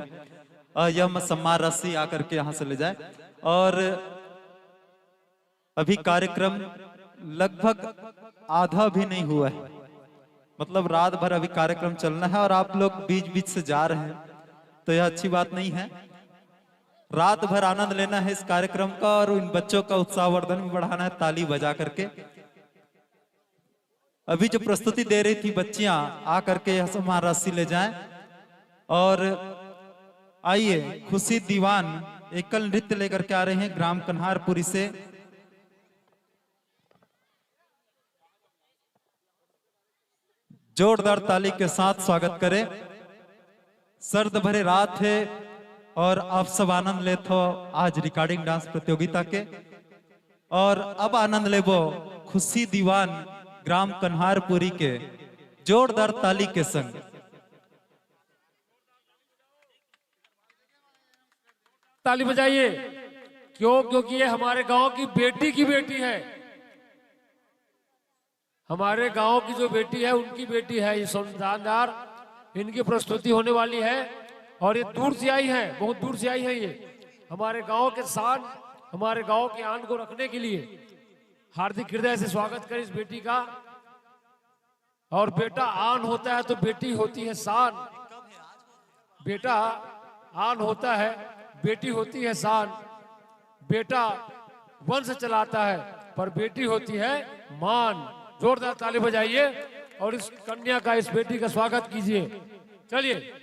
अ, यह म-, सम्मान राशि आकर के यहाँ से ले जाए। और अभी कार्यक्रम लगभग आधा भी नहीं हुआ है, मतलब रात भर अभी कार्यक्रम चलना है और आप लोग बीच-बीच से जा रहे हैं, तो यह अच्छी बात नहीं है। रात भर आनंद लेना है इस कार्यक्रम का और इन बच्चों का उत्साहवर्धन भी बढ़ाना है ताली बजा करके। अभी जो प्रस्तुति दे रही थी बच्चियां, आ करके यह सम्मान राशि ले जाएं। और आइए, खुशी दीवान एकल नृत्य लेकर के आ रहे हैं ग्राम कन्हारपुरी से। जोरदार ताली के साथ स्वागत करें। सर्द भरे रात हे और आप सब आनंद लेत हो आज recording dance प्रतियोगिता के। और अब आनंद लेबो खुशी दीवान ग्राम कन्हारपुरी के जोरदार ताली के संग। ताली बजाइए। क्यों? क्योंकि ये हमारे गांव की बेटी की बेटी है। हमारे गांव की जो बेटी है, उनकी बेटी है ये शानदार। इनकी प्रस्तुति होने वाली है और ये दूर से आई है, बहुत दूर से आई है ये हमारे गांव के शान, हमारे गांव के आन को रखने के लिए। हार्दिक हृदय से स्वागत करें इस बेटी का। और बेटा आन होता है तो बेटी होती है शान। बेटा आन होता है, बेटी होती है शान। बेटा वंश चलाता है, पर बेटी होती है मान। जोरदार ताली बजाइए और इस कन्या का, इस बेटी का स्वागत कीजिए। चलिए।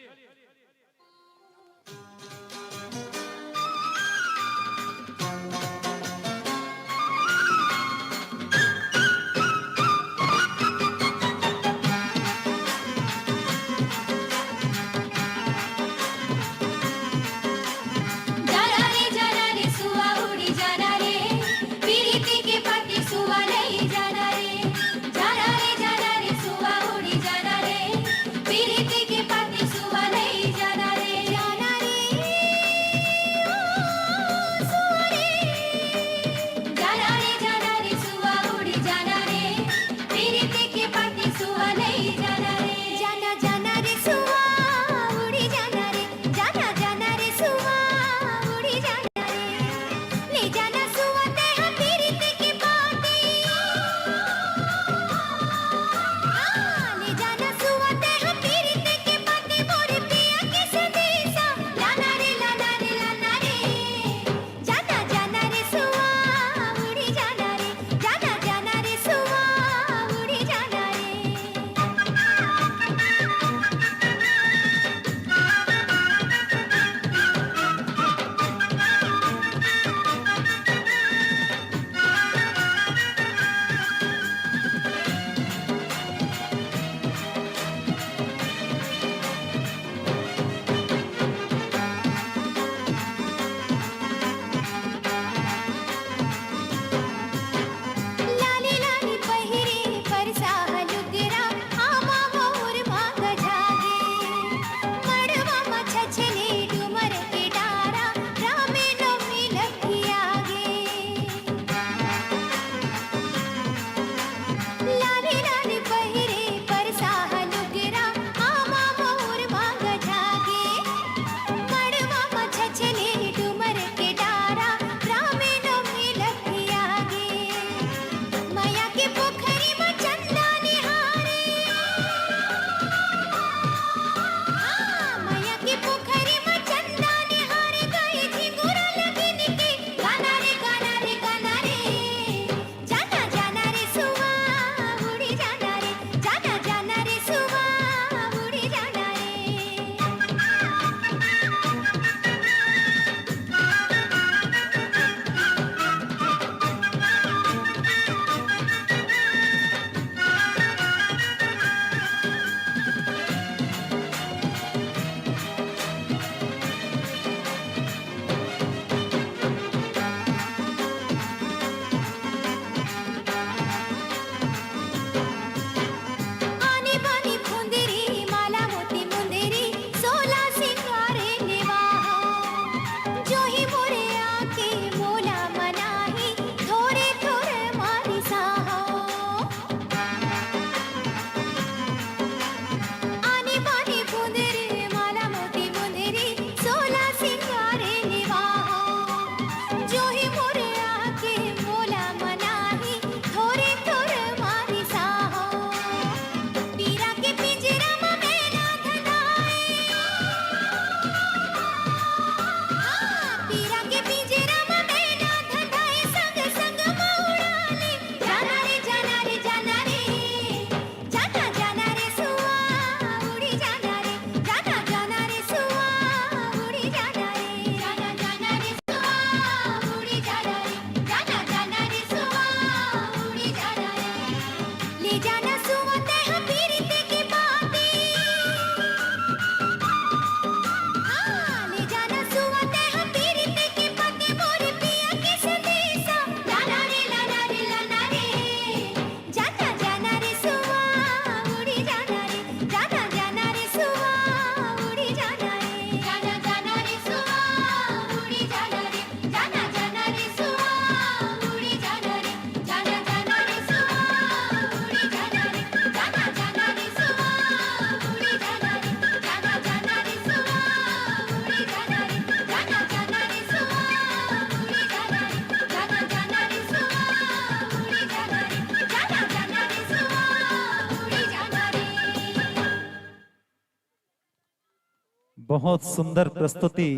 बहुत सुंदर प्रस्तुति,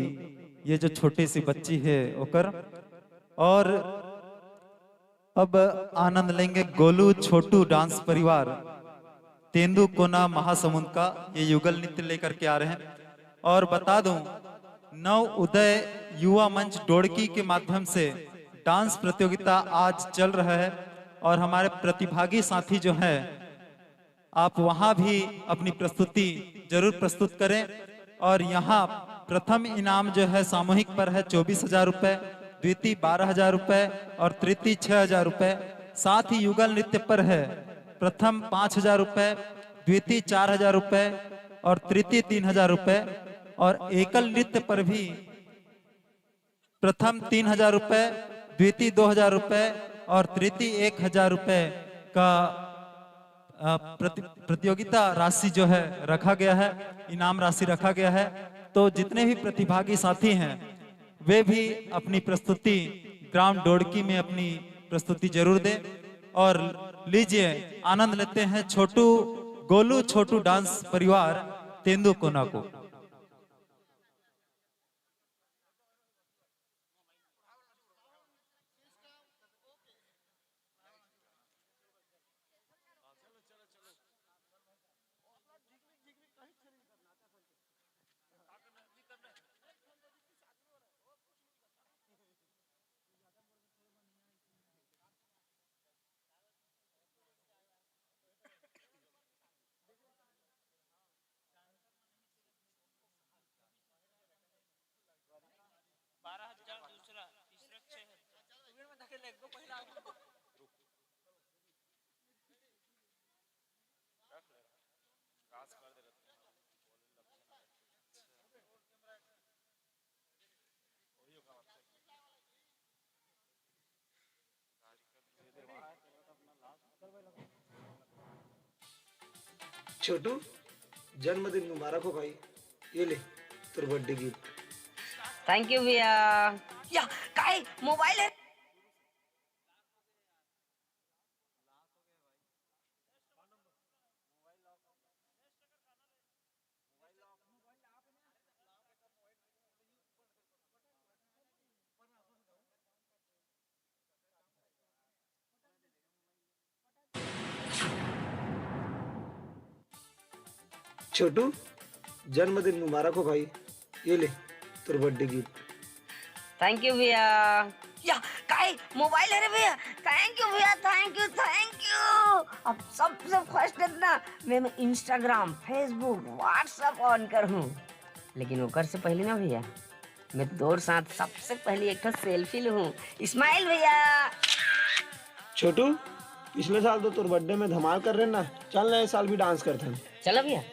ये जो छोटी सी बच्ची है ओकर। और अब आनंद लेंगे गोलू छोटू डांस परिवार तेंदू कोना महासमुंद का, ये युगल नृत्य लेकर के आ रहे हैं। और बता दूं, नव उदय युवा मंच डोड़की के माध्यम से डांस प्रतियोगिता आज चल रहा है और हमारे प्रतिभागी साथी जो हैं, आप वहां भी अपनी प्रस्तुति जरूर प्रस्तुत करें। और यहाँ प्रथम इनाम जो है सामूहिक पर है चौबीस हजार रुपये, द्वितीय बारह हजार रुपये और तृतीय छः हजार रुपये। साथ ही युगल नृत्य पर है प्रथम पाँच हजार रुपये, द्वितीय चार हजार रुपये और तृतीय तीन हजार रुपये। और एकल नृत्य पर भी प्रथम तीन हजार रुपये, द्वितीय दो हजार रुपये और तृतीय एक हजार रुपये का अ, प्रति-, प्रतियोगिता राशि जो है रखा गया है, इनाम राशि रखा गया है। तो जितने भी प्रतिभागी साथी हैं, वे भी अपनी प्रस्तुति ग्राम डोड़की में अपनी प्रस्तुति जरूर दें। और लीजिए, आनंद लेते हैं छोटू, गोलू छोटू डांस परिवार तेंदू कोना को। बारह हजार दूसरा, तीसरा छह हजार। छोटू, जन्मदिन मुबारक हो भाई। ये ले, तोर बर्थडे गिफ्ट। थैंक यू भैया। या, काय मोबाइल है? छोटू, जन्मदिन मुबारक हो भाई। ये ले, तोर बर्थडे गिफ्ट। थैंक यू भैया। या, काय मोबाइल है रे भैया। थैंक यू भैया, थैंक यू, थैंक यू। अब सबसे फर्स्ट इतना मैं, मैं इंस्टाग्राम, फेसबुक, व्हाट्सएप ऑन कर हूँ। लेकिन ओकर से पहले ना भैया, मैं तोर साथ सबसे पहले एक ठो सेल्फी लूँ। स्माइल भैया। छोटू, पिछले साल तो तोर बर्थडे में धमाल कर रहे ना, चल ना, इस साल भी डांस करथन। चलो भैया।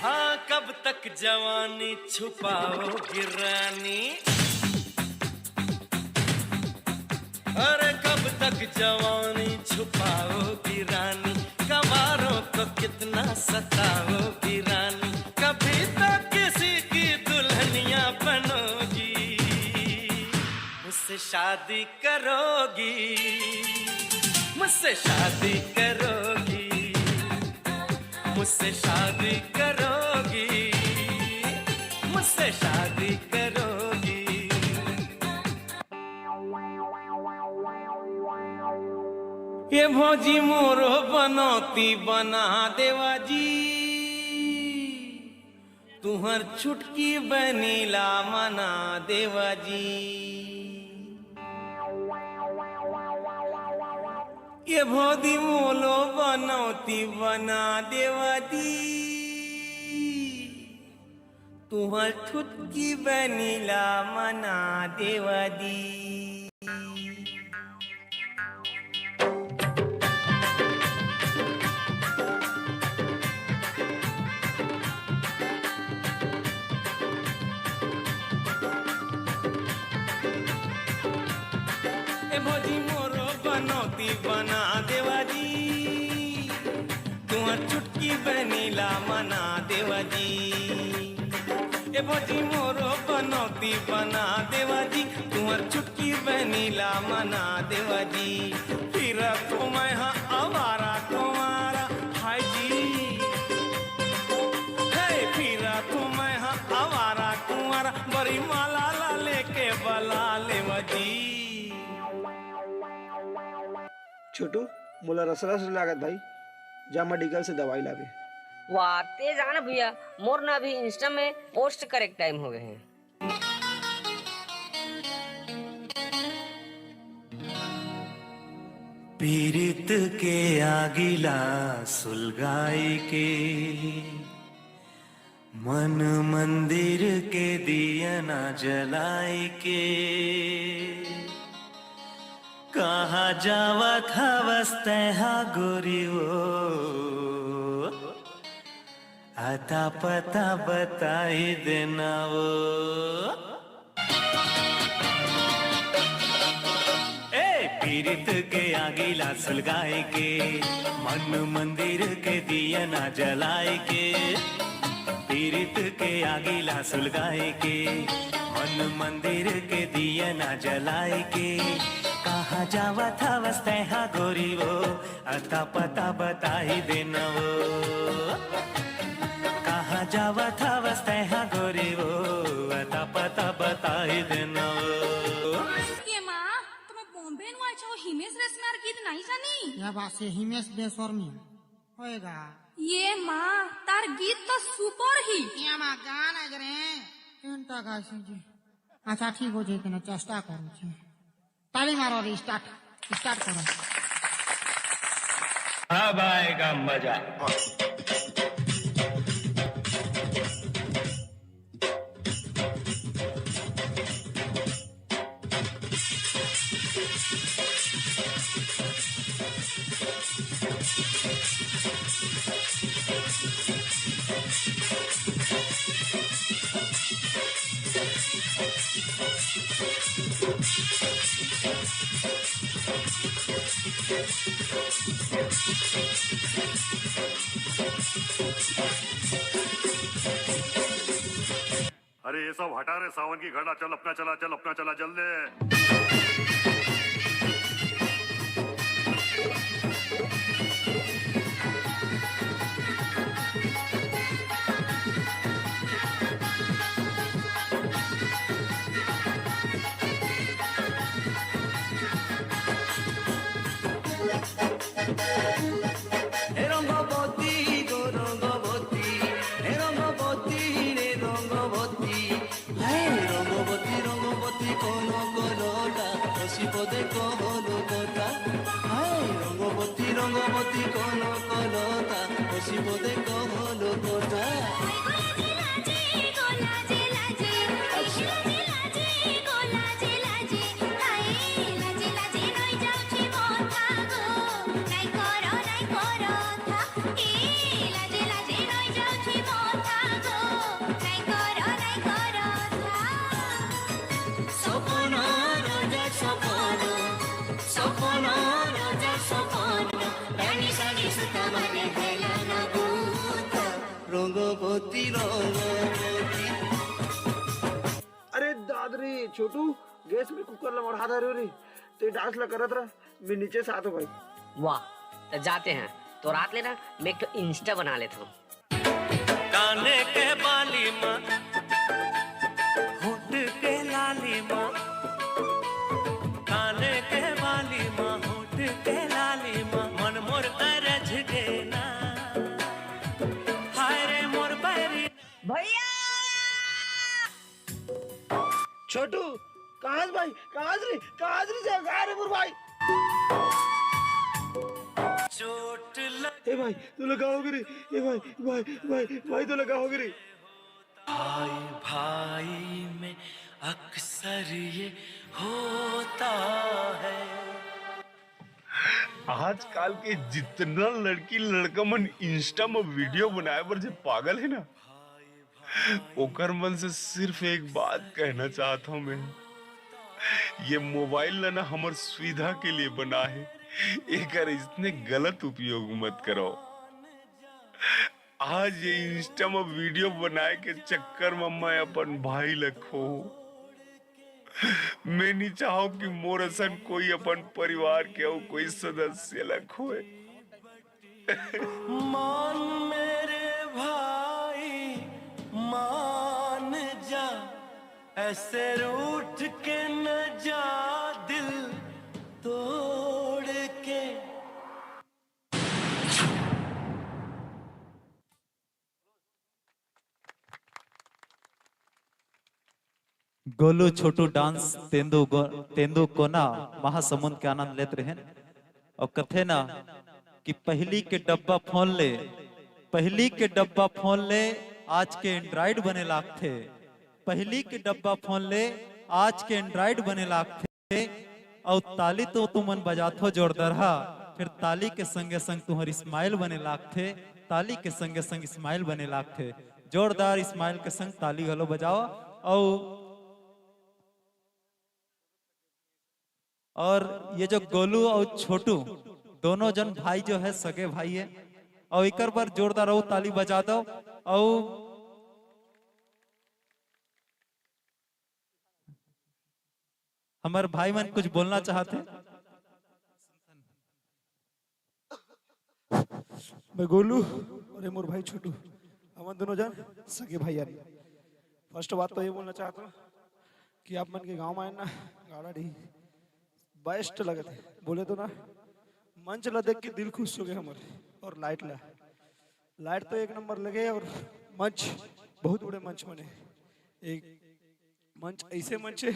हाँ, कब तक जवानी छुपाओगी रानी? अरे, कब तक जवानी छुपाओगी रानी? कंवारों को कितना सताओगी रानी? कभी तो किसी की दुल्हनिया बनोगी, मुझसे शादी करोगी, मुझसे शादी करोगी, मुझसे शादी करोगी, मुझसे शादी करोगी। ए भौजी मोरो बनौती बना देवा जी, तुहर छुटकी बहिनी ला मना देवा जी। ए भौजी मोरो बनौती बना देवा जी, तुहर छुटकी बहिनी ला मना देवा दी। ए भौजी मोरो बनौती बना देवा जी, तुहर छुटकी बहिनी ला देवा जी, ए भौजी मोरो बनौती बना देवा जी, तुंहर छुटकी बहिनी ला मना देवा जी। फिरत हों मैं हा आवारा कुंवारा, हाय जी। हे, फिरत हों मैं हा आवारा कुंवारा, बरी माला ला लेके बला लेवा जी। छोटू, मोला रस रस लागत भाई, जा मेडिकल से दवाई लाबे। वाह, तेज आना भैया, मोर ना अभी Insta में post करे के time हो गए हे। पीरित के आगी ला सुलगाई के, मन मंदिर के दिया ना जलाई के, कहाँ जावत हवस तैहा गोरी वो, अता पता बताई देना वो। ए, पीरित के आगी ला सुलगाए के, मन मंदिर के दिया ना जलाए के, पीरित के आगी ला सुलगाए के, मन मंदिर के दिया ना जलाए के, कहाँ जावत हवस तैहा गोरी वो, अता पता बताई देना वो। कहाँ जावत हवस तैहा गोरी वो, अता पता बताई देना वो। ये माँ, तुम्हें बॉम्बे नुआ छो हिमेश रेशमियार गीत नहीं जानी? या बात से हिमेश बेशर्मी होएगा। ये माँ, तार गीत तो super ही। ये माँ, गाना जरे। केनटा गाय सिंह जी। अच्छा, ठीक हो जाए, चेष्टा करूँ छे। ताली मारो रे, start, start करो। अब आएगा मजा। अरे ये सब हटा रे, सावन की घड़ा, चल अपना चला, चल अपना चला, जल्दी। हे रंगवती गो रंगवती, हे रंगवती रे रंगवती। हाय रंगवती, रंगवती कोन कोलता, हसी पदे कहलो कथा। हाय रंगवती, रंगवती कोन कोलता, हसी पदे कहलो कथा। रंगवती, रंगवती। अरे दाद रे छोटू, गैस में कुकर ला मढ़ा डारे रे। ते डांस ला करत रह, मैं नीचे से आत हों भाई। वाह, तो जाते हैं। तो रात लेना, मैं एक ठो Insta बना लेता हूँ। काने के बाली मा, होठ के लाली मा, काने के बाली मा, होठ के लाली मा, मन मोर अरझ गे ना। हाय रे मोर बैरी। भैया! छोटू, कहाँ से भाई? कहाँ से रे? कहाँ से रे? जा, कहाँ रे मोर भाई? चोट लग ए भाई, तू लगाओगे रे? ए भाई, भाई, भाई, भाई, तू लगाओगे रे? भाई भाई में अक्सर ये होता है। आजकल के जितना लड़की लड़का मन Insta में वीडियो बनाए बर जे पागल है ना, ओकर मन से सिर्फ एक बात कहना चाहत हूँ मैं, ये मोबाइल ला ना हमर सुविधा के लिए बना है, एकर इसने गलत उपयोग मत करो। आज ये Insta म video बनाए के चक्कर म मैं अपन भाई ल खो। मैं नहीं चाहूं कि मोर असन कोई अपन परिवार के अउ कोई सदस्य ल खोए। मान मेरे भाई, मान जा, ऐसे रूठ के न जा दिल तोड़ के। गोलू छोटू dance तेंदू गो-, तेंदू कोना महासमुंद के आनंद लेत रहेन। अउ कथे ना कि पहिली के डब्बा फोन ले, पहिली के डब्बा फोन ले, आज के Android बने लागथे। पहिली के डब्बा फोन ले, आज के Android बने लागथे। अउ ताली तो तुमन बजाथो जोरदारहा, फेर ताली के संगे संग तुंहर smile बने लागथे, ताली के संगे संग smile बने लागथे। जोरदार smile के संग ताली घलो बजाओ। अउ, अउ ये जो गोलू अउ छोटू दोनों जन भाई जो है, सगे भाई है, अउ एकर बर जोरदार अउ ताली बजा दो। अउ हमर भाई मन कुछ बोलना चाहत हे। मैं गोलू अउ ये मोर भाई छोटू, हमन दोनों जन सगे भाई यार। First बात तो ये बोलना चाहत हूँ कि आप मन के गांव में आए ना, गाड़ा डी best लगत हे। बोले तो ना, मंच ला देख के दिल खुश हो गए हमर। अउ light ला, light तो एक नंबर लगे अउ मंच, बहुत बड़े मंच बने। एक मंच, ऐसे मंच हे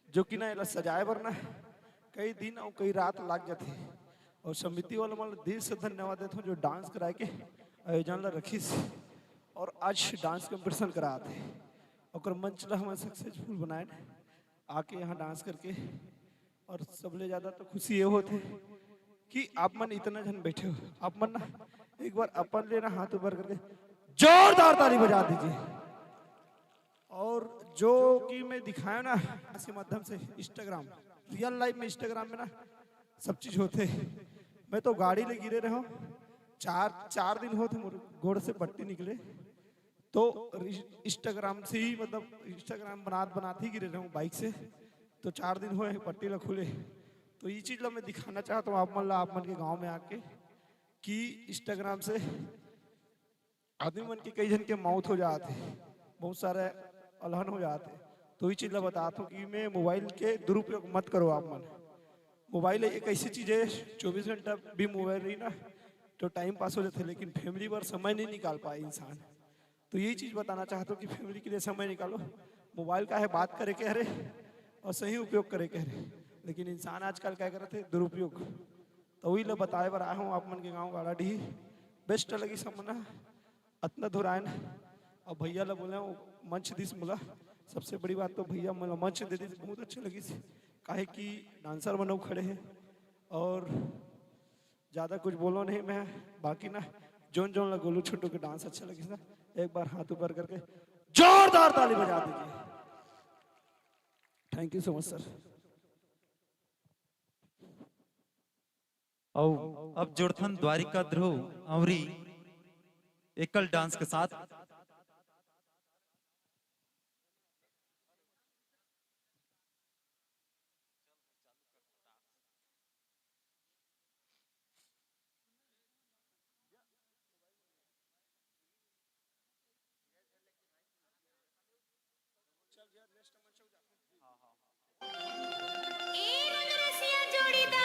जो कि ना एला सजाए बर ना कई दिन अउ कई रात लाग जाथे। अउ समिति वाला मन ल दिल से धन्यवाद देथों जो dance कराए के आयोजन ला रखिस अउ आज dance competition करात हे। ओकर मंच ला हमन successful बनाएन आके यहाँ dance करके। अउ सबले ज्यादा तो खुशी ये होत हे कि आप मन इतना झन बैठे हो, आप मन ना एक बार अपन ले ना हाथ ऊपर करके जोरदार ताली बजा दीजिए। अउ जो कि मैं दिखाया ना इसके माध्यम से Instagram, real life में Instagram में ना सब चीज होथे। मैं तो गाड़ी ले गिरे रहे हूँ, चार, चार दिन होत हे मोर गोड़ से पट्टी निकले, तो रि-, Instagram से ही, मतलब Instagram बनात बनात ही गिरे रहे हूँ bike से, तो चार दिन होए हे पट्टी ला खुले। तो ये चीज ला मैं दिखाना चाहत हूँ आप मन ला, आप मन के गांव में आके, कि Instagram से आदमी मन के कई झन के मौत हो जात हे, बहुत सारे अलहन हो जात हे। तो ये चीज ला बतात हूँ कि मैं mobile के दुरुपयोग मत करो आप मन। Mobile एक ऐसी चीज हे, चौबीस घंटा भी mobile रही ना तो time pass हो जाथे, लेकिन family बर समय नहीं निकाल पाए इंसान। तो ये चीज बताना चाहत हूँ कि family के लिए समय निकालो। Mobile का हे बात करे के हरे अउ सही उपयोग करे के हरे, लेकिन इंसान आजकल का करत हे दुरुपयोग। तो वही ला बताए बर आए हूँ आप मन के गांव गाड़ा डीही। Best लगिस हमन ला अतना दूर आए ना। अउ भैया ला बोले हूँ मंच दिस मोला। सबसे बड़ी बात तो भैया मोला मंच दे दिस, बहुत अच्छा लगिस, काहे कि dancer मन अउ खड़े हे। अउ ज्यादा कुछ बोलो नहीं मैं, बाकी ना जोन जोन ला गोलू छोटू के dance अच्छा लगिस ना, एक बार हाथ ऊपर करके जोरदार ताली बजा दीजिए। Thank you so much sir। अउ अब जुड़थन द्वारिका ध्रुव अउरी एकल dance के साथ। ए रंग रसिया जोड़ीदार।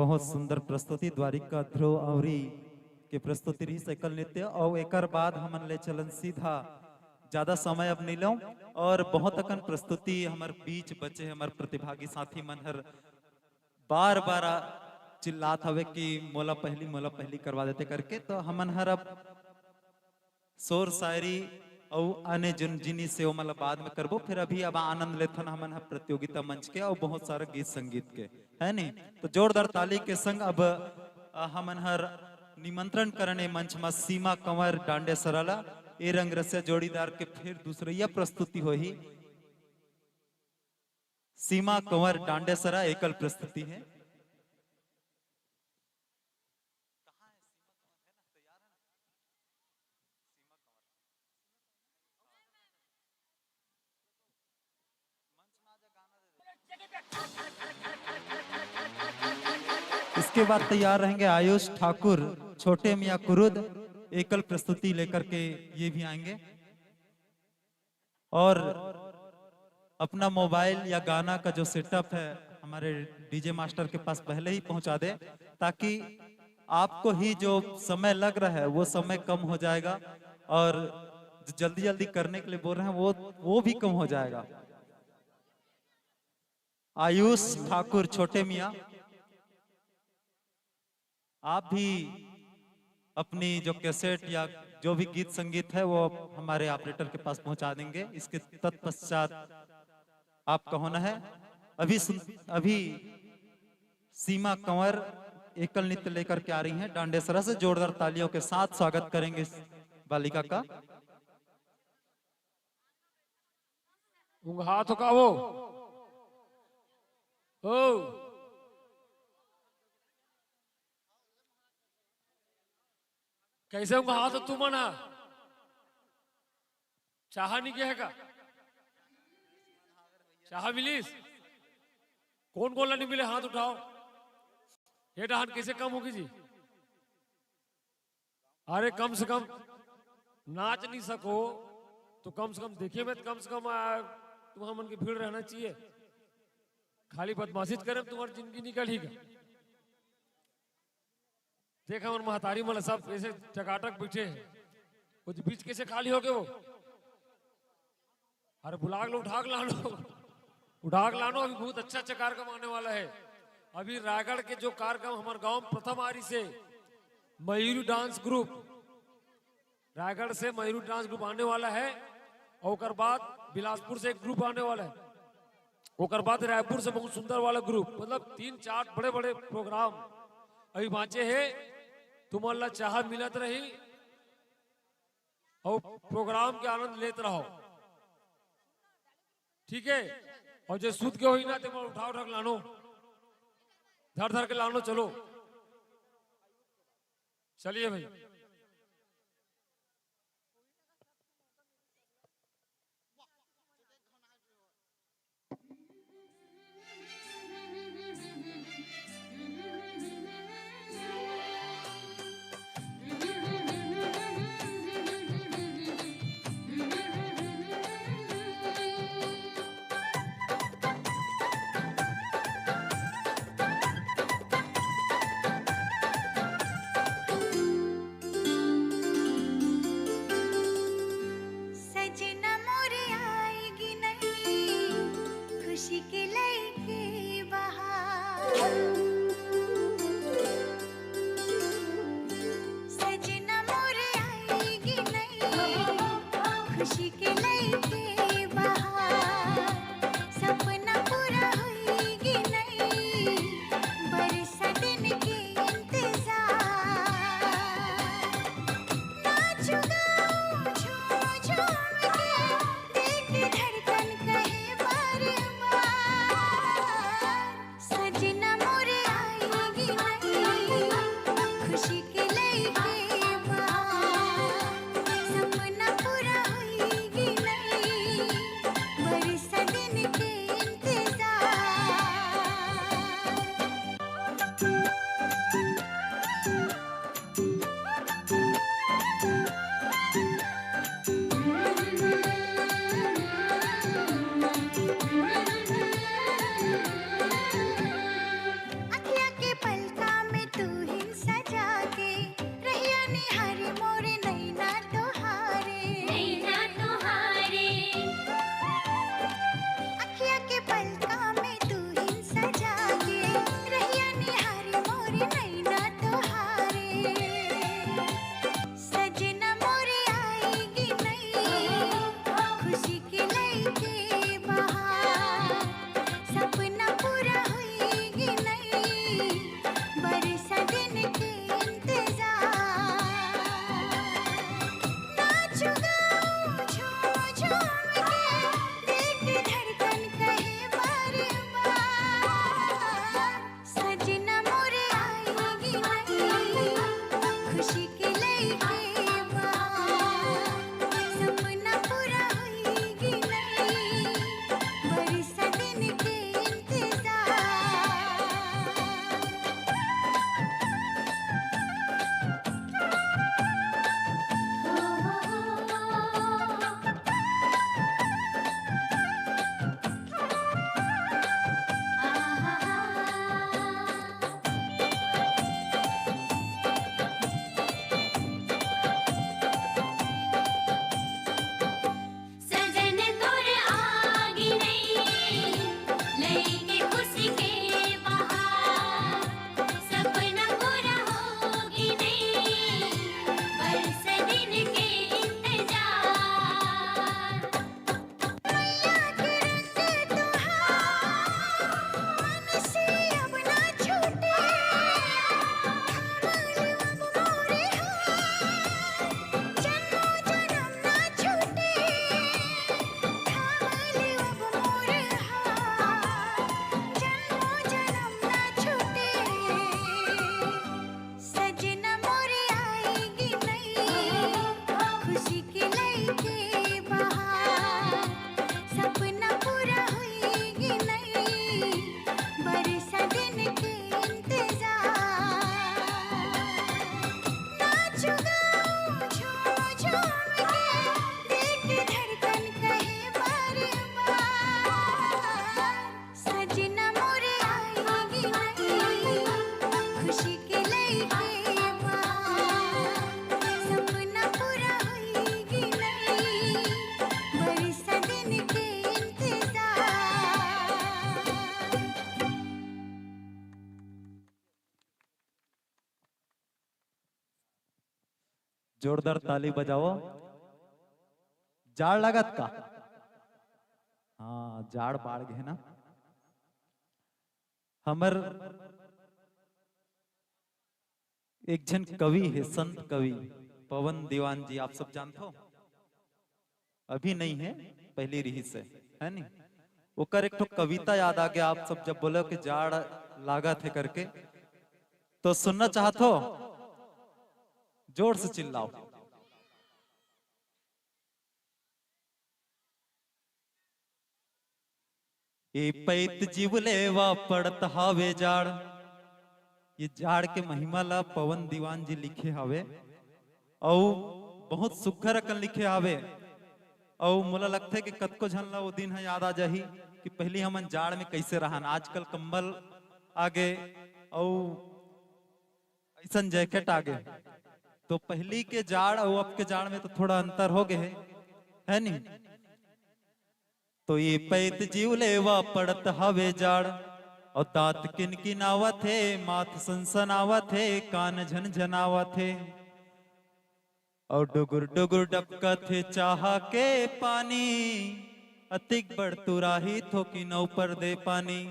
बहुत सुंदर प्रस्तुति द्वारिका ध्रुव अवरी के प्रस्तुति रहिस एकल नृत्य। और एकर बाद हमन ले चलन सीधा, ज्यादा समय अब नहीं लूं। और बहुत अकन प्रस्तुति हमर बीच बचे हे, हमर प्रतिभागी साथी मन हर बार बार चिल्लात हवे कि मोला पहली, मोला पहली करवा देते करके। तो हमन हर अब शोर शायरी अउ अन्य जिन जिनिस से ओमन ला बाद में करबो। फिर अभी अब आनंद लेथन हमन ह प्रतियोगिता मंच के अउ बहुत सारा गीत संगीत के, है नी? तो जोरदार ताली के संग अब, अ, हमन हर निमंत्रण करन ए मंच म सीमा कंवर डांडेसरा ला, ए रंग रसिया जोड़ीदार के फिर दूसरइया प्रस्तुति होही। सीमा कंवर डांडेसरा एकल प्रस्तुति है। इसके बाद तैयार रहेंगे आयुष ठाकुर, छोटे मियाँ कुरुद, एकल प्रस्तुति लेकर के ये भी आएंगे। और अपना मोबाइल या गाना का जो सेटअप है, हमारे डीजे मास्टर के पास पहले ही पहुंचा दे, ताकि आपको ही जो समय लग रहा है, वो समय कम हो जाएगा, और जल्दी जल्दी करने के लिए बोल रहे हैं, वो वो भी कम हो जाएगा। आयुष ठाकुर, छोटे मियाँ, आप भी अपनी जो कैसेट या जो भी गीत संगीत है, वो हमारे ऑपरेटर के पास पहुंचा देंगे। इसके तत्पश्चात आपका होना है। अभी सुन, अभी सीमा कंवर एकल नृत्य लेकर के आ रही हैं डांडेसरा से। जोरदार तालियों के साथ स्वागत करेंगे इस बालिका का। उंघा तो का वो? ओ, कैसे उंघा तो तू मना? चाहा नहीं किया है का? चाहा मिलीस? कौन कौन ला नहीं मिले, हाथ उठाओ। ये डहान कैसे कम होगी जी? अरे, कम से कम नाच नहीं सको तो कम से कम देखे में, कम से कम, आ, तुम्हारा मन की भीड़ रहना चाहिए। खाली बदमाशी करे में तुम्हारी जिंदगी निकल ही गई। देखा, मन महतारी मन सब ऐसे टकाटक बैठे हैं, वो जो बीच कैसे खाली हो गए वो। अरे, बुला के लो, उठा के लानो, उठा के लानो। अभी बहुत अच्छा अच्छा कार्यक्रम आने वाला है। अभी रायगढ़ के जो कार्यक्रम हमारे गांव में प्रथम आरी से मयूरी डांस ग्रुप, रायगढ़ से मयूरी डांस ग्रुप आने वाला है, और ओकर बाद बिलासपुर से एक ग्रुप आने वाला है, ओकर बाद रायपुर से बहुत सुंदर वाला ग्रुप, मतलब तीन चार बड़े बड़े प्रोग्राम अभी बांचे है। तुमन ला चाह मिलत रही और प्रोग्राम के आनंद लेत रहो, ठीक है? और जे सूत के होई ना, ते मन उठा उठा के लानो, धर धर के लानो। चलो, चलिए भाई। सजना मोरे आएगी नहीं, खुशी के लेके बहार। सजना मोरे आएगी नहीं, खुशी के लेके बहार। सपना पूरा होएगी नहीं, बरसा दिन के इंतजार। नाचू गाऊं झूम झूम के, दिल की धड़कन कहे बार बार। सजना मोरे आएगी नहीं, खुशी के लेके बहार। सपना पूरा होएगी नहीं, जोरदार ताली बजाओ। जाड़ लागत का? हाँ, जाड़ बाढ़ गए ना। हमर एक झन कवि हे, संत कवि पवन दीवान जी, आप सब जानथो? अभी नहीं है, पहली रहिस हे, है नी? ओकर एक ठो कविता याद आ गया। आप सब जब बोलो कि जाड़ लागत हे करके, तो सुनना चाहत हो? जोर से चिल्लाओ। ए पैत जीव लेवा पड़त हावे जाड़। ये जाड़ के महिमा ला पवन दीवान जी लिखे हावे, अउ बहुत सुघर अकन लिखे हावे। अउ मोला लगथे कि कतको झन ला वो दिन ह याद आ जाही कि पहली हमन जाड़ में कैसे रहन। आजकल कंबल आगे अउ ऐसन जैकेट आगे, तो पहली के जाड़ अउ अब के जाड़ में तो थोड़ा अंतर हो गए हे, है नी? तो ये पैत जीव लेवा पड़त हवे जाड़, अउ दांत किनकिनावत हे, माथ सनसनावत हे, कान झनझनावत हे, अउ डुगुर डुगुर डबकत हे चाहा के पानी। अतिक बड़ तुराही थोकिन ऊपर दे पानी।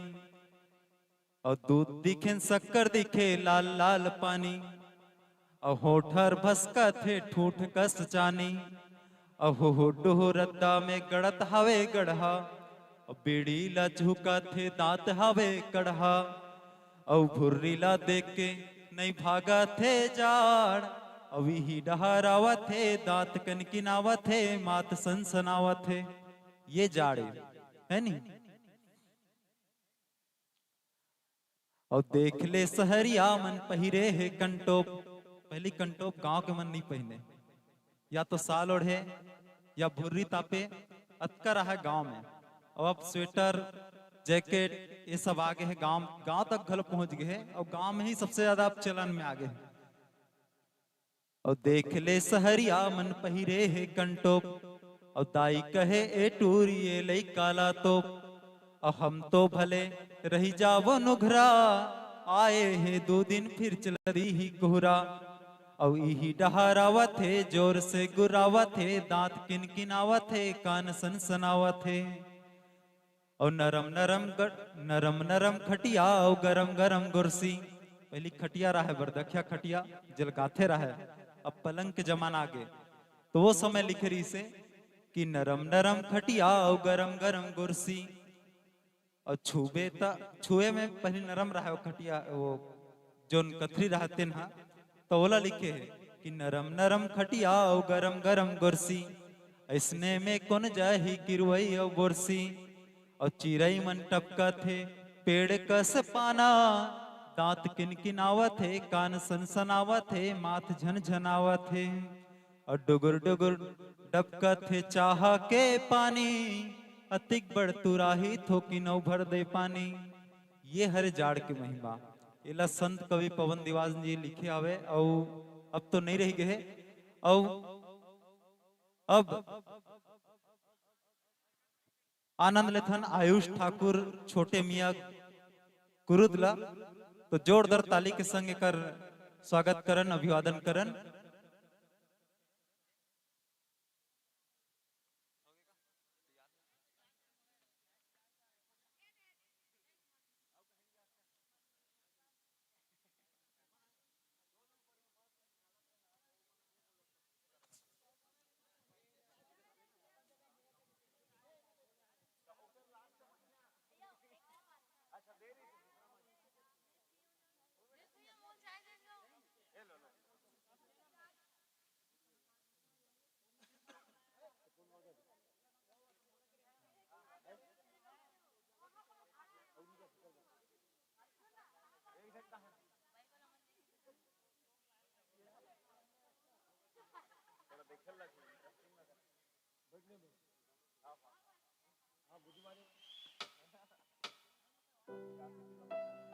अउ दूध दिखेन शक्कर दिखे लाल लाल पानी, अउ होठ हर भसकत हे ठूठ कस चानी। अउ हुहुडुहु रद्दा में गड़त हवे गड़हा, अउ बीड़ी ला झुकत हे दांत हवे कड़हा। अउ भुर्री ला देख के नइ भागत हे जाड़, अउ इही डहर आवत हे दांत कनकिनावत हे माथ सनसनावत हे। ये जाड़े, है नी? अउ देख ले सहरिया मन पहिरे हे कंटोप। पहली कंटोप गांव के मन नहीं पहिने, या तो साल ओढ़े या भुर्री तापे, अतका रहा गांव में। अउ अब स्वेटर, जैकेट, ये सब आगे हे, गांव गांव तक घलो पहुंच गए हे। अउ गांव में ही सबसे ज्यादा अब चलन में आगे हे। अउ देख ले सहरिया मन पहिरे हे कंटोप, अउ दाई कहे ए टूरी ए लइका ला तोप। अउ हम तो भले रही जावो नुघरा, आए हे दू दिन फिर चला दीही कोहरा। अउ इही डहर आवत हे जोर से गुरावत हे, दांत किनकिनावत हे, कान सनसनावत हे। अउ नरम नरम ग-, नरम नरम खटिया अउ गरम गरम गोरसी। पहली खटिया रहे बरदखिया खटिया, जेला गाथे रहे, अब पलंग के जमाना आगे। तो वो समय लिखे रहिसे कि नरम नरम खटिया अउ गरम गरम गोरसी। अउ छुबे त छुए में पहली नरम रहे वो खटिया, वो जोन कथरी रहे तेन हा, तो ओला लिखे हे कि नरम नरम खटिया अउ गरम गरम गोरसी, अइसने में कोन जाही किरवई अउ बोरसी। अउ चिरई मन टपकत हे पेड़ कस पाना, दांत किनकिनावत हे, कान सनसनावत हे, माथ झनझनावत हे। अउ डुगुर डुगुर डबकत हे चाहा के पानी, अतिक बड़ तुराही थोकिन अउ भर दे पानी। ये हरे जाड़ के महिमा, एला संत कवि पवन दीवान जी लिखे हवे। अउ अब तो नहीं रह गए हे। अउ अब आनंद लेथन आयुष ठाकुर छोटे मियाँ कुरुद ला। तो जोरदार ताली के संग एकर स्वागत करन, अभिवादन करन।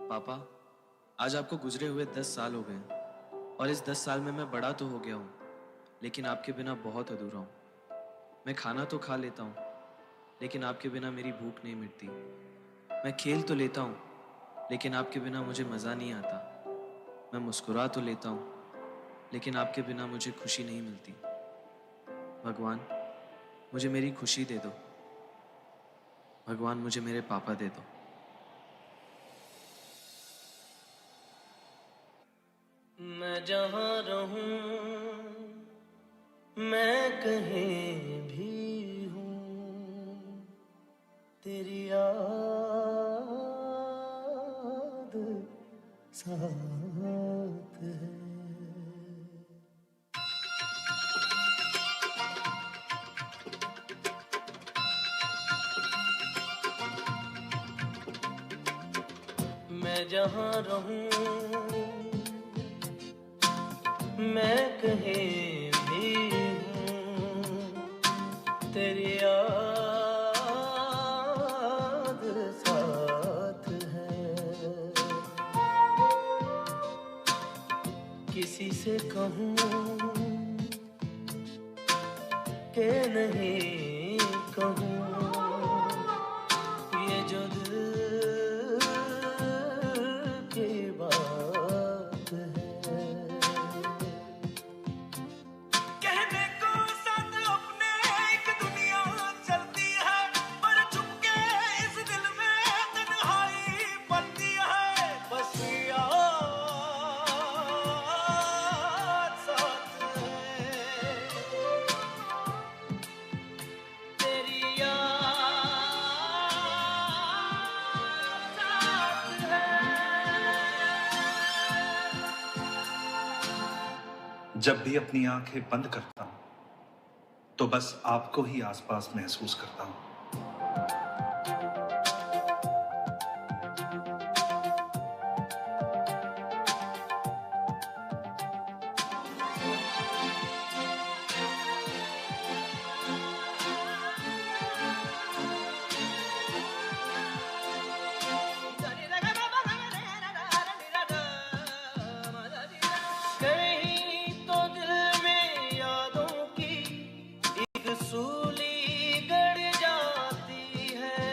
पापा, आज आपको गुजरे हुए दस साल हो गए हैं और इस दस साल में मैं बड़ा तो हो गया हूँ, लेकिन आपके बिना बहुत अधूरा हूँ। मैं खाना तो खा लेता हूँ, लेकिन आपके बिना मेरी भूख नहीं मिटती। मैं खेल तो लेता हूँ, लेकिन आपके बिना मुझे मज़ा नहीं आता। मैं मुस्कुरा तो लेता हूँ, लेकिन आपके बिना मुझे खुशी नहीं मिलती। भगवान, मुझे मेरी खुशी दे दो। भगवान, मुझे मेरे पापा दे दो। मैं जहाँ रहूँ, मैं कहीं भी हूँ, तेरी याद साथ है। मैं जहाँ रहूँ, मैं कहीं भी हूँ, तेरी याद साथ है। किसी से कहूँ के नहीं कहूँ, ये जो दिल की बात है। कहने को साथ अपने एक दुनिया चलती है, पर चुपके इस दिल में तन्हाई पलती है। बस याद साथ है, तेरी याद साथ है। जब भी अपनी आंखें बंद करता हूं, तो बस आपको ही आसपास महसूस करता हूं। कहीं तो दिल में यादों की एक सूली गड़ जाती है,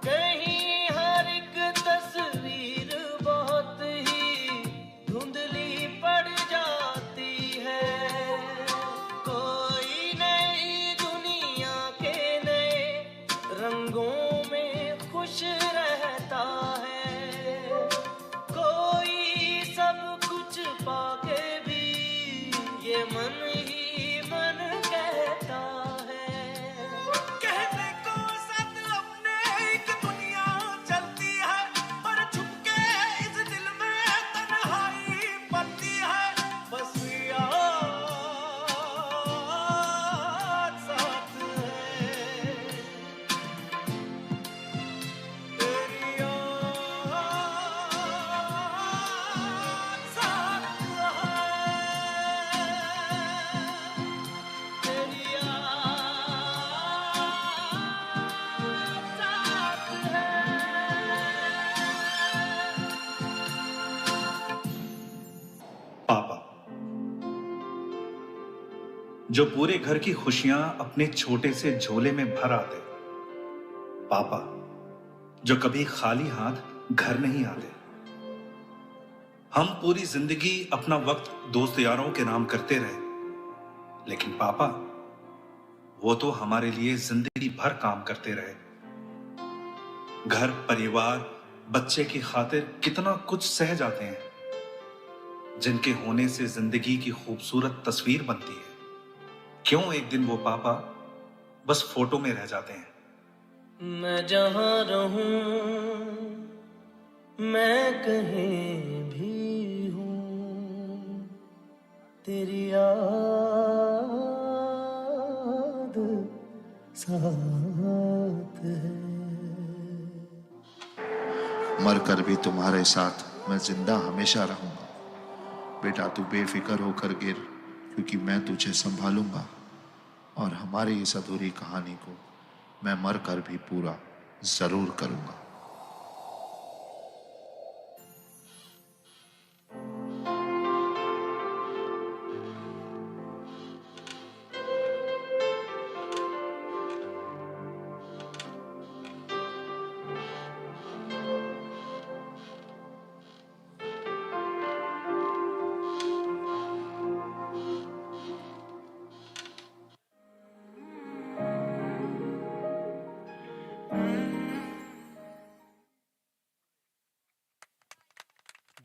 कहीं हर एक तस्वीर बहुत ही धुंधली पड़ जाती है। कोई नई दुनिया के नए रंगों में खुश रहता है, कोई सब कुछ पाके भी ये मन ही मन कहता है। कहने को साथ अपने एक दुनिया चलती है, पर छुपके इस दिल में तन्हाई पलती है। बस याद साथ है, तेरी याद साथ है, तेरी याद साथ है। पापा, जो पूरे घर की खुशियां अपने छोटे से झोले में भर आते। पापा, जो कभी खाली हाथ घर नहीं आते। हम पूरी जिंदगी अपना वक्त दोस्त यारों के नाम करते रहे, लेकिन पापा, वो तो हमारे लिए जिंदगी भर काम करते रहे। घर, परिवार, बच्चे की खातिर कितना कुछ सह जाते हैं, जिनके होने से जिंदगी की खूबसूरत तस्वीर बनती है। क्यों एक दिन वो पापा बस फोटो में रह जाते हैं? मैं जहाँ रहूँ, मैं कहीं भी हूँ, तेरी याद साथ है। मरकर भी तुम्हारे साथ मैं जिंदा हमेशा रहूंगा। बेटा, तू बेफिक्र होकर गिर, क्योंकि मैं तुझे संभालूंगा और हमारी इस अधूरी कहानी को मैं मरकर भी पूरा जरूर करूंगा।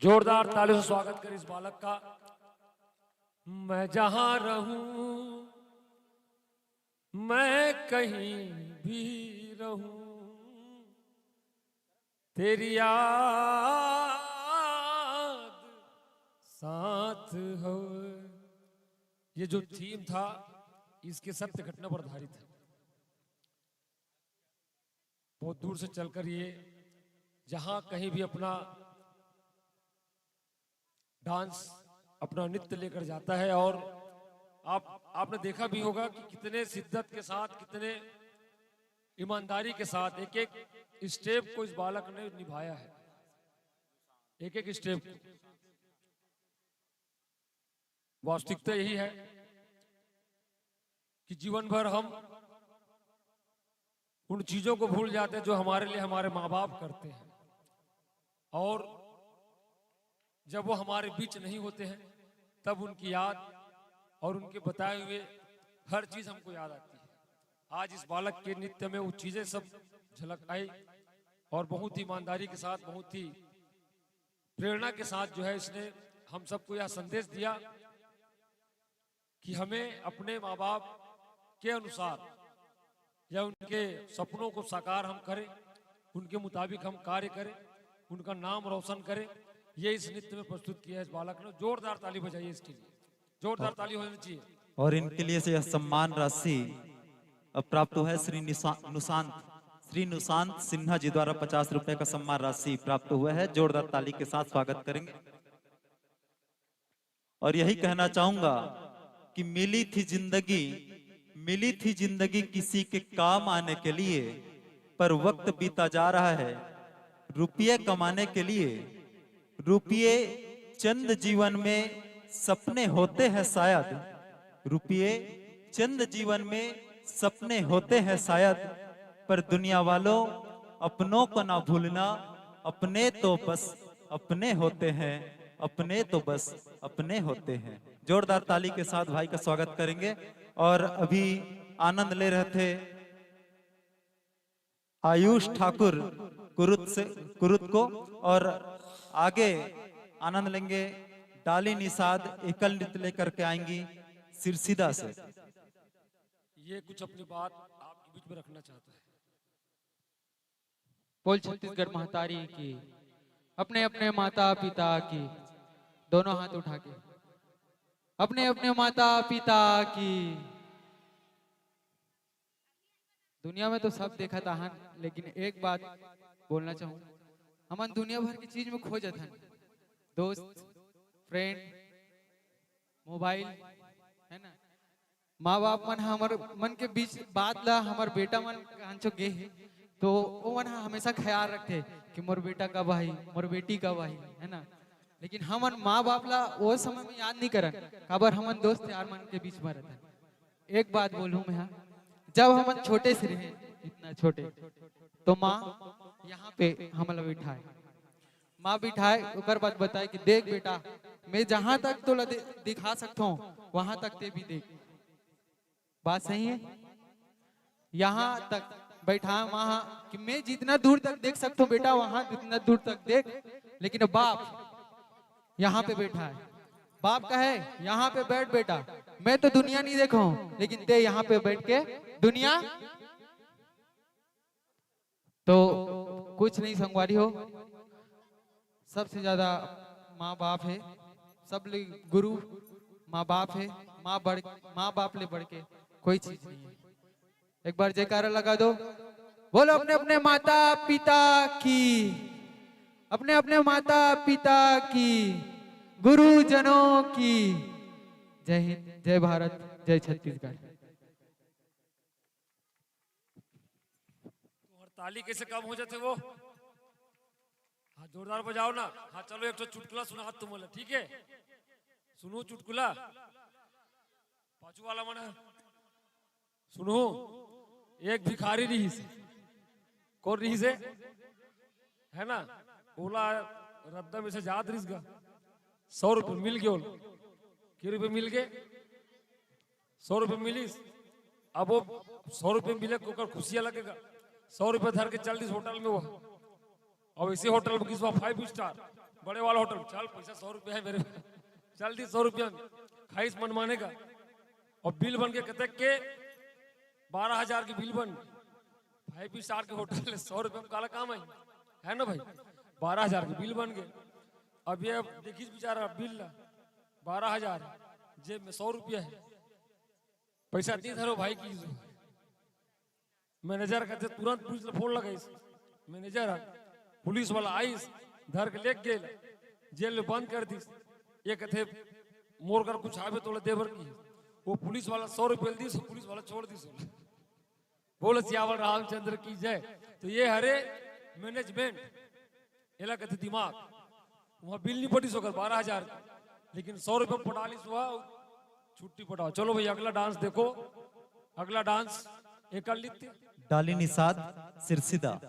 जोरदार ताली से स्वागत करें इस बालक का। मैं जहां रहूं, मैं कहीं भी रहूं, तेरी याद साथ हो। ये जो थीम था, इसके सत्य घटना पर आधारित है। बहुत दूर से चलकर ये जहां कहीं भी अपना डांस, अपना नृत्य लेकर जाता है। और आप आपने देखा भी होगा कि कितने शिद्दत के साथ, कितने ईमानदारी के साथ एक एक स्टेप को इस बालक ने निभाया है, एक एक स्टेप। वास्तविकता यही है कि जीवन भर हम उन चीजों को भूल जाते हैं जो हमारे लिए हमारे माँ बाप करते हैं, और जब वो हमारे बीच नहीं होते हैं, तब उनकी याद और उनके बताए हुए हर चीज हमको याद आती है। आज इस बालक के नृत्य में वो चीजें सब झलक आई, और बहुत ही ईमानदारी के साथ, बहुत ही प्रेरणा के साथ जो है, इसने हम सबको यह संदेश दिया कि हमें अपने माँ बाप के अनुसार या उनके सपनों को साकार हम करें, उनके मुताबिक हम कार्य करें, उनका नाम रोशन करें। ये इस नृत्य में प्रस्तुत किया है इस बालक ने। जोरदार ताली बजाइए इसके लिए, जोरदार ताली होनी चाहिए। और इनके लिए से यह सम्मान राशि अब प्राप्त हुआ है श्री निशा- नुशांत श्री नुशांत सिन्हा जी द्वारा पचास रुपए का सम्मान राशि प्राप्त हुआ है। जोरदार ताली के साथ स्वागत करेंगे। और यही कहना चाहूंगा कि मिली थी जिंदगी, मिली थी जिंदगी किसी के काम आने के लिए, पर वक्त बीता जा रहा है रुपये कमाने के लिए। रुपये चंद जीवन में सपने होते हैं शायद, रुपये चंद जीवन में सपने होते हैं शायद, पर दुनिया वालों, अपनों को ना भूलना, अपने तो बस अपने होते हैं, अपने तो बस अपने होते हैं। जोरदार ताली के साथ भाई का स्वागत करेंगे। और अभी आनंद ले रहे थे आयुष ठाकुर कुरुत से, कुरुत को, और आगे आनंद लेंगे डाली निषाद एकल नृत्य लेकर के आएंगी सिरसिदा से। ये कुछ अपनी बात आपके बीच में रखना चाहता है। बोल छत्तीसगढ़ महतारी की, अपने अपने माता पिता की, दोनों हाथ उठा के, अपने अपने माता पिता की। दुनिया में तो सब देखत आहन, लेकिन एक बात बोलना चाहूँ, हमन दुनिया भर की चीज में खो जाथन, दोस्त, फ्रेंड, मोबाइल, है ना। माँ बाप मन हमर मन के बीच बात ला हमर बेटा मन कांचो गे हे, तो ओ मन ह हमेशा ख्याल रखथे कि मोर बेटा कब आही, मोर बेटी कब आही, है ना। लेकिन हमन माँ बाप ला वो समय में याद नहीं करन, काबर हमन दोस्त यार मन के बीच में रहथन। एक बात बोलूँ मैं, हाँ, जब हमन छोटे से रहे, इतना छोटे, तो माँ यहाँ पे हमला बिठाए, माँ बिठाए, ओकर बाद बताए कि देख बेटा, मैं जहाँ तक तोला दे- दिखा सकता हूँ, वहाँ तक ते भी देख। बात सही है? यहाँ तक बैठा माँ कि मैं जितना दूर तक देख सकता हूँ बेटा, वहाँ जितना दूर तक देख। लेकिन बाप यहाँ पे बैठा है, बाप कहे, यहाँ पे बैठ बेटा, मैं तो दुनिया नहीं देखा हूँ, लेकिन ते यहाँ पे बैठ के दुनिया। तो कुछ नहीं संगवारी हो, सबसे ज्यादा माँ बाप है, सब ले गुरु माँ बाप है। माँ बड़ माँ बाप ले बढ़ के कोई चीज नहीं है। एक बार जयकारा लगा दो, बोलो अपने अपने माता पिता की, अपने अपने माता पिता की, गुरुजनों की। जय हिंद, जय भारत, जय छत्तीसगढ़। तुम्हार ताली कैसे कम हो जाते वो? हाँ, जोरदार बजाओ ना। हाँ, चलो, एक ठो चुटकुला सुना तुम बोला, ठीक है? सुनो चुटकुला। पाछू वाला मन ह, सुनो। एक भिखारी रिहिस, कौन रिहिस हे, है ना? ओला रद्दा में से जात रिहिस गा, सौ रुपये मिल गए ओला। के रुपये मिल गए? सौ रुपये मिलिस। अब वो सौ रुपये मिले, ओकर खुशियाँ लगेगा। सौ रुपये धर के चल दिस होटल में वो। अब इसी होटल में किस फाइव स्टार बड़े वाला होटल, चल, पैसा सौ रुपया हे मेरे, चल दी सौ रुपया में, खाइस मनमाने का। अउ बिल बन के कतेक के? बारह हजार के बिल बन। फाइव स्टार के होटल हे, सौ रुपया में काला काम आही, हे ना भाई? बारह हजार के बिल बन गे। अब ये देखिस बेचारा बिल ला, बारह हजार, जेब में सौ रुपया हे, पैसा नी धरो भाई की। मैनेजर कथे तुरंत पुलिस ला फोन लगाइस। मैनेजर ह, पुलिस वाला आइस, धर के लेके गेल, जेल में बंद कर दिस। ये कथे मोर कर कुछ आबे तोला देबर की। वो पुलिस वाला सौ रुपया दिस, पुलिस वाला छोड़ दिस। बोल सियावर रामचंद्र की जय। तो ये हरे मैनेजमेंट, एला कथे दिमाग। वहाँ बिल नहीं पटिस ओकर बारह हजार, लेकिन सौ रुपया पटा लिस, वहाँ छुट्टी पटाओ। चलो भाई, अगला डांस देखो, अगला डांस एकर नृत्य। डाली निषाद सिरसिदा।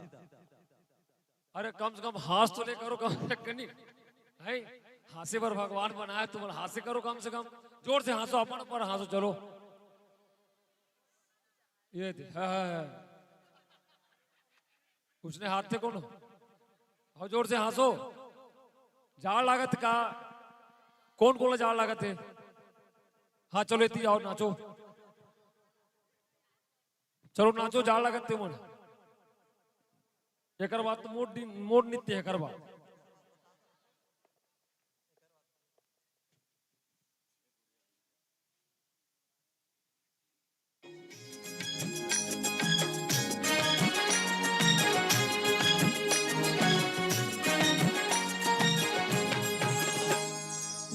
अरे कम से कम हाँस तो ले करो, कम से कम नहीं है, हाँसे बर भगवान बनाया, तुम हाँसे करो कम से कम, जोर से हाँसो, अपन पर हाँसो, चलो। ये दे, हाँ, हाँ, हाँ। उसने हाथ थे कौन? और जोर से हाँसो। जाड़ लागत का? कौन कौन जाड़ लागत हे? हाँ, चलो इतनी आओ, नाचो। चलो नाचो, जाड़ लागत हे मन। एकर बाद तो मोड़ दिन, मोड़ नृत्य हे एकर बाद।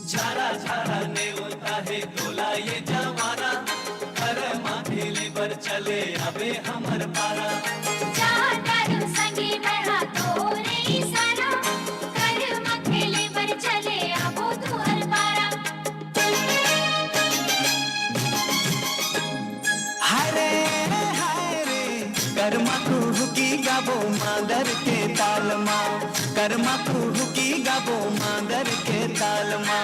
झारा झारा नेवता हे तोला ये जवाना, कर माथे ले बर चले आबे हमर पारा। जा तारू संगी मैं हा तोरे इशारा, कर माथे ले बर चले आबो तुहर पारा। हरे हाय रे, करमा कुहुकी गाबो मांदर के ताल मा, करमा कुहुकी गाबो मांदर के ताल मा।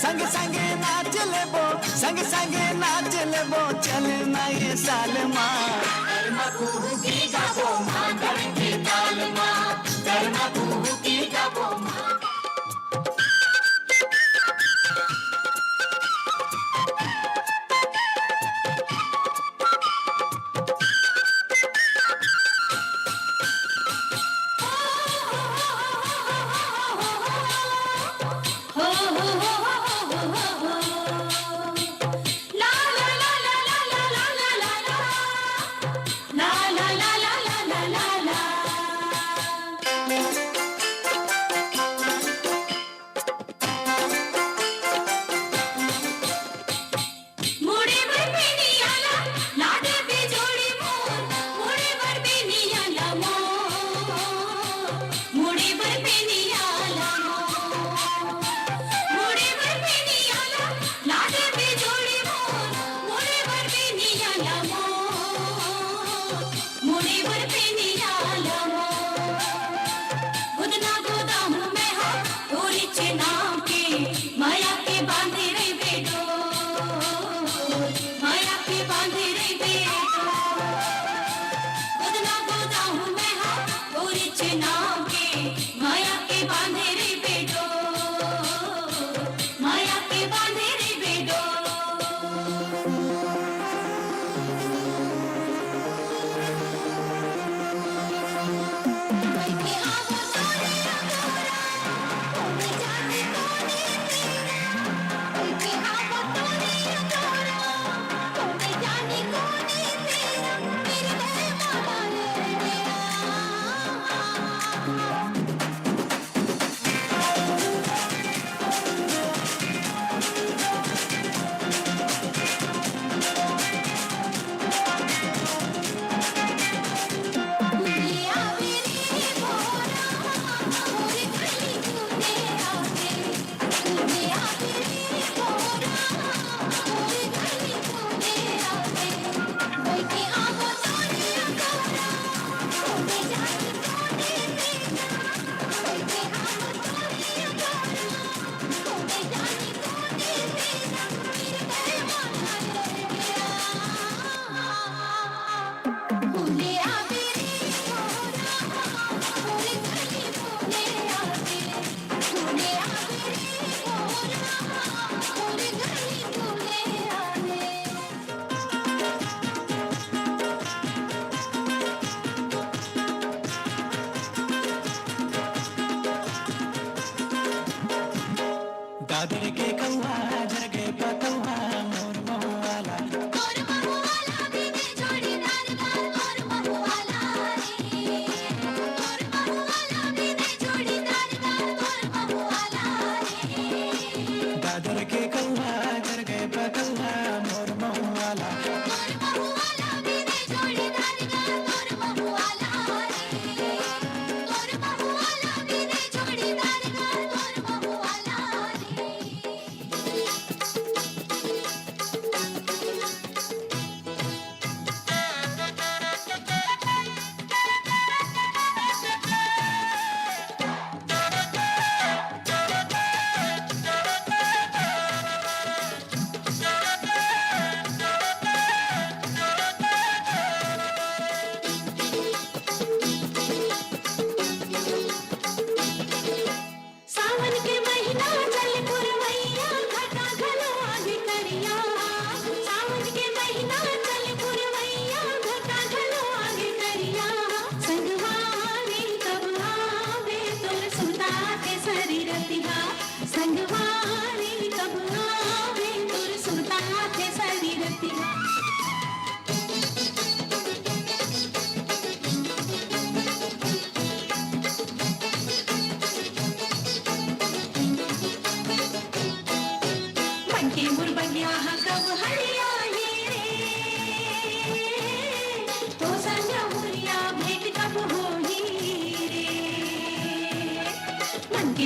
संग संग नाच लेबो, संग संग नाच लेबो, चल ना ये साल मा। करमा कुहुकी गाबो मांदर के ताल मा, करमा कुहुकी गाबो मांदर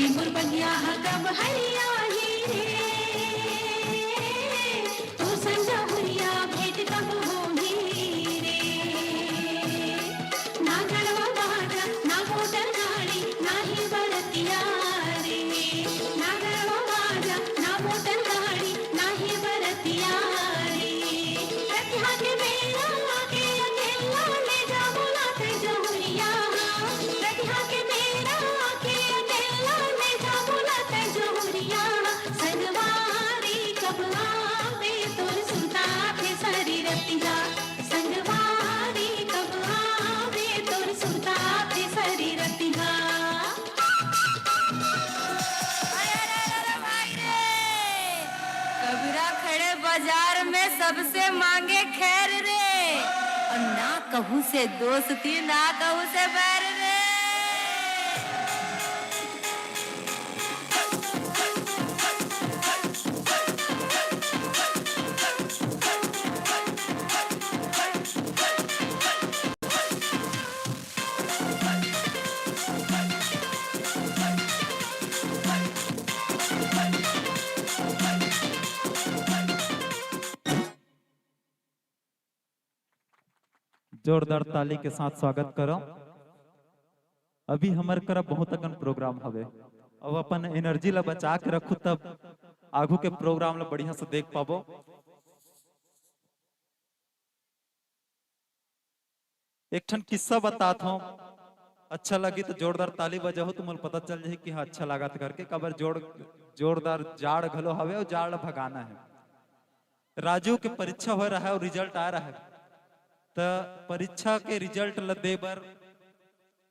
मोर बगिया ह कब हरियाही रे, तोर संग जहुरिया भेंट कब होही रे। ना गड़वा बाजा, ना मोटर गाड़ी, ना ही बरतिया रे। ना गड़वा बाजा, ना मोटर गाड़ी, ना ही बरतिया रे। रतिहा के बेरा आके अकेला ले जा बोला तै जहुरिया। रतिहा के बेरा आके अकेला ले जा बोला तै जहुरिया। संगवारी कब आवे तोर सुनता थे सारी रतिहा। संगवारी कब आवे तोर सुनता थे सारी रतिहा। अरे, अरे, अरे, अरे, भाई रे! कबीरा खड़े बाजार में सबसे मांगे खैर रे, और ना कहूँ से दोस्ती, ना कहूँ से बैर रे। जोरदार ताली के साथ स्वागत करो। अभी हमर करा बहुत अकन प्रोग्राम हवे, अब अपन एनर्जी ला बचा के रखू, तब आगू के प्रोग्राम ला बढ़िया से देख पाबो। एक ठन किस्सा बतात हूँ, अच्छा लगी तो जोरदार ताली बजाहू, तुमन पता चल जाही कि हाँ, अच्छा लागत करके। काबर जोर जोरदार जाड़ घलो हवे और जाड़ भगाना है। राजू के परीक्षा हो रहा है और रिजल्ट आ रहा है, त परीक्षा के रिजल्ट ल दे बर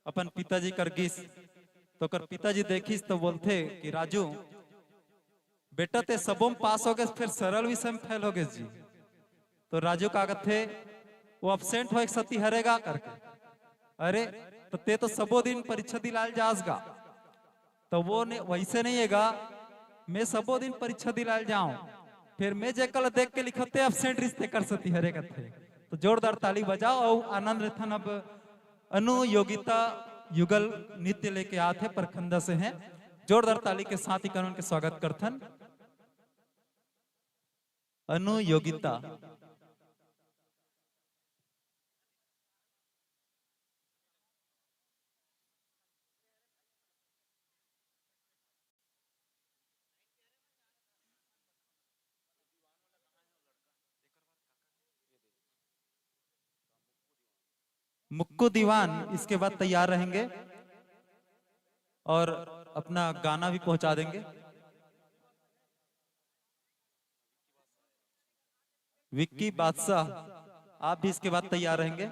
अपन पिताजी कर गिस, तो ओकर पिताजी देखिस तो बोलथे कि राजू, बेटा ते सबो में पास हो गए, फिर सरल विषय में फेल हो गए जी। तो राजू का कथे, वो एब्सेंट हो एक सती हरेगा करके। अरे, तो ते तो सबो दिन परीक्षा दिलाल जास गा। तो वो ने, वैसे नहीं है गा, मैं सबो दिन परीक्षा दिलाल जाऊं, फिर मैं जे कल देख के लिखते एब्सेंट रिश्ते कर सती हरे कथे। तो जोरदार ताली बजाओ और आनंद रथन अब अनु योगिता युगल नृत्य लेके आते परखंदा से हैं। जोरदार ताली के साथ ही कानून के स्वागत करथन। अनु योगिता। मुक्कू दीवान इसके बाद तैयार रहेंगे और अपना गाना भी पहुंचा देंगे। विक्की बादशाह, आप भी इसके बाद तैयार रहेंगे।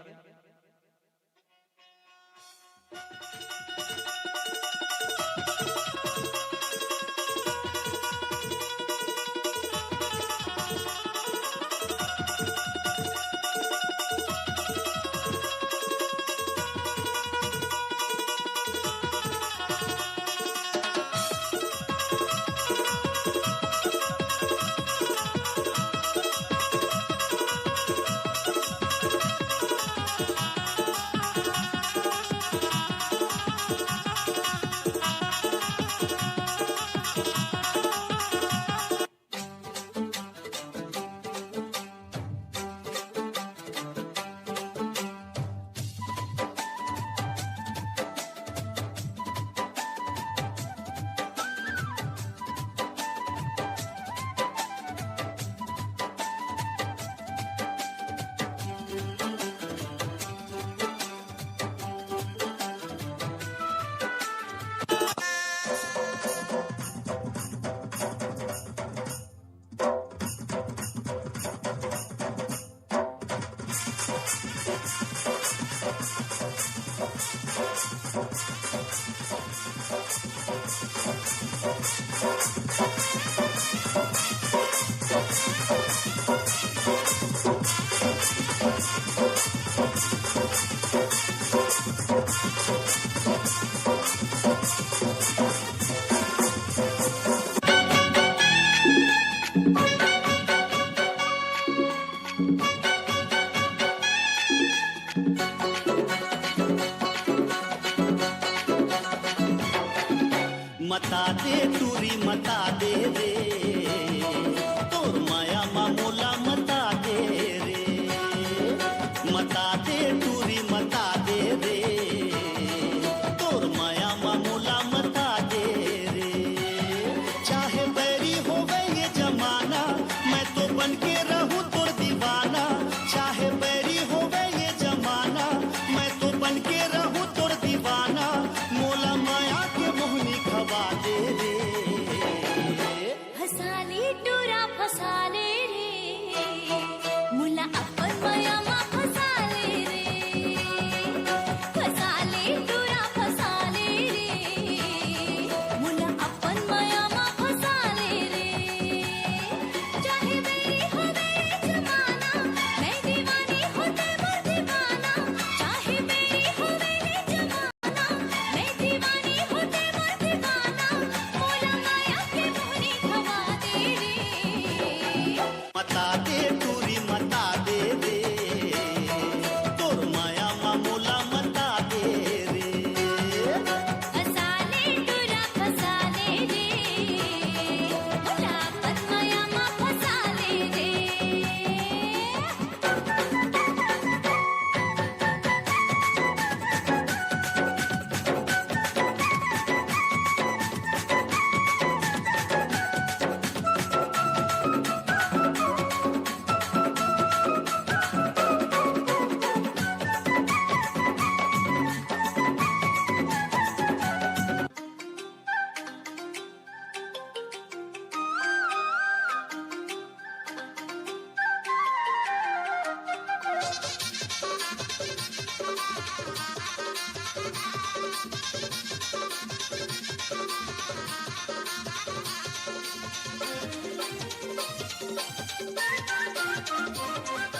मता दे टूरी मता दे रे, तोर मया मा मोला मता दे रे। मता दे टूरी मता दे रे, तोर मया मा मोला मता दे रे। चाहे बैरी होवे ये जमाना, मैं तो बन के रहूं तोर दीवाना। चाहे बैरी होवे ये जमाना, मैं तो बन के रहूं तोर दीवाना। मोला मया के मोहनी खवा दे रे। फसाले टूरा फसाले रे, मोला अपन मया मा फसाले रे। फसाले टूरा फसाले रे, मोला अपन मया मा फसाले रे। चाहे बैरी होवे ये जमाना, मैं दीवानी हों ते मोर दीवाना। चाहे बैरी होवे ये जमाना, मैं दीवानी हों ते मोर दीवाना। मोला मया के मोहनी खवा दे रे। मता दे टूरी मता दे रे, तोर मया मा मोला मता दे रे। फसाले टूरा फसाले रे, मोला अपन मया मा फसाले रे।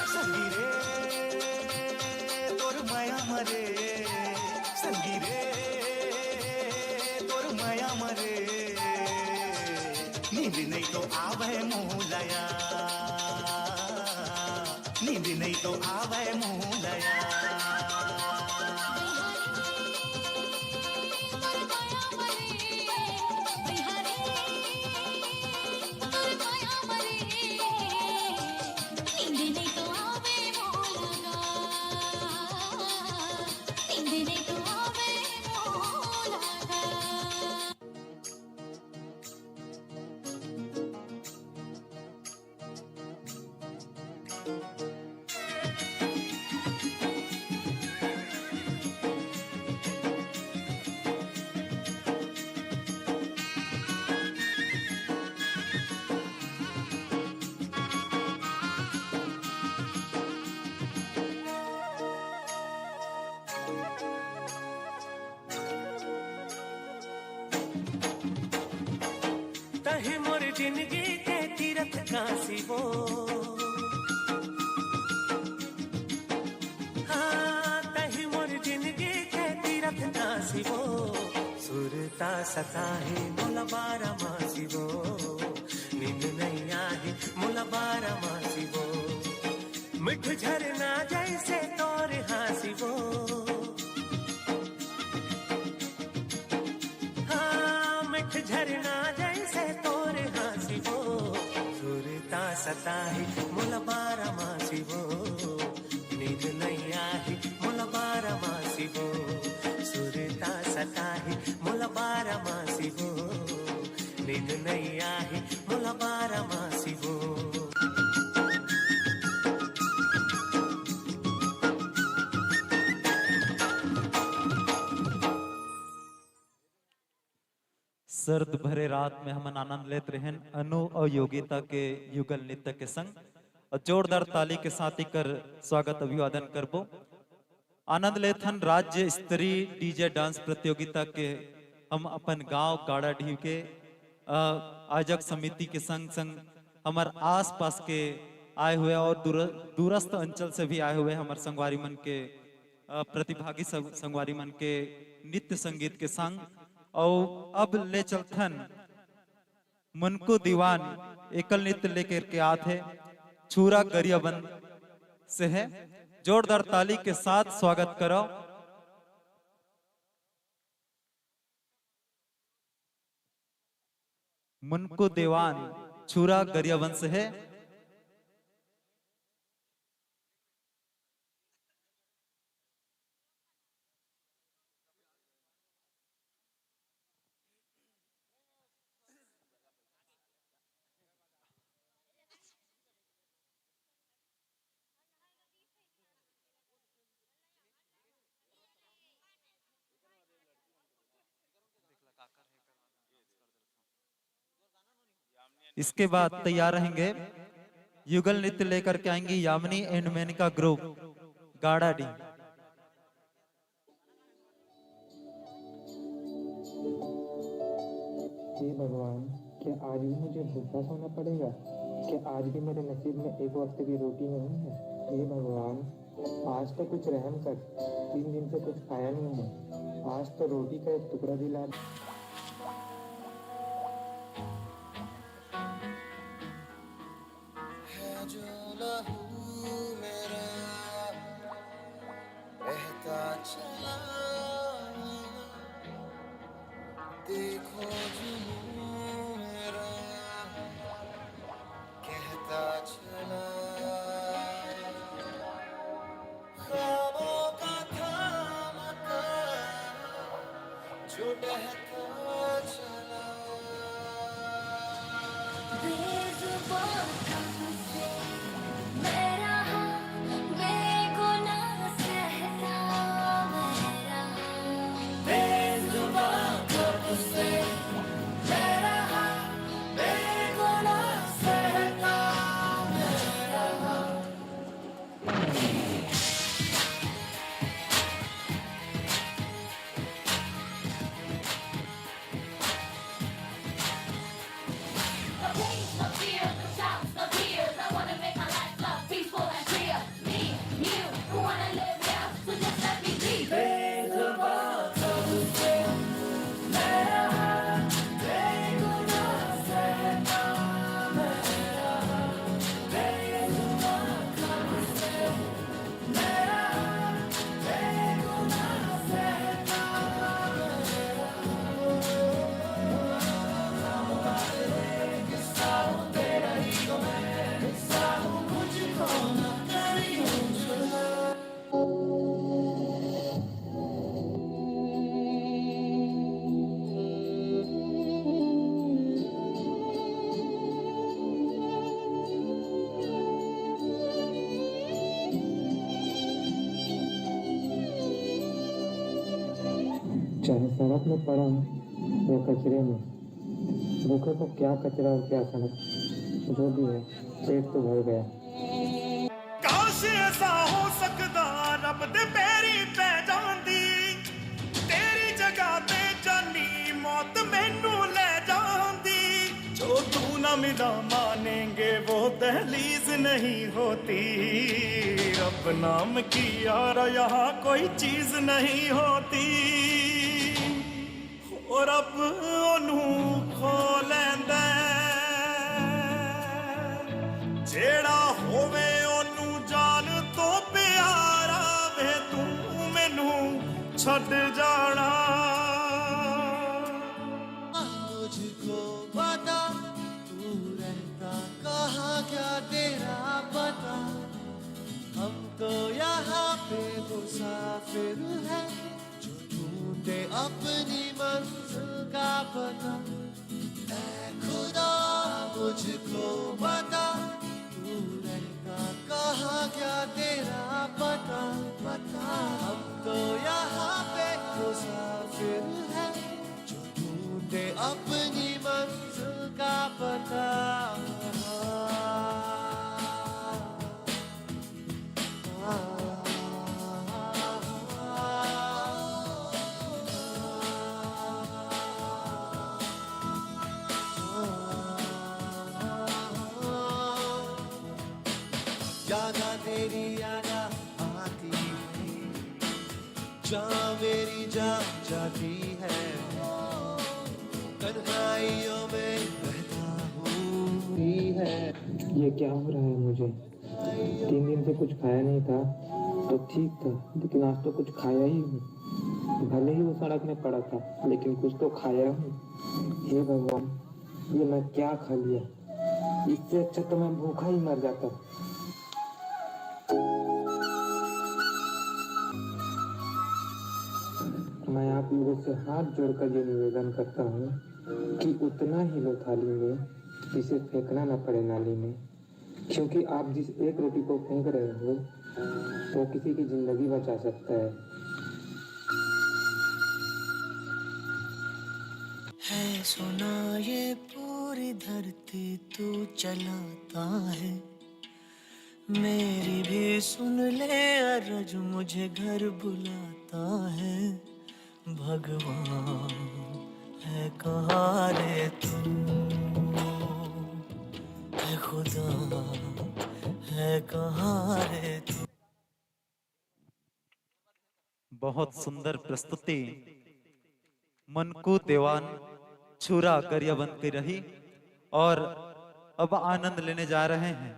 संगी रे, तोर मया मरे, संगी रे, तोर मया मरे। नींद नहीं तो आवे मोला, नींद नहीं तो आवे मोला। तहीं मोर जिनगी के तीरथ काशी वो। हाँ, तहीं मोर जिनगी के तीरथ काशी वो। सुरता सताही मोला बारा मासी वो। नींद नहीं आही मोला बारा मासी वो। मिठ झरना जैसे तोर हाँसी वो। हाँ, मिठ झरना जैसे तोर हाँसी वो। सुरता सताही मोला बारा मासी वो। नींद नहीं आही मोला बारा मासी वो। सुरता सताही मोला बारा मासी वो। नींद नहीं आही मोला बारा मासी वो। सर्द भरे रात में हमन आनंद लेत रहेन अनु अउ योगिता के युगल नृत्य के संग। अउ जोरदार ताली के साथ एकर स्वागत अभिवादन करबो। आनंद लेथन राज्य स्तरीय डीजे डांस प्रतियोगिता के हम अपन गांव गाड़ाडीह के, अ, आयोजक समिति के संग संग हमर आसपास के आए हुए और दूर-, दूरस्थ अंचल से भी आए हुए हमर संगवारी मन के, अ, प्रतिभागी सब संगवारी मन के नृत्य संगीत के संग। अउ अब ले चलथन मुनको दीवान एकल नृत्य लेकर के आत हे छूरा गरियाबंद से हे। जोरदार ताली के साथ स्वागत करो। मुनको देवान, छुरा गरियाबंद से है। इसके बाद तैयार रहेंगे, युगल नृत्य लेकर के आएंगी यामिनी and मेनका group, गाड़ाडीह। हे भगवान, क्या आज भी मुझे भूखा सोना पड़ेगा? क्या आज भी मेरे नसीब में एक वक्त की रोटी नहीं है? हे भगवान, आज तो कुछ रहम कर, तीन दिन से कुछ खाया नहीं है, आज तो रोटी का एक टुकड़ा भी ला। है जो लहू मेरा बहता चला, देखो जुनू मेरा कहता चला। ख्वाबों का था मकान जो ढहता चला। बेजुबान कब से मैं रहा, बेगुनाह सहता मैं रहा। बेजुबान कब से मैं रहा, बेगुनाह सहता मैं रहा। The pain, the fear, the shouts, the tears. I wanna make my life love peaceful and clear. Me, you, who wanna live here? So just let me be. चाहे सड़क में पड़ा हो या कचरे में, भूखे को क्या कचरा और क्या सड़क, जो भी है, पेट तो भर गया। काश ऐसा हो सकदा, रब दे पैरीं पै जांदी, तेरी जगह ते जानी मौत मैनू लै जांदी। जो तू ना मिला मानेंगे, वो दहलीज नहीं होती। रब नाम की यार यहाँ कोई चीज नहीं होती। और अब ओनू खो लैंदा, जेड़ा होवे ओनू जान तो प्यारा वे, तू मैनू छड़ जाना। मुझको बता, तू रहता कहाँ, क्या तेरा पता? हम तो यहाँ पे मुसाफिर हैं, जो ढूंढे अपनी मंजिल का पता। ऐ खुदा, मुझको बता, तू रहता कहाँ, क्या तेरा पता? पता। हम तो यहाँ पे मुसाफिर हैं, जो ढूंढे अपनी मंजिल का पता। यादा तेरी यादा आती है, जा मेरी जा जाती है, तन्हाइयों में बहता हूँ। ये क्या हो रहा है मुझे? तीन दिन से कुछ खाया नहीं था तो ठीक था, लेकिन आज तो कुछ खाया ही हूँ। भले ही वो सड़क में पड़ा था, लेकिन कुछ तो खाया हूँ। हे भगवान, ये मैं क्या खा लिया? इससे अच्छा तो मैं भूखा ही मर जाता। मैं आप लोगों से हाथ जोड़कर ये निवेदन करता हूँ कि उतना ही लो थाली में, जिसे फेंकना ना पड़े नाली में, क्योंकि आप जिस एक रोटी को फेंक रहे हो, वो किसी की जिंदगी बचा सकता है। है सुना ये पूरी धरती तू चलाता है, मेरी भी सुन ले अरज, मुझे घर बुलाता है भगवान। है कहाँ रे तू, है खुदा, है कहाँ रे तू? बहुत सुंदर प्रस्तुति मनकू देवान छुरा गरियाबंद की रही। और अब आनंद लेने जा रहे हैं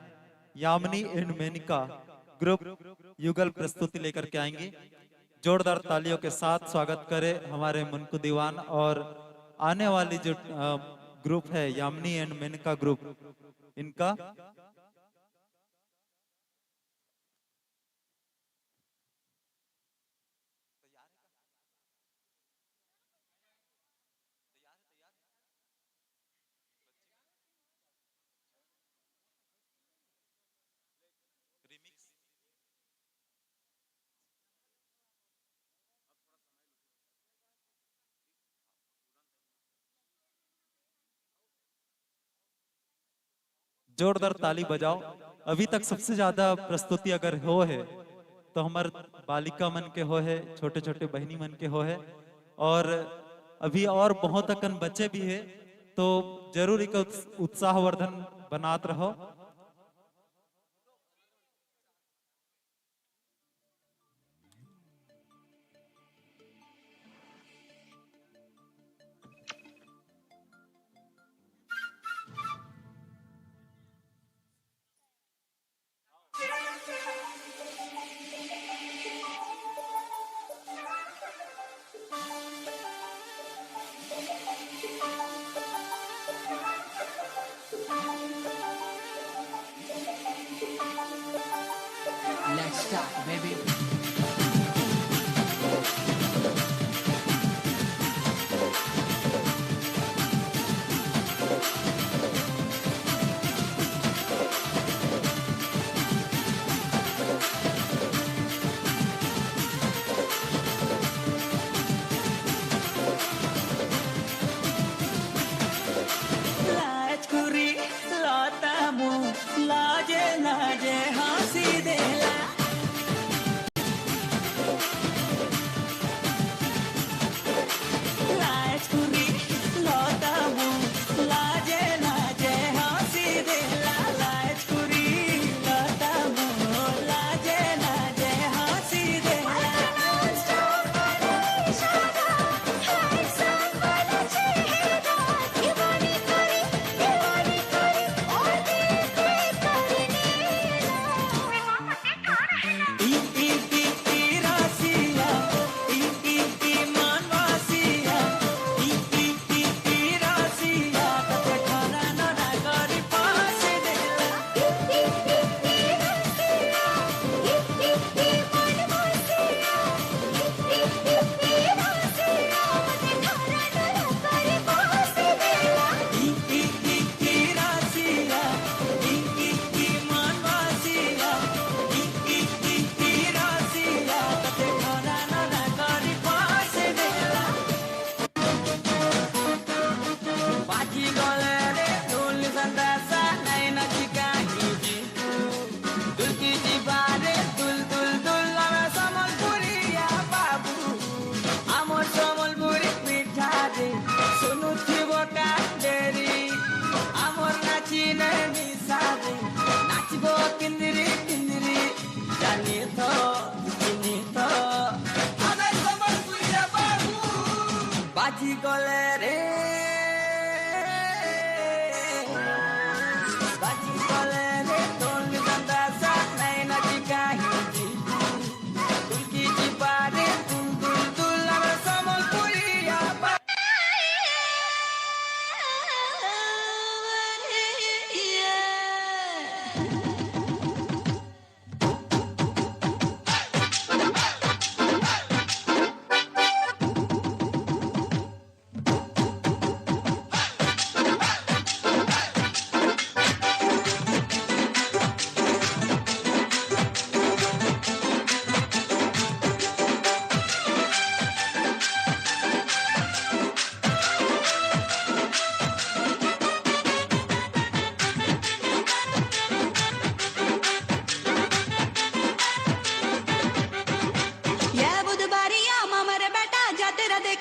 यामिनी एंड मेनका ग्रुप, युगल प्रस्तुति लेकर के आएंगे। जोरदार तालियों के साथ स्वागत करें हमारे मनकू दीवान और आने वाली जो ग्रुप है यामिनी एंड मेनका ग्रुप, इनका। जोरदार ताली बजाओ। अभी तक सबसे ज्यादा प्रस्तुति अगर हो है तो हमार बालिका मन के हो है, छोटे छोटे बहनी मन के हो है, और अभी और बहुत अकन बचे भी है, तो जरूर एक उत्स-, उत्साहवर्धन बनात रहो। Let's talk, baby.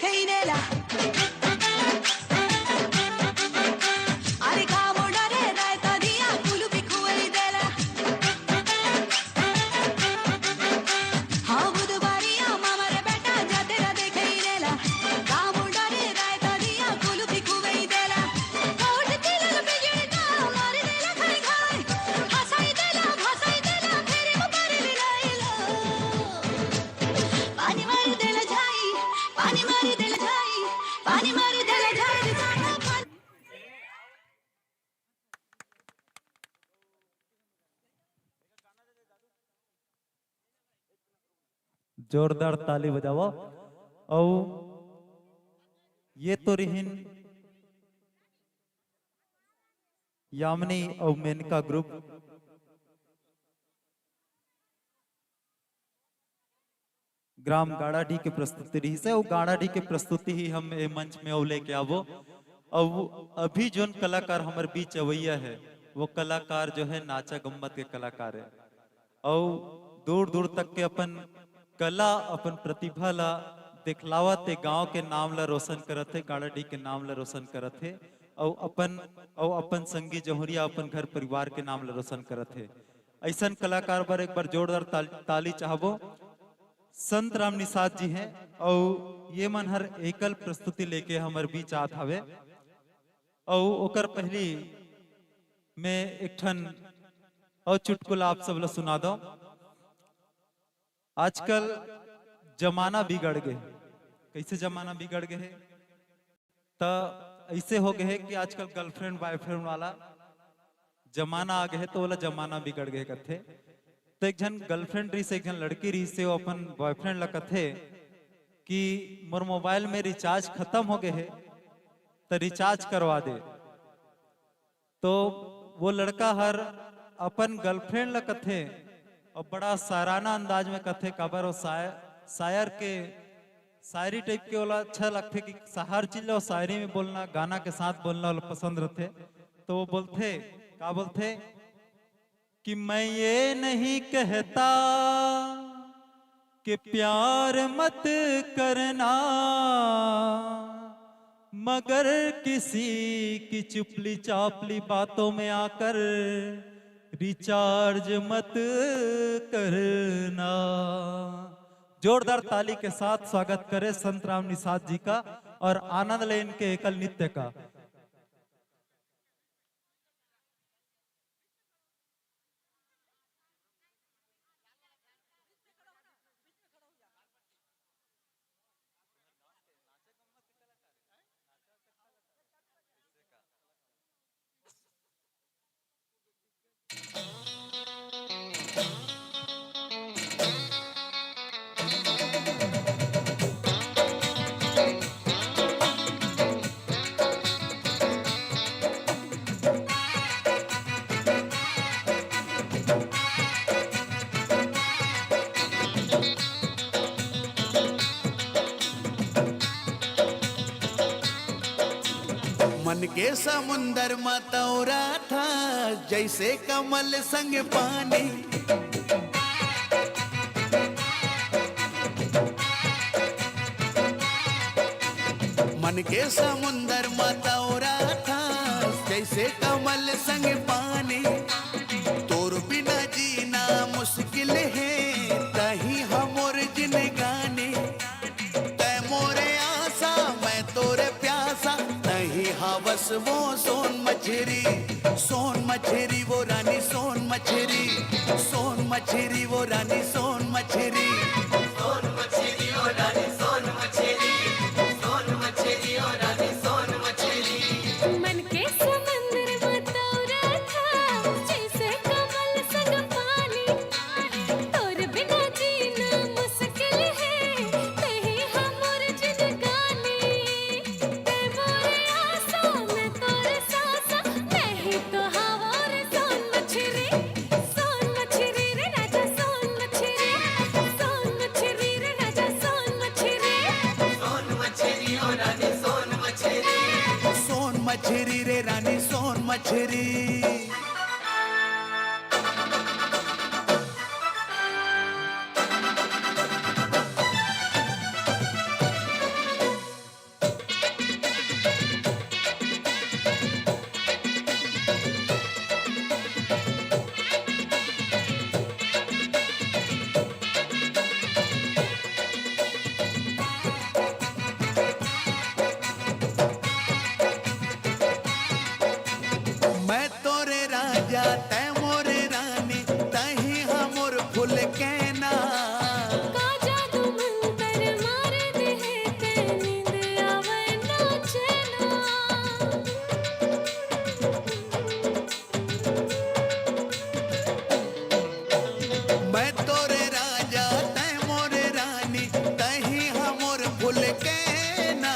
देला। अरे का मुंडा रे रायता दिया कुल्फी खुआई देला। हाँ बुधवारिया मामा रे बेटा जातेरा देखई देला। का मुंडा रे रायता दिया कुल्फी खुआई देला। कोट तिलल बिजली का मार देला खाई खाई। हंसाई देला, भसाई देला, फेरी मुबारी ले लाइला। पानी मार देला झाई, पानी मार देला झाई, पानी मार देला झाई, पानी। जोरदार ताली बजावा। अउ ये तो रिहिन यामिनी अउ मेनका ग्रुप। ग्राम गाड़ाडीह के प्रस्तुति रहिस हे, अउ गाड़ाडीह के प्रस्तुति ही हम ए मंच में अउ लेके आबो। अउ अभी जोन कलाकार हमर बीच अवैया हे, वो कलाकार जो हे नाचा गम्मत के कलाकार हे, अउ दूर दूर तक के अपन कला, अपन प्रतिभा ला दिखलावत हे, गांव के नाम ला रोशन करत हे, गाड़ाडीह के नाम ला रोशन करत हे, अउ अपन, अउ अपन संगी जहुरिया, अपन घर परिवार के नाम ला रोशन करत हे। अइसन कलाकार बर एक बार जोरदार ताल-, ताली चाहबो। संत राम निषाद जी हे, अउ ये मन हर एकल प्रस्तुति लेके हमर बीच आत हवे। अउ ओकर पहिली मैं एक ठन अउ चुटकुला आप सब ला सुना दो। आजकल जमाना बिगड़ गे हे। कइसे जमाना बिगड़ गे हे? त अइसे हो गे हे कि आजकल गर्लफ्रेंड बॉयफ्रेंड वाला जमाना आ गे हे, त ओला जमाना बिगड़ गे हे कथे। त एक झन गर्लफ्रेंड रहिस, एक झन लड़की रहिस हे, वो अपन बॉयफ्रेंड ला कथे कि मोर मोबाइल में रिचार्ज खतम हो गे हे, त रिचार्ज करवा दे। तो वो लड़का हर अपन गर्लफ्रेंड ला कथे अउ बड़ा शायराना अंदाज में कथे, काबर वो शाय-, शायर के शायरी टाइप के ओला अच्छा लगथे कि हर चीज ला वो शायरी में बोलना, गाना के साथ बोलना ओला पसंद रथे। तो वो बोलथे, का बोलथे कि मैं ये नहीं कहता कि प्यार मत करना, मगर किसी की चुपली चापली बातों में आकर रिचार्ज मत करना। जोरदार ताली के साथ स्वागत करें संत राम निषाद जी का और आनंद लें इनके एकल नृत्य का। मन के समुंदर म तौरा था, जैसे कमल संग पानी। मन के समुंदर म तौरा था, जैसे कमल संग पानी। तोर बिना जीना मुश्किल है, तही हमोर जिनगानी। तै मोरे आसा, मैं तोरे प्यासा, नहीं हवस वो सोन मछरी, सोन मछरी वो रानी, सोन मछरी, सोन मछरी वो रानी, सोन मछरी। सोन मछरी ओ रानी, सोन मछरी, सोन मछरी ओ रानी, सोन मछरी। मन के समंदर में तौरा था, जैसे कमल संग पानी। तोर बिना जीना मुश्किल है, तही हमर जिनगानी। तै मोरे आसा, मैं तोर सासा, नहीं तो हवोर सोन मछरी। सोन मछरी रे राजा, सोन मछरी, सोन मछरी रे राजा, सोन मछरी। सोन मछरी ओ रानी, सोन मछरी। सोन मछरी रे रानी, सोन मछरी। बोल के ना।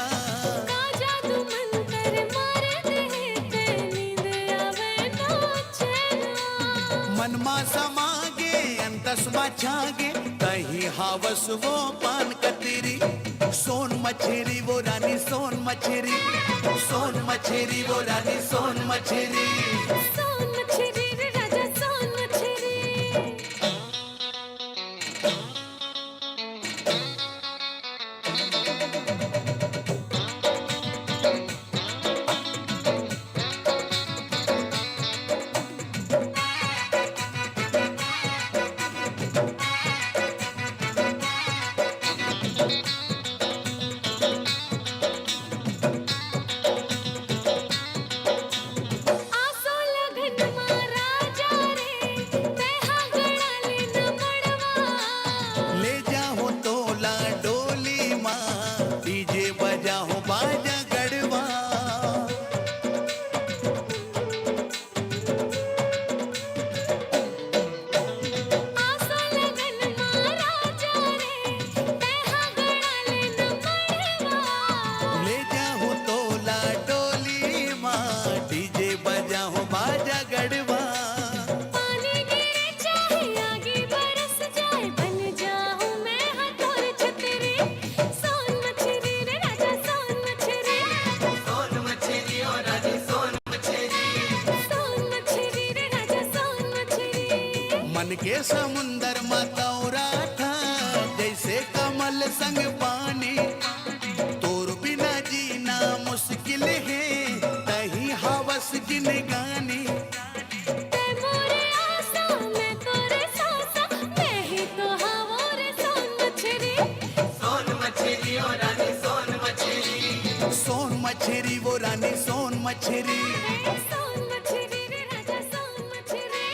का जादू मंतर मार दे हे, ते नींद आवे ना चैना। मन मा समा गे, अंतस मा छा गे, तही हावस वो पान कतिरी। सोन मछरी वो रानी, सोन मछरी, सोन मछरी वो रानी, सोन मछरी। सोन मछरी रे राजा, सोन मछरी। आसो लगन मा राजा रे, तैहा गड़ा ले न मड़वा। ले जाहूं तोला डोली मा, डीजे बजाहूं बाजा गड़वा। आसो लगन मा राजा रे, तैहा गड़ा ले न मड़वा। ले जाहूं तोला डोली मा, डीजे बजाहूं बाजा गड़वा। पानी गिरे चाहे आगी बरस जाए, बन जाहूं मैं हा तोर छतरी। सोन मछरी रे राजा, सोन मछरी। सोन मछरी ओ रानी, सोन मछरी। सोन मछरी रे राजा, सोन मछरी। मन के समुंदर मा तौरा था, जैसे कमल संग पानी। तोर बिना जीना मुश्किल हे, तही हावस जिनगानी। तै मोरे आसा, मैं तोरे सासा, मैं ही तो हावों रे सोन मछरी। सोन मछरी ओ रानी, सोन मछरी। सोन मछरी वो रानी, सोन मछरी। सोन मछरी रे राजा, सोन मछरी।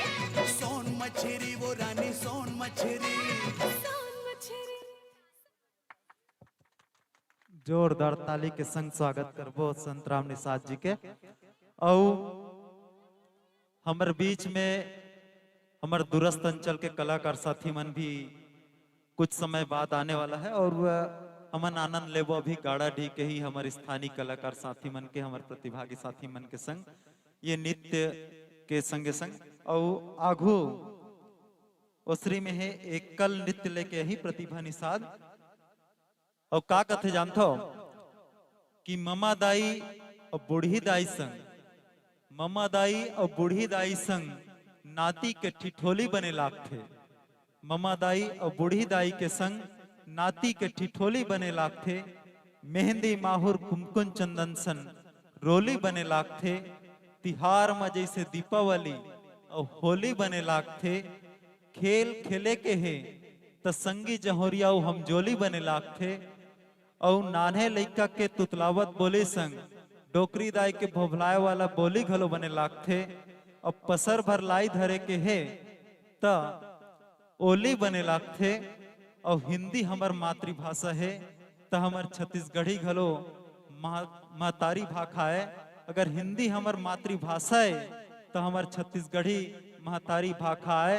सोन मछरी वो रानी, सोन मछरी। सोन मछरी। जोरदार ताली के संग स्वागत करबो संतराम निषाद जी के। अउ हमर बीच में हमर दूरस्थ अंचल के कलाकार साथी मन भी कुछ समय बाद आने वाला है और वह हमन आनंद लेबो अभी गाड़ाडीह के ही हमर स्थानीय कलाकार साथी मन के, हमर प्रतिभागी साथी मन के संग ये नृत्य के संगे संग। अउ आघू ओसरी में हे एकल नृत्य लेके ही प्रतिभा निषाद। अउ का कथे जानथव कि ममा दाई अउ बूढ़ी दाई संग, ममा दाई अउ बूढ़ी दाई संग नाती के ठिठोली बने लागथे। ममा दाई अउ बूढ़ी दाई के संग नाती के ठिठोली बने लागथे। मेहंदी माहुर कुमकुम चंदन सन रोली बने लागथे। तिहार म जइसे दीपावली अउ होली बने लागथे। खेल खेले के हे त संगी जहोरिया अउ हमजोली बने लागथे। अउ नान्हे लइका के तुतलावत बोली संग डोकरी दाई के भोभलाए वाला बोली घलो बने लागथे। अउ पसर भर लाई धरे के हे त ओली बने लागथे। अउ हिंदी हमर मातृभाषा हे त हमर छत्तीसगढ़ी घलो महा-, महतारी भाखा आय। अगर हिंदी हमर मातृभाषा हे त हमर छत्तीसगढ़ी महतारी भाखा आय।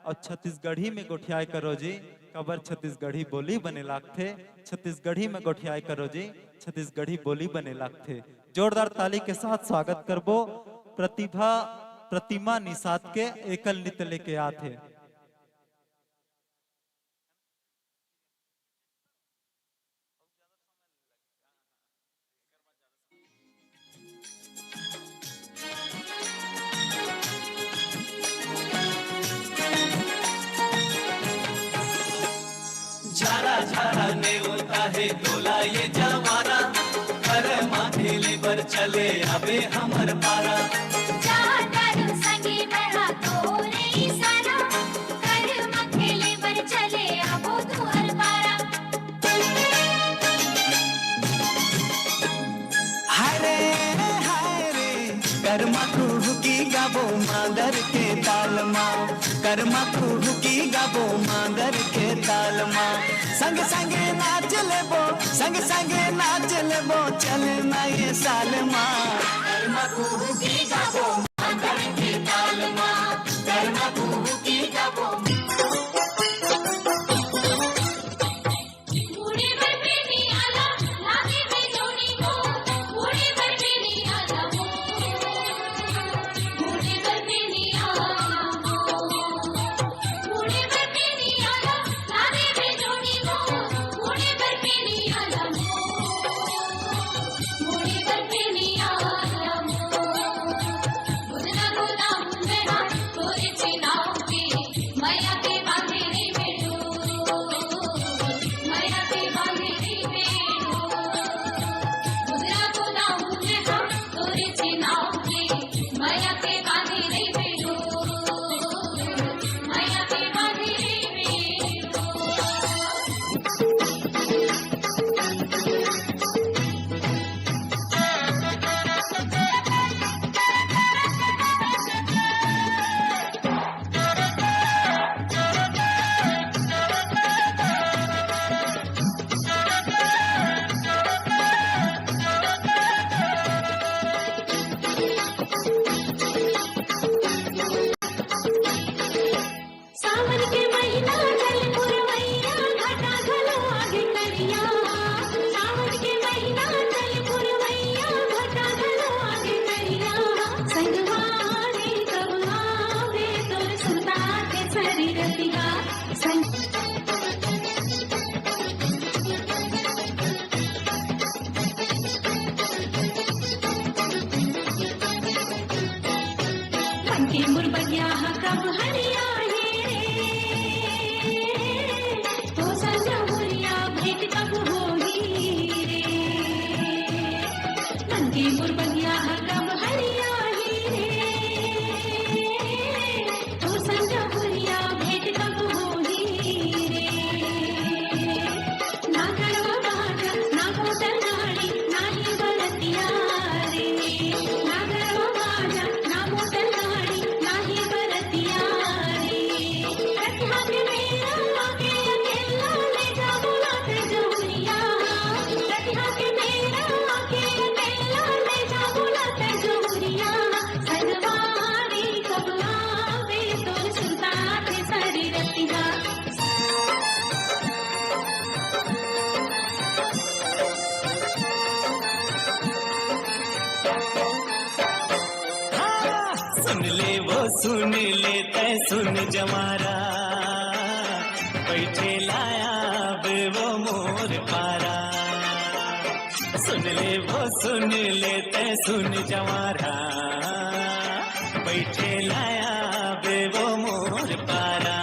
अउ छत्तीसगढ़ी में गोठियाए करो जी, काबर छत्तीसगढ़ी बोली बने लागथे। छत्तीसगढ़ी में गोठियाए करो जी, छत्तीसगढ़ी बोली बने लागथे। जोरदार ताली के साथ स्वागत करबो प्रतिभा, प्रतिमा निषाद के एकल नृत्य लेके आत हे। झारा झारा नेवता हे तोला ये जवारा, घर मा खेले बर चले आबे हमर पारा। जा डालू संगी मैं हा तोरे इशारा, घर मा खेले बर चले आबो तुहर पारा। हाय रे, हाय रे, करमा कुहुकी गाबो मांदर के ताल मा, करमा कुहुकी गाबो मांदर के ताल मा। संग संग नाच लेबो, संग संग नाच लेबो, चल ना ये साल मा। करमा कुहुकी गाबो मांदर के ताल मा, करमा कुहुकी गाबो। पूरी बर्फीनी आला बगिया ह कब हरियाही रे, तो संझा हुरिया भेंट कब होही रे। मन के मोर बगिया ह कब हरियाही रे, तो संझा हुरिया भेंट कब होही रे। ना गरवा बाजा, ना मोटर गाड़ी, ना ही बरतिया रे। ना गरवा बाजा, ना मोटर गाड़ी, ना ही बरतिया रे। रतिहा के बेरा आके अकेला ले जा बुला के जौरिया। रतिहा के बेरा आके अकेला ले जा बुला के जौरिया। सजवारी कब आवे तोर सुनता के सारी रतिहा। हाँ, सुन ले वो, सुन ले, तै सुन जमारा, बैठे लाया बे वो मोर पारा। सुन ले वो, सुन ले, तै सुन जमारा, बैठे लाया बे वो मोर पारा।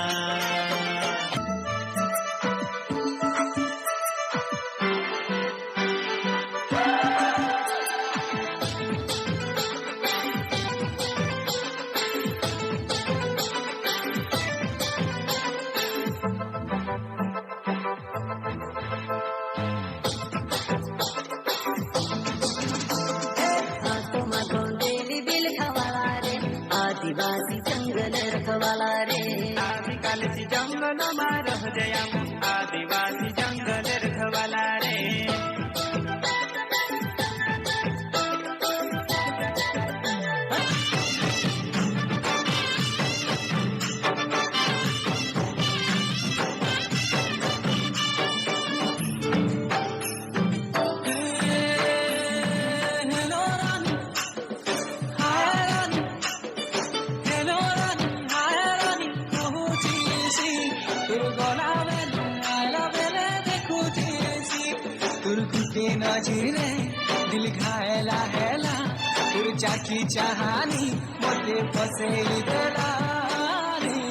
आत्मा गोंडेली बिल खवाला रे, आदिवासी जंगल रखवाला रे। आदिकाल सी जंगल मा रह जया, आदिवासी जंगल रखवाला रे। Hello, Rani. Hi, Rani. Hello, Rani. Hi, Rani. तोर गोलावे आला बेले देखो जैसी, तोर गुटे नजरे दिल घायला हैला, तोर चाकी चाहानी मोटे फसे इधरानी।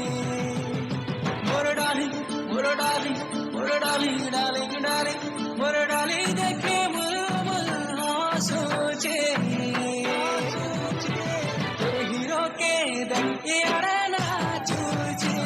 मोर डाली, मोर डाली, मोर डाली, डाली, डाली, मोर डाली देखे मुल मुल हाँ सोचे। तोर हीरो के दम के अड़ना चूचे।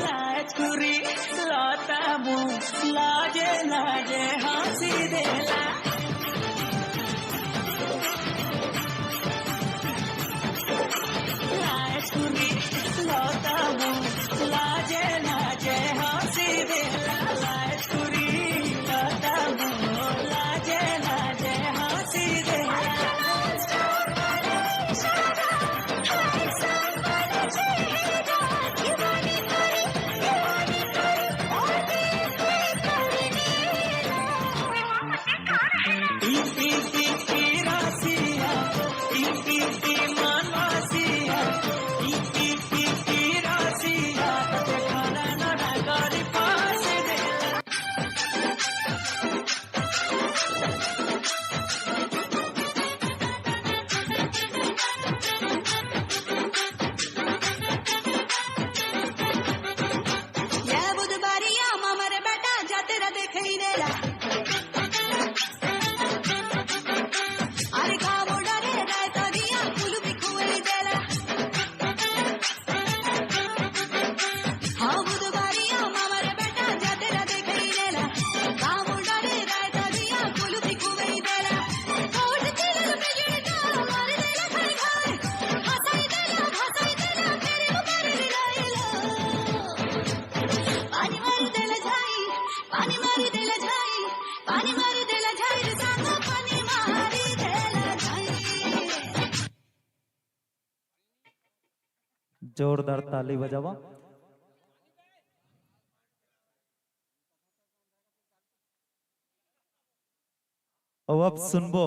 लाज कुरी लौटा मुँह, लाजे लाजे हाँसी देला। लाज कुरी लौटा मुँह, लाजे लाजे हाँसी देला। लाज कुरी लौटा मुँह, लाजे लाजे हाँसी देला। ये बुधबारिया मामर बेटा जातरा देखई नेला। अरे का मोड़ा रे रायता दिया कुलफी खुई देला। हाँ बुधबारिया मामर बेटा जातरा देखई नेला। का मोड़ा रे रायता दिया कुलफी खुई देला। कोट तिलक बिगड़ता मार देला खाई खाई। हंसाई देला, हंसाई देला, तेरे को कर दिलाइला। पानी मारी देला झाई, पानी मारी देला झाई, पानी मारी देला झाई रे सांगा, पानी मारी देला झाई। जोरदार ताली बजावा। तो अब सुनबो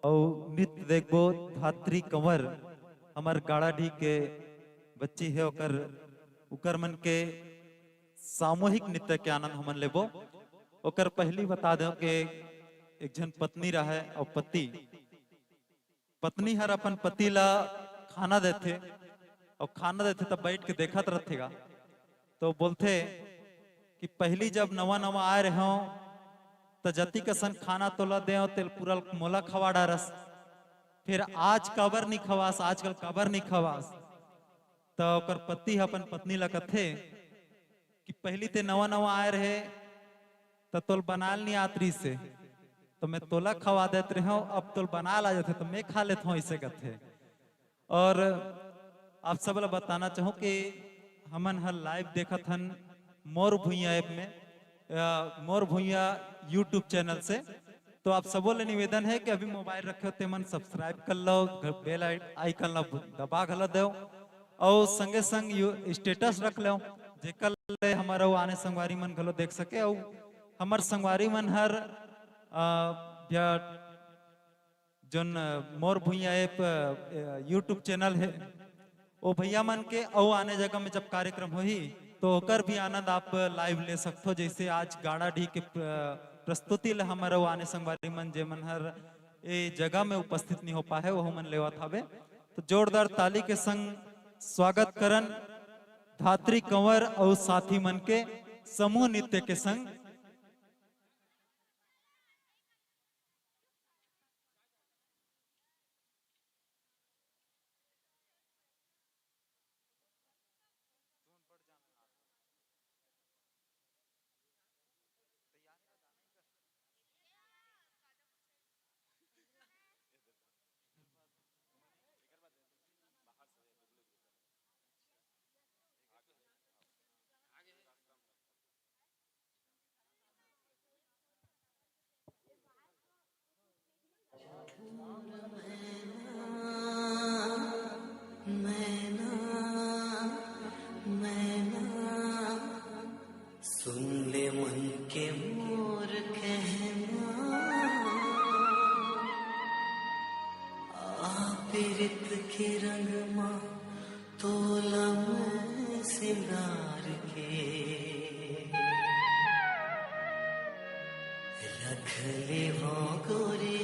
अउ नृत्य देखबो। धात्री कंवर हमर गाड़ाडीह के बच्ची हे, ओकर, ओकर मन के सामूहिक नृत्य के आनंद हमन लेबो। ओकर पहली बता देव के एक झन पत्नी रहय अउ पति, पत्नी हर अपन पति ला खाना देथे अउ खाना देथे तब बैठ के देखत रथे गा। तो बोलथे कि पहली जब नवा नवा आए रहेंव त जतिक असन खाना तोला देंव तेला पूरा मोला खवा डारस, फिर आज काबर नी खवास, आजकल काबर नी खवास? त ओकर पति ह अपन पत्नी ला कथे कि पहली ते नवा नवा आए रहे त तोला बनाल नी आत रिहिसे, त मैं तोला खवा देत रहेंव, अब तोला बनाल आ जाथे त मैं खा लेत हंव, अइसे कथे। अउ आप सब ला बताना चाहूँ कि हमन ह live देखत हन मोर भुइयां app में, अ, मोर भुइयां YouTube channel से। तो आप सबो ले निवेदन हे कि अभी mobile रखे हो तेमन subscribe कर लव, घ-, bell i-, icon ला दबा घला देव अउ संगे संग यू-, status रख लेव, जेकर ले हमर अउ आने संगवारी मन घलो देख सके। अउ हमर संगवारी मन हर, अ, भैया जोन, अ, मोर भुइयां app, अ, YouTube channel हे, ओ भैया मन के अउ आने जगह में जब कार्यक्रम होही तो ओकर भी आनंद आप live ले सकथो। जैसे आज गाड़ाडीह के, अ, प्रस्तुति ले हमर अउ आने संगवारी मन जे मन हर ए जगह में उपस्थित नहीं हो पाए, वहू मन लेवत हावे। तो जोरदार ताली के संग स्वागत करन धात्री कंवर अउ साथी मन के समूह नृत्य के संग। मैना, मैना, सुन ले मन के मोर कहना। आ पीरित के रंग मा तोला मैं सिंगार के रख लेवों गोरी,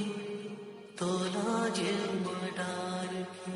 तोला जेब मा डार के।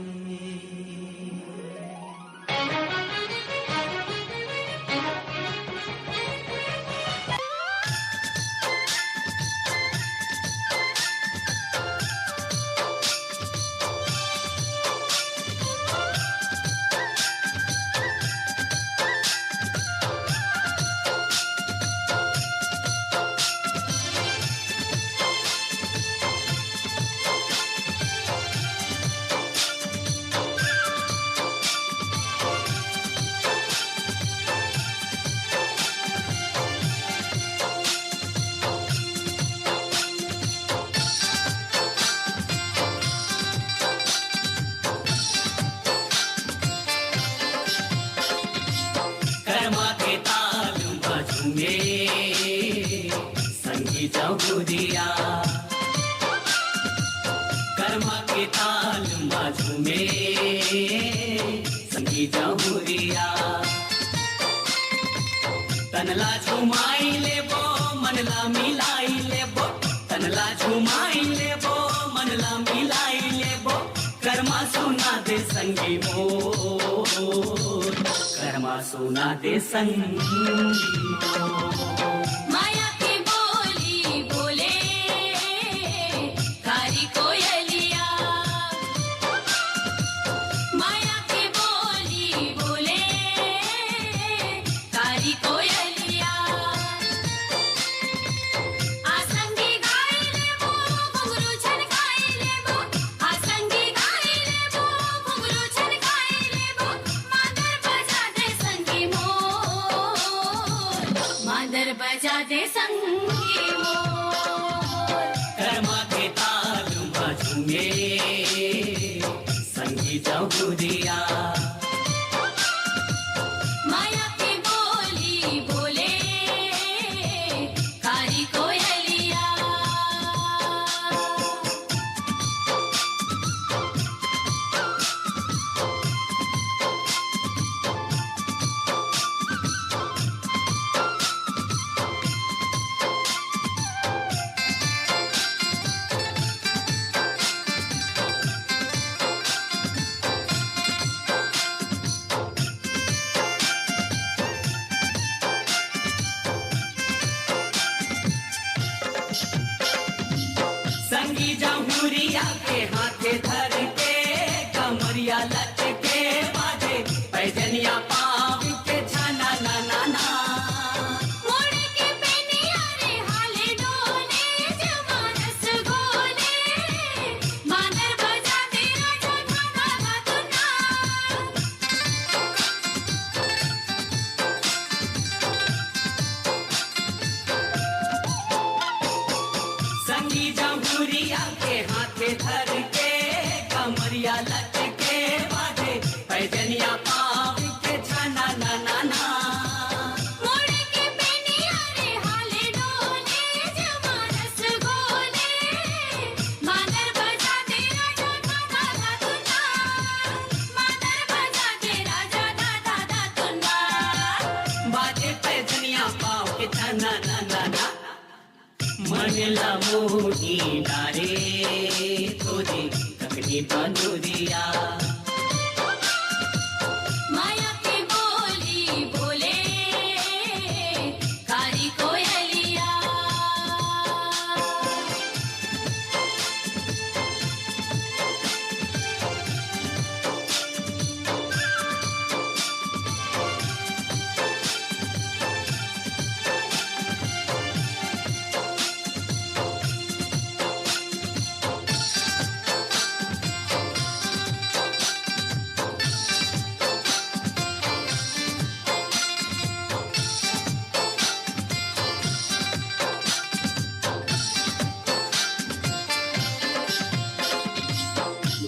करमा के ताल मा झूमे संगी जहुरिया, करमा के ताल मा झूमे संगी जहुरिया। तन ला झुमाई लेबो, मन ला मिलाई लेबो, तन ला झुमाई लेबो, मन ला मिलाई लेबो। करमा सुना दे संगी मोर, करमा सुना दे संगी मोर। माया के बोली बोले कारी कोयलिया, माया के बोली बोले कारी कोयलिया। आ संगी गाई लेबो, घुंघरू छनकाई लेबो, आ संगी गाई लेबो, घुंघरू छनकाई लेबो। मांदर बजा दे संगी मोर, मांदर बजा दे संगी मोर। करमा के ताल मा झूमे संगी जहुरिया। माया के बोली बोले कारी कोयलिया। धर के कमरिया लचके बाजे पैजनिया पाँव के छना ना ना ना। मोड़ के बेनिया रे हाले डोले जवारस गोले। मांदर बजा दे राजा धा धा धा धुना। मांदर बजा दे राजा धा धा धा धुना। बाजे पैजनिया पाँव के छना ना ना ना। मन ला मोही डारे तोरे ककड़ी बंदुरिया। माया के बोली बोले कारी कोयलिया।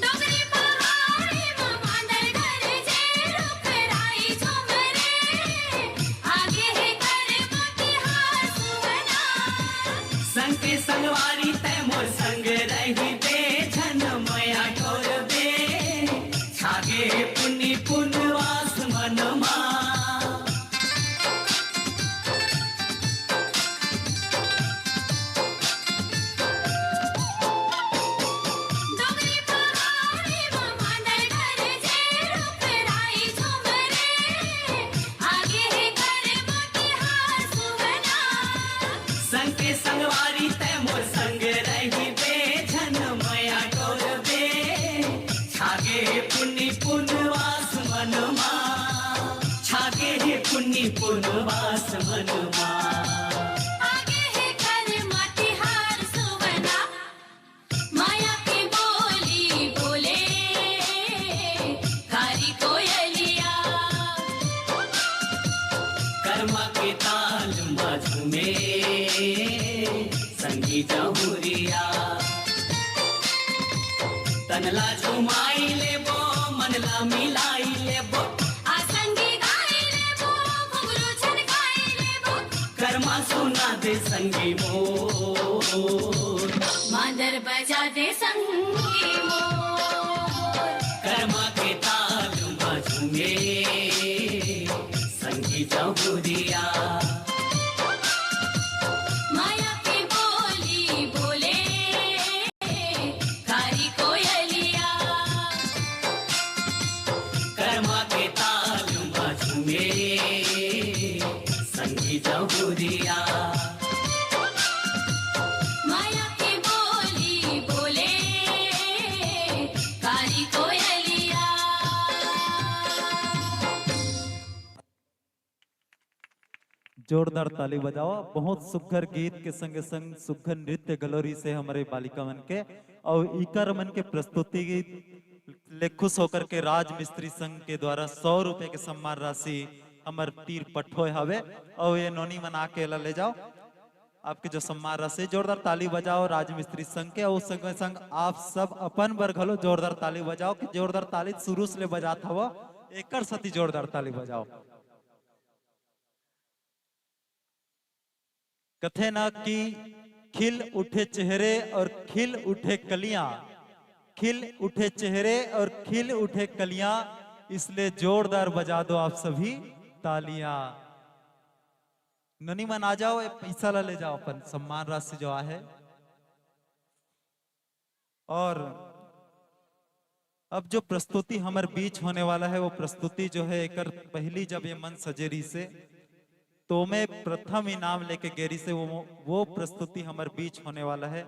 डोंगरी पहाड़ी म मांदर गरजे, रुख राई झुमरे, आगे हे कर मोतिहार सुवना। संग के संगवारी तै मोर संग रहिबे, झन मया डोरबे, छागे पुन्नी पुनवास मनमा। डोंगरी पहाड़ी म मांदर गरजे, रुख राई झुमरे, आगे हे कर मोतिहार सुवना। संग के संगवारी तै मोर संग रहिबे, झन मया डोरबे। छागे हे पुन्नी पुनवास मनमा, छागे हे पुन्नी पुनवास मनमा। आगे हे कर मोतिहार सुवना। माया के बोली बोले कारी कोयलिया। करमा के ताल मा झूमे संगी जहुरिया। तन ला झुमाई लेबो, मन ला मिलाई लेबो। आ संगी गाई लेबो, घुंघरू झनकाई लेबो। करमा सुना दे संगी मोर। मांदर बजा दे संगी मोर। करमा के ताल मा झूमे संगी जहुरिया। माया के बोली बोले कारी कोयलिया। करमा के ताल मा झूमे संगी जहुरिया। माया के बोली बोले कारी कोयलिया। जोरदार ताली बजाओ। बहुत सुघर गीत के संगे संग सुघर नृत्य घलो रिहिसे हमर बालिका मन के। अउ इकर मन के प्रस्तुति ले खुश होकर के राज मिस्त्री संघ के द्वारा सौ रुपए के सम्मान राशि हमर तीर पठोय हवे। अउ ये नोनी मन आके एला ले जाओ। आपके जो सम्मान राशि, जोरदार ताली बजाओ राज मिस्त्री संघ के। अउ संगे संग आप सब अपन बर घलो जोरदार ताली बजाओ, कि जोरदार ताली शुरू से ले बजात हवो, एकर सेती जोरदार ताली बजाओ। कथे ना कि खिल उठे चेहरे और खिल उठे कलियां, खिल उठे चेहरे और खिल उठे कलियां, इसलिए जोरदार बजा दो आप सभी तालियां। नोनी मन आ जाओ, ये पैसा ला ले जाओ, अपन सम्मान राशि जो आहे। और अब जो प्रस्तुति हमर बीच होने वाला है, वो प्रस्तुति जो है, एकर पहली जब ये मंच सजे रिहिसे, तो मैं प्रथम इनाम लेके गे रिहिसे, वो, वो प्रस्तुति हमर बीच होने वाला है।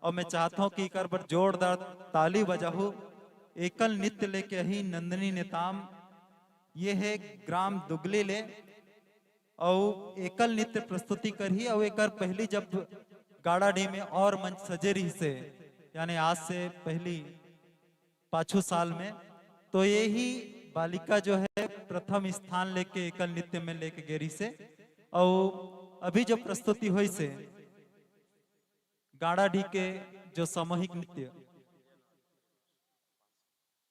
और मैं चाहता हूँ कि एकर बर जोरदार ताली बजाहू। एकल नृत्य लेके ही नंदिनी नेताम, ये है ग्राम दुगली ले, अउ एकल नृत्य प्रस्तुति करही। अउ एकर पहली जब गाड़ाडीह में और मंच सजे रिहिसे, यानी आज से पहली पाछू साल में, तो यही बालिका जो है प्रथम स्थान लेके एकल नृत्य में लेके गे रिहिसे। अउ अभी जो प्रस्तुति होइसे गाड़ाडीह के जो सामूहिक नृत्य,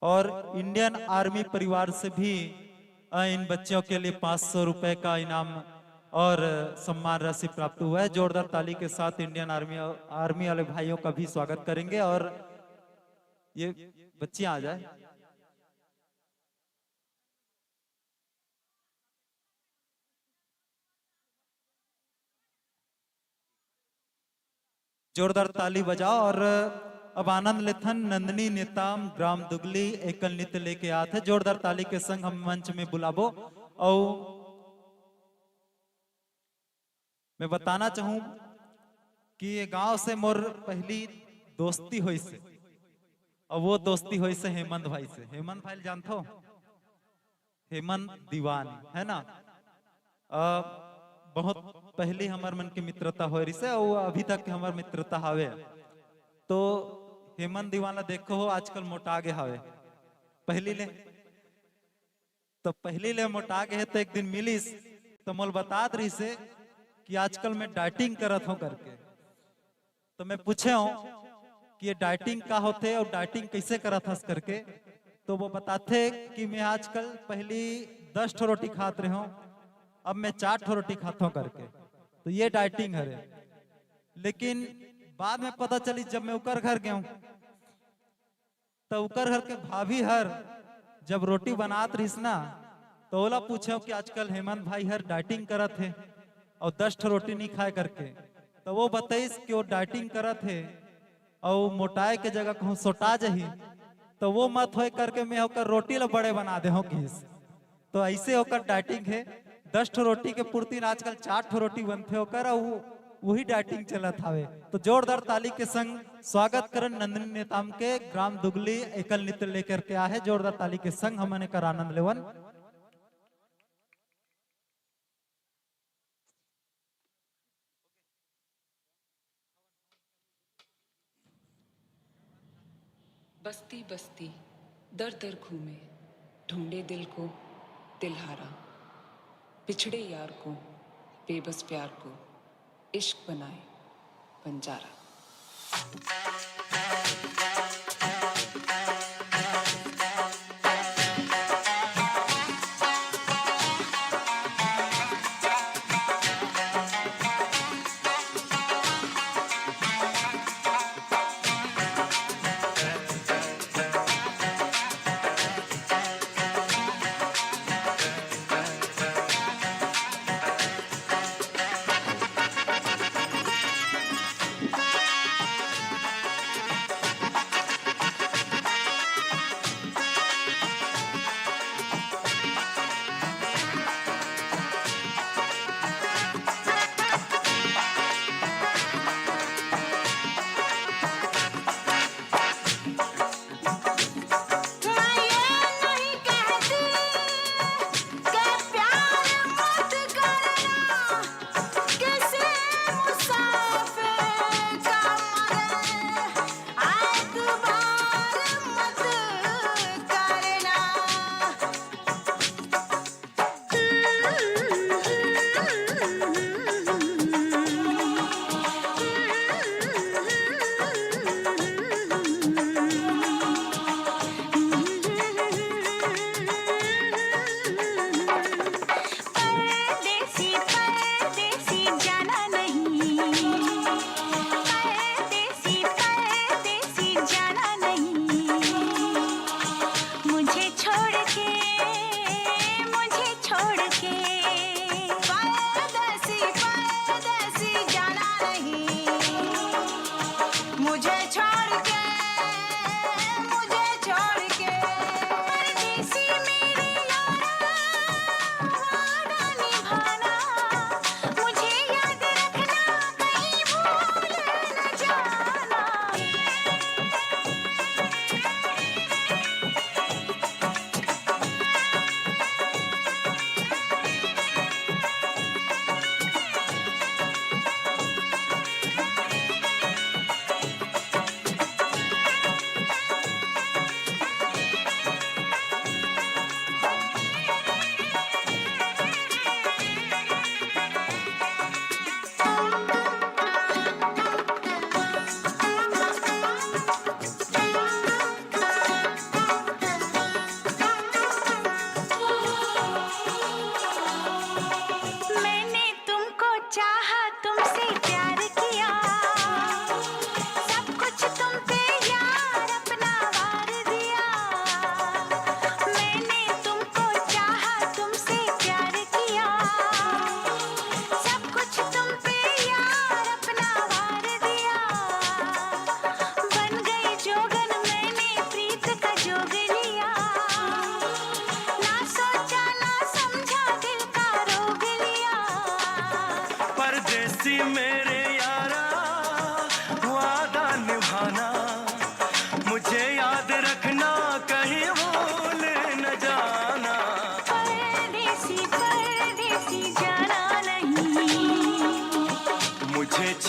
और इंडियन आर्मी परिवार से भी अ, इन बच्चों के लिए पाँच सौ रुपए का इनाम और सम्मान राशि प्राप्त हुआ है। जोरदार ताली के साथ इंडियन आर्मी, आर्मी वाले भाइयों का भी स्वागत करेंगे। और ये बच्चियां आ जाए। जोरदार ताली बजाओ। और अब आनंद लेथन, नंदनी नेताम ग्राम दुगली एकल नृत्य लेके आत है। जोरदार ताली के संग हम मंच में बुलाबो। और मैं बताना चाहूं कि ये गांव से मोर पहली दोस्ती होइस हे, और वो दोस्ती होइस हे हेमंत भाई से। हेमंत भाई ल जानथो? हेमंत दीवान, है ना? अ, बहुत पहली हमर मन के मित्रता होए रिहिस हे, और अभी तक के हमर मित्रता हावे। तो हेमंत दीवान ला देखो हो, आजकल मोटा गे हावे। पहली ले, तो पहली ले मोटा गे हे, तो एक दिन मिलिस, तो मोल बतात रिहिस हे कि आजकल मैं डाइटिंग करत हूँ करके। तो मैं पूछे हूँ कि ये डाइटिंग का होथे और डाइटिंग कैसे करत हस करके। तो वो बताथे कि मैं आजकल पहली दस ठो रोटी खात रहे हूँ, अब मैं चार ठो रोटी खात हूँ करके। तो ये डाइटिंग हरे। लेकिन बाद में पता चली, जब मैं ओकर घर गया हूँ, तो ओकर घर के भाभी हर जब रोटी बनात रहिस ना, तो ओला पूछे कि आजकल हेमंत भाई हर डाइटिंग करत हे और दस ठो रोटी नहीं खाए करके। तो वो बताइस कि वो डाइटिंग करत हे और मोटाए के जगह कहूँ सोटा जही, तो वो मत होए करके मैं ओकर रोटी ला बड़े बना दे हूँ किस। तो ऐसे ओकर डाइटिंग हे, दस ठो रोटी के पूर्ति न आजकल चार ठो रोटी बनथे ओकर, अउ वही डाइटिंग चलत हावे। तो जोरदार ताली के संग स्वागत करन नंदिनी नेताम के, ग्राम दुगली एकल नृत्य लेकर के आहे। जोरदार ताली के संग हमन एकर आनंद लेवन। बस्ती बस्ती दर दर घूमे, ढूंढे दिल को दिलहारा, बिछड़े यार को, बेबस प्यार को इश्क बनाए बंजारा।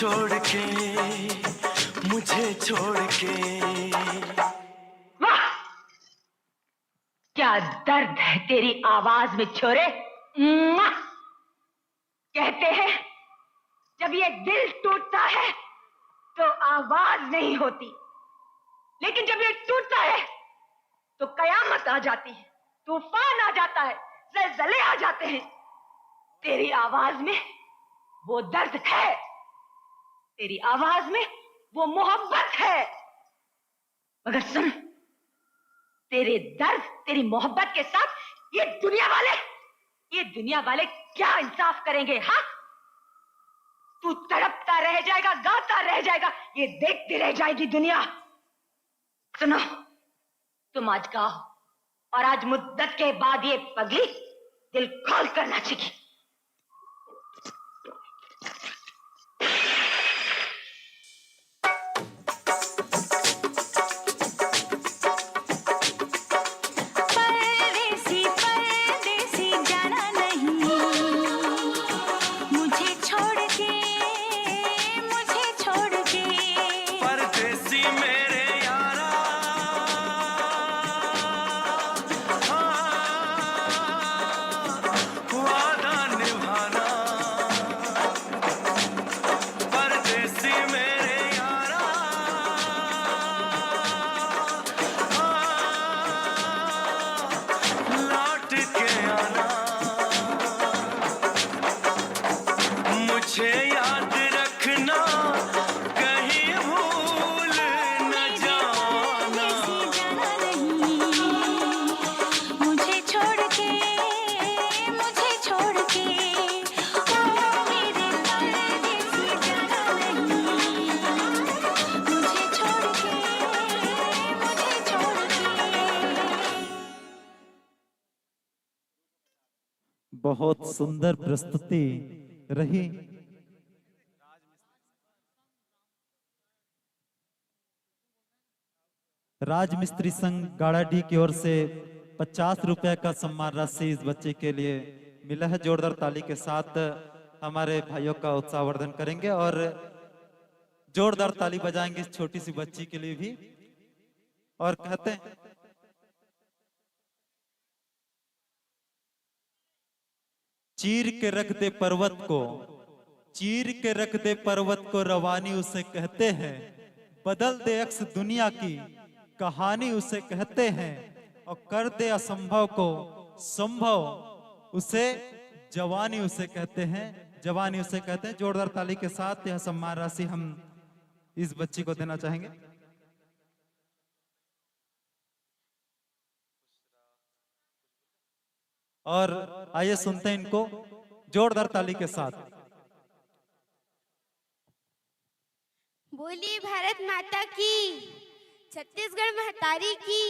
छोड़ के, मुझे छोड़ के। वाह, क्या दर्द है तेरी आवाज में छोरे। मुआ! कहते हैं, जब ये दिल टूटता है तो आवाज नहीं होती, लेकिन जब ये टूटता है तो कयामत आ जाती है, तूफान आ जाता है, जलजले आ जाते हैं। तेरी आवाज में वो दर्द है, तेरी आवाज में वो मोहब्बत है। मगर सुन, तेरे दर्द, तेरी मोहब्बत के साथ ये दुनिया वाले, ये दुनिया वाले क्या इंसाफ करेंगे? हाँ, तू तड़पता रह जाएगा, गाता रह जाएगा, ये देखती रह जाएगी दुनिया। सुनो, तुम आज गाओ, और आज मुद्दत के बाद ये पगली दिल खोल कर नाचेगी। बहुत सुंदर प्रस्तुति रही। राजमिस्त्री संघ गाड़ाडीह की ओर से पचास रुपया का सम्मान राशि इस बच्चे के लिए मिला है। जोरदार ताली के साथ हमारे भाइयों का उत्साहवर्धन करेंगे और जोरदार ताली बजाएंगे इस छोटी सी बच्ची के लिए भी। और कहते हैं, चीर के रख दे पर्वत को, चीर के रख दे पर्वत को, रवानी उसे कहते हैं। बदल दे अक्स दुनिया की, कहानी उसे कहते हैं। और कर दे असंभव को संभव, उसे जवानी उसे कहते हैं, जवानी उसे कहते हैं। जोरदार ताली के साथ यह सम्मान राशि हम इस बच्ची को देना चाहेंगे। और आइए सुनते हैं इनको जोरदार ताली के साथ। बोलिए भारत माता की, छत्तीसगढ़ महतारी की।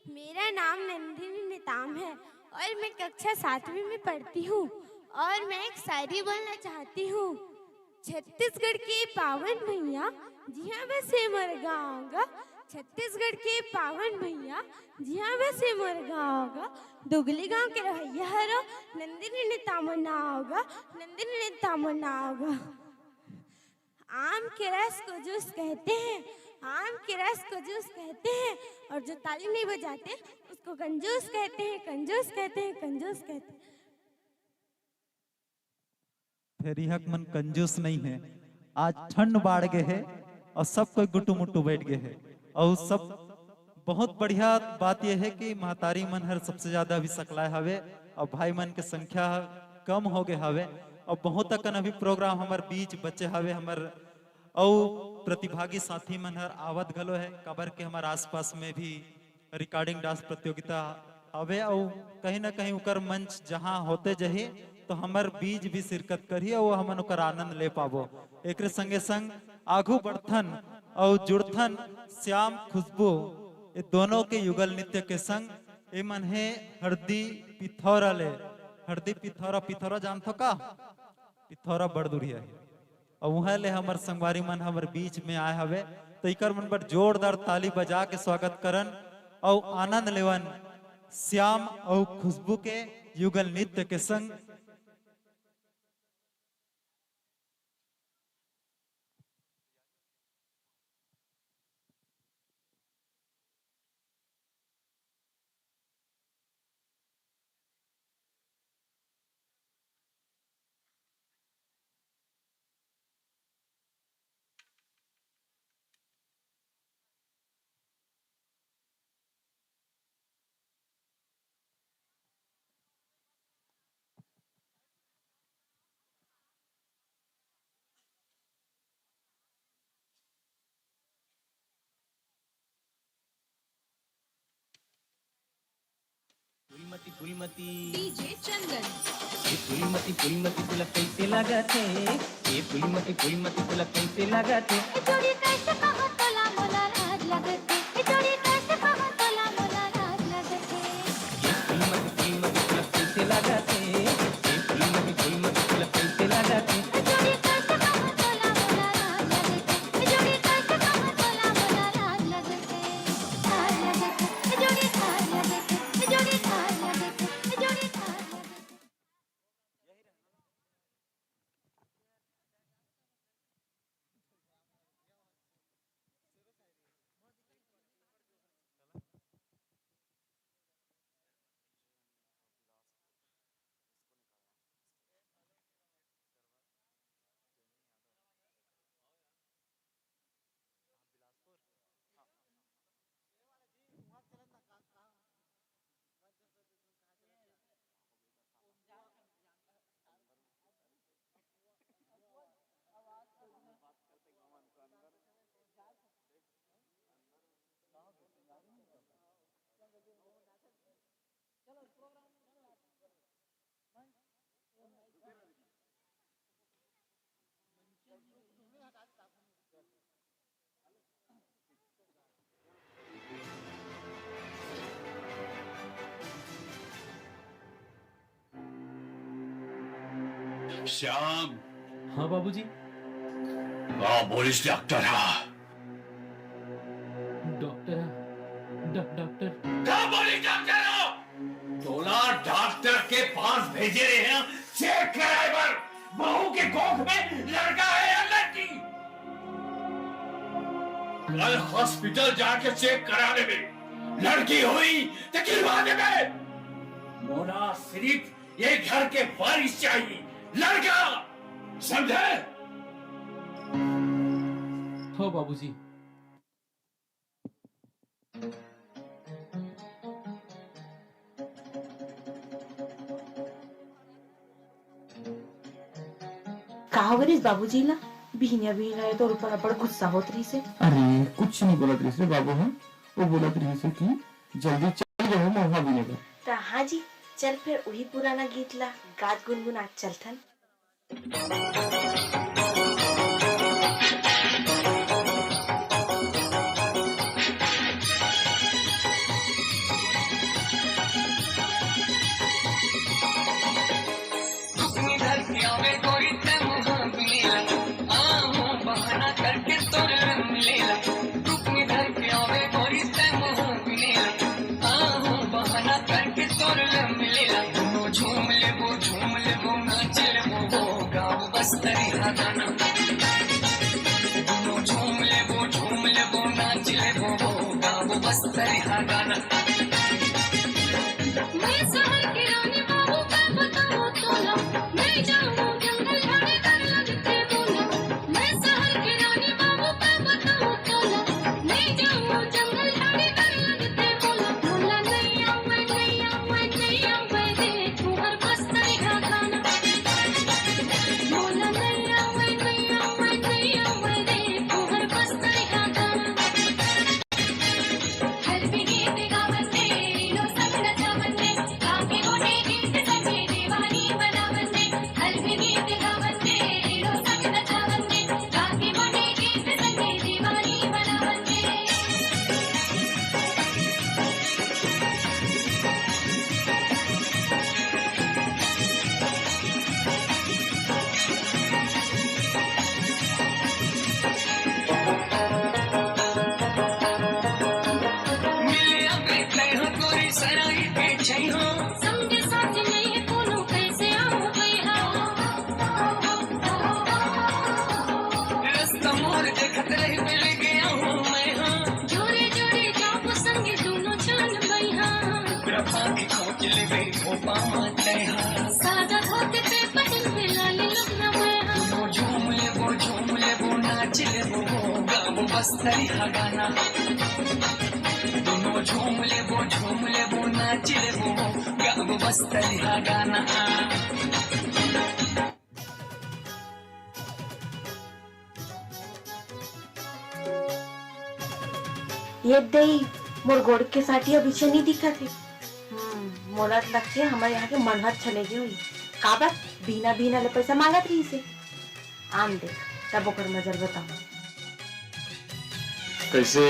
मेरा नाम नंदिनी नेताम है और मैं कक्षा सातवीं में पढ़ती हूँ और मैं एक शायरी बोलना चाहती हूँ। छत्तीसगढ़ के पावन भुइयां, जिहां बसे मोर गांव गा। छत्तीसगढ़ के पावन भुइयां, जिहां बसे मोर गांव गा। दुगली गांव के रहइया हरो, नंदिनी नेताम नाव गा, नंदिनी नेताम नाव गा। आम के रस को जूस कहते हैं, आम के रस को जूस कहते हैं, और जो ताली नहीं बजाते उसको कंजूस कहते हैं, कंजूस कहते हैं, कंजूस कहते हैं। फेर इहक मन कंजूस नहीं है। आज ठंड बाढ़ गे हे और सब कोई गुटू मुटू बैठ गे हे। और सब बहुत बढ़िया बात यह है कि महतारी मन हर सबसे ज्यादा अभी सकलाए हवे और भाई मन के संख्या कम हो गए हवे। और बहुत अकन अभी प्रोग्राम हमार बीच बचे हवे। हमार अउ प्रतिभागी साथी मन हर आवत घलो है, काबर के हमार आसपास में भी रिकॉर्डिंग डांस प्रतियोगिता हवे अउ कहीं ना कहीं उकर मंच जहां होते जही तो हमर बीच भी शिरकत करही अउ हमन उकर आनंद ले पाबो। एकरे संगे संग आघू बढ़थन अउ जुड़थन श्याम खुशबू ये दोनों के युगल नृत्य के संग। एमन हे हरदी पिथौरा ले, हरदी पिथौरा, पिथौरा जानथो का? पिथौरा बड़ दूरिहा हे। अउ उहाँ ले हमर संगवारी मन हमर बीच में आए हवे, तो इकर मन बर जोरदार ताली बजा के स्वागत करन अउ आनंद लेवन श्याम अउ खुशबू के युगल नृत्य के संग। फूलमती, फूलमती। डीजे चंदन। ए फूलमती, फूलमती, तोला कैसे लागत हे? ए फूलमती, फूलमती, तोला कैसे लागत हे? ए जोड़ी कैसे कहूं तोला मोला लाज लागत हे? ए जोड़ी कैसे कहूं तोला मोला लाज लागत हे? ए फूलमती, फूलमती, तोला कैसे लागत हे? ए फूलमती, फूलमती, तोला कैसे लागत हे? ए जोड़ी कैसे कहूं तोला मोला लाज लागत हे? ए जोड़ी कैसे कहूं तोला मोला लाज लागत हे? श्याम। हाँ बाबूजी। का बोलिस डॉक्टर हा? डॉक्टर हा, डॉ-, डॉक्टर। का बोलिस डॉक्टर हा? तोला डॉक्टर के पास भेजे रहे हैं चेक कराए बर। बहू के कोख में लड़का है या लड़की? कल हॉस्पिटल जाके चेक करा लेबे। लड़की होई तो गिरवा देबे। मोला सिर्फ ये घर के वारिस चाहिए, लड़का, समझे? हो बाबूजी। का होगे रिस बाबूजी ला? बिहनिया बिहनिया तोर ऊपर अब्बड़ गुस्सा होत रिस हे। अरे, कुछ नहीं बोलत रिस रे बाबू, हम वो बोलत रिस हे कि जल्दी चल जाओ महुआ बीने बर। त हाँ जी, चल फिर उही पुराना गीत ला गात गुनगुनात चलथन। ये दई, मोर गोड़ के साटी अब पीछे नहीं दिखत हे। हम्म, मोला तो लगथे हमर यहाँ के मन ह चले गे होही। काबर? बिहना बिहना ले पैसा मांगत रहिस हे। आन दे, तब ओकर मजा ल बताहूँ। कइसे?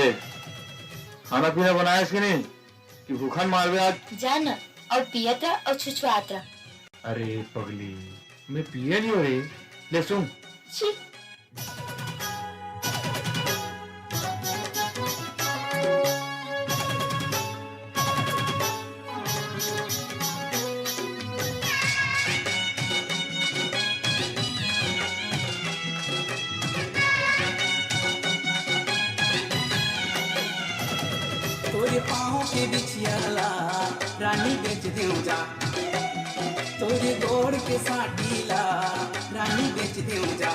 खाना पीना बनायस कि नहीं? कि भूखन मारबे आज? जा न, अउ पियत रह अउ छुछुआत रह। अरे पगली, मैं पिए नहीं हो रे। ले सुन। छी। तोरे पाँव के बिछिया ला रानी बेच देव जा, तोरे गोड़ के साटी ला रानी बेच देव जा।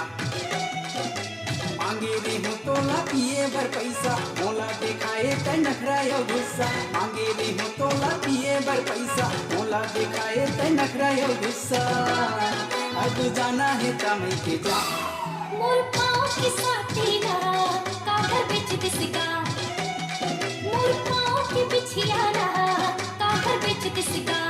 मांगे रेहूं तोला पिए बर पैसा, मोला देखाए तै नखरा अउ गुस्सा। मांगे रेहूं तोला पिए बर पैसा, मोला देखाए तै नखरा अउ गुस्सा। अब जाना हे त मइके जा। मोर पाँव के साटी ला काबर बेच दिस गा? मोर पाँव के बिछिया ला काबर बेच दिस गा?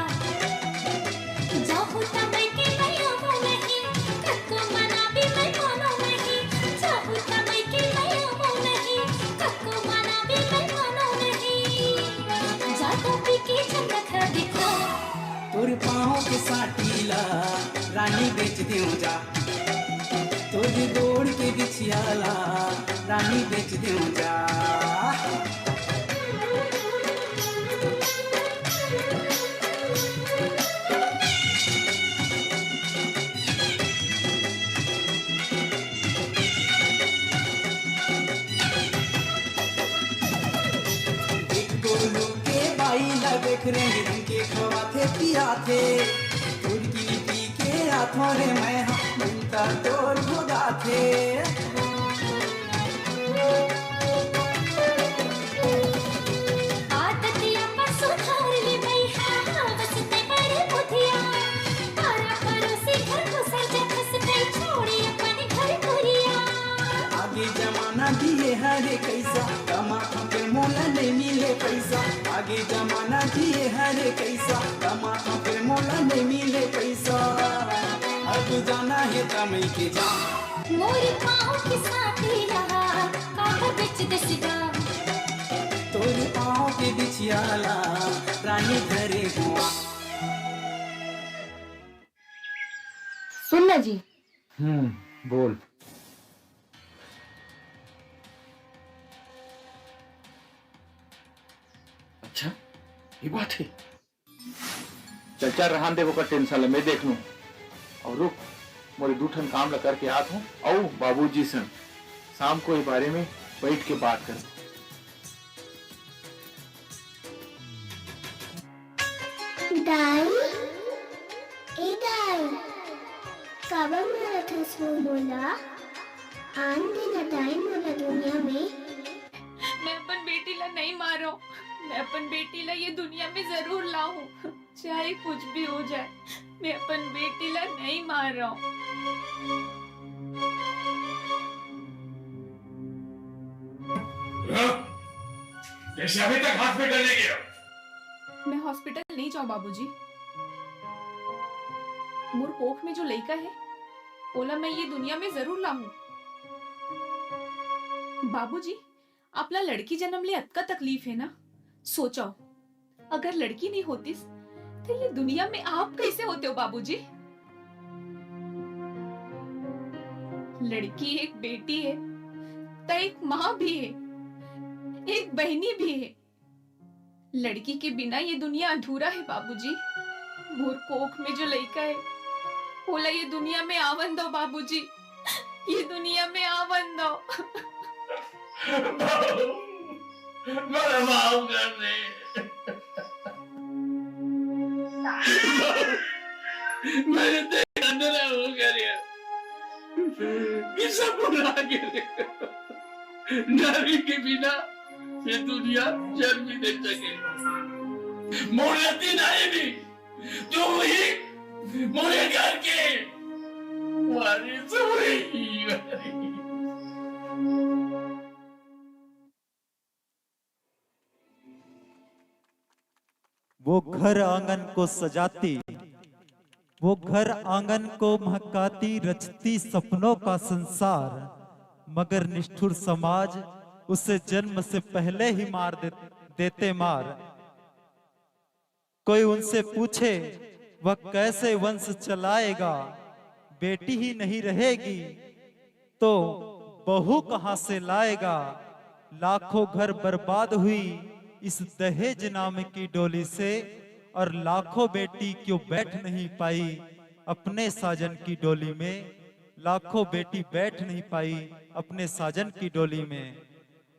जाहूं त मइके मैं आवंव नहीं, कतको मनाबे मैं मानंव नहीं। जाहूं त मइके मैं आवंव नहीं, कतको मनाबे मैं मानंव नहीं। जादा पी के झन नखरा देखा। तोर पाँव के साटी ला रानी बेच देव जा, तोर गोड़ के बिछिया ला रानी बेच देव जा। देख गोलू के बाई ला देख रे, इनके खवाथे पियाथे। तोर गिनी पी के आथो रे मैं हा, मुंता तोर भोगाथे। आदतिया पर सुधार ले भैया, बस ते बड़े बुधिया। पारा परोसी घर को सर जखस ते छोड़ी अपन घर पुरिया। आगे जमाना दिए हरे कैसा, कमा के मोला नहीं मिले पैसा। आगे जमाना दिए हरे कैसा, कमा के मोला नहीं मिले पैसा। अब जाना हे त मइके जा। मोर पाँव के साटी ला काबर बेच दिस गा? तोर पाँव के बिछिया ला रानी धरे हुआ। सुन ना जी। हम्म, बोल। अच्छा, ये बात है। चल, चल, रहन दे ओकर tension ल, मैं देख लूं। अउ रुक, मोर दू ठन काम ल करके आत हूं, अउ बाबूजी संग शाम को ये बारे में बैठ के बात करबो। दाई, ए दाई, काबर मारत हस वो मोला? आन दे ना दाई मोला दुनिया में। मैं अपन बेटी ला नहीं मारंव, मैं अपन बेटी ला ये दुनिया में जरूर लाहूं, चाहे कुछ भी हो जाए, मैं अपन बेटी ला नहीं मारंव। हाँ? जैसे अभी तक hospital नहीं गया। मैं hospital नहीं जाऊं बाबूजी। मोर कोख में जो लइका है, ओला मैं ये दुनिया में जरूर लाहूं। बाबूजी, आपला लड़की जन्म ले अतका तकलीफ है ना? सोचो, अगर लड़की नहीं होतिस, तो ये दुनिया में आप कैसे होते हो बाबूजी? लड़की एक बेटी है, त एक माँ भी है, एक बहनी भी है। लड़की के बिना ये दुनिया अधूरा है बाबूजी। मोर कोख में जो लइका है, ओला ये दुनिया में आवन दो बाबूजी, ये दुनिया में आवन दो। बाबू, मोला माफ कर दे। मैंने तेरे अंदर वो करिया, ये सब भुला के रे। नारी के बिना ये दुनिया जन्म ही नहीं सके। मोर रति नहीं भी, तू ही मोरे घर के वारिस हुई। वो घर आंगन को सजाती, वो घर आंगन को महकाती, रचती सपनों का संसार, मगर निष्ठुर समाज उसे जन्म से पहले ही मार दे, देते मार। कोई उनसे पूछे, वह कैसे वंश चलाएगा? बेटी ही नहीं रहेगी तो बहू कहां से लाएगा? लाखों घर बर्बाद हुई इस दहेज नाम की डोली से, और लाखों बेटी क्यों बैठ नहीं पाई अपने साजन की डोली में, लाखों बेटी बैठ नहीं पाई अपने साजन की डोली में।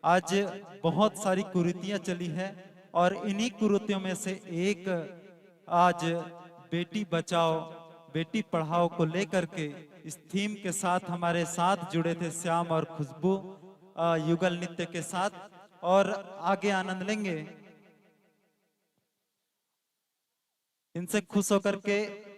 आज बहुत सारी कुरीतियां चली हैं और इन्हीं कुरीतियों में से एक आज बेटी बचाओ, बेटी पढ़ाओ को लेकर के इस थीम के साथ हमारे साथ जुड़े थे श्याम और खुशबू, अ, युगल नृत्य के साथ, और आगे आनंद लेंगे। इनसे खुश होकर के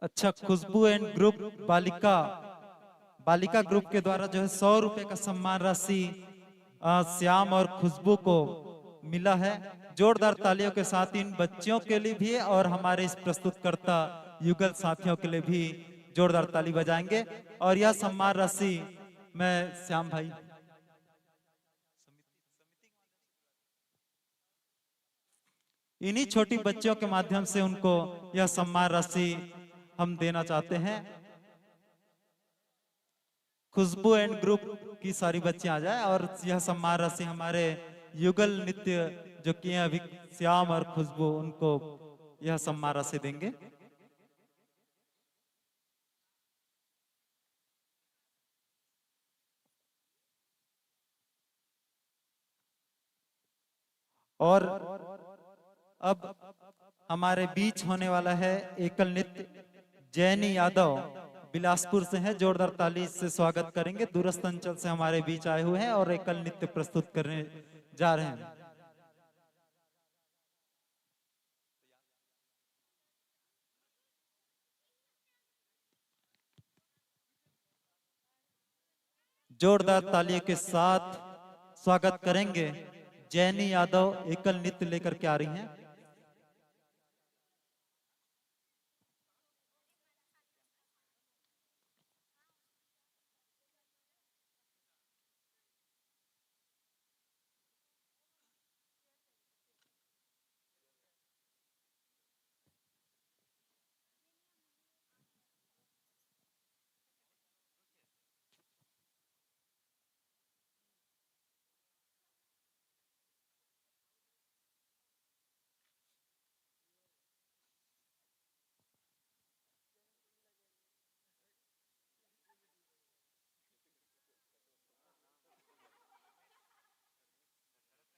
अच्छा, खुशबू एंड ग्रुप बालिका, बालिका ग्रुप के द्वारा जो है सौ रुपए का सम्मान राशि, अ, श्याम और खुशबू को मिला है। जोरदार तालियों के साथ इन बच्चियों के लिए भी और हमारे इस प्रस्तुतकर्ता युगल साथियों के लिए भी जोरदार ताली बजाएंगे। और यह सम्मान राशि मैं श्याम भाई, इन्हीं छोटी बच्चियों के माध्यम से उनको यह सम्मान राशि हम देना चाहते हैं। खुशबू एंड ग्रुप की सारी बच्चियां आ जाए और यह सम्मान राशि हमारे युगल नृत्य जो किए हैं अभी श्याम और खुशबू, उनको यह सम्मान राशि देंगे। और अब हमारे बीच होने वाला है एकल नृत्य। जैनी यादव बिलासपुर से हैं, जोरदार ताली से स्वागत करेंगे। दूरस्थ अंचल से हमारे बीच आए हुए हैं और एकल नृत्य प्रस्तुत करने जा रहे हैं। जोरदार तालियों के साथ स्वागत करेंगे। जैनी यादव एकल नृत्य लेकर के आ रही हैं।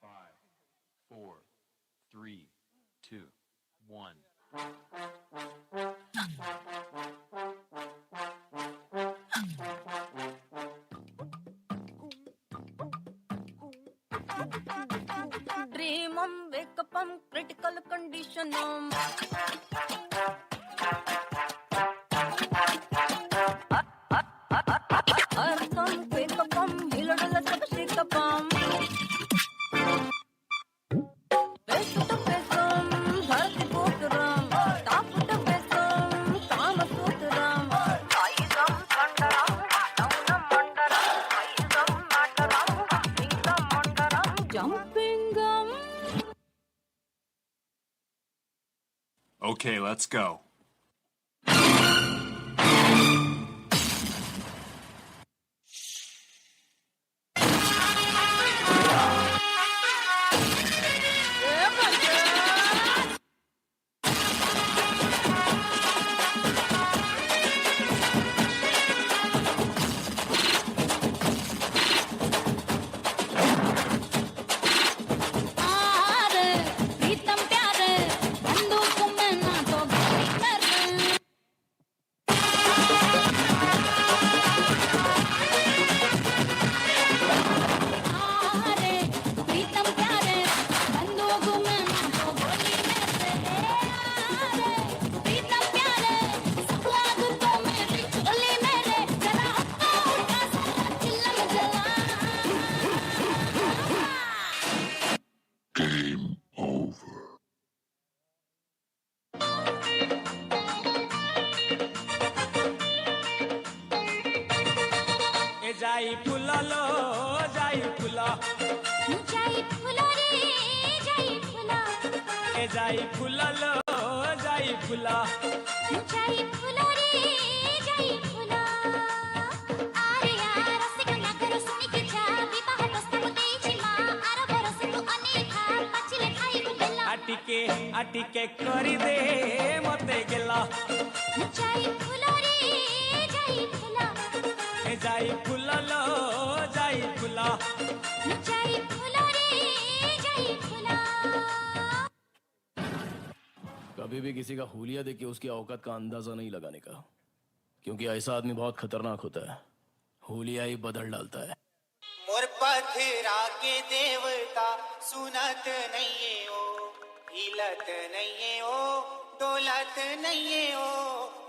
Five, four, three, two, one. Dream on, wake up on, critical condition on. Earth on, wake up on, hill on, shake up on. Okay, let's go. जाई फूला रे, जाई फूला। ए जाई फूला लो, जाई फूला। जाई फूला रे, जाई फूला। आरे आ रसिक नागर सुनिक जा, विवाह प्रस्ताव देइछि मा, आर बरस तू अनेखा, पाचिले खाइबु बेला। आटिके, आटिके करि दे मते गेला। जाई फूला रे, जाई फूला। ए जाई फूला लो, जाई फूला। जाई फूला रे, जाई फूला। कभी भी किसी का हुलिया देख के उसकी औकात का अंदाजा नहीं लगाने का, क्योंकि ऐसा आदमी बहुत खतरनाक होता है। हुलिया ही बदल डालता है। मोर पथरा के देवता सुनत नइये ओ, हिलत नइये ओ, डोलत नइये ओ।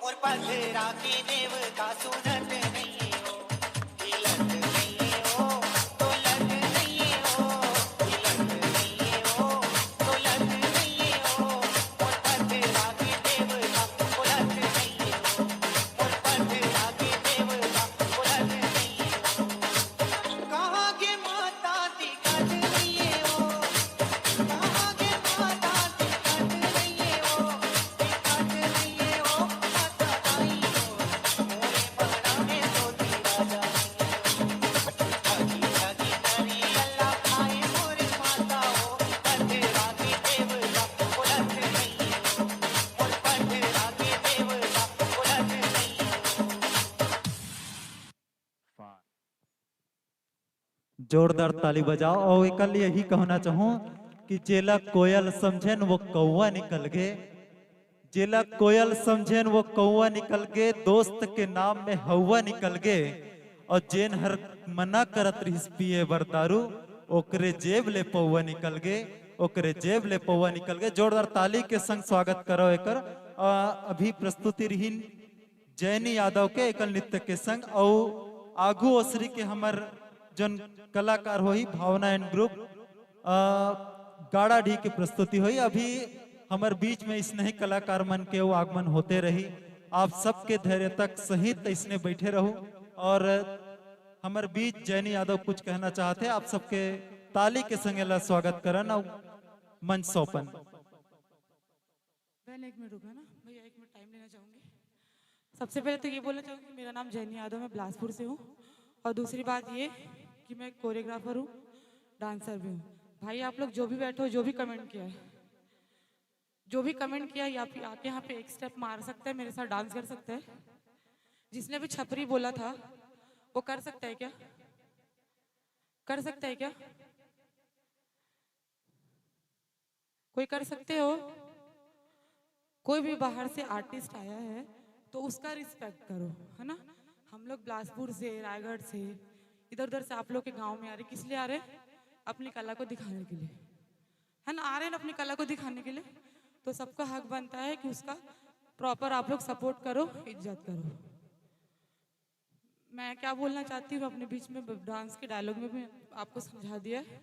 मोर पथरा के देवता सुनत नइये ओ, हिलत नइये ओ, डोलत नइये ओ, हिलत नइये ओ, डोलत नइये ओ। मोर पथरा के देवता बोलत नइये ओ, मोर पथरा के देवता बोलत नइये ओ। कहाँ गे माता दिखत नइये ओ, कहाँ गे माता दिखत नइये ओ, दिखत नइये ओ, माता दाई ओ, मोरे मना में सोती राजा। जोरदार ताली बजाओ। और एकल यही कहना चाहूँ कि जेला कोयल समझेन वो कौवा निकल गे, जेला कोयल समझेन वो कौवा निकल गे, दोस्त के नाम में हौवा निकल गे, और जेन हर मना करत रहिस पिए बर दारू, ओकरे जेब ले पौवा निकल गे, ओकरे जेब ले पौवा निकल गे। जोरदार ताली के संग स्वागत करो एकर। अ, अभी प्रस्तुति रहिन जैनी यादव के एकल नृत्य के संग, अउ आगू ओसरी के हमर जन कलाकार होही भावना एंड ग्रुप, अ, गाड़ा ढी के प्रस्तुति होही। अभी हमर बीच में इसने ही कलाकार मन के वो आगमन होते रही। आप सबके धैर्य तक सहित इसने बैठे रहू और हमर बीच जैनी यादव कुछ कहना चाहते हैं। आप सबके ताली के संग एला स्वागत करन अउ मंच सौंपन। बहन, एक मिनट रुकना ना भैया, एक मिनट टाइम लेना चाहूँगी। सबसे पहले तो ये बोलना चाहूँगी कि मेरा नाम जैनी यादव, मैं बिलासपुर से हूँ। और दूसरी बात ये कि मैं कोरियोग्राफर हूँ, डांसर भी हूँ। भाई, आप लोग जो भी बैठे हो, जो भी कमेंट किया है, जो भी कमेंट किया है, आप आके यहाँ पे एक स्टेप मार सकता है, मेरे साथ डांस कर सकता है। जिसने भी छपरी बोला था, वो कर सकता है क्या? कर सकता है क्या? कोई कर सकते हो? कोई भी बाहर से आर्टिस्ट आया है तो उसका रिस्पेक्ट करो, है ना? हम लोग बिलासपुर से, रायगढ़ से, इधर उधर से आप लोग के गांव में आ रहे, किस लिए आ रहे हैं? अपनी कला को दिखाने के लिए, है ना? आ रहे हैं ना अपनी कला को दिखाने के लिए, तो सबका हक बनता है कि उसका प्रॉपर आप लोग सपोर्ट करो, इज्जत करो। मैं क्या बोलना चाहती हूँ, अपने बीच में ब-, डांस के डायलॉग में भी आपको समझा दिया है।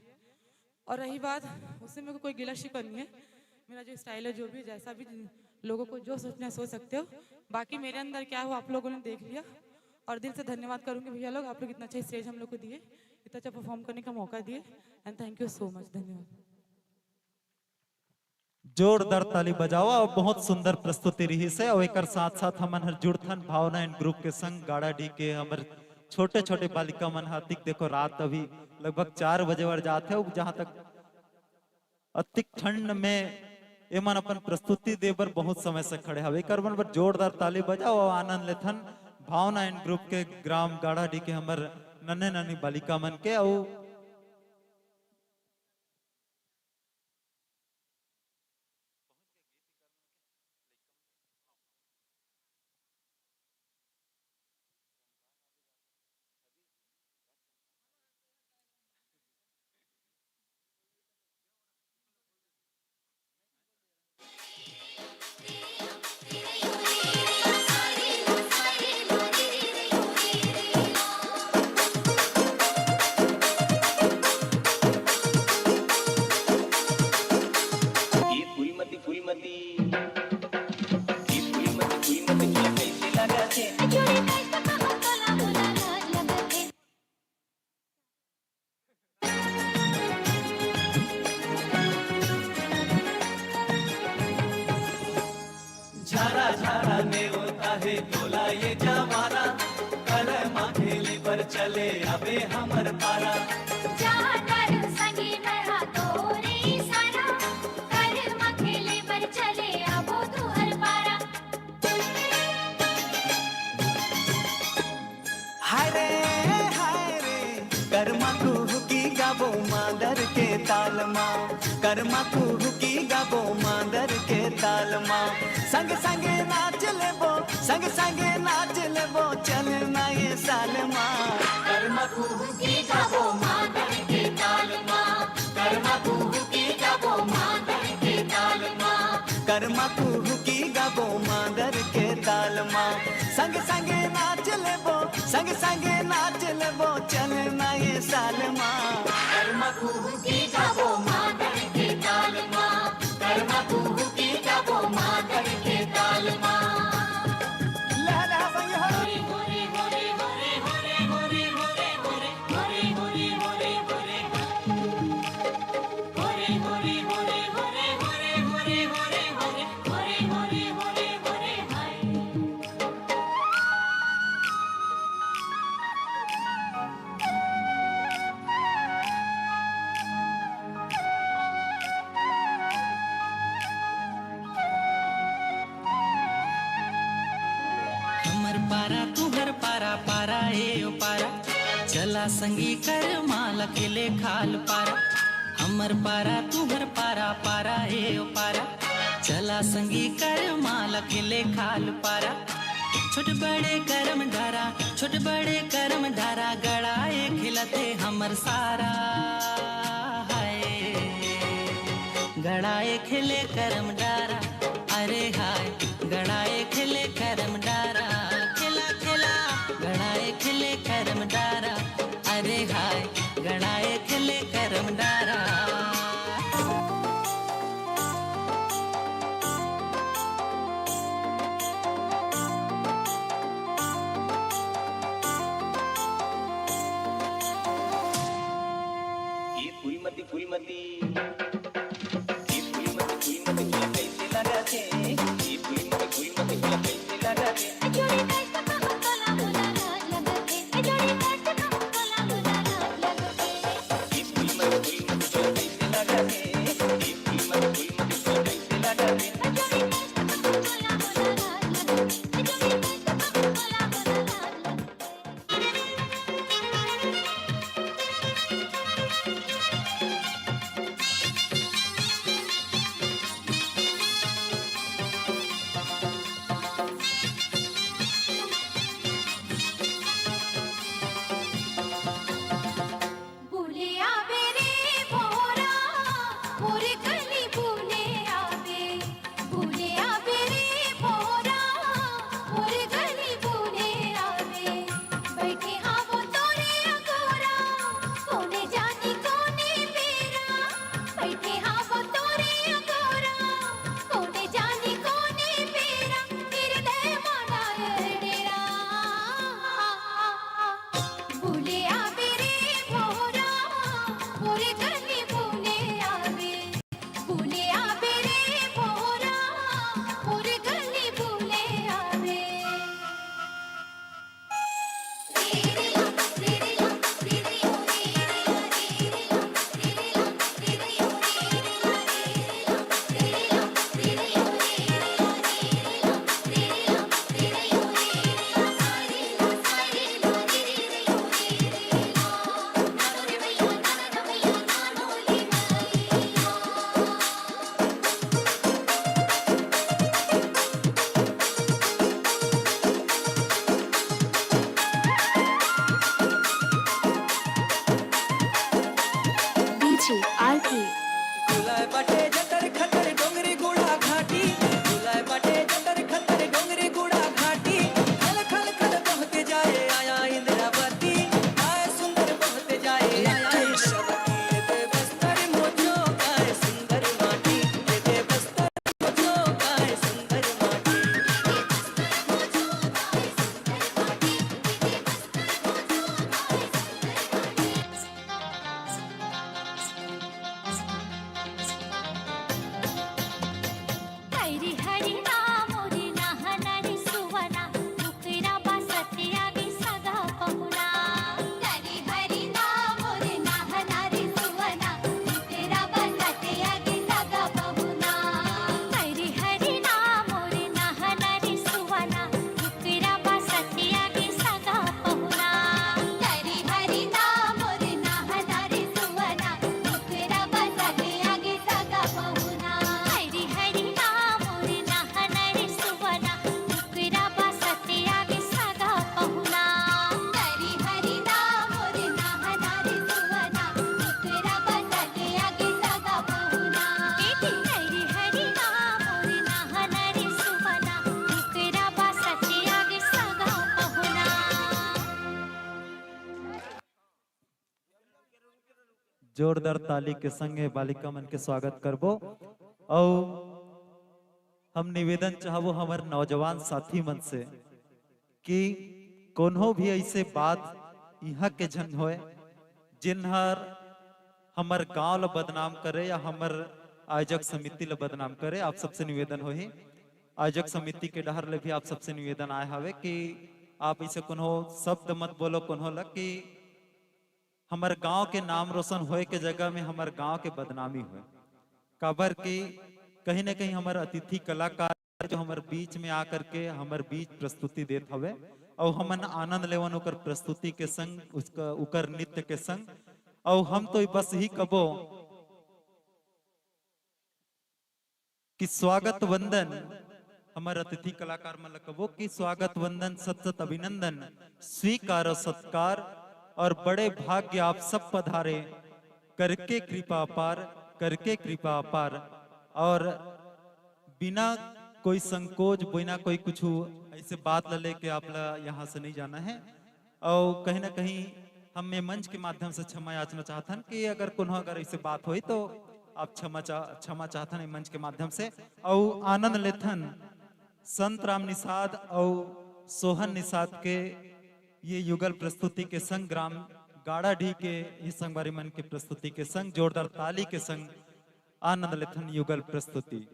और रही बात, उससे मेरे को कोई गिला शिकवा नहीं है। मेरा जो स्टाइल है, जो भी, जैसा भी, जिन लोगों को जो सोचना है, सोच सकते हो। बाकी मेरे अंदर क्या हो, आप लोगों ने देख लिया। और दिल से धन्यवाद करूंगी भैया लोग, आप लोग इतना अच्छा स्टेज हम लोग को दिए, इतना अच्छा परफॉर्म करने का मौका दिए। And thank you so much। धन्यवाद। जोरदार ताली बजावा। और बहुत सुंदर प्रस्तुति रहिस हे। और एकर साथ साथ हमन हर जुड़थन भावना एंड ग्रुप के संग गाड़ा डी के हमर छोटे छोटे बालिका मन ह। अतिक देखो, रात अभी लगभग चार बजे बर जात हे। जहाँ तक अतिक ठंड में एमन अपन प्रस्तुति दे बर बहुत समय से खड़े हवे। एकर मन बर जोरदार ताली बजाओ और आनंद लेथन भावना एंड ग्रुप के ग्राम गाड़ा डी के हमर नन्हे नन्ही बालिका मन के। और अबे हमर पारा। जा डर संगी मैं हा तोरे इशारा, कर मखेले पर चले आबो तुहर पारा। हाय रे, हाय रे, करमा कुहुकी गाबो मांदर के ताल मा, करमा कुहुकी गाबो मांदर के ताल मा। संग संग नाच लेबो, संग संग नाच लेबो, चल ना ये साल मा। करमा कुहुकी गाबो मांदर के ताल मा, करमा कुहुकी गाबो मांदर के ताल मा। करमा कुहुकी गाबो मांदर के ताल मा। संग संग नाच लेबो, संग संग नाच लेबो, चल ना ये साल मा। करमा कुहुकी गाबो मांदर के ताल मा, करमा कुहुकी गाबो मांदर के ताल मा। लह लह संग हो। हमर पारा, तुहर पारा, पारा ए ओ पारा, चला संगी कर माला के ले खाल पारा। हमर पारा, तुहर पारा, पारा ए ओ पारा, चला संगी कर माला के ले खाल पारा। छोट बड़े करम डारा, छोट बड़े करम डारा, गड़ाए खिलथे हमर सारा। हाय, गड़ाए खेले करम डारा, अरे हाय, गड़ाए खेले करम डारा, खेला खेला, गड़ाए खेले करम डारा, अरे हाय, गड़ाए खेले करम डारा। ये फूलमती, फूलमती, ये फूलमती, फूलमती फूल कैसे लगा थे? ये फूलमती, फूलमती फूल कैसे लगा थे? जोरदार ताली के संगे बालिका मन के स्वागत करबो। अउ हम निवेदन चाहबो हमर नौजवान साथी मन से कि कोनो भी ऐसे बात इहाँ के झन होए, जिन हर हमर गांव ल बदनाम करे या हमर आयोजक समिति ल बदनाम करे। आप सबसे निवेदन होही, आयोजक समिति के डहर ले भी आप सबसे निवेदन आए हवे कि आप ऐसे कोनो शब्द मत बोलो कोनो ल कि हमर गांव के नाम रोशन होए के जगह में हमर गांव के बदनामी होए। काबर कि कहीं ना कहीं हमर अतिथि कलाकार जो हमर बीच में आकर के हमर बीच प्रस्तुति देत हवे, अउ हमन आनंद लेवन ओकर प्रस्तुति के संग, उसका, ओकर नृत्य के संग। अउ हम तो बस ही कबो कि स्वागत वंदन, हमर अतिथि कलाकार मन ल कबो कि स्वागत वंदन, सत सत अभिनंदन, स्वीकार और सत्कार, और बड़े भाग्य आप सब पधारे, करके कृपा अपार, करके कृपा अपार। और बिना कोई संकोच, बिना कोई कुछ ऐसे बात ल लेके आप ला यहाँ से नहीं जाना है। अउ कहीं ना कहीं हम ये मंच के माध्यम से क्षमा याचना चाहथन कि अगर कोनो अगर ऐसे बात होई तो आप क्षमा चा-, क्षमा चाहथन ये मंच के माध्यम से। अउ आनंद लेथन संत राम निषाद अउ सोहन निषाद के ये युगल प्रस्तुति के संग ग्राम गाड़ाडीह के ये संगवारी मन के प्रस्तुति के संग जोरदार ताली के संग आनंद लेथन युगल प्रस्तुति।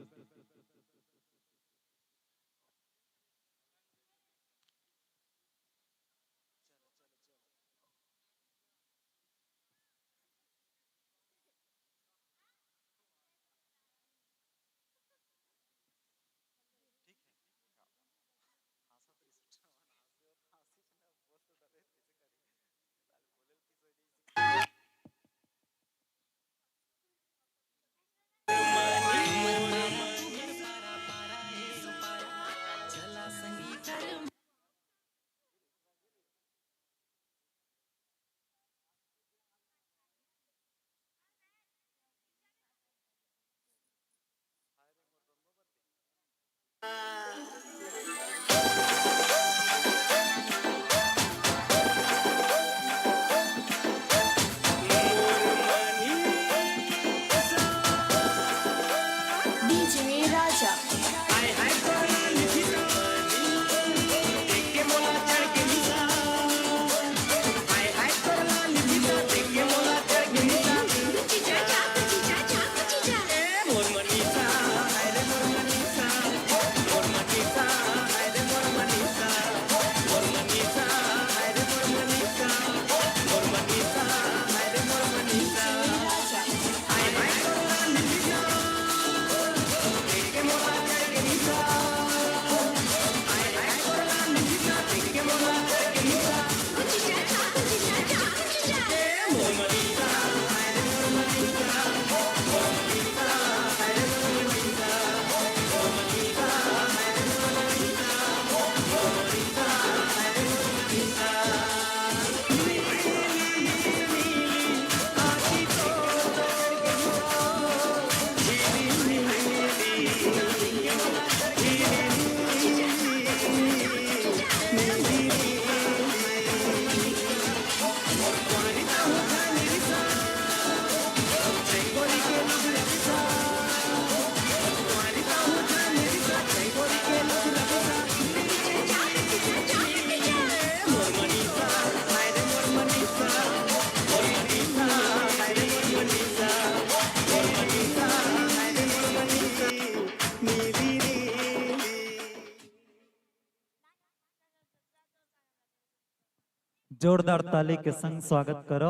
जोरदार ताली के संग स्वागत करो।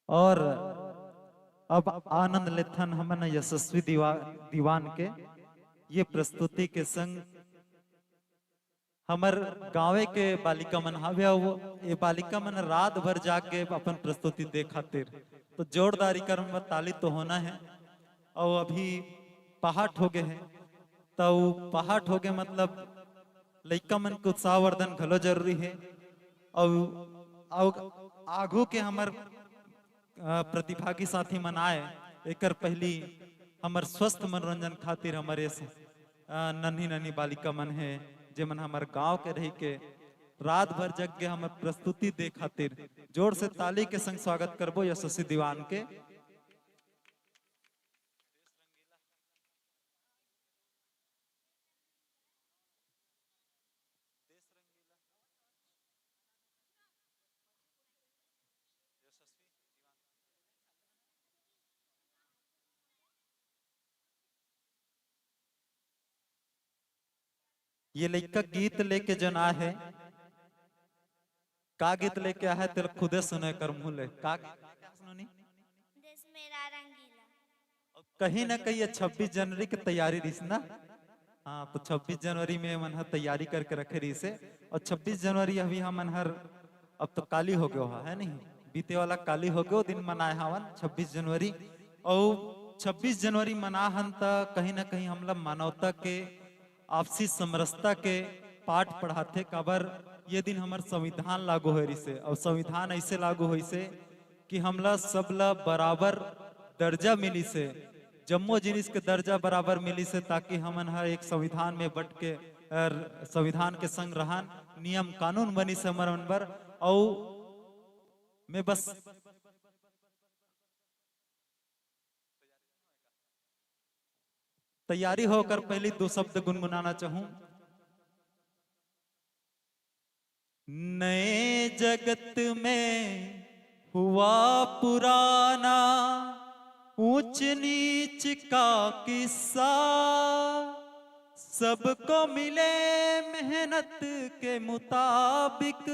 और अब आनंद लेथन हमन यशस्वी दीवा-, दीवान के ये प्रस्तुति के संग हमर गांवे के बालिका मन हावे, अउ ये बालिका मन रात भर जाग के अपन प्रस्तुति दे खातिर, तो जोरदार इकर में ताली तो होना है। अउ अभी पहाट हो गए है, तो पहाट हो गए मतलब लइका मन के उत्साहवर्धन घलो जरूरी है। अउ, अउ आगू के हमर अ, प्रतिभागी साथी मन आए, एकर पहली हमर स्वस्थ मनोरंजन खातिर हमर ये स-, अ, नन्ही नन्ही बालिका मन हे, जेमन हमर गांव के रहिके रात भर जग के हमर प्रस्तुति दे खातिर जोर से ताली के संग स्वागत करबो यशस्वी दीवान के। ये लइका गीत लेके जन आए हे, का गीत लेके आए हे, तेला खुदे सुने कर मुँह ले। का गीत लेके आए हे, सुनो नी? देश मेरा रंगीला। अब कहीं ना कहीं ये छब्बीस जनवरी के तैयारी रहिस ना। हाँ, तो छब्बीस जनवरी में मन हर तैयारी करके रखे रहिस हे, और छब्बीस जनवरी अभी हमन हर, अब तो काली हो गयो हा, है नहीं? बीते वाला काली हो गयो, दिन मनाए हावन छब्बीस जनवरी। और छब्बीस जनवरी मना हन त कहीं ना कहीं हमला मानवता के, आपसी समरसता के पाठ पढ़ाथे। काबर ये दिन हमर संविधान लागू होए रिसे, और संविधान ऐसे लागू होइसे कि हमला सबला बराबर दर्जा मिलिसे, जम्मो जिनिस के दर्जा बराबर मिलिसे, ताकि हमन ह एक संविधान में बट के, अ, संविधान के संग रहन, नियम कानून बनिस हमर मन बर। अउ मैं बस तैयारी होकर पहली दो शब्द गुनगुनाना चाहूं। नए जगत में हुआ पुराना ऊंच नीच का किस्सा, सबको मिले मेहनत के मुताबिक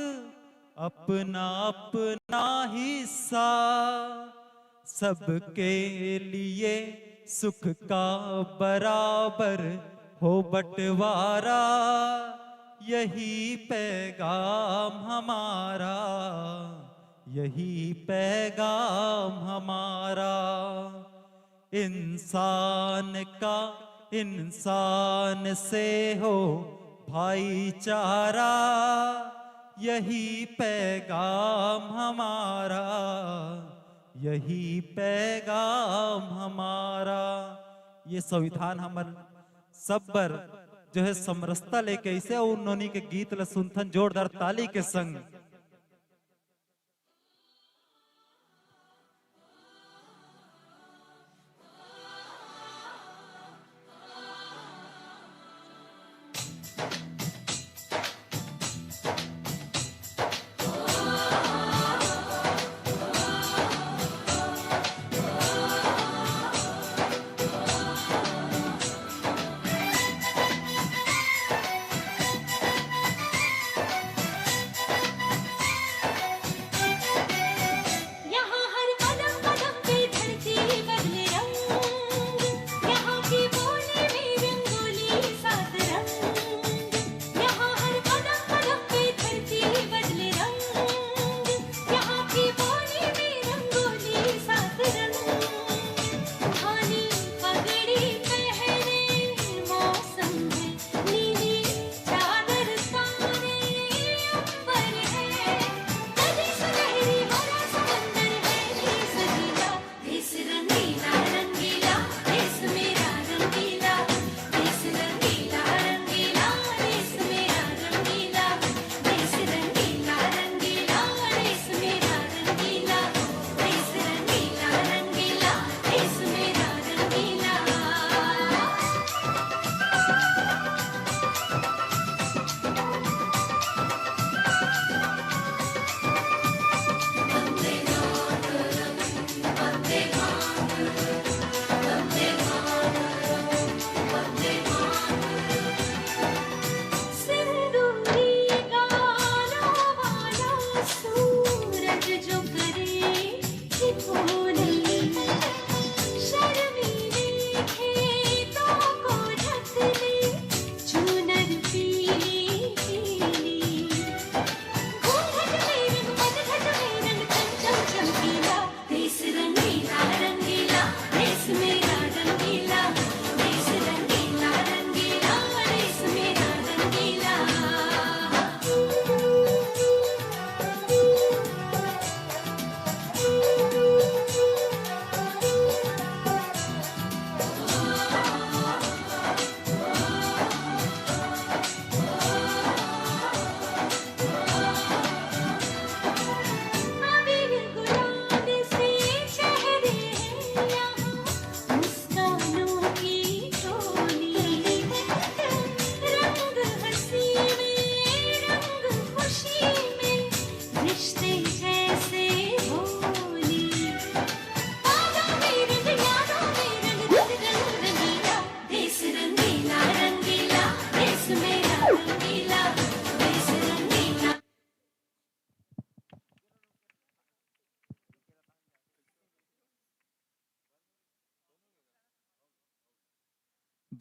अपना अपना हिस्सा, सबके लिए सुख का बराबर हो बंटवारा, यही पैगाम हमारा, यही पैगाम हमारा। इंसान का इंसान से हो भाईचारा, यही पैगाम हमारा, यही पैगाम हमारा। ये संविधान हमर सब बर जो है समरसता लेके ऐसे, अउ नोनी के गीत ल सुनथन जोरदार ताली के संग।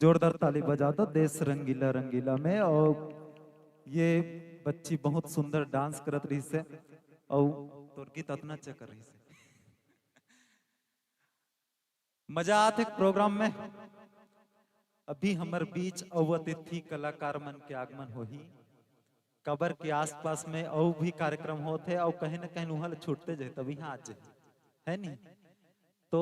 जोरदार ताली बजा दो देश रंगीला रंगीला में। और ये बच्ची बहुत सुंदर डांस करत रही से, और तोर गीत अतना अच्छा कर रही से। मजा आत हे प्रोग्राम में। अभी हमर बीच अउ अतिथि कलाकार मन के आगमन होही, काबर के आसपास में अउ भी कार्यक्रम होत हे, अउ कहीं न कहीं उहाँ ले छूटते जाए, तब यहाँ आ जाए, है नी? तो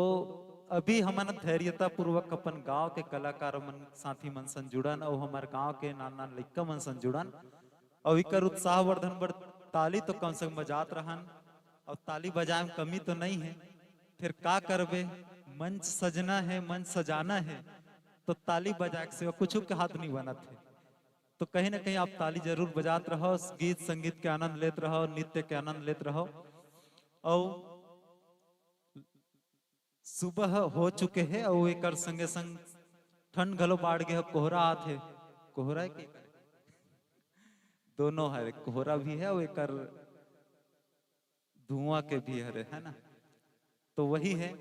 अभी हमन धैर्यता पूर्वक अपन गांव के कलाकार मन, साथी मन सन जुड़न, अउ हमर गांव के नान नान लइका मन सन जुड़न, अउ इकर उत्साहवर्धन बर ताली तो कम से कम बजात रहन, अउ ताली बजाए में कमी तो नहीं है। फिर का करबे, मंच सजना है, मंच सजाना है, तो ताली बजा के सिवा कुछ के हाथ नहीं बनत है। तो कहीं ना कहीं आप ताली जरूर बजात रहो, गीत संगीत के आनंद लेत रहो, नृत्य के आनंद लेत रहो। अउ सुबह हो चुके हे, अउ एकर संगे संग ठंड घलो बाढ़ गे हे, कोहरा आत हे। कोहरा हे के? दोनों हरे, कोहरा भी है अउ एकर धुआं के भी हरे, है ना? तो वही है।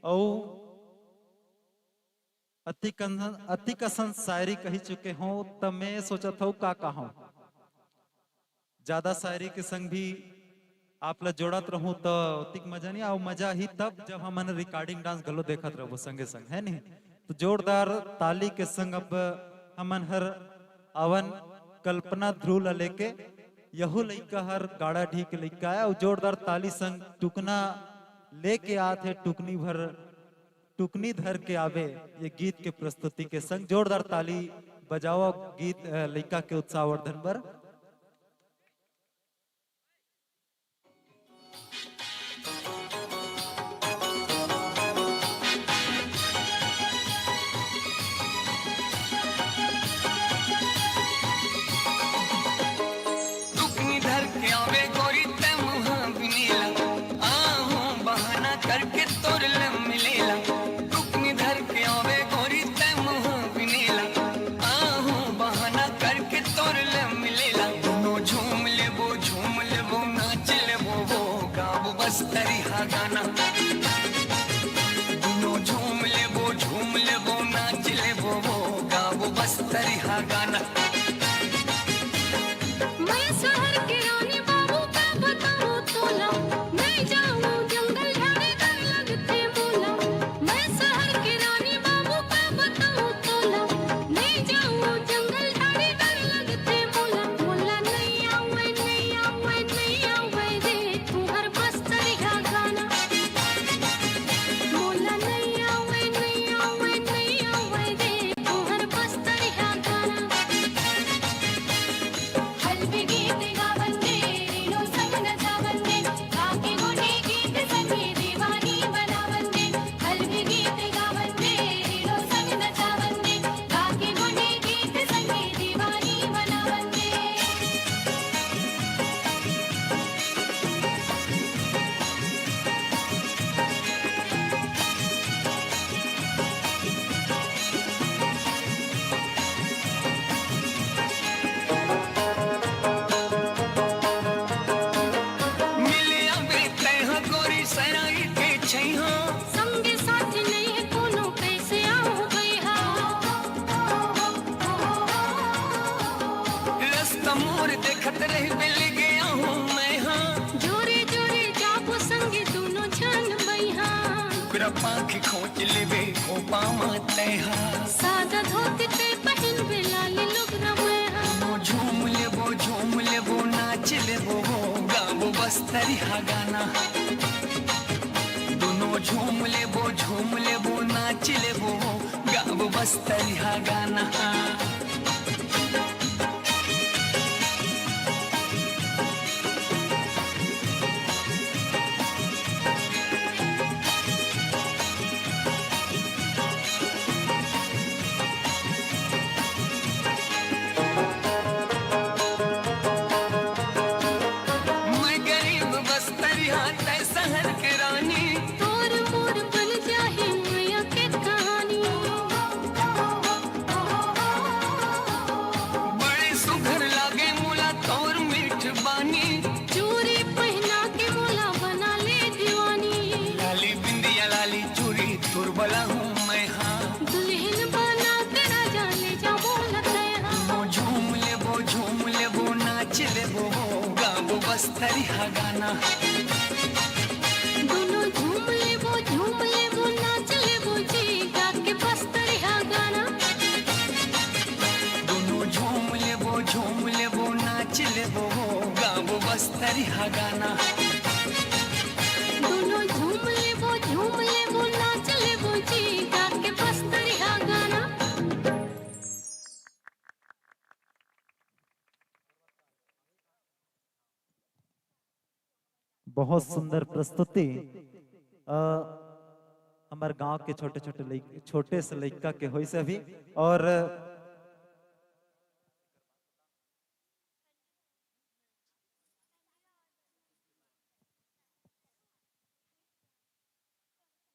अउ अतिक असन, अतिक असन शायरी कही चुके हो, त मैं सोचत हूँ का कहूँ। ज्यादा शायरी के संग भी आप ला जोड़त रहूं त ओतिक मजा नहीं आओ। मजा ही तब जब हमन रिकॉर्डिंग डांस घलो देखत रहबो संगे संग, है नहीं? तो जोरदार ताली के संग अब हमन हर आवन कल्पना ध्रुव ला लेके, यहू लइका हर गाड़ा ढीक लइका है, और जोरदार ताली संग टुकना लेके आत हे, टुकनी भर टुकनी धर के आवे। ये गीत के प्रस्तुति के संग जोरदार ताली बजावा गीत, अ, लइका के उत्साहवर्धन बर। टुकनी धर के आवे गोरी तै मुहा बिनेला, आहू बहाना करके तोर ले मिलेला। टुकनी धर के आवे गोरी तै मुहा बिनेला, आहू बहाना करके तोर ले मिलेला। दोनों झूम लेबो, झूम लेबो, नाच लेबो, वो गाबो बस तरिहा गाना। दोनों झूम लेबो, झूम लेबो, नाच लेबो, वो गाबो बस तरिहा गाना। मैं शहर के रानी बाबू का बताऊं तोला, मैं जाऊं जंगल झाड़े डर लगथे मोला। मैं शहर के रानी बाबू का बताऊं तोला, मैं जाऊं जंगल झाड़े डर लगथे मोला। मोला नइ आवय, नइ आवय, नइ आवय रे, तुहर बस तरिहा गाना। मोला नइ आवय, नइ आवय, नइ आवय रे, तुहर बस तरिहा गाना। हल्बी गीत गावन दे, रीनो संग नचावन दे, गा के गोंडी गीत संगे दीवानी बनावन दे। हल्बी गीत गावन दे, रीनो संग नचावन दे, गा के गोंडी गीत संगे दीवानी बनावन दे। मिले आबे तैं ह गोरी सराय के छैहा। संगे साथ नइ हे कोनो, कैसे आऊं गइहा? रस्ता मोर देखत रहिबे, ले गे आहूं मैं हा। जोरे जोरे जाबो संगे दुनो झन बइहा। कुकरा पांखी खोंच लेबे, खोपा म तैं हा। सादा धोती तैं पहिनबे, लाली लुगरा मैं हा। दुनो झूम लेबो, झूम लेबो, नाच लेबो, वो गाबो बस तरिहा गाना। दुनो झूम लेबो, झूम लेबो, नाच लेबो, वो गाबो बस तरिहा गाना। मैं गरीब बस तरिहा तैं शहर के रानी। तोर मोर बन जाही मया के कहानी। बस्तरिहा गाना। दोनों झूम लेबो, झूम लेबो, नाच लेबो जी, गा के बस्तरिहा गाना। दोनों झूम लेबो, झूम लेबो, नाच लेबो हो, गाबो बस्तरिहा गाना। दोनों झूम लेबो, झूम लेबो, नाच लेबो जी, गा के बस्तरिहा गाना। बहुत सुंदर प्रस्तुति, अ, हमर गांव के छोटे-छोटे लइक-, छोटे से लइका के होइस अभी। और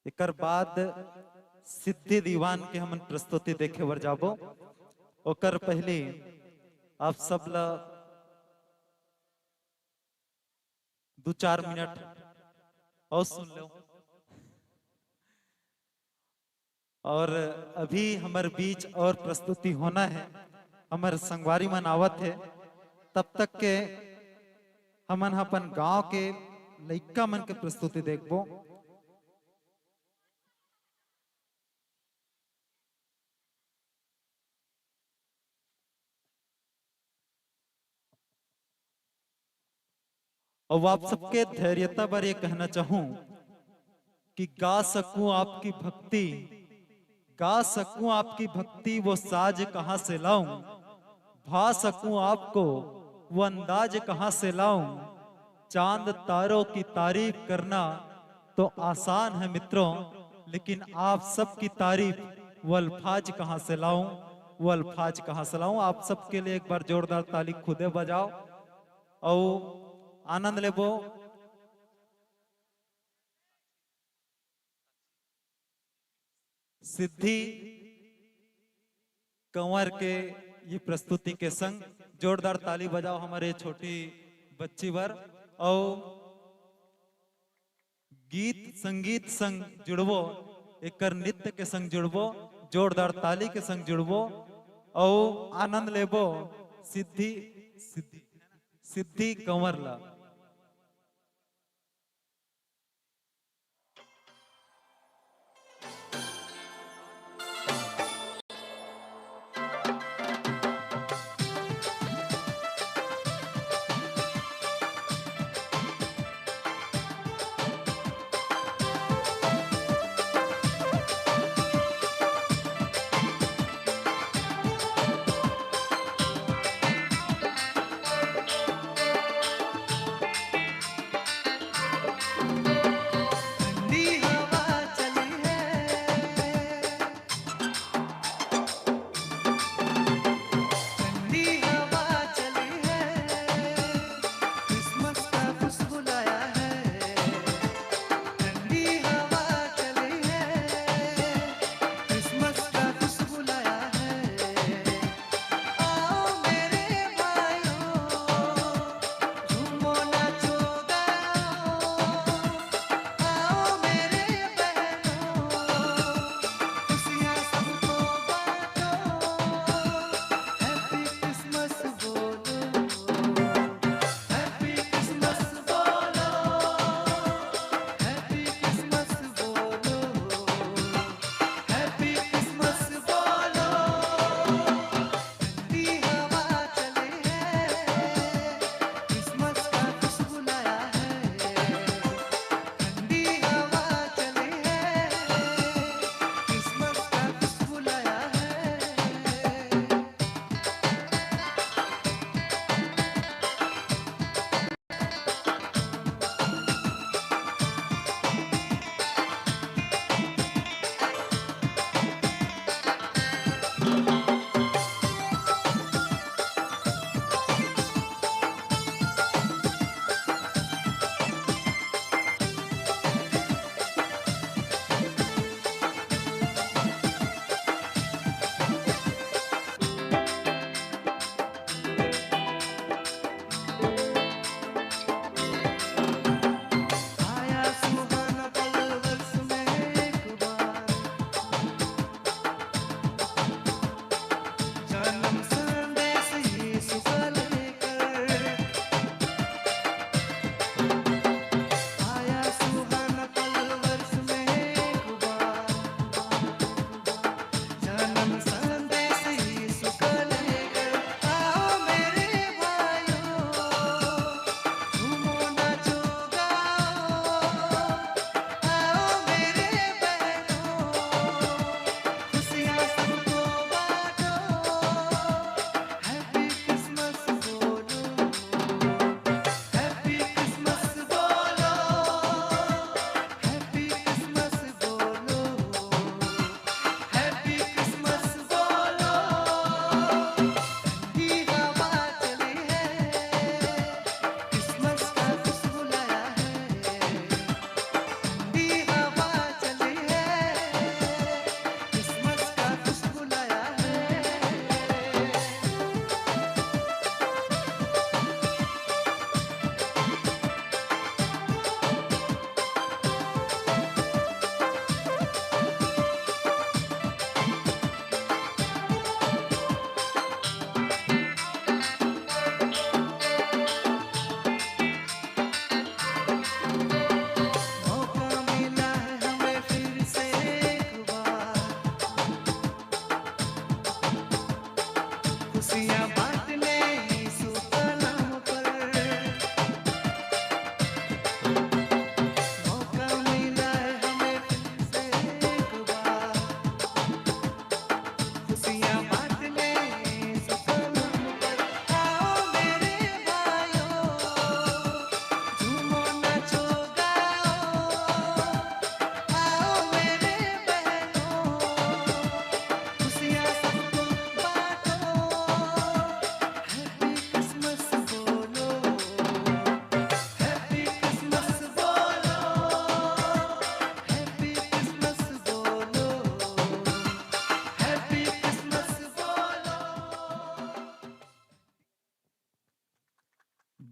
एकर बाद सिद्धि दीवान के हमन प्रस्तुति देखे बर जाबो। ओकर पहली आप सब ला दू चार मिनट और सुन लो। और अभी हमर बीच और प्रस्तुति होना है, हमर संगवारी मन आवत है, तब तक के हमन ह अपन गांव के लइका मन के प्रस्तुति देखबो। और आप सबके धैर्यता बर ये कहना चाहूं कि गा सकूं आपकी भक्ति, गा सकूं आपकी भक्ति, वो साज कहां से लाऊं, भा सकूं आपको वो अंदाज कहां से लाऊं। चांद तारों की तारीफ करना तो आसान है मित्रों, लेकिन आप सबकी तारीफ वो अल्फाज कहां से लाऊं, वो अल्फाज कहां से लाऊं। आप सबके लिए एक बार जोरदार ताली खुदे बजाओ और आनंद लेबो। सिद्धि कंवर के ये प्रस्तुति के संग जोरदार ताली बजाओ हमर छोटी बच्ची बर। और गीत संगीत संग जुड़बो, एकर नृत्य के संग जुड़बो, जोरदार ताली के संग जुड़बो और आनंद लेबो सिद्धि, सिद्धि, सिद्धि कंवर ला।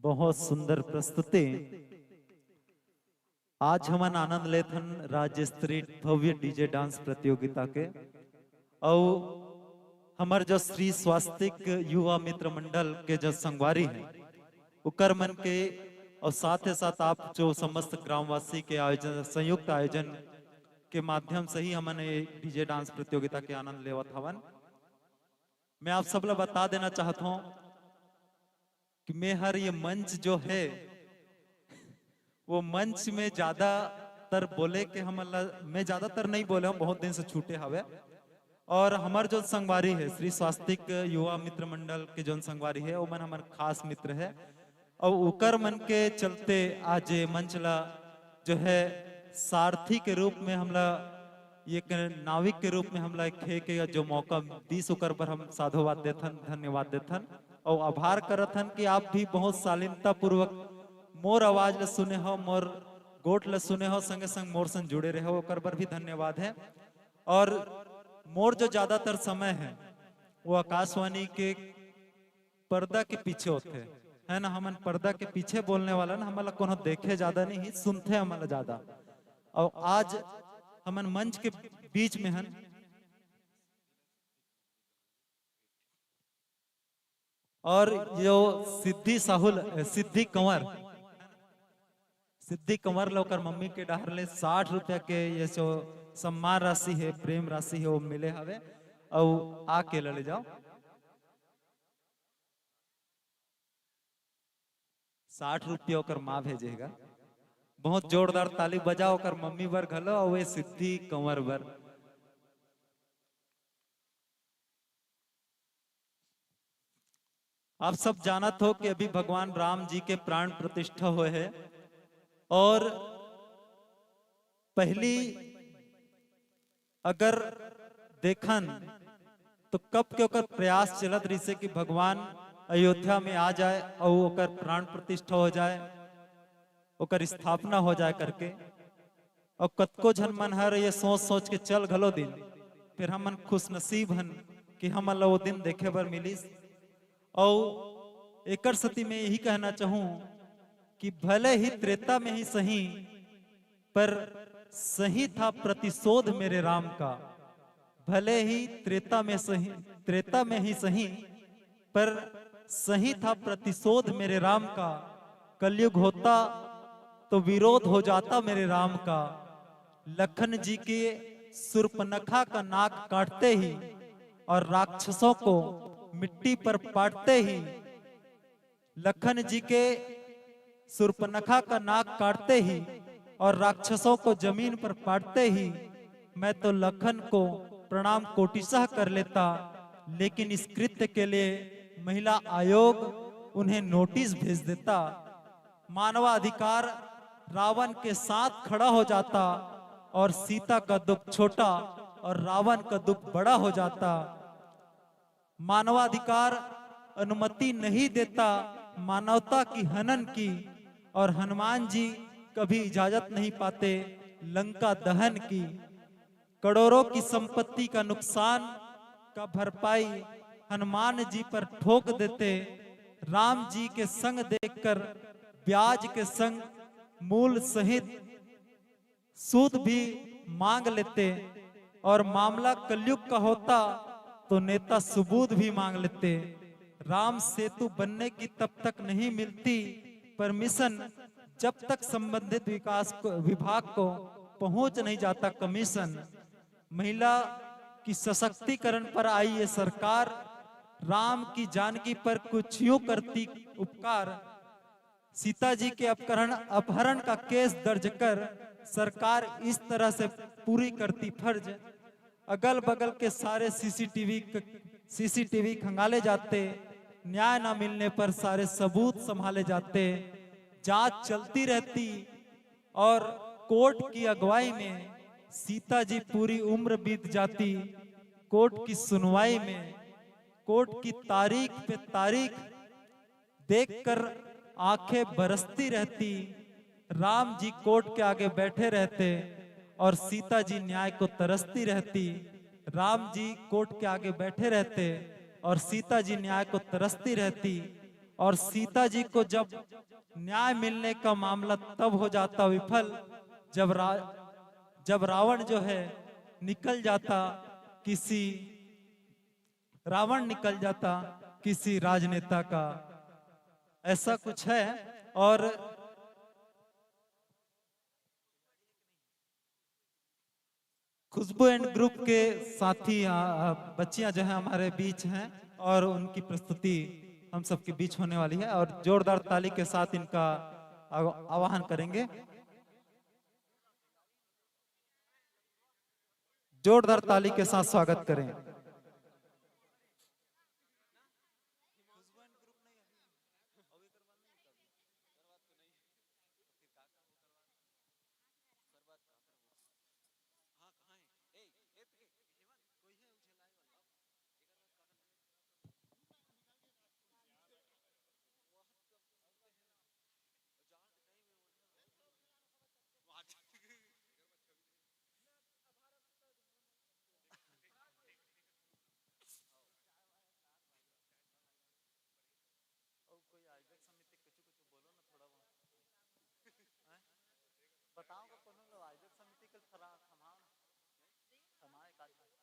बहुत सुंदर प्रस्तुति। आज हमन आनंद लेथन राज्य स्तरीय भव्य डीजे डांस प्रतियोगिता के। अउ हमर जो श्री स्वास्तिक युवा मित्र मंडल के जो संगवारी है, उकर मन के, और साथ ही साथ आप जो समस्त ग्रामवासी के आयोजन, संयुक्त आयोजन के माध्यम से ही हमन ये डीजे डांस प्रतियोगिता के आनंद लेवत हवन। मैं आप सब ला बता देना चाहत हूँ कि मैं हर ये मंच जो है, वो मंच में ज्यादातर बोले के हमन ला, मैं ज्यादातर नहीं बोले हूँ, बहुत दिन से छूटे हवे। और हमर जो संगवारी है, श्री स्वास्तिक युवा मित्र मंडल के जोन संगवारी है, ओमन हमर खास मित्र है। और उकर मन के चलते आज ये मंच ला जो है सारथी के रूप में हमला, एक नाविक के रूप में हमला एक खे के जो मौका दीस, ओकर बर हम साधुवाद देथन, धन्यवाद देथन। और आभार करत हन कि आप भी बहुत शालीनता पूर्वक मोर आवाज ल सुने हो, मोर गोठ ल सुने हो, संगे संग मोर संग जुड़े रहे हो, ओकर बर भी धन्यवाद है। और मोर जो ज्यादातर समय है, वो आकाशवाणी के पर्दा के पीछे होथे, है ना? हमन पर्दा के पीछे बोलने वाला ना, हमन ला कोनो देखे ज्यादा नहीं, सुनथे हमन ला ज्यादा। और आज हमन मंच के बीच में हन, और जो सिद्धि साहुल, सिद्धि कंवर, सिद्धि कंवर ला ओकर मम्मी के डहर ले साठ रुपया के ये जो सम्मान राशि है, प्रेम राशि है, वो मिले हवे। अउ आके ले जाओ। साठ रुपया ओकर माँ भेजे हेगा। बहुत जोरदार ताली बजाओ ओकर मम्मी बर घलो, अउ ये सिद्धि कंवर बर। आप सब जानत हो कि अभी भगवान राम जी के प्राण प्रतिष्ठा होय है, और पहली अगर देखन तो कब के ओकर प्रयास चलत रहिसे कि भगवान अयोध्या में आ जाए और ओकर प्राण प्रतिष्ठा हो जाए, ओकर स्थापना हो जाए करके। और कतको झन मन हर ये सोच सोच के चल घलो दिन, फिर हमन खुशनसीब हन कि हमन ला वो दिन देखे बर मिलिस। और एकर सेती मैं यही कहना चाहूँ कि भले ही त्रेता में ही सही, पर सही था प्रतिशोध मेरे राम का। भले ही त्रेता में सही, त्रेता में ही सही, पर सही था प्रतिशोध मेरे राम का। कलयुग होता तो विरोध हो जाता मेरे राम का। लखन जी के सुर्पनखा का नाक काटते ही और राक्षसों को मिट्टी पर पाटते ही, लखन जी के सुर्पनखा का नाक काटते ही और राक्षसों को जमीन पर पाटते ही मैं तो लखन को प्रणाम कोटिशः कर लेता, लेकिन इस कृत्य के लिए महिला आयोग उन्हें नोटिस भेज देता। मानवाधिकार रावण के साथ खड़ा हो जाता और सीता का दुख छोटा और रावण का दुख बड़ा हो जाता। मानवाधिकार अनुमति नहीं देता मानवता की हनन की, और हनुमान जी कभी इजाजत नहीं पाते लंका दहन की। करोड़ों की संपत्ति का नुकसान का भरपाई हनुमान जी पर ठोक देते। राम जी के संग देखकर ब्याज के संग मूल सहित सूद भी मांग लेते, और मामला कलयुग का होता तो नेता सुबूद भी मांग लेते। राम सेतु बनने की तब तक नहीं मिलती परमिशन जब तक संबंधित विकास को, विभाग को पहुंच नहीं जाता कमीशन। महिला की सशक्तिकरण पर आई ये सरकार, राम की जानकी पर कुछ यूं करती उपकार। सीता जी के अपकरण, अपहरण का केस दर्ज कर सरकार इस तरह से पूरी करती फर्ज। अगल बगल के सारे सीसीटीवी क-, सीसीटीवी खंगाले जाते, न्याय ना मिलने पर सारे सबूत संभाले जाते, जांच चलती रहती और कोर्ट की अगुवाई में सीता जी पूरी उम्र बीत जाती। कोर्ट की सुनवाई में, कोर्ट की तारीख पे तारीख देखकर आंखें बरसती रहती। राम जी कोर्ट के आगे बैठे रहते और सीता जी न्याय को तरसती रहती। राम जी कोर्ट के आगे बैठे रहते और सीता जी न्याय को तरसती रहती। और सीता जी को जब न्याय मिलने का मामला तब हो जाता विफल, जब रा-, जब रावण जो है निकल जाता किसी, रावण निकल जाता किसी राजनेता का, ऐसा कुछ है। और खुशबू एंड ग्रुप के साथी, आ, आ, बच्चियां जो हैं हमारे बीच हैं और उनकी प्रस्तुति हम सबके बीच होने वाली है और जोरदार ताली के साथ इनका आव-, आवाहन करेंगे। जोरदार ताली के साथ स्वागत करें। और कोई आयोजक समिति कुछ कुछ बोलो ना थोड़ा बहुत। हैं? बताओ को कोनो लो आयोजक समिति के थरा थमाओ ना। थमाए का नहीं का।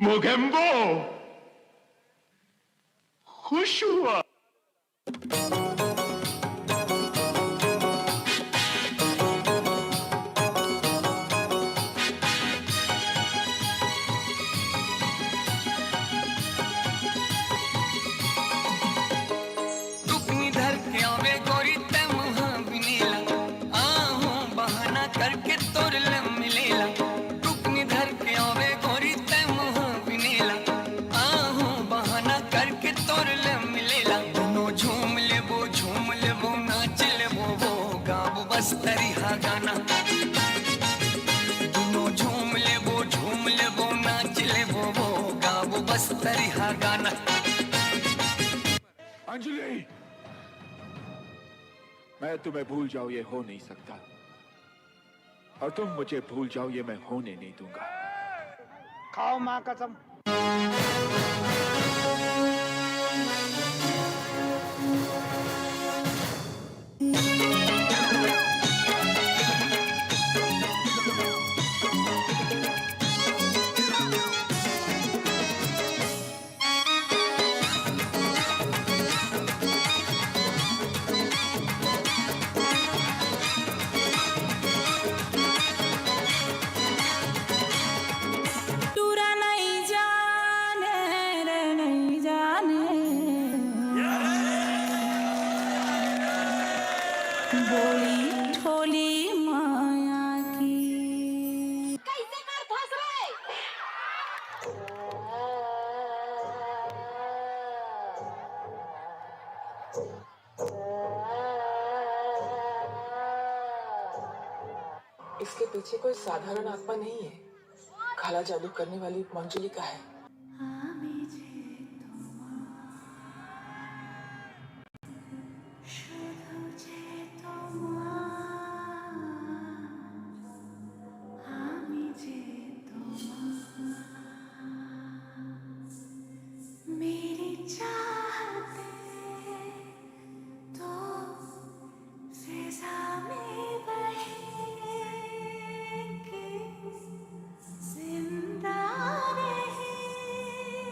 मोगेम्बो खुश हुआ। टुकनी धर के आवे गोरी तै मुहा बिनेला, आहू बहाना करके तोर ले मिलेला। टुकनी धर के आवे गोरी तै मुहा बिनेला, आहू बहाना करके तोर ले मिलेला। दोनों झूम लेबो, झूम लेबो, नाच लेबो, वो गाबो बस तरिहा गाना। दोनों झूम लेबो, झूम लेबो, नाच लेबो, वो गाबो बस तरिहा गाना। अंजलि, मैं तुम्हें भूल जाऊं, ये हो नहीं सकता। और तुम मुझे भूल जाओ, ये मैं होने नहीं दूंगा। खाओ माँ कसम। टूरा नहीं जाने रे, नहीं जाने। बोली ठोली माया की। कैसे कर फंस रहे? इसके पीछे कोई साधारण आत्मा नहीं है। काला जादू करने वाली मंजुलिका है। मेरी चाहते तो फिजा में बहे के जिंदा रहे।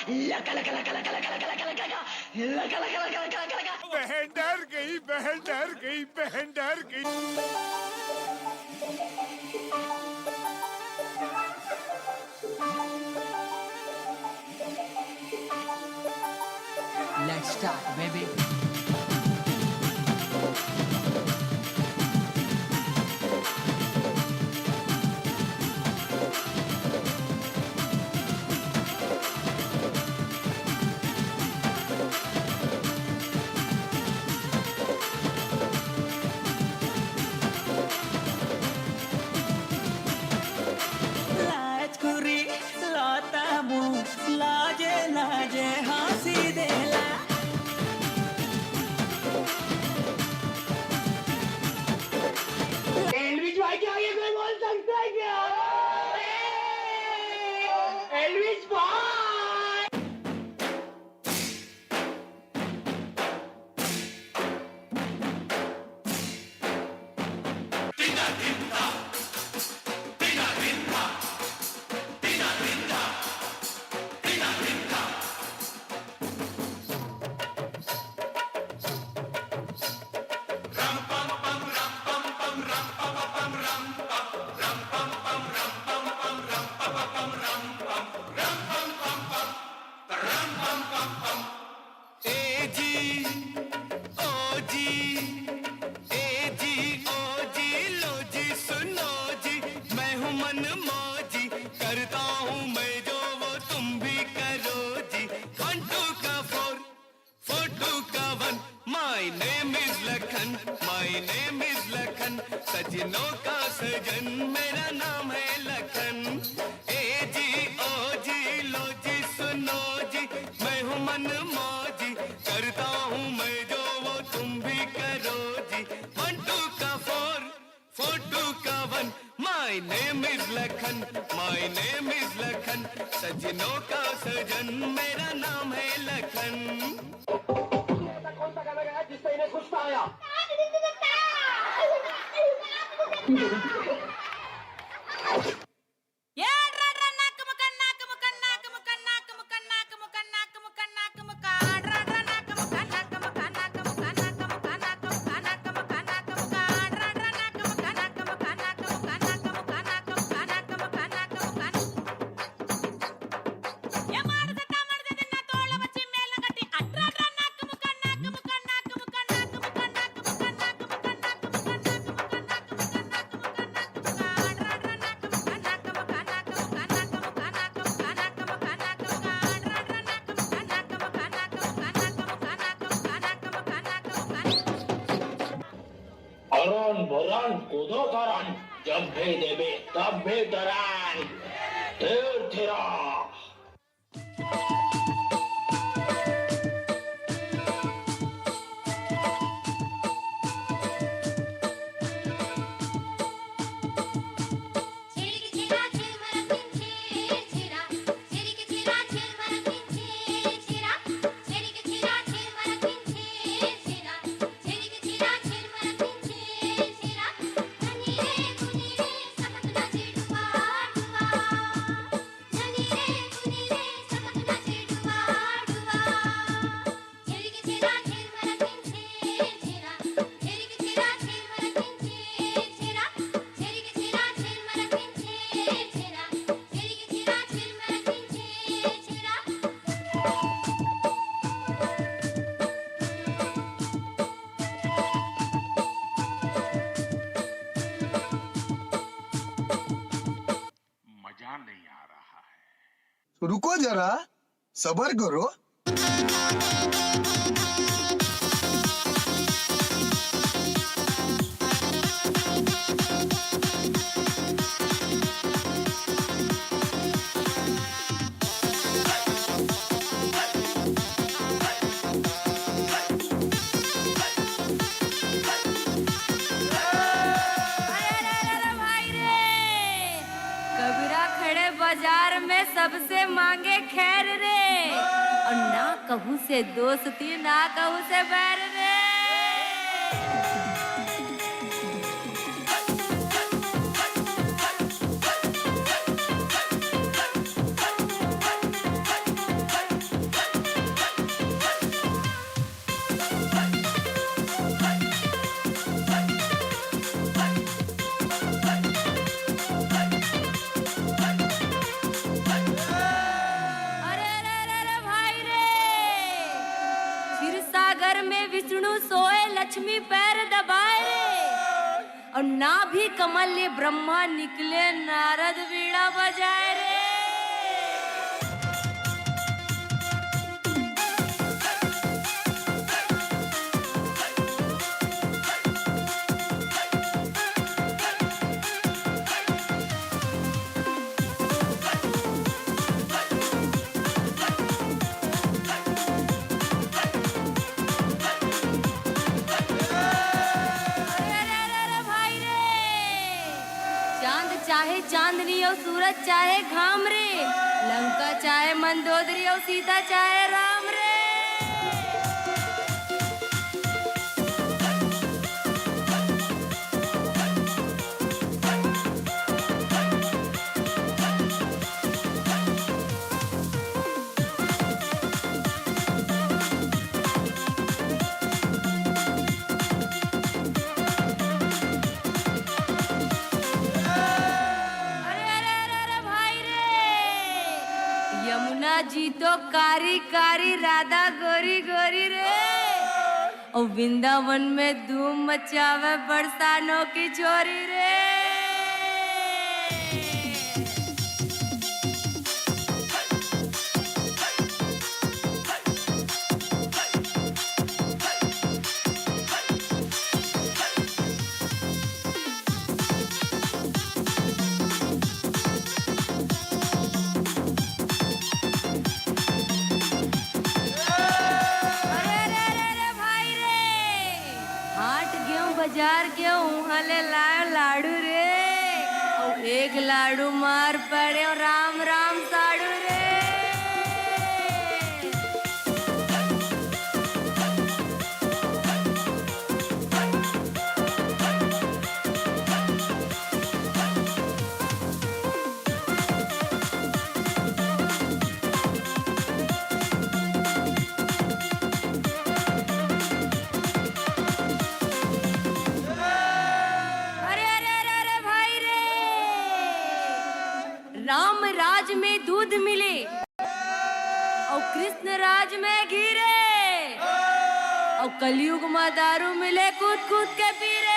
लका लका लका लका लका लका लका लका लका लका लका लका लका लका लका। बहन डर गई, बहन डर गई, बहन डर गई। Let's start, baby. लाज कुरी लाता मुंह, लाजे लाजे हंसी देला। एल्विश भाई के आगे कोई बोल सकता है क्या? एल्विश भाई। ए जी, ओ जी, ए जी, ओ जी, लो जी, सुनो जी, मैं हूँ मन मौजी, करता हूँ मैं जो वो तुम भी करो जी। One two का four, four two का one, my name is Lakhan, my name is Lakhan, सजनों का सजन मेरा नाम है लखन। ए जी, ओ जी, लो जी, सुनो जी, मैं हूँ मन मौजी, करता हूँ मैं जो वो तुम भी करो जी। One two का four, four two का one, my name is Lakhan, my name is Lakhan, सजनों का सजन मेरा नाम है लखन। ऐसा कौन सा गाना गाया जिससे इन्हें गुस्सा आया? अरन बरन कूदो तरन, जब भी देबे तब भी तरन। थेर थेरा। मजा नहीं आ रहा है। रुको जरा, सबर करो। अरे, अरे, अरे, अरे, भाई रे, कबीरा खड़े बाजार में सबसे मांगे खैर रे, और ना कहूँ से दोस्ती, ना कहूँ से बैर रे। लक्ष्मी पैर दबाए रे, अउ नाभि कमल ले ब्रह्मा निकले, नारद बीड़ा बजाए रे। अरे, अरे, अरे, अरे, भाई रे, चांद चाहे चांदनी अउ सूरज चाहे घाम रे, लंका चाहे मंदोदरी अउ सीता चाहे राम रे। अरे, अरे, अरे, अरे, भाई रे, यमुना जी तो कारी कारी, राधा गोरी गोरी रे। अउ वृंदावन में धूम मचावे बरसानों की छोरी रे। अरे, अरे, अरे, अरे, भाई रे, हाट गेहूं बाजार गेहूं, उहाँ ले लायो लाडू रे, अउ एक लाडू मार पड़े, राम राम साडू रे। अरे, अरे, अरे, अरे, भाई रे, राम राज में दूध मिले, अउ कृष्ण राज में घी रे, अउ कलयुग में दारू मिले, कूद कूद के पी रे।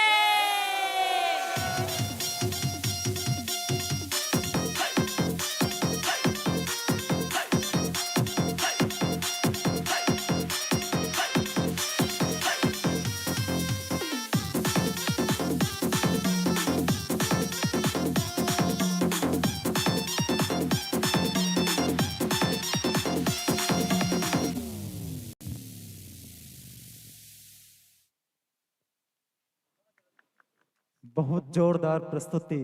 बहुत जोरदार प्रस्तुति।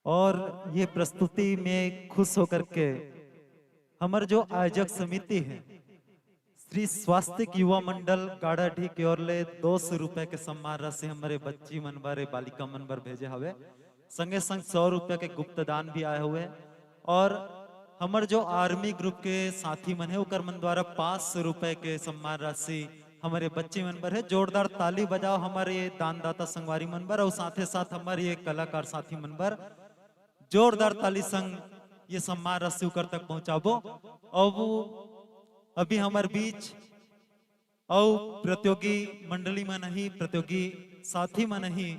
और ये प्रस्तुति में खुश होकर के हमर जो आयोजक समिति है, श्री स्वास्तिक युवा मंडल गाड़ाढी के ओर ले दो सौ रुपए के सम्मान राशि हमरे बच्ची मन बर, बालिका मन बर भेजे हवे। संगे संग सौ रुपए के गुप्त दान भी आए हुए। और हमर जो आर्मी ग्रुप के साथी मन है, ओकर मन द्वारा पाँच सौ रुपए के सम्मान राशि हमरे बच्ची मन बर है। जोरदार ताली बजाओ हमर ये दानदाता संगवारी मन बर, और साथे साथ हमर ये कलाकार साथी मन बर जोरदार ताली संग ये सम्मान राशि ओकर तक पहुंचाबो। अब अभी हमर बीच अउ प्रतियोगी मंडली मन ही, प्रतियोगी साथी मन ही,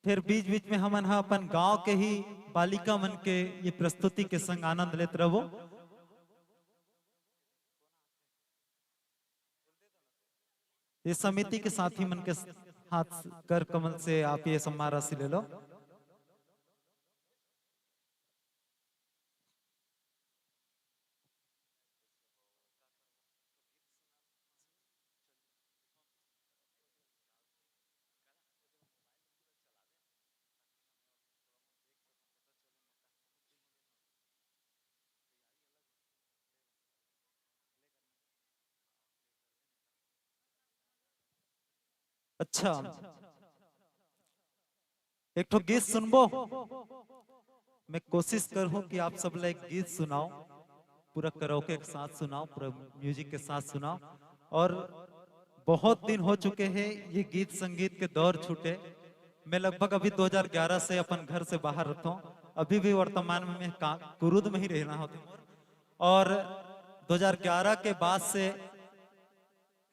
फिर बीच बीच में हमन ह अपन गांव के ही बालिका मन के ये प्रस्तुति के संग आनंद लेत रहबो। ये समिति के साथी मन के हाथ कर कमल से आप ये सम्मान राशि ले लो। अच्छा, एक ठो गीत सुनबो। मैं कोशिश करहूं कि आप सब ला एक गीत सुनाओ, पूरा कराओके के साथ सुनाओ, पूरा म्यूजिक के साथ सुनाओ। और बहुत दिन हो चुके हैं ये गीत संगीत के दौर छूटे, मैं लगभग अभी दो हज़ार ग्यारह से अपन घर से बाहर रहता हूँ। अभी भी वर्तमान में मैं का-, कुरुद में ही रहना होता हूँ। और दो हज़ार ग्यारह के बाद से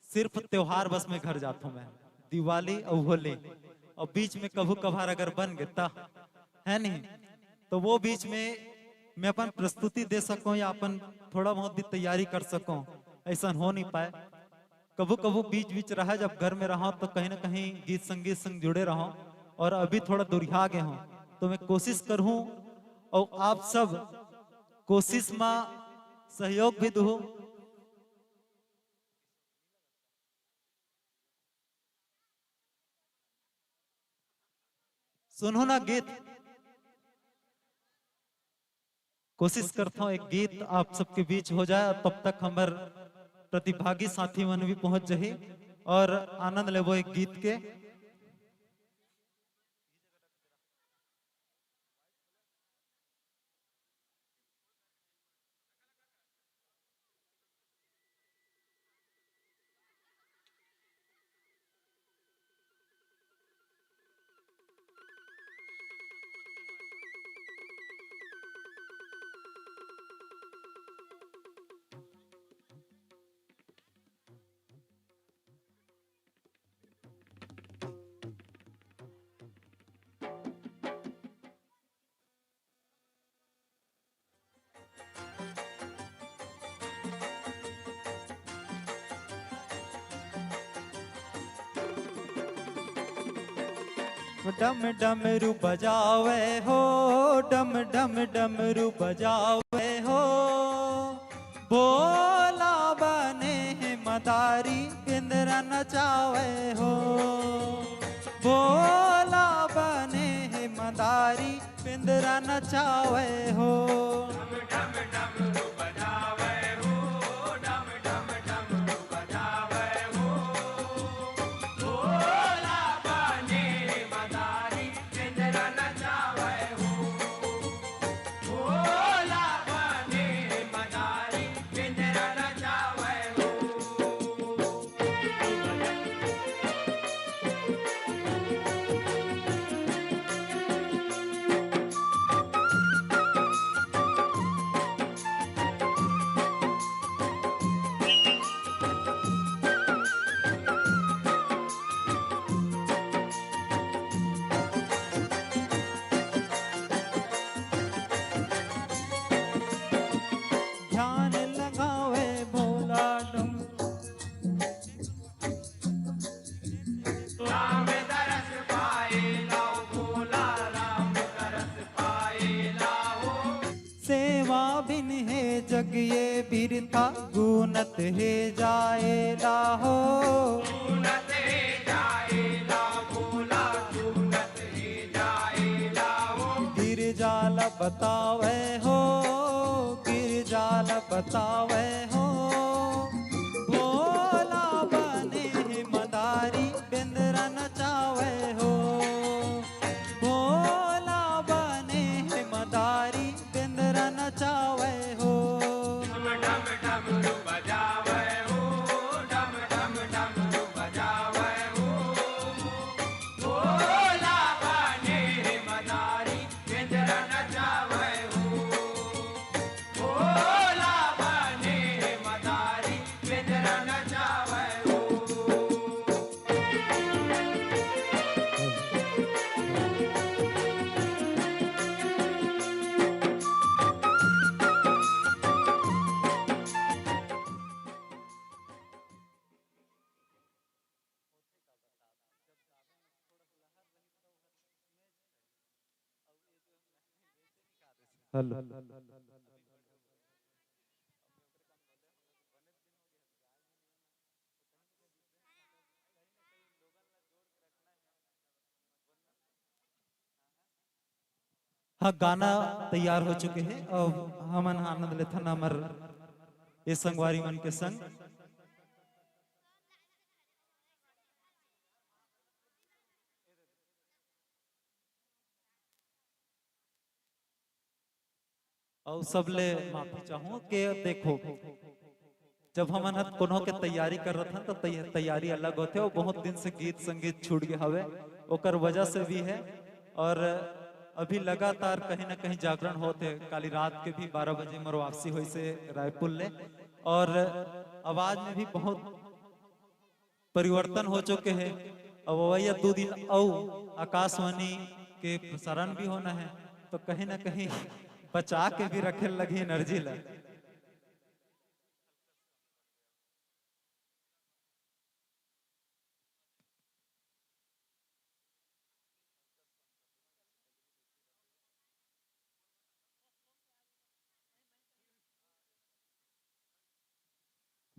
सिर्फ त्योहार बस में घर जाता हूँ मैं, दिवाली और होली, और बीच में कभू कभार अगर बन गए त, है नहीं, तो वो बीच में मैं अपन प्रस्तुति दे सकूँ या अपन थोड़ा बहुत भी तैयारी कर सकूँ, ऐसा हो नहीं पाए। कभू कभू बीच बीच रहा, जब घर में रहा तो कहीं ना कहीं गीत संगीत संग जुड़े रहा, और अभी थोड़ा दूरिया गए हूँ, तो मैं कोशिश करहूँ और आप सब कोशिश में सहयोग भी दू। सुनहू ना गीत, कोशिश करता हूँ एक गीत आप सबके बीच हो जाए, और तब तक हमर प्रतिभागी साथी मन भी पहुंच जाही और आनंद लेबो एक गीत के। डम डमरू बजावे हो, डम डम डमरू बजावे हो। भोला बने हे मदारी, बेंदरा नचावे हो। भोला बने हे मदारी, बेंदरा नचावे हो। ध्यान लगावे भोला डम। सेवा बिन हे जग ये बिरथा, गुनत हे जाए लाहो। गिरजा ल बतावे हो, गिरजा ल बतावे हो। भोला बने हे मदारी, बेंदरा नचावे हो। भोला बने हे मदारी, बेंदरा नचावे हो। हेलो। हाँ, गाना तैयार हो चुके हे। अब हमन आनंद लेथन हमर ए संगवारी मन के संग। अउ सबले माफी चाहूँ के देखो, जब हमन ह कोनो के तैयारी करत हन, त तै-, तैयारी अलग होथे, अउ बहुत दिन से गीत संगीत छूट गए हवे, ओकर वजह से भी है। और अभी लगातार कहीं ना कहीं जागरण होत हे। काली रात के भी बारह बजे मोर वापसी होइस हे रायपुर ले, और आवाज में भी बहुत परिवर्तन हो चुके हे। अब अवइया दू दिन अउ आकाशवाणी के प्रसारण भी होना हे, तो कहीं ना कहीं बचा के भी रखे लगही एनर्जी ला।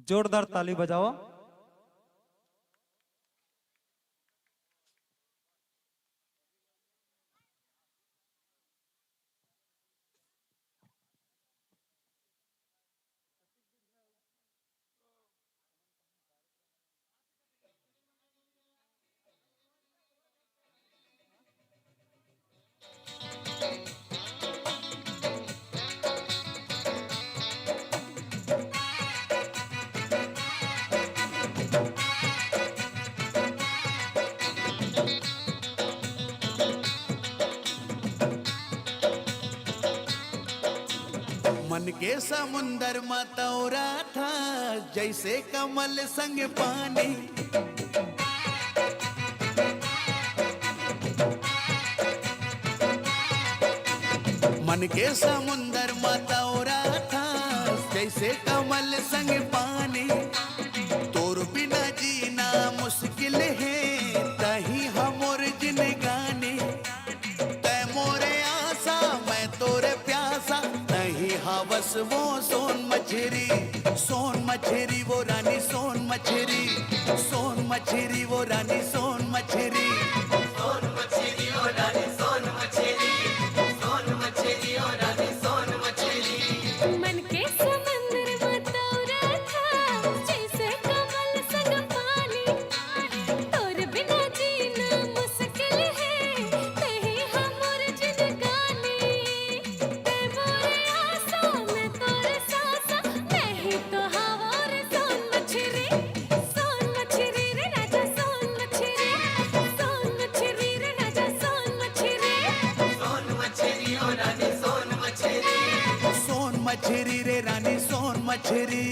जोरदार ताली बजाओ। मन के समुंदर म तौरा था, जैसे कमल संग पानी। मन के समुंदर म तौरा था, जैसे कमल संग पानी। तोर बिना जीना मुश्किल हे, तही हमर जिनगानी। तै मोरे आसा, मैं तोरे प्यासा, नहीं हवस वो सोन मछरी, सोन मछरी वो रानी, सोन मछरी, सोन मछरी वो रानी, सोन मछरी। सोन मछरी ओ रानी, सोन मछरी, सोन मछरी ओ रानी, सोन मछरी। मन के समंदर म तौरा था, जैसे कमल संग पानी। तोर बिना जीना मुश्किल हे, तही हमर जिनगानी। तै मोरे आसा, मैं तोरे सासा, मैं ही तो हवों रे सोन मछरी। सोन मछरी रे राजा, सोन मछरी, सोन मछरी रे राजा, सोन मछरी। सोन मछरी ओ रानी, सोन मछरी। सोन मछरी रे रानी, सोन मछरी।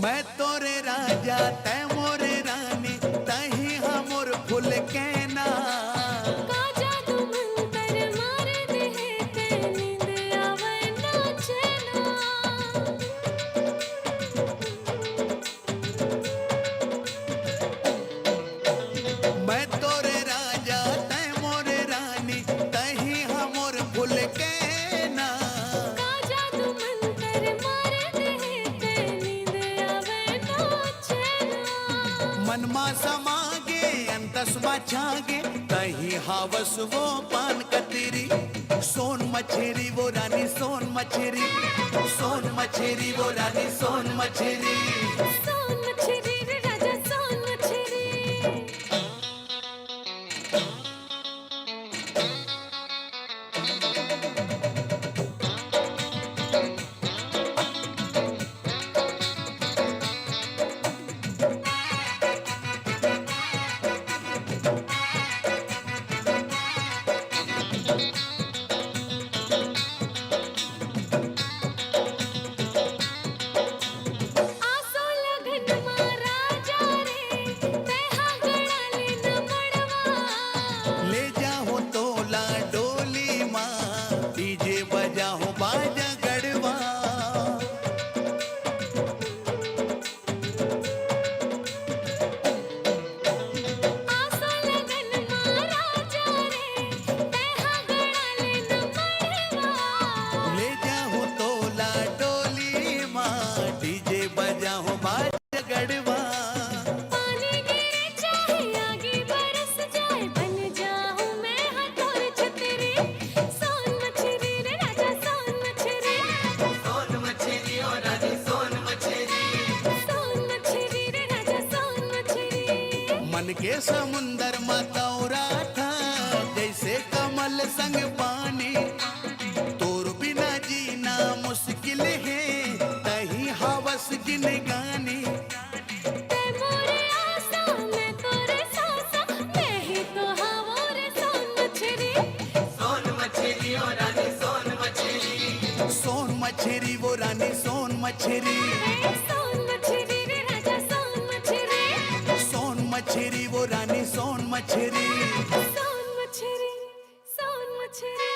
मैं तोरे राजा, तै मोरे रानी, तही हमर फूल के ना। का जादू मंतर मार दे हे, ते नींद आवे ना चैना। मैं तोरे राजा, तै मोरे रानी, तही हमर फूल के ना। का जादू मंतर मार दे हे, ते नींद आवे ना चैना। मन मा समा गे, अंतस मा छा गे, तही हवस वो पान कतरी। सोन मछरी वो रानी, सोन मछरी, सोन मछरी वो रानी, सोन मछरी। सोन मछरी रे राजा, सोन मछरी। के समुंदर म तौरा था, जैसे कमल संग पानी। तोर बिना जीना मुश्किल हे, तही हवस जिनगानी। ते मोरे आसा, मैं तोरे सासा, मैं ही तो हवों रे सोन मछरी। सोन मछरी, ओ रानी, सोन मछरी। सोन मछरी, वो रानी, सोन मछरी। सोन मछरी रे राजा, सोन मछरी। सोन मछरी, वो रानी, सोन मछरी। सोन मछरी, सोन मछरी,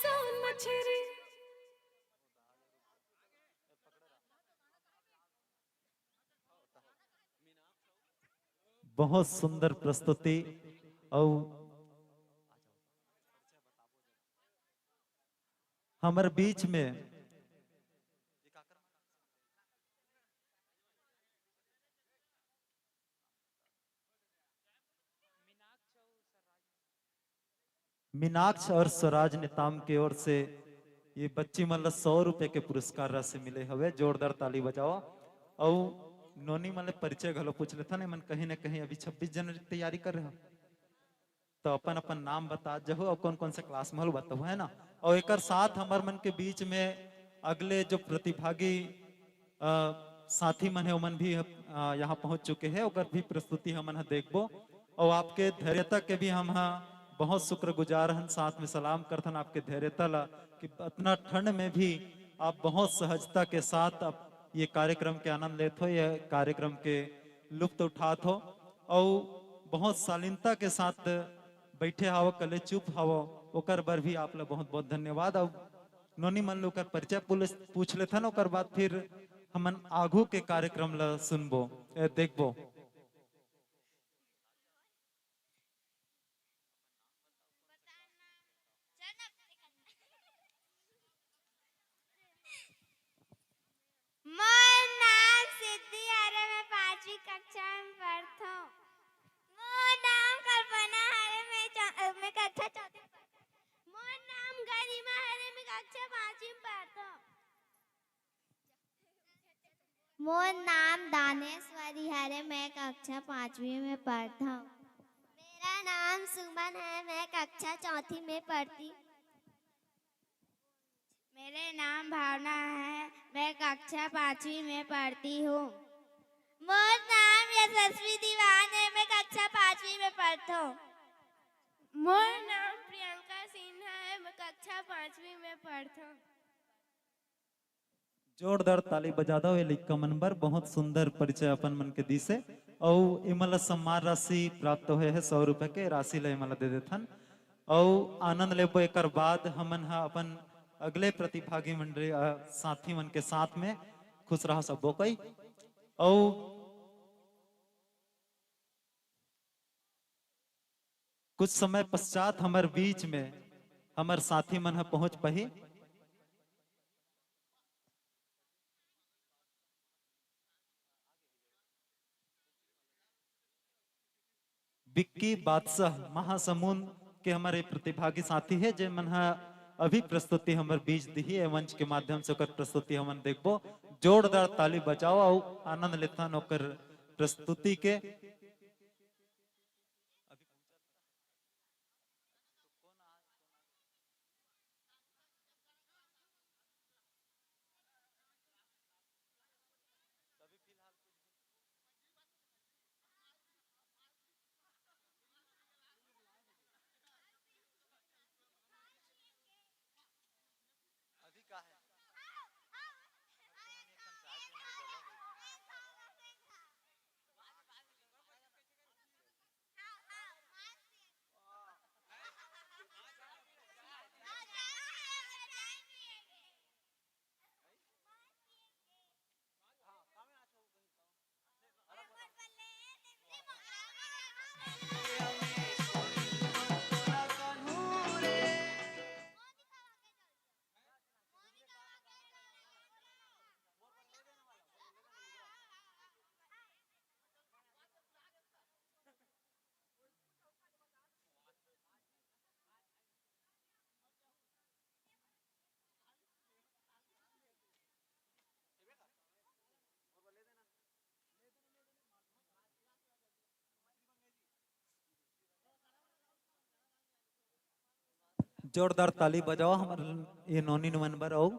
सोन मछरी। बहुत सुंदर प्रस्तुति। अउ हमर बीच में मीनाक्ष और स्वराज नेताम के ओर से ये बच्ची मन ला सौ रुपए के पुरस्कार राशि मिले हवे। जोरदार ताली बजाओ। अउ नोनी मन ले परिचय घलो पूछ लेथन, एमन कहीं न कहीं अभी छब्बीस जनवरी के तैयारी कर रहे हो, तो अपन अपन नाम बता जहू और कौन कौन से क्लास में हलू बताहू, है ना। और एकर साथ हमर मन के बीच में अगले जो प्रतिभागी अ, साथी मन हे, ओमन भी, अ, यहाँ पहुँच चुके हे, ओकर भी प्रस्तुति हमन ह देखबो। अउ आपके धैर्यता के भी हम ह बहुत शुक्रगुजार हन, साथ में सलाम करथन आपके धैर्यता ला कि अतना ठंड में भी आप बहुत सहजता के साथ आप ये कार्यक्रम के आनंद लेत हो, ये कार्यक्रम के लुत्फ उठात हो, अउ बहुत शालीनता के साथ बैठे हव, कले चुप हव, ओकर बर भी आप ला बहुत बहुत धन्यवाद। अउ नोनी मन ले ओकर परिचय पुलिस पूछ लेथन, ओकर बाद फिर हमन आगू के कार्यक्रम ल सुनबो, ए, देखबो। मोर नाम सिद्धि हरे, मैं पांचवी कक्षा में पढ़थों। मोर नाम कल्पना हरे, मैं चौ-, मैं कक्षा चौथी में पढ़थों। मोर नाम गरिमा हरे, मैं कक्षा पांचवी में पढ़थों। मोर नाम दानेश्वरी हरे, मैं कक्षा पांचवी में पढ़थों। मेरा नाम सुमन है, मैं कक्षा चौथी में पढ़ती। मेरे नाम भावना है, मैं कक्षा पांचवी में पढ़ती हूँ। मोर नाम यशस्वी दीवान है, मैं कक्षा पांचवी में पढ़थों। मोर नाम प्रियंका सिन्हा है, मैं कक्षा पांचवी में पढ़थों। जोरदार ताली बजा दो ये लइका मन बर, बहुत सुंदर परिचय अपन मन के दिस हे। अउ एमन ला सम्मान राशि प्राप्त होए हे, सौ रुपए के राशि ला एमन ला दे देथन। अउ आनंद लेबो। एकर बाद हमन ह अपन अगले प्रतिभागी मंडली, अ, साथी मन के साथ में खुश रहा सबो कोई। अउ कुछ समय पश्चात हमर बीच में हमर साथी मन ह पहुंच पाही। विक्की बादशाह महासमुंद के हमर ये प्रतिभागी साथी हे, जे मन ह अभी प्रस्तुति हमर बीच दिही। ए मंच के माध्यम से ओकर प्रस्तुति हमन देखबो। जोरदार ताली बजाओ अउ आनंद लेथन ओकर प्रस्तुति के। जोरदार ताली बजाओ हमर ये नोनी मन बर। अउ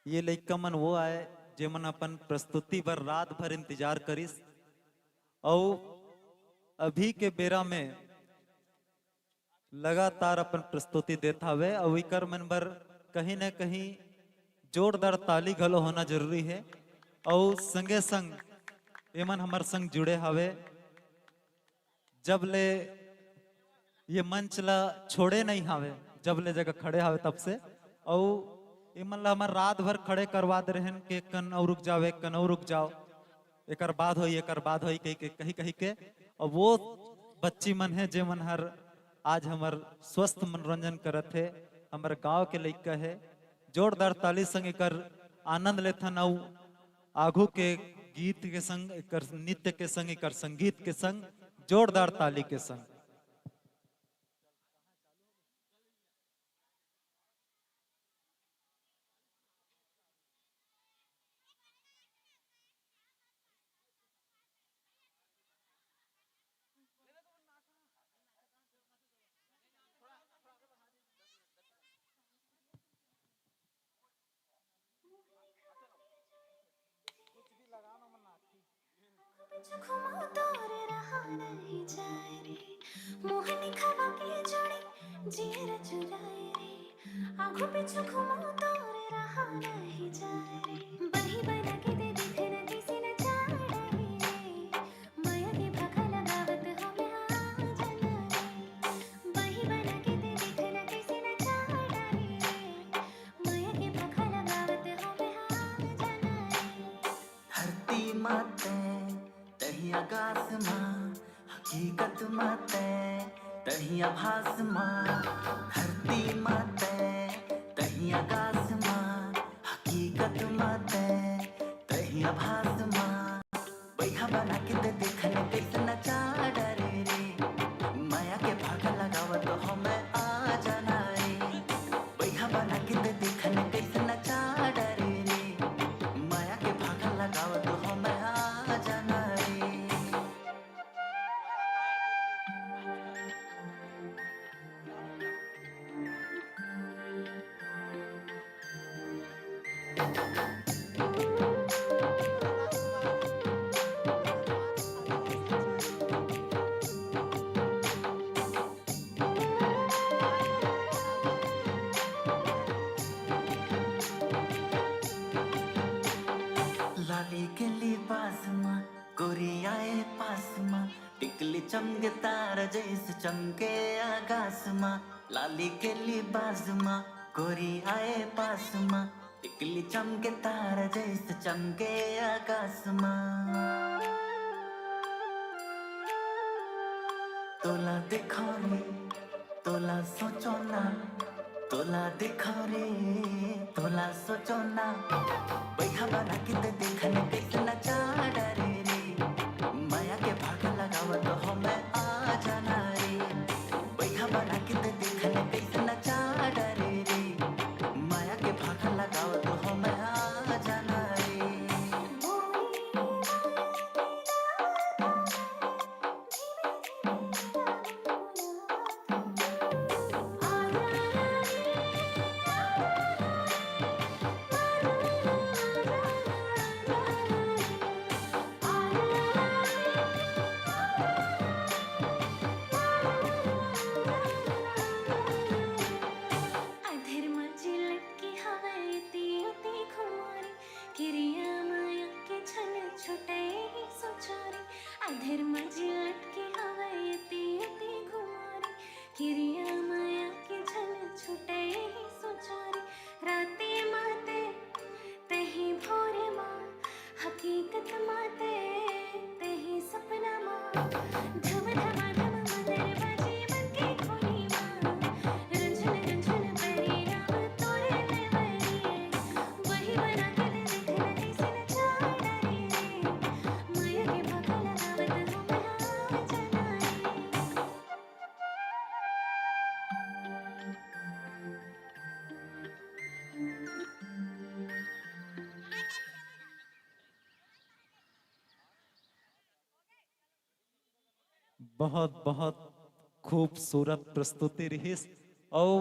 ये लइका मन वो आय, जेमन अपन प्रस्तुति बर रात भर इंतजार करिस, अउ अभी के बेरा में लगातार अपन प्रस्तुति देत हावे, अउ इकर मन बर कहीं न कहीं जोरदार ताली घलो होना जरूरी हे। अउ संगे संग एमन हमर संग जुड़े हावे, जब ले ये मंच ला छोड़े नहीं हावे, जब ले जगह खड़े हावे तब से। अउ एमन ला हमर रात भर खड़े करवा दे रहेन के एक कन अउ रुक जाओ, एक कन अउ रुक जाओ, एकर बाद होई, एकर बाद होई कही के, कही, कही के। अउ वो बच्ची मन हे, जे मन हर आज हमर स्वस्थ मनोरंजन करत हे, हमर गांव के लइका हे। जोरदार ताली संग एकर आनंद लेथन अउ आघू के गीत के संग, एकर नृत्य के संग, एकर संगीत के संग, जोरदार ताली के संग। कुछ भी लगाओ ना, मन नाचती। आँखों पे चुखुमा तोरे रहा नहीं जाए रे, मोहनी खवा के जोड़ी जियर चुराए रे। आँखों पे चुखुमा तोरे रहा नहीं जाए रे, बही बना के दे दिखे न किसी न चाह रही रे। माया के भाखा लगावत हमें आ जाना रे, बही बना के दे दिखे न किसी न चाह रही रे। माया के भाखा लगावत हमें आ जाना रे। धरती माते तही आकाश मा, हकीकत माते तही आभास मा। धरती माते तही आकाश मा, हकीकत माते तही आभास मा। बइहा बना के दे देखन कइसन नचा डरे रे, माया के भाखा लगावत हमें आ जाना रे। बइहा बना के दे देखन कइसन नचा डरे रे, माया के भाखा लगावत हमें आ जाना रे। लाली के लिबास मा गोरी आए पास मा, टिकली चमके तारा जैसे चमके आकाश मा। लाली के लिबास मा गोरी आए पास मा, टिकली चमके तारा जैसे चमके आकाश मा। तोला देखा रे, तोला सोचो ना, तोला देखा रे, तोला सोचो ना। बइहा बना के दे देखन कइसन नचा डरे रे, माया के भाखा लगावत हमें आ जाना रे। बइहा बना के दे देखन कइसन नचा डरे रे, माया के भाखा लगावत हमें आ जाना रे। बहुत बहुत खूबसूरत प्रस्तुति रिहिस। अउ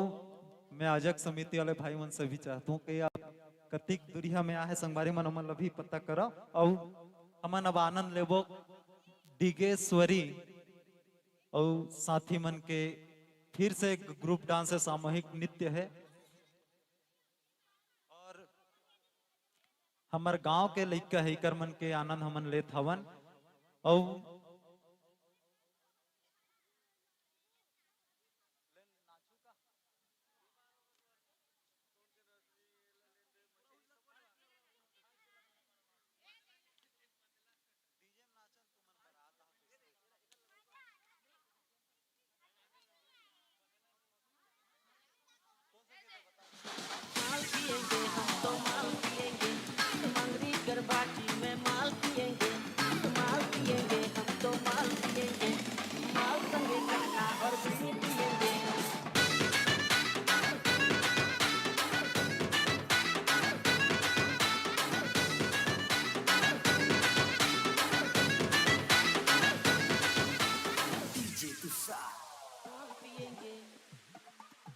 मैं आयोजक समिति वाले भाई मन से भी चाहत हूँ कि आप कतिक दुरिहा में आहे संगवारी मन, ओमन ला भी पता करो। अउ हमन अब आनंद लेबो डिगेश्वरी अउ साथी मन के फिर से एक ग्रुप डांस है, सामूहिक नृत्य है। और हमर गांव के लइका है, इकर मन के आनंद हमन लेत हवन। अउ माल पिएंगे हम तो माल पिएंगे, मंगरी कर बाटी में माल पिएंगे, माल पिएंगे हम तो माल पिएंगे, माल संगे चखना और बीड़ी पिएंगे।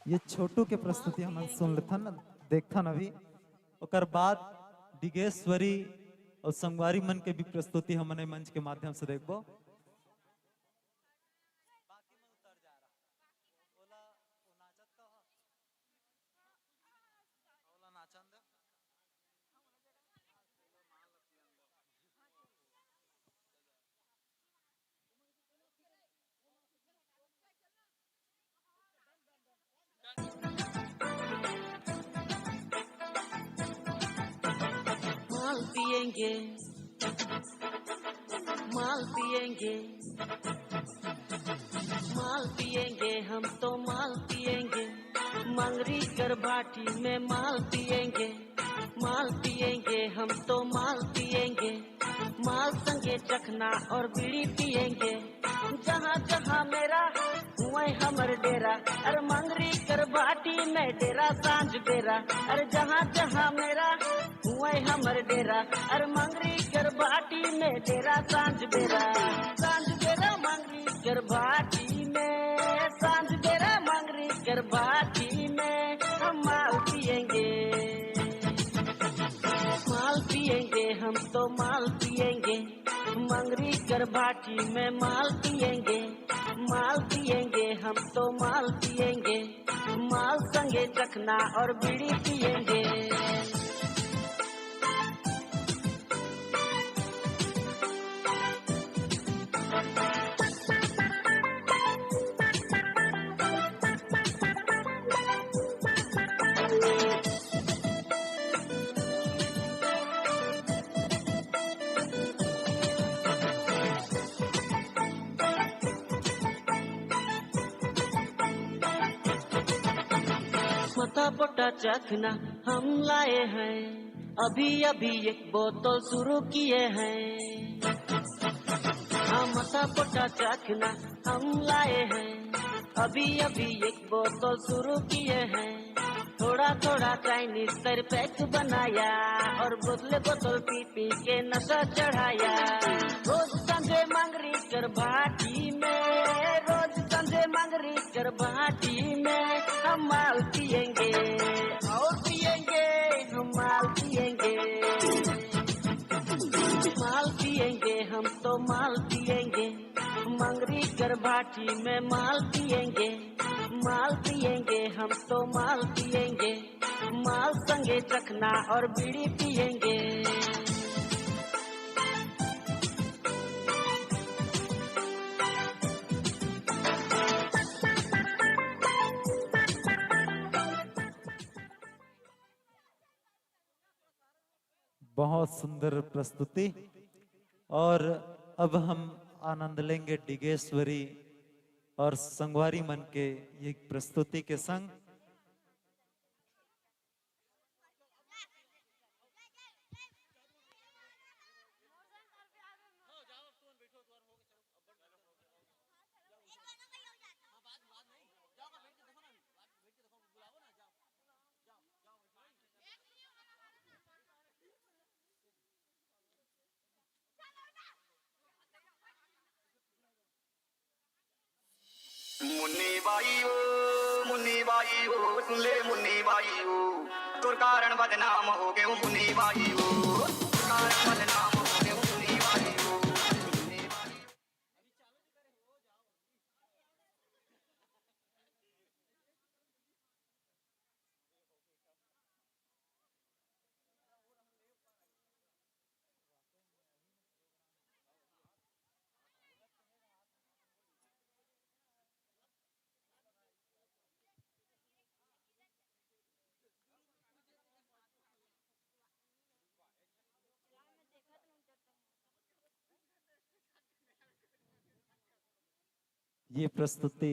ये छोटू के प्रस्तुति हमन सुन लेथन, देखथन अभी। ओकर बाद डिगेश्वरी अउ संगवारी मन के भी प्रस्तुति हमन ए मंच के माध्यम से देखबो। माल पिएंगे, माल पिएंगे, माल पिएंगे, हम तो माल पिएंगे, मंगरी कर बाटी में माल पिएंगे, माल पिएंगे, हम तो माल पिएंगे, माल संगे चखना और बीड़ी पिएंगे। जहाँ जहाँ मेरा हुए हमर डेरा, अरे मंगरी कर बाटी में डेरा सांझ बेरा, अरे जहाँ जहाँ मेरा हुए हमर डेरा, अरे मंगरी कर बाटी में डेरा सांझ बेरा, सांझ बेरा मंगरी कर बाटी में, सांझ बेरा मंगरी कर बाटी में हम माल पिएंगे, माल पिएंगे, हम तो माल पिएंगे, मंगरी कर बाटी में माल पिएंगे, माल पिएंगे, हम तो माल पिएंगे, माल संगे चखना और बीड़ी पिएंगे। मता पोटा चखना हम लाए हैं, अभी अभी एक बोतल शुरू किए हैं। हाँ, मता पोटा चखना हम लाए हैं, अभी अभी एक बोतल शुरू किए हैं। थोड़ा थोड़ा चाइनीज कर पैक बनाया और बोतले बोतल पी पी के नशा चढ़ाया। रोज संझे मंगरी कर भाटी में, रोज संझे मंगरी कर भाटी में हम माल पिएंगे और पिएंगे, हम माल पिएंगे, माल पिएंगे, हम तो माल पिएंगे, मंगरी कर भाटी में माल पिएंगे, माल पिएंगे, हम तो माल पिएंगे, माल संगे चखना और बीड़ी पिएंगे। बहुत सुंदर प्रस्तुति। और अब हम आनंद लेंगे डिगेश्वरी और संगवारी मन के ये प्रस्तुति के संग। मुन्नी बाई ओ, मुन्नी बाई ओ, सुन ले मुन्नी बाई ओ, तोर कारण बदनाम हो गयो मुन्नी बाई ओ, तोर कारण बदनाम हो गयो मुन्नी बाई ओ। ये प्रस्तुति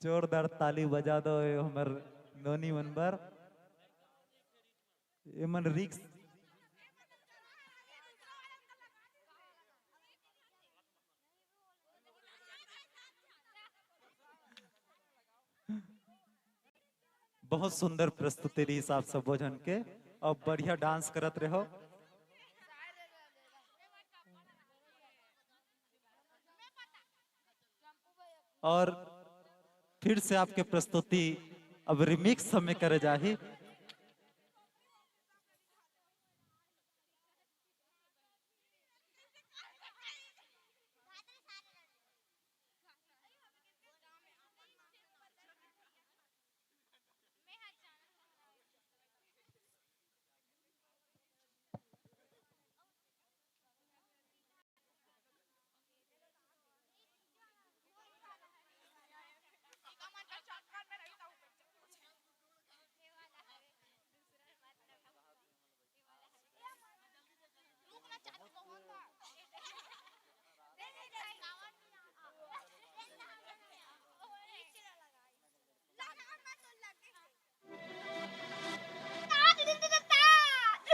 जोरदार ताली बजा दो ये हमर नोनी मन बर। ये मन रिक्स बहुत सुंदर प्रस्तुति रहिस आप सबो झन के। अब बढ़िया डांस करत रहो। और फिर से आपके प्रस्तुति अब रिमिक्स में करे जाही।